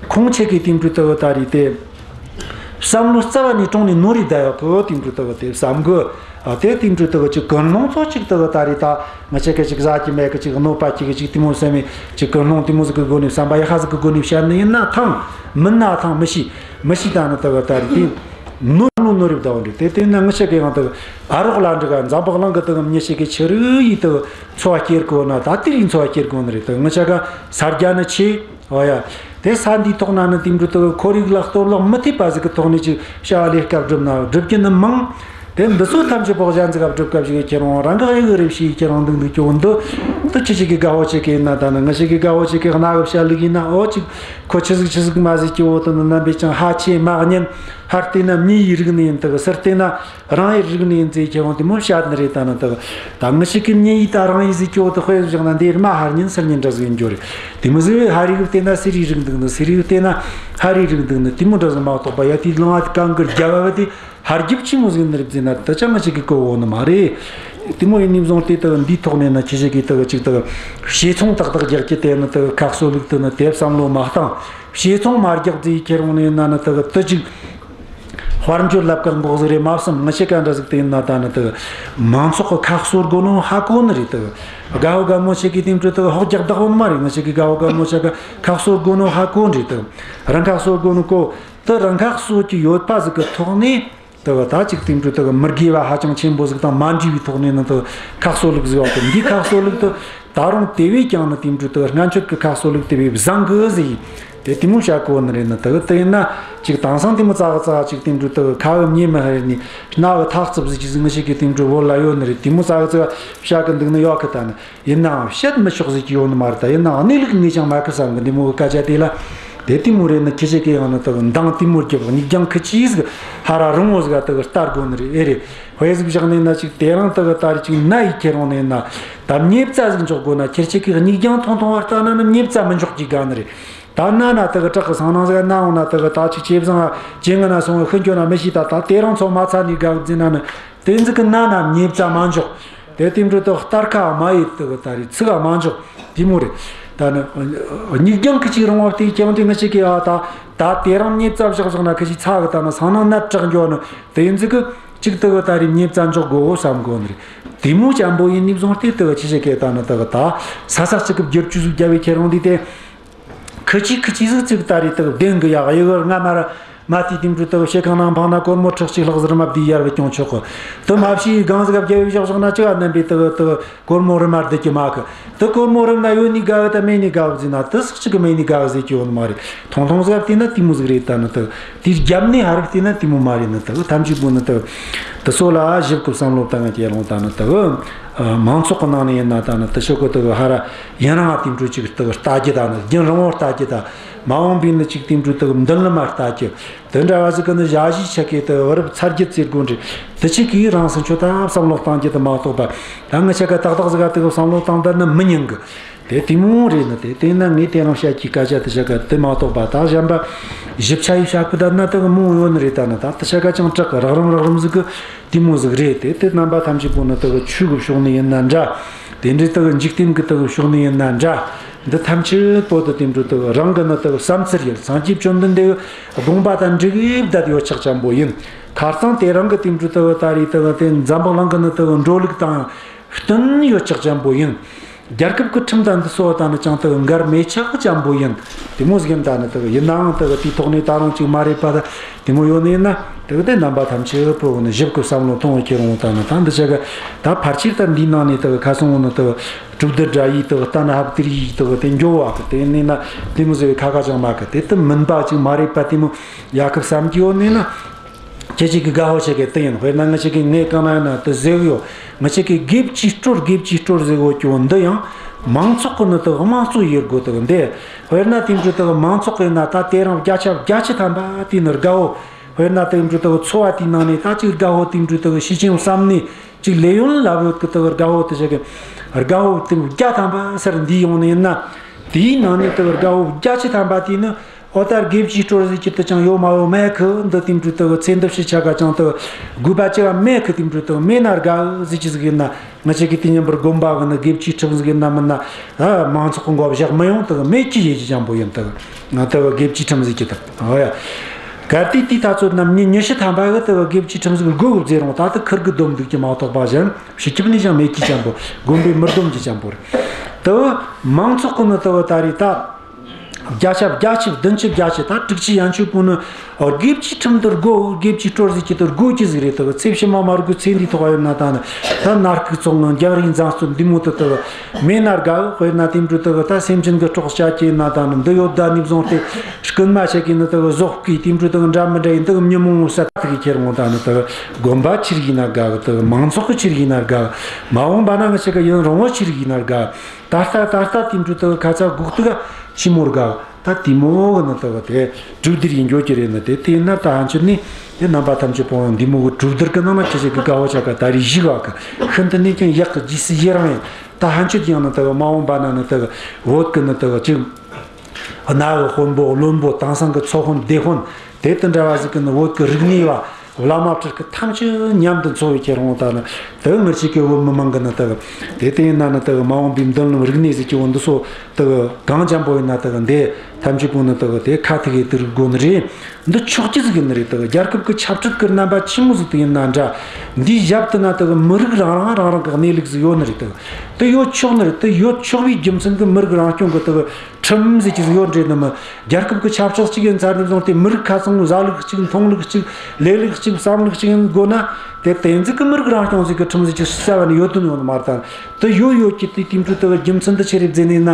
ཁོང་ཆེ་གི་དེ་འདྲ་དེ་ད་རེད་དེ། བསམ་བློ་རྩ་བ་ནས་དྲུང་ནས་ནོར་རེ་བསྡད་ཡོད་གི། དེ་འདྲ་དག་དེ་བསམ་གི། ཨ། དེ་དེ་འདྲ་དག་ཅིག་ཀུན་སློང་ཚོ་ཅིག་དག་ད་རེས་ད་ང་ཆ་གི་ཅིག་ཟ་གི་མེད་གི། ཅིག་གནོད་པ་སྐྱེལ་གི། ཅིག་དེ་མོ་བསམ་མི་ཅིག་ཀུན་སློང་དེ་མོ་ཟིག་གི་སྒོ་ནས། བསམ་པ་ཡག་པ་ཟིག་གི་སྒོ་ནས་བཤད་ནི་ཡིན་ན་ཐང་། མིན་ན་ཐང་མི་ཤེས། མི་ཤེས། ད་ནི་དག་ད་རེས་དེ་ནོར་ནོར་ནོར་རེ་བསྡད་ཡོད་རེད། དེ་དེ་ན་ང་ཆ་གི་ཡང་དག་ཨ་རོགས་ལ་འགྲིག་ག། འཛམ་བུ་གླིང་གི་དག་མྱི་ཞིག་གི་ཆི་རིགས་ཡིས་དག་འཚོ་བ་སྐྱེལ་གོ་ན། ད་དེ་རིགས་འཚོ་བ་སྐྱེལ་གོ་ནི་རེད། དག་ང་ཆ་ག་ས་རྒྱ་ནི་ཆེ། ཨོ་ཡ། དེ་ས་འདིའི་ཐོག་ན་ནི་དེ་འདྲ་དག་ཁོར་ཡུག་ལ་གཏོར་བརླག་མི་ཐེབས་པ་ཟིག་གི་ཐོག་ནས་ཅིག་བྱ་བ་ལས་ཀ་སྒྲུབ་ན་སྒྲུབ་རྒྱུ་ནི་མང་། དེ་འདི་ཚོ་ཐམས་ཅད་པོ་གཞན་ཟིག་ག་སྒྲུབ་སྐབས་ཤིག་ཁྱེད་རང་རང་གི་ཨེ་གི་རེ་བྱས་ཁྱེད་རང་འདུག་འདུག་ཀྱོ་འདི། འདི་ཁྱེད་ཅག་གི་དགའ་བོ་ཆེ་གི་ཡིན་ན། ད་ནི་ང་ཅག་གི་དགའ་བོ་ཆེ་གི་རྣ་གི་བཤད་ལུགས་ཡིན་ན། ཨོ་ཅིག་ཁོ་ཆི་ཟིག་ཆི་ཟིག་མ་ཟིག་ཀྱོ། འོ་དེ་ནི་རྣམ་པས་ཀྱང་ཧ་ཆེ་མ་ཉན། ཧར་བལྟས་ན་མྱི་ཡི་རིགས་ནི་ཡིན། དག་ཚུར་བལྟས་ན་རང་ཡི་རིགས་ནི་ཡིན་ཟེར་ཁྱེད་རང་དེ་མོ་བཤད་ནི་རེད། ད་ནི་དག་ད་ང་ཅག་གི་མྱི་ཡི་ད་རང་ཡི་ཟིག་ཀྱོ་དེ་དཔེ་བཞག་ན། འདིར་མ་ཧར་ཉན་ཚུར་ཉན་འདྲ་ཟིག་ཡིན་རྒྱུ་རེད། དེ་མོ་ཟིག་ཧ་རིག་བལྟས་ན་སི་རིག་རིག་འདུག་ནི། སི་རིག་བལྟས་ན་ཧ་རིག་རིག་འདུག་ནི། དེ་མོ་འདྲ་ཟིག་མ་གཏོགས་པ། ཡ་དེའི་ལུང་བ་གང་གི་རྒྱབ་བ་དེ་ཧར་རྒྱབ་ཆི་མོ་ཟིག་ནི་རེད་ཟེར་ན། དེ་ཅང་ང་ཅག་གི་གོ་བོ་ནི་མ་རེད། དེ་མོ་ཡིན་ནི་བཟུང་སྟེ་དག་འདིའི་ཐོག་ནས་ན་ཁྱེད་ཅག་གིས་དག་ཅིག་དག་བཤས་ཚོང་ཏག་ཏག་རྒྱག་རྒྱུ་དེ་ནི་དག་ཁ་གསོ་ལུགས་དེ་ནི་དེ་བསམ་བློ་མ་བཏང་། བཤས་ཚོང་མ་རྒྱག་ཟེར་ཁྱེད་རང་ནས་ན་ནི་དག་དེ་ཅིག་དཔལ་འབྱོར་ལབ་ག་འགོག་ཟིག་རེད་མ་བསམ། ང་ཅག་ག་འདྲ་ཟིག་དེ་ཡིན་ན་ད་ནི་དག་མང་ཚོགས་གི་ཁ་གསོ་དགོས་ནོ་ཧ་གོ་ནི་རེད། དག་དགའ་བོ་དགའ་མོ་ཆ་གི་དེ་འདྲ་དག་ཧོག་རྒྱག་བདག་བོ་ནི་མ་རེད། ང་ཅག་གི་དགའ་བོ་དགའ་མོ་ཆ་ག་ཁ་གསོ་དགོས་ནོ་ཧ་གོ་ནི་རེད། དག་རང་ཁ་གསོ་དགོས་ནོ་གོ། དེ་རང་ཁ་གསོ་གི་ཡོད་པ་ཟིག་གི་ཐོག་ནས། དེ་བ་ད་ཅིག་དེ་འདྲ་དེ་གི་མི་དགེ་བ་ཧ་ཅང་ཆེན་པོ་ཟིག་དང་མ་འདྲེས་པའི་ཐོག་ནས་ནི་དེ་ཁ་གསོ་ལུགས་ཟིག་བ་དེ། འདིའི་ཁ་གསོ་ལུགས་དེ་ད་རུང་དེ་བས་ཀྱང་ནི་དེ་འདྲ་དེ་སྔན་ཆད་ཀྱི་ཁ་གསོ་ལུགས་དེ་བས་བཟང་གི་ཟིག་ཡིན། དེ་དེ་མོ་བྱ་གོ་ནི་རེད། ནི་དེ་གི་དེ་ཡིན་ན་ཅིག་དེང་སང་དེ་མོ་ཙག་ཙག་ཅིག་དེ་འདྲ་དེ་ཁ་བ་ཉེ་མི་ཧ་རེ་ནི་རྣ་བ་ཐག་རྩུབ་ཟིག་ཅིག་ཟིག་ངི་ཞིག་གི་དེ་འདྲ་བོ་ལ་ཡོད་ནི་རེད། དེ་མོ་ཙག་ཙག་བྱ་གི་འདུག་ནི་ཡོད་གི། ད་ནི། ཡིན་ནའང་བཤད་མི་ཆོག་ཟིག་གི་ཡོད་ནི་མ་རེད། ད་ཡིན་ནའང་གནས་ལུགས་ངས་ཀྱང་མ་ཁི་བསམ་གི། འདི་མོ་གི་སྐད་ཆ་དེ་ལ་དེ་དེ་མོ་རེད། ནི་ཁྱེད་ཅག་གི་ཡང་ནི་དག་འདང་དེ་མོ་རྒྱབ། མིག་རྒྱང་ཁི་ཆི་ཟིག་ཧ་ར་རིང་བོ་ཟིག་ག་དག་ལྟ་དགོས་ནི་རེད། ཨེ་རེད། དཔེ་ཟིག་བཞག་ནས་ན་ཅིག་དེ་རིང་དག་ད་རེས་ཅིག་ན་ཡི་ཁྱེར་འོང་ནས་ན། ད་མྱེ་བཙའ་ཟིག་འཇོག་དགོས་ན། ཁྱེད་ཅག་གི་མིག་རྒྱང་ཐུང་ཐུང་བ་ལྟ་ན་ནི་མྱེ་བཙའ་མི་འཇོག་གི་དགའ་ནི་རེད། ད་ན་ན་དག་བྲག་གི་སང་ནང་ཟིག་ན་འོང་ན། དག་ད་ཅིག་ཇེ་བཟང་ཇེ་ངན་ན་སོང་བའི་ཤི་འགྱོ་ན་མི་ཤེས། ད་ད་དེ་རིང་ཚོ་མ་ཚ་ནས་དགའ་གི་ཟེར་ན་ནི། དེ་ཟིག་གི་ན་ན་མྱེ་བཙའ་མ་འཇོག། དེ་དེ་འདྲ་དག་སྟར་ཁ་མ་ཡེད། དག་ད་རེས་ཚིག་ག་མ་འཇོག། དེ་མོ་རེད། ད་ནི་མིག་རྒྱང་ཁི་ཅིག་རིང་བ་དེ་ཀྱང་དེ་ངི་ཅག་གི་ཨ་ད་ད་དེ་རིང་མྱེ་བཙའ་བཞག་བཞག་ན་ཁི་ཅིག་ཚ་གི། ད་ནི་སང་ནང་ནད་དྲག་འགྱོ་ནི། དེ་ཟིག་གི་ཅིག་དག་ད་རེས་མྱེ་བཙའ་འཇོག་དགོས་བསམ་གོ་ནི་རེད། དེ་མོ་ཅན་པོ་ཡིན་ནི་བཟུང་སྟེ་དག་ཁྱེད་ཅག་གི་ད་ནི་དག་ད་ས་ས་ཅིག་གི་བསྒྱུར་བཅོས་ཟིག་རྒྱབ་བའི་ཁྱེད་རང་འདི་དེ། ཁི་ཅིག་ཁི་ཅིག་ཟིག་ཅིག་ད་རེས་དག་བདེན་གི། ཡག་ཡི་གི་རྔ་མ་ར་མ་དེ་དེ་འདྲ་དག་ཕྱི་ཁང་ནང་འཕངས་ན་སྒོར་མོ་ཁྲི་གཅིག་ལྷག་ཟིག་ར་མ་བསྡུས་ཡར་བུད་ཡོང་ཆོག་གི། དེ་མ་བྱས་གང་ཟིག་ག་བརྒྱབ་བཞག་བཞག་ན་ཅི་ག་ནམ་པའི་དག་དག་སྒོར་མོ་ར་མ་བསྡུ་གི་མ་གི། དེ་སྒོར་མོ་ར་ན་ཡོད་ནི་དགའ་གི། ད་མེད་ནི་དགའ་གི་ཟེར་ན་དེ་སུ་གཅིག་གི་མེད་ནི་དགའ་གི་ཟེར་གི་ཡོད་ནི་མ་རེད། ཐུང་ཐུང་ཟིག་བལྟས་ན་དེ་མོ་ཟིག་རེད། ད་ནི་དག་དེ་རྒྱབ་ནས་ཧར་བལྟས་ན་དེ་མོ་མ་རེད། ནི་དག་ཐམས་ཅད་པོ་ནི་དག་དེ་ཚོ་ལ་ཞིབ་གི་བསམ་བློ་བཏང་ང་ཁྱེད་རང་ད་ནི་དག་མང་ཚོགས་གི་ནང་ནས་ཡིན་ན་ད་ནི་དེ་ཤོག་གི་དག་ཧ་ར་ཡུན་རིང་ང་དེ་འདྲ་ཅིག་དག་ལྟ་རྒྱུ། ད་ནི་རྒྱུན་རིང་བོ་ལྟ་རྒྱུ། ད་མ་འོངས་པའི་ནི་ཅིག་དེ་འདྲ་དག་མདུན་ལམ་མ་ལྟ་རྒྱུ། དེ་འདྲ་བ་ཟིག་གི་ནི་ཞ་ཞི་ཆ་གི་དག་བུ་རབས་ཚ་རྒྱུད་ཟེར་དགོས་འདྲ། དེ་ཅིག་གིས་རང་སེམས་ཆོ་ད་བསམ་བློ་བཏང་རྒྱུ་དེ་མ་གཏོགས་པ། ད་ངི་ཆ་ག་ཏག་ཏག་ཟིག་ག་དག་བསམ་བློ་བཏང་ད་ནི་མི་ཉན་གི། དེ་དེ་མོ་རེད། ནི་དེ་དེ་ན་ངས་དེ་རིང་བཤད་ཀྱི་སྐད་ཆ་དེ་ཆ་ག་དེ་མ་གཏོགས་པ། ད་གཞན་པ་ཞིབ་ཆ་ཡིས་བཤད་གི་ད་ན་དག་མོ་ཡོད་ནི་རེད། ད་ནི་ད་དེ་ཆ་ག་ཅང་དྲག་གི། རགས་རིམ་རགས་རིམ་ཟིག་གི་དེ་མོ་ཟིག་རེད། དེ་དེ་རྣམ་པ་ཐམས་ཅད་པོ་ནི་དག་ཆོས་གི་ཕྱོགས་ནས་ཡིན་ན་འདྲ། དེ་འདྲའི་དག་འཇིག་རྟེན་གི་དག་ཕྱོགས་ནས་ཡིན་ན་འདྲ། འདི་ཐམས་ཅད་པོ་དེ་དེ་འདྲ་དག་རང་གི་ནི་དག་བསམ་ཚུལ་ཡིན། སངས་རྒྱས་བཅོམ་ལྡན་འདས་དགོངས་པ་དང་འགྲིག་བསྡད་ཡོད་ཆགས་ཅན་པོ་ཡིན། ཁ་རྩང་དེ་རང་གི་དེ་འདྲ་དག་ད་རེས་དག་དེ་འཛམ་བུ་གླིང་གི་ནི་དག་འགྲོ་ལུགས་དང་བསྟུན་ཡོད་ཆགས་ཅན་པོ་ཡིན། རྒྱལ་ཁབ་ཀྱི་ཁྲིམས་དང་འདི་ཚོ་དང་ནི་ཅང་དག་འགལ་མེད་ཆགས་ཅན་པོ་ཡིན། དེ་མོ་ཟིག་ཡིན། ད་ནི་དག་ཡིན་ནའང་དག་དེའི་ཐོག་ནས་ད་རུང་ཅིག་མ་རེད་པ། ད་དེ་མོ་ཡོད་ནི་ཡིན་ན། དེ་གི་དེ་རྣམ་པ་ཐམས་ཅད་པོ་ནི་ཞིབ་གི་བསམ་བློ་ཐོངས་ཁྱེར་འོང་། ད་ནི་ད་འདི་ཆ་ག་ད་ཕལ་ཆེར་ད་འདིའི་ནང་ནས་དག་ཁ་སང་ནི་དག་གྲུབ་བསྡུར་འདྲ་ཡིས་དག་གཏན་ཧབ་དེར་ཡིས་དག་དེ་འགྱོ་བ་གི། དེ་ནས་ན་དེ་མོ་ཟེར་བའི་ཁ་ཁ་ཅང་མ་གི། དེ་དེ་མིན་པ་ཅིག་མ་རེད་པ། དེ་མོ་ཡ་གི་བསམ་གྱི་ཡོད་ནས་ན། ཁྱེད་ཅག་གི་དགའ་བོ་ཆེ་གི་དེ་ཡིན། དཔེར་ན་ང་ཅག་གི་ངས་གང་ན་ཡིན་ན་དེ་ཟེར་གི་ཡོད། ང་ཅག་གི་དགེ་བཅུའི་སྲོལ་དགེ་བཅུའི་སྲོལ་ཟེར་གོ་གི་འོ་འདི་ཡང་མང་ཚོགས་གི་ནི་དག་དམངས་གཙོ་ཡེད་དགོས་དག་འདི། དཔེར་ན་དེ་འདྲ་དག་མང་ཚོགས་གི་ན་ད་དེ་རིང་བརྒྱ་ཆ་བརྒྱད་ཅུ་ཐམ་པ་དེ་ནི་དགའ་བོ། དཔེར་ན་དེ་འདྲ་དག་ཚོ་བ་དེའི་ནང་ནས་ད་ཅིག་དགའ་བོ་དེ་འདྲ་དག་ཤེས་ཅིང་བསམ་ནས་ཅིག་ལས་ཡོན་ལབ་ཡོད་གི། དག་དགའ་བོ་དེ་ཆ་གི་དགའ་བོ་དེ་བརྒྱ་ཐམ་པ་སར་འདི་ཡོང་ནི་ཡིན་ན། དེའི་ནང་ནས་དག་དགའ་བོ་བརྒྱད་ཅུ་ཐམ་པ་དེ་ནི་ཨོ་ད་དགེ་བཅུའི་སྲོལ་ཟེར་གྱི་དེ་ཅང་ཡོད་མ་ཡོད་མེད་གི། འདི་དེ་འདྲ་དག་ཚེ་འདི་ཕྱི་ཆ་ག་ཅང་དག་དགོས་པ་ཅི་ག་མེད་གི། དེ་འདྲ་དག་མེད་ན་དགའ་ཟེར་གྱི་ཟིག་ཡིན་ན། ང་ཅག་གི་དེ་ཉིན་པར་དགོན་པ་གི་ནི་དགེ་བཅུའི་ཁྲིམས་ཟིག་ཡིན་ན་མིན་ན། ཨ། མང་ཚོགས་གི་མགོ་བཞག་མི་ཡོང་། དག་མེད་ཀྱི་ཡེ་ཅི་ཅང་པོ་ཡིན། དག་ང་དག་དགེ་བཅུའི་ཁྲིམས་ཟེར་གྱི་དག་ཨོ་ཡ། གལ་ཏེ་དེའི་ཐ་ཚོད་ནམ་ཉིན་ཉི་ཤུ་ཐམ་པ་གི་དེ་གི་དགེ་བཅུའི་ཁྲིམས་ཟིག་དགོས་གི་ཟེར་རུང་། ད་དེ་ཁུར་གི་སྡོམ་འདུག་གི་མ་གཏོགས་པ་གཞན་སྤྱི་ཁྱབ་ནས་ཀྱང་མེད་ཀི་ཅན་པོ། དགོན་པས་མི་སྡོམ་གི་ཅན་པོ་རེད། དེ་མང་ཚོགས་གི་ནི་དེ་གི་ད་རེད་ད། བརྒྱ་ཆ་བརྒྱད་ཅུ་བདུན་ཅུ་བརྒྱད་ཅུ་ད་དྲུག་ཅུ་ཡན་ཆོད་པོ་ནི་དགེ་བཅུའི་ཁྲིམས་དེ་དགོས། དགེ་བཅུའི་སྲོལ་ཟིག་གི་དེ་དགོས་ཀི་ཟིག་རེད། དེ་གི་ཚེ་ཕྱི་མ་མ་རུལ་གི་ཚེ་འདིའི་ཐོག་ཡོད་ན་ད་ནི་ད་ནར་ཁུག་ཚོང་ངམ་རྒྱག་རེས་འཛིང་རྩོད་འདི་མོ་དེ་དེ་གི་མེད་ན་དགའ་གི། དཔེར་ན་དེ་འདྲ་དེ་གི་ད་སེམས་ཅན་གི་སྲོག་བཅད་ཀི་ཡིན་ན་ད་ནི་འདི་ཡོད་ད་ནི་བཟུང་སྟེ་རྐུན་མ་བྱེད་ཀི་ནི་དེ་གི་ཟོག་གི་དེ་འདྲ་དེ་གི་འདྲ་མི་འདྲ་ཡིན། དེ་གི་མི་མང་བོ་བསད་དེ་གི་ཁྱེར་འོང་ད་ནི་དེ་གི་དགོན་པ་ཆི་རིགས་ཡིན་ན་དགའ་གི། དེ་གི་མང་ཚོགས་གི་ཆི་རིགས་ཡིན་ན་དགའ་གི། མ་འོངས་པ་ན་ང་ཅག་གི་ཡུན་རིང་བོ་ཆི་རིགས་ཡིན་ན་དགའ་གི། ད་ལྟ་ད་ལྟ་དེ་འདྲ་དེ་གི་ཁ་ཚ་དགོས་གཏུག་ག་ཆི་མོ་དགའ་གི། ད་དེ་མོ་གི་ནི་དེ་གི་དེ་གྲོས་བསྡུར་ཡིན་འགྱོ་གི་རེད་ནི། དེ་དེ་ཡིན་ན་ད་ཕན་ཆད་ནི་དེ་རྣམ་པ་ཐམས་ཅད་པོ་འདི་མོ་གི་གྲོས་བསྡུར་གི་ནང་ན་ཁྱེད་ཅག་གི་དགའ་བོ་ཆ་ག་ད་རེས་ཞིག་བ་གི་ཤིན་ཏུ་ནས་ཀྱང་ཡག་གི། རྗེས་སུ་ཡི་རང་ཡིན། ད་ཕན་ཆད་ཡང་ནི་དེ་གི་མ་འོངས་པ་ན་ནི་དེ་གི་བོད་གི་ནི་དེ་གི་ཅིག་གནའ་བོའི་དཔོན་པོ་བློན་པོ་དེང་སང་གི་ཚོ་དཔོན་སྡེ་དཔོན་དེ་དེ་འདྲ་བ་ཟིག་གི་ནི་བོད་གི་རིག་གནས་བ་བླ་མ་སྤྲུལ་སྐུ་ཐམས་ཅད་མཉམ་དུ་འཚོགས་པའི་ཁྱེར་འོང་ད་ནི་དེ་ངེད་ཅག་གི་བོད་མི་མང་གི་ནི་དེ་གི་དེ་དེ་ཡིན་ན་ནི་དེ་གི་མ་འོངས་པའི་མདུན་ལམ་རིག་གནས་ཟིག་གི་བོ་འདི་ཚོ་དེ་གི་གང་ཅན་པོ་ཡིན་ན་དེ་གི་འདི་ཐམས་ཅད་པོ་ནི་དེ་གི་དེ་ཁ་ཐུག་གི་དེ་རིག་དགོས་ནི་རེད། འདི་ཆོག་རྒྱུ་ཟིག་ཡིན་ནི་རེད། དེ་གི་རྒྱལ་ཁབ་གི་ཆབ་སྲིད་གི་རྣམ་པ་ཆི་མོ་ཟིག་དེ་ཡིན་ན་འདྲ། འདིའི་ཞབས་དེ་ན་དེ་གི་མི་རིགས་རང་རང་རང་རང་གི་གནས་ལུགས་ཟིག་ཡོད་ནི་རེད། དེ་གི་དེ་ཡོད་ཆོག་ནི་རེད། དེ་ཡོད་ཆོག་པའི་རྒྱུ་མཚན་གི་མི་རིགས་རང་སྐྱོང་གི་དེ་གི་ཁྲིམས་ཟེར་གྱི་ཟིག་ཡོད་འདྲེ་ནི་མི། རྒྱལ་ཁབ་ཀྱི་ཆབ་སྲིད་ཅིག་ཡིན་ཚར་ནས་བཟུང་སྟེ་མི་རིགས་ཁ་ཚང་བཟའ་ལུགས་གཅིག་འཐུང་ལུགས་གཅིག་ལས་ལུགས་གཅིག་བསམ་ལུགས་གཅིག་ཡིན་དགོས་ན། དེ་བསྟན་འཛིན་གྱི་མི་རིགས་རང་སྐྱོང་ཟིག་གི་ཁྲིམས་ཟིག་ཅིག་གསལ་བ་ནས་ཡོད་དོན་ཡོད་ནི་མ་རེད། ད་དེ་ཡོད་ཡོད་ཀྱི་དེ་དེ་འཕྲོ་དེ་གི་རྒྱུ་མཚན་དེ་ཆི་རེད་ཟེར་ནས་ན།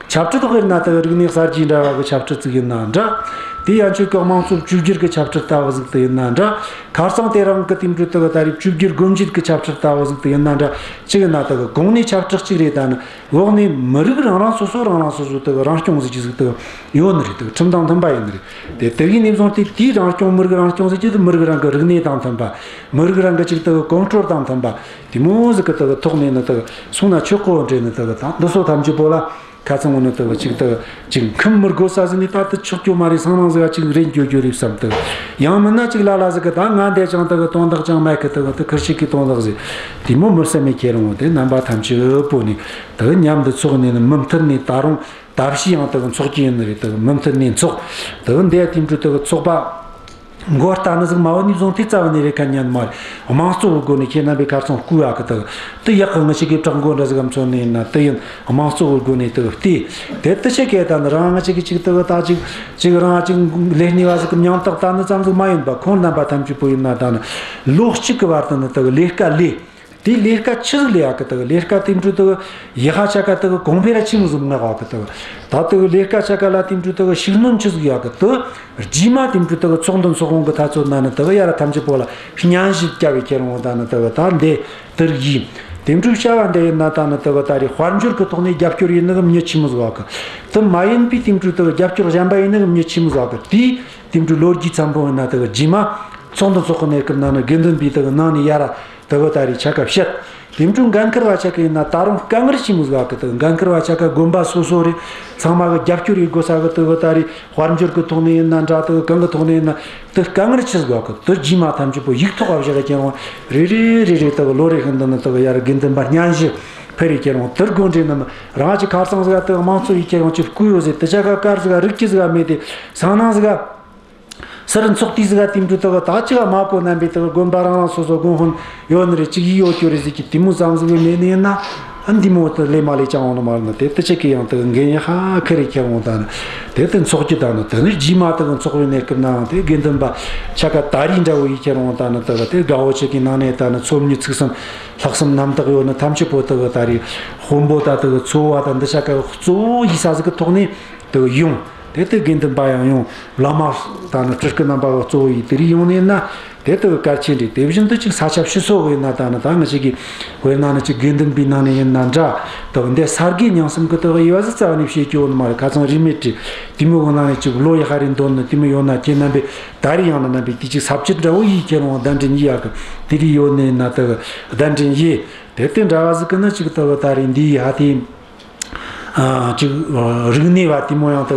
ཆབ་སྲིད་དཔེར་ན་དེ་གི་རིག་གནས་གསར་བརྗེ་འདྲ་བ་གི་ཆབ་སྲིད་ཅིག་ཡིན་ན་འདྲ། དེ་ཡན་ཆོད་ཀྱི་དམངས་གཙོ་བཅོས་བསྒྱུར་གྱི་ཆབ་སྲིད་ལྟ་བུ་ཟིག་དེ་ཡིན་ན་འདྲ། ཁ་སང་དེ་རིང་གི་དེ་འཕྲོ་དེ་གི་ད་རེས་བཅོས་བསྒྱུར་སྒོ་འབྱེད་ཀྱི་ཆབ་སྲིད་ལྟ་བུ་ཟིག་དེ་ཡིན་ན་འདྲ། ཅིག་ཡིན་ན་དེ་གི་གོང་ནས་ཆབ་སྲིད་ཅིག་རེད། ད་ནི། འོག་ནས་མི་རིགས་རང་རང་སོ་སོ་རང་རང་སོ་སོ་དེ་གི་རང་སྐྱོང་ཟིག་ཅིག་ཟིག་དེ་གི་ཡོད་ནི་རེད། དེ་གི་ཁྲིམས་དང་མཐུན་པ་ཡིན་ནི་རེད། དེ་དེ་གི་ནས་བཟུང་སྟེ་དེའི་རང་སྐྱོང་མི་རིགས་རང་སྐྱོང་ཟིག་ཅིག་དེ་མི་རིགས་རང་གི་རིག་གནས་དང་མཐུན་པ། མི་རིགས་རང་གི་ཅིག་དེ་གི་གོམས་སྲོལ་དང་མཐུན་པ། དེ་མོ་ཟིག་གི་དེ་གི་ཐོག་ནས་ནི་དེ་གི་སོང་ན་ཆོག་གོ་འདྲེ་ནི་དེ་གི་ད་འདི་ཚོ་ཐམས་ཅད་པོ་ལ་ཁ་ཚང་བོ་ནི་དེ་གི་ཅིག་དེ་གི་ཅིག་ཁུམ་མི་དགོས་ས་ཟིག་ནས་ད་དེ་ཆོག་རྒྱུ་མ་རེད། སང་ནང་ཟིག་ག་ཅིག་རེད་འགྱོ་རྒྱུ་རེད་བསམ། དེ་གི་ཡང་མིན་ན་ཅིག་ལ་ལ་ཟིག་གི་ད་ང་འདས་ཀྱང་དེ་གི་དོན་དག་ཅང་མེད་གི། དེ་གི་དེ་ཁུར་ཆེ་གི་དོན་དག་ཟིག་དེ་མོ་མི་བསམ་མེད་ཁྱེད་རང་དེ་རྣམ་པ་ཐམས་ཅད་པོ་ནི་དེ་གི་མཉམ་དུ་ཚོགས་ནས་ནི་མུ་མཐུད་ནས་ད་རུང་ད་བཞིན་ཡང་དེ་གི་འཚོགས་ཀྱི་ཡིན་ནི་རེད། དེ་གི་མུ་མཐུད་ནས་འཚོགས། དེ་གི་འདས་དེ་འཕྲོ་དེ་གི་ཚོགས་པ། མགོ་ལྟ་ནི་ཟིག་མ་བོ་ནས་བཟུང་དེ་རྩ་བ་ནས་རེ་ཁ་ཉན་མ་རེད། དམངས་གཙོ་གི་སྒོ་ནས་ཁྱེད་རྣམ་པའི་ཁ་སང་བསྐོས་ཡག་གི་དེ་གི་དེ་ཡག་གི། ང་ཅག་གི་བྲག་མགོ་འདྲ་ཟིག་གམ་ཚོ་ནས་ཡིན་ན་དེ་ཡིན། དམངས་གཙོ་གི་སྒོ་ནས་དེ་གི་བལྟས། དེ་དེ་ཆེ་གེ་ད་ནི་རང་ང་ཅག་གི་ཅིག་དེ་གི་ད་ཅིག་ཅིག་རང་ཅིག་ལས་སྣེ་བ་ཟིག་གི་མིང་བཏགས་ད་ནི་ཙམ་ཟིག་མ་ཡིན་པ། ཁོང་རྣམ་པ་ཐམས་ཅད་པོ་ཡིན་ན་ད་ནི་ལོ་གཅིག་གི་བར་དུ་ནི་དེ་གི་ལས་ཀ་ལས། དེ་ལས་ཀ་ཆི་ཟིག་ལས་ཡག་གི། དེ་གི་ལས་ཀ་དེ་འཕྲོ་དེ་གི་ཡི་ཧ་ཆ་ག་དེ་གི་གོང་འཕེལ་ར་ཆི་མོ་ཟིག་མངག་ཡག་གི། དེ་གི་ད་དེ་གི་ལས་ཀ་ཆ་ག་ལ་དེ་འཕྲོ་དེ་གི་ཤུགས་སྣོན་ཆི་ཟིག་ཡག་གི། དེ་རྗེས་མ་དེ་འཕྲོ་དེ་གི་ཚོགས་འདུ་འཚོགས་ཡོང་གི་ཐ་ཚོད་ན་ནི་དེ་གི་ཡ་ར་ཐམས་ཅད་པོ་ལ་སྙན་ཞུ་བསྐྱལ་བའི་ཁྱེར་འོང་ད་ནི་དེ་གི་ད་འདི་དེ་རིགས་ཡིན། དེ་འཕྲོ་བྱ་བ་འདི་ཡིན་ན་ད་ནི་དེ་གི་ད་རེས་དཔལ་འབྱོར་གི་ཐོག་ནས་རྒྱབ་སྐྱོར་ཡིན་ནི་གི་མྱི་ཆི་མོ་ཟིག་ཡག་གི། དེ་མ་ཡིན་པའི་དེ་འཕྲོ་དེ་གི་རྒྱབ་སྐྱོར་གཞན་པ་ཡིན་ནི་གི་མྱི་ཆི་མོ་ཟིག་ཡག་གི། དེ་དེ་འཕྲོ་ལོ་རྒྱུས་ཙམ་པོ་ཡིན་ན་དེ་གི་རྗེས་མ་ཚོགས་འདུ་འཚོགས་གི་གནས་སྐབས་ན་ནི་དགེ་འདུན་པའི་དེ་གི་ནང་ནས་ཡ་ར། དེ་གི་ད་རེས་ཆ་ག་བཤད། དེ་འཕྲོ་འགན་འཁུར་བ་ཆ་ག་ཡིན་ན་ད་རུང་དཀའ་ངལ་ཆི་མོ་ཟིག་གི། དེ་གི་འགན་འཁུར་བ་ཆ་ག་དགོན་པ་སོ་སོ་རེད། ཚང་མ་གི་རྒྱབ་སྐྱོར་ཡེད་དགོས་ས་གི། དེ་གི་ད་རེས་དཔལ་འབྱོར་གི་ཐོག་ནས་ཡིན་ན་འདྲ། དེ་གི་གང་གི་ཐོག་ནས་ཡིན་ན་དེ་དཀའ་ངལ་ཆི་ཟིག་གི། དེ་རྗེས་མ་ཐམས་ཅད་པོ་ཡིག་ཐོག་ག་བཞག་གི་ཁྱེར་འོང་། རེ་རེ་རེ་རེ་དེ་གི་ལོ་རེ་བཞིན་དུ་ནི་དེ་གི་ཡ་ར་དགེ་འདུན་པ་སྙན་ཞུ་ཕུལ་རེ་ཁྱེར་འོང་། དེ་དགོས་འདྲེ་ནི་མི་རང་ཅིག་ཁ་སང་ཟིག་ག་དེ་གི་དམངས་གཙོ་ཡེད་ཁྱེར་འོང་ཅིག་བསྐོས་ཡོད་ཟེར། དེ་ཆ་ག་དཀར་ཟིག་ག་རིགས་ཀྱི་ཟིག་ག་མེད། དེ་སང་ནང་ཟིག་ག་སར་འཚོགས་དུས་ཟིག་ག་དེ་འཕྲོ་དེ་གི་ད་ཅི་ག་མ་གོ་རྣམ་པའི་དེ་གི་དགོན་པ་རང་རང་སོ་སོ་དགོན་དཔོན་ཡོད་ནི་རེད། ཅིག་ཡིག་ཡོད་རྒྱུ་རེད་ཟེར་གི། དེ་མོ་ཙམ་ཟིག་གི་མེད་ནི་ཡིན་ན། ཨ་འདི་མོ་དེ་ལས་མ་ལས་ཅང་འོང་ནི་མ་རེད་ན། དེ་དེ་ཆེ་གི་ཡང་དེ་གི་འགན་ཡ་ཧ་ཁེ་རེ་ཁྱེར་འོང་ད་ནི། དེ་དེ་འཚོགས་རྒྱུ་ད་ནི་དེ་ནི་རྗེས་མ་དེ་གི་འཚོགས་པའི་གནས་སྐབས་ནའང་དེ་དགེ་འདུན་པ་ཆ་ག་ད་རེས་འདྲ་བོ་ཡེད་ཁྱེར་འོང་ད་ནི། དེ་གི་དེ་དགའ་བོ་ཆེ་གི་ནང་ནས་ད་ནི་ཚོམ་གཉིས་ཚིག་གསུམ་ལྷག་བསམ་རྣམ་དག་ཡོད་ནི་ཐམས་ཅད་པོ་དེ་གི་ད་རེས་དཔོན་པོ་ད་དེ་གི་ཚོ་བ་ད་འདི་ཆ་ག་གཙོ་བོ་ཡེད་ས་ཟིག་གི་ཐོག་ནས་དེ་གི་ཡོང་། དེ་ལྟར་དགེ་འདུན་པ་ཡང་ཡོང་། བླ་མ་དང་ནི་སྤྲུལ་སྐུ་རྣམ་པ་གཙོ་བོ་ཡིས་དེ་རིགས་ཡོང་ནས་ན། དེ་ལྟར་གལ་ཆེན་རེད། དེ་བཞིན་དུ་ཅིག་ས་ཆ་ཕྱི་སོ་གི་ཡིན་ན་ད་ནི་ད་ང་ཅག་གི་དཔེར་ན་ནི་ཅིག་དགེ་འདུན་པའི་ནང་ནས་ཡིན་ན་འདྲ། དེ་འདི་ས་དགེ་རྙིང་གསུམ་གི་དེ་དབྱེ་བ་ཟིག་རྩ་བ་ནས་བྱེད་ཀྱི་ཡོད་ནི་མ་རེད། ཁ་ཚང་རིས་མེད་རེད། དེ་མོ་གི་ནང་ནས་ཅིག་བློ་ཡག་ཧ་རེ་འདོན་ནི་དེ་མོ་ཡོད་ན། ཁྱེད་རྣམ་པས་ད་རེས་ཡང་ན་རྣམ་པས་དེ་ཅིག་ས་བཅད་འདྲ་བོ་ཡེད་ཁྱེར་འོང་གདན་འདྲེན་ཡེད་ཡག་གི། དེ་རིགས་ཡོད་ནི་ན་དེ་གདན་འདྲེན་ཡེད། དེ་ལྟར་འདྲ་བ་ཟིག་གི་ནི་ཅིག་དེ་ད་རེས་འདི་ཡི་ཧ་དེ། ཨ། ཅིག་རིག་གནས་བ་དེ་མོ་ཡང་དེ་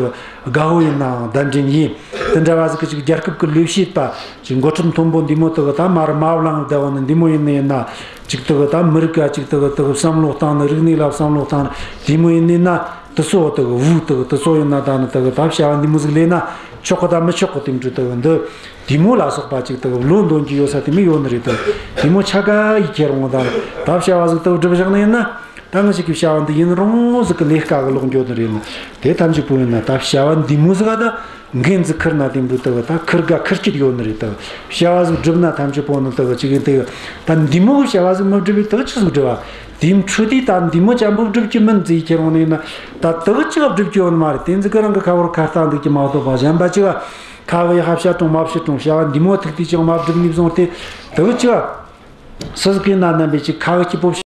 དགའ་བོ་ཡིན་ནའང་གདན་འདྲེན་ཡིན། དེ་འདྲ་བ་ཟིག་གི་ཅིག་རྒྱལ་ཁབ་ཀྱི་ལས་བྱེད་པ་ཅིག་འགོ་ཁྲིད་མཐོན་པོ་འདི་མོ་དེ་གི་ད་མར་མ་བླངས་བསྡད་བ་ནི་འདི་མོ་ཡིན་ནི་ཡིན་ན། ཅིག་དེ་གི་ད་མི་རིགས་ཀ་ཅིག་དེ་གི་དེ་གི་བསམ་བློ་བཏང་ནི། རིག་གནས་ལ་བསམ་བློ་བཏང་ནི་འདི་མོ་ཡིན་ནི་ན། དེ་ཚོ་དེ་གི་བུ་དེ་གི་དེ་ཚོ་ཡིན་ན་ད་ནི་དེ་གི་ད་བྱ་བ་འདི་མོ་ཟིག་ལས་ན། ཆོག་གི་དང་མི་ཆོག་གི་དེ་འདྲ་དག་འདི་དེ་མོ་ལ་སོགས་པ་ཅིག་དག་བློ་འདོན་གྱི་ཡོད་ས་དེ་མོ་ཡོད་ནི་རེད་དག་དེ་མོ་ཆ་ག་ཡི་ཁྱེར་འོང་ད་ད་བྱ་བ་ཟིག་དག་སྒྲུབ་བཞག་ནི་ཡིན་ན། ད་ང་ཞིག་གི་བྱ་བ་འདི་ཡིན་རུང་ཟིག་གི་ལས་ཀ་གི་ལོག་འགྱོ་ནི་རེད་ན། དེ་ཐམས་ཅད་པོ་ཡིན་ན་ད་བྱ་བ་འདི་མོ་ཟིག་ག་ད་འགན་ཟིག་ཁུར་ན་དེ་འདྲ་དག་ད་ཁུར་དགའ་ཁུར་སྐྱིད་ཡོད་ནི་རེད་དག་བྱ་བ་ཟིག་སྒྲུབ་ན་ཐམས་ཅད་པོ་ནི་དག་ཅིག་ཡིན་དག་ད་འདི་མོ་གི་བྱ་བ་ཟིག་མི་སྒྲུབ་པའི་དག་ཆི་ཟིག་སྒྲུབ་བ། དེའི་འཕྲོས་དེ་ད་འདི་མོ་ཅན་པོ་སྒྲུབ་ཀྱི་མིན་ཟེར་ཁྱེར་འོང་ནི་ཡིན་ན། ད་དག་ཅི་ག་སྒྲུབ་ཀྱི་ཡོད་ནི་མ་རེད། དེ་ཟིག་གི་རང་གི་ཁ་བོར་ཁ་ལྟ་འདུག་གི་མ་གཏོགས་པ་གཞན་པ་ཅི་ག་ཁ་གི་ཡ་ཧ་བཤད་དྲུང་མ་བཤད་དྲུང་བྱ་བ་འདི་མོ་ཐུག་དུས་ཅང་མ་སྒྲུབ་ནི་བཟུང་སྟེ། དག་ཅི་ག་སུ་ཟིག་གི་ན་རྣམ་པའི་ཅིག་ཁ་གི་སྐྱིད་པོ།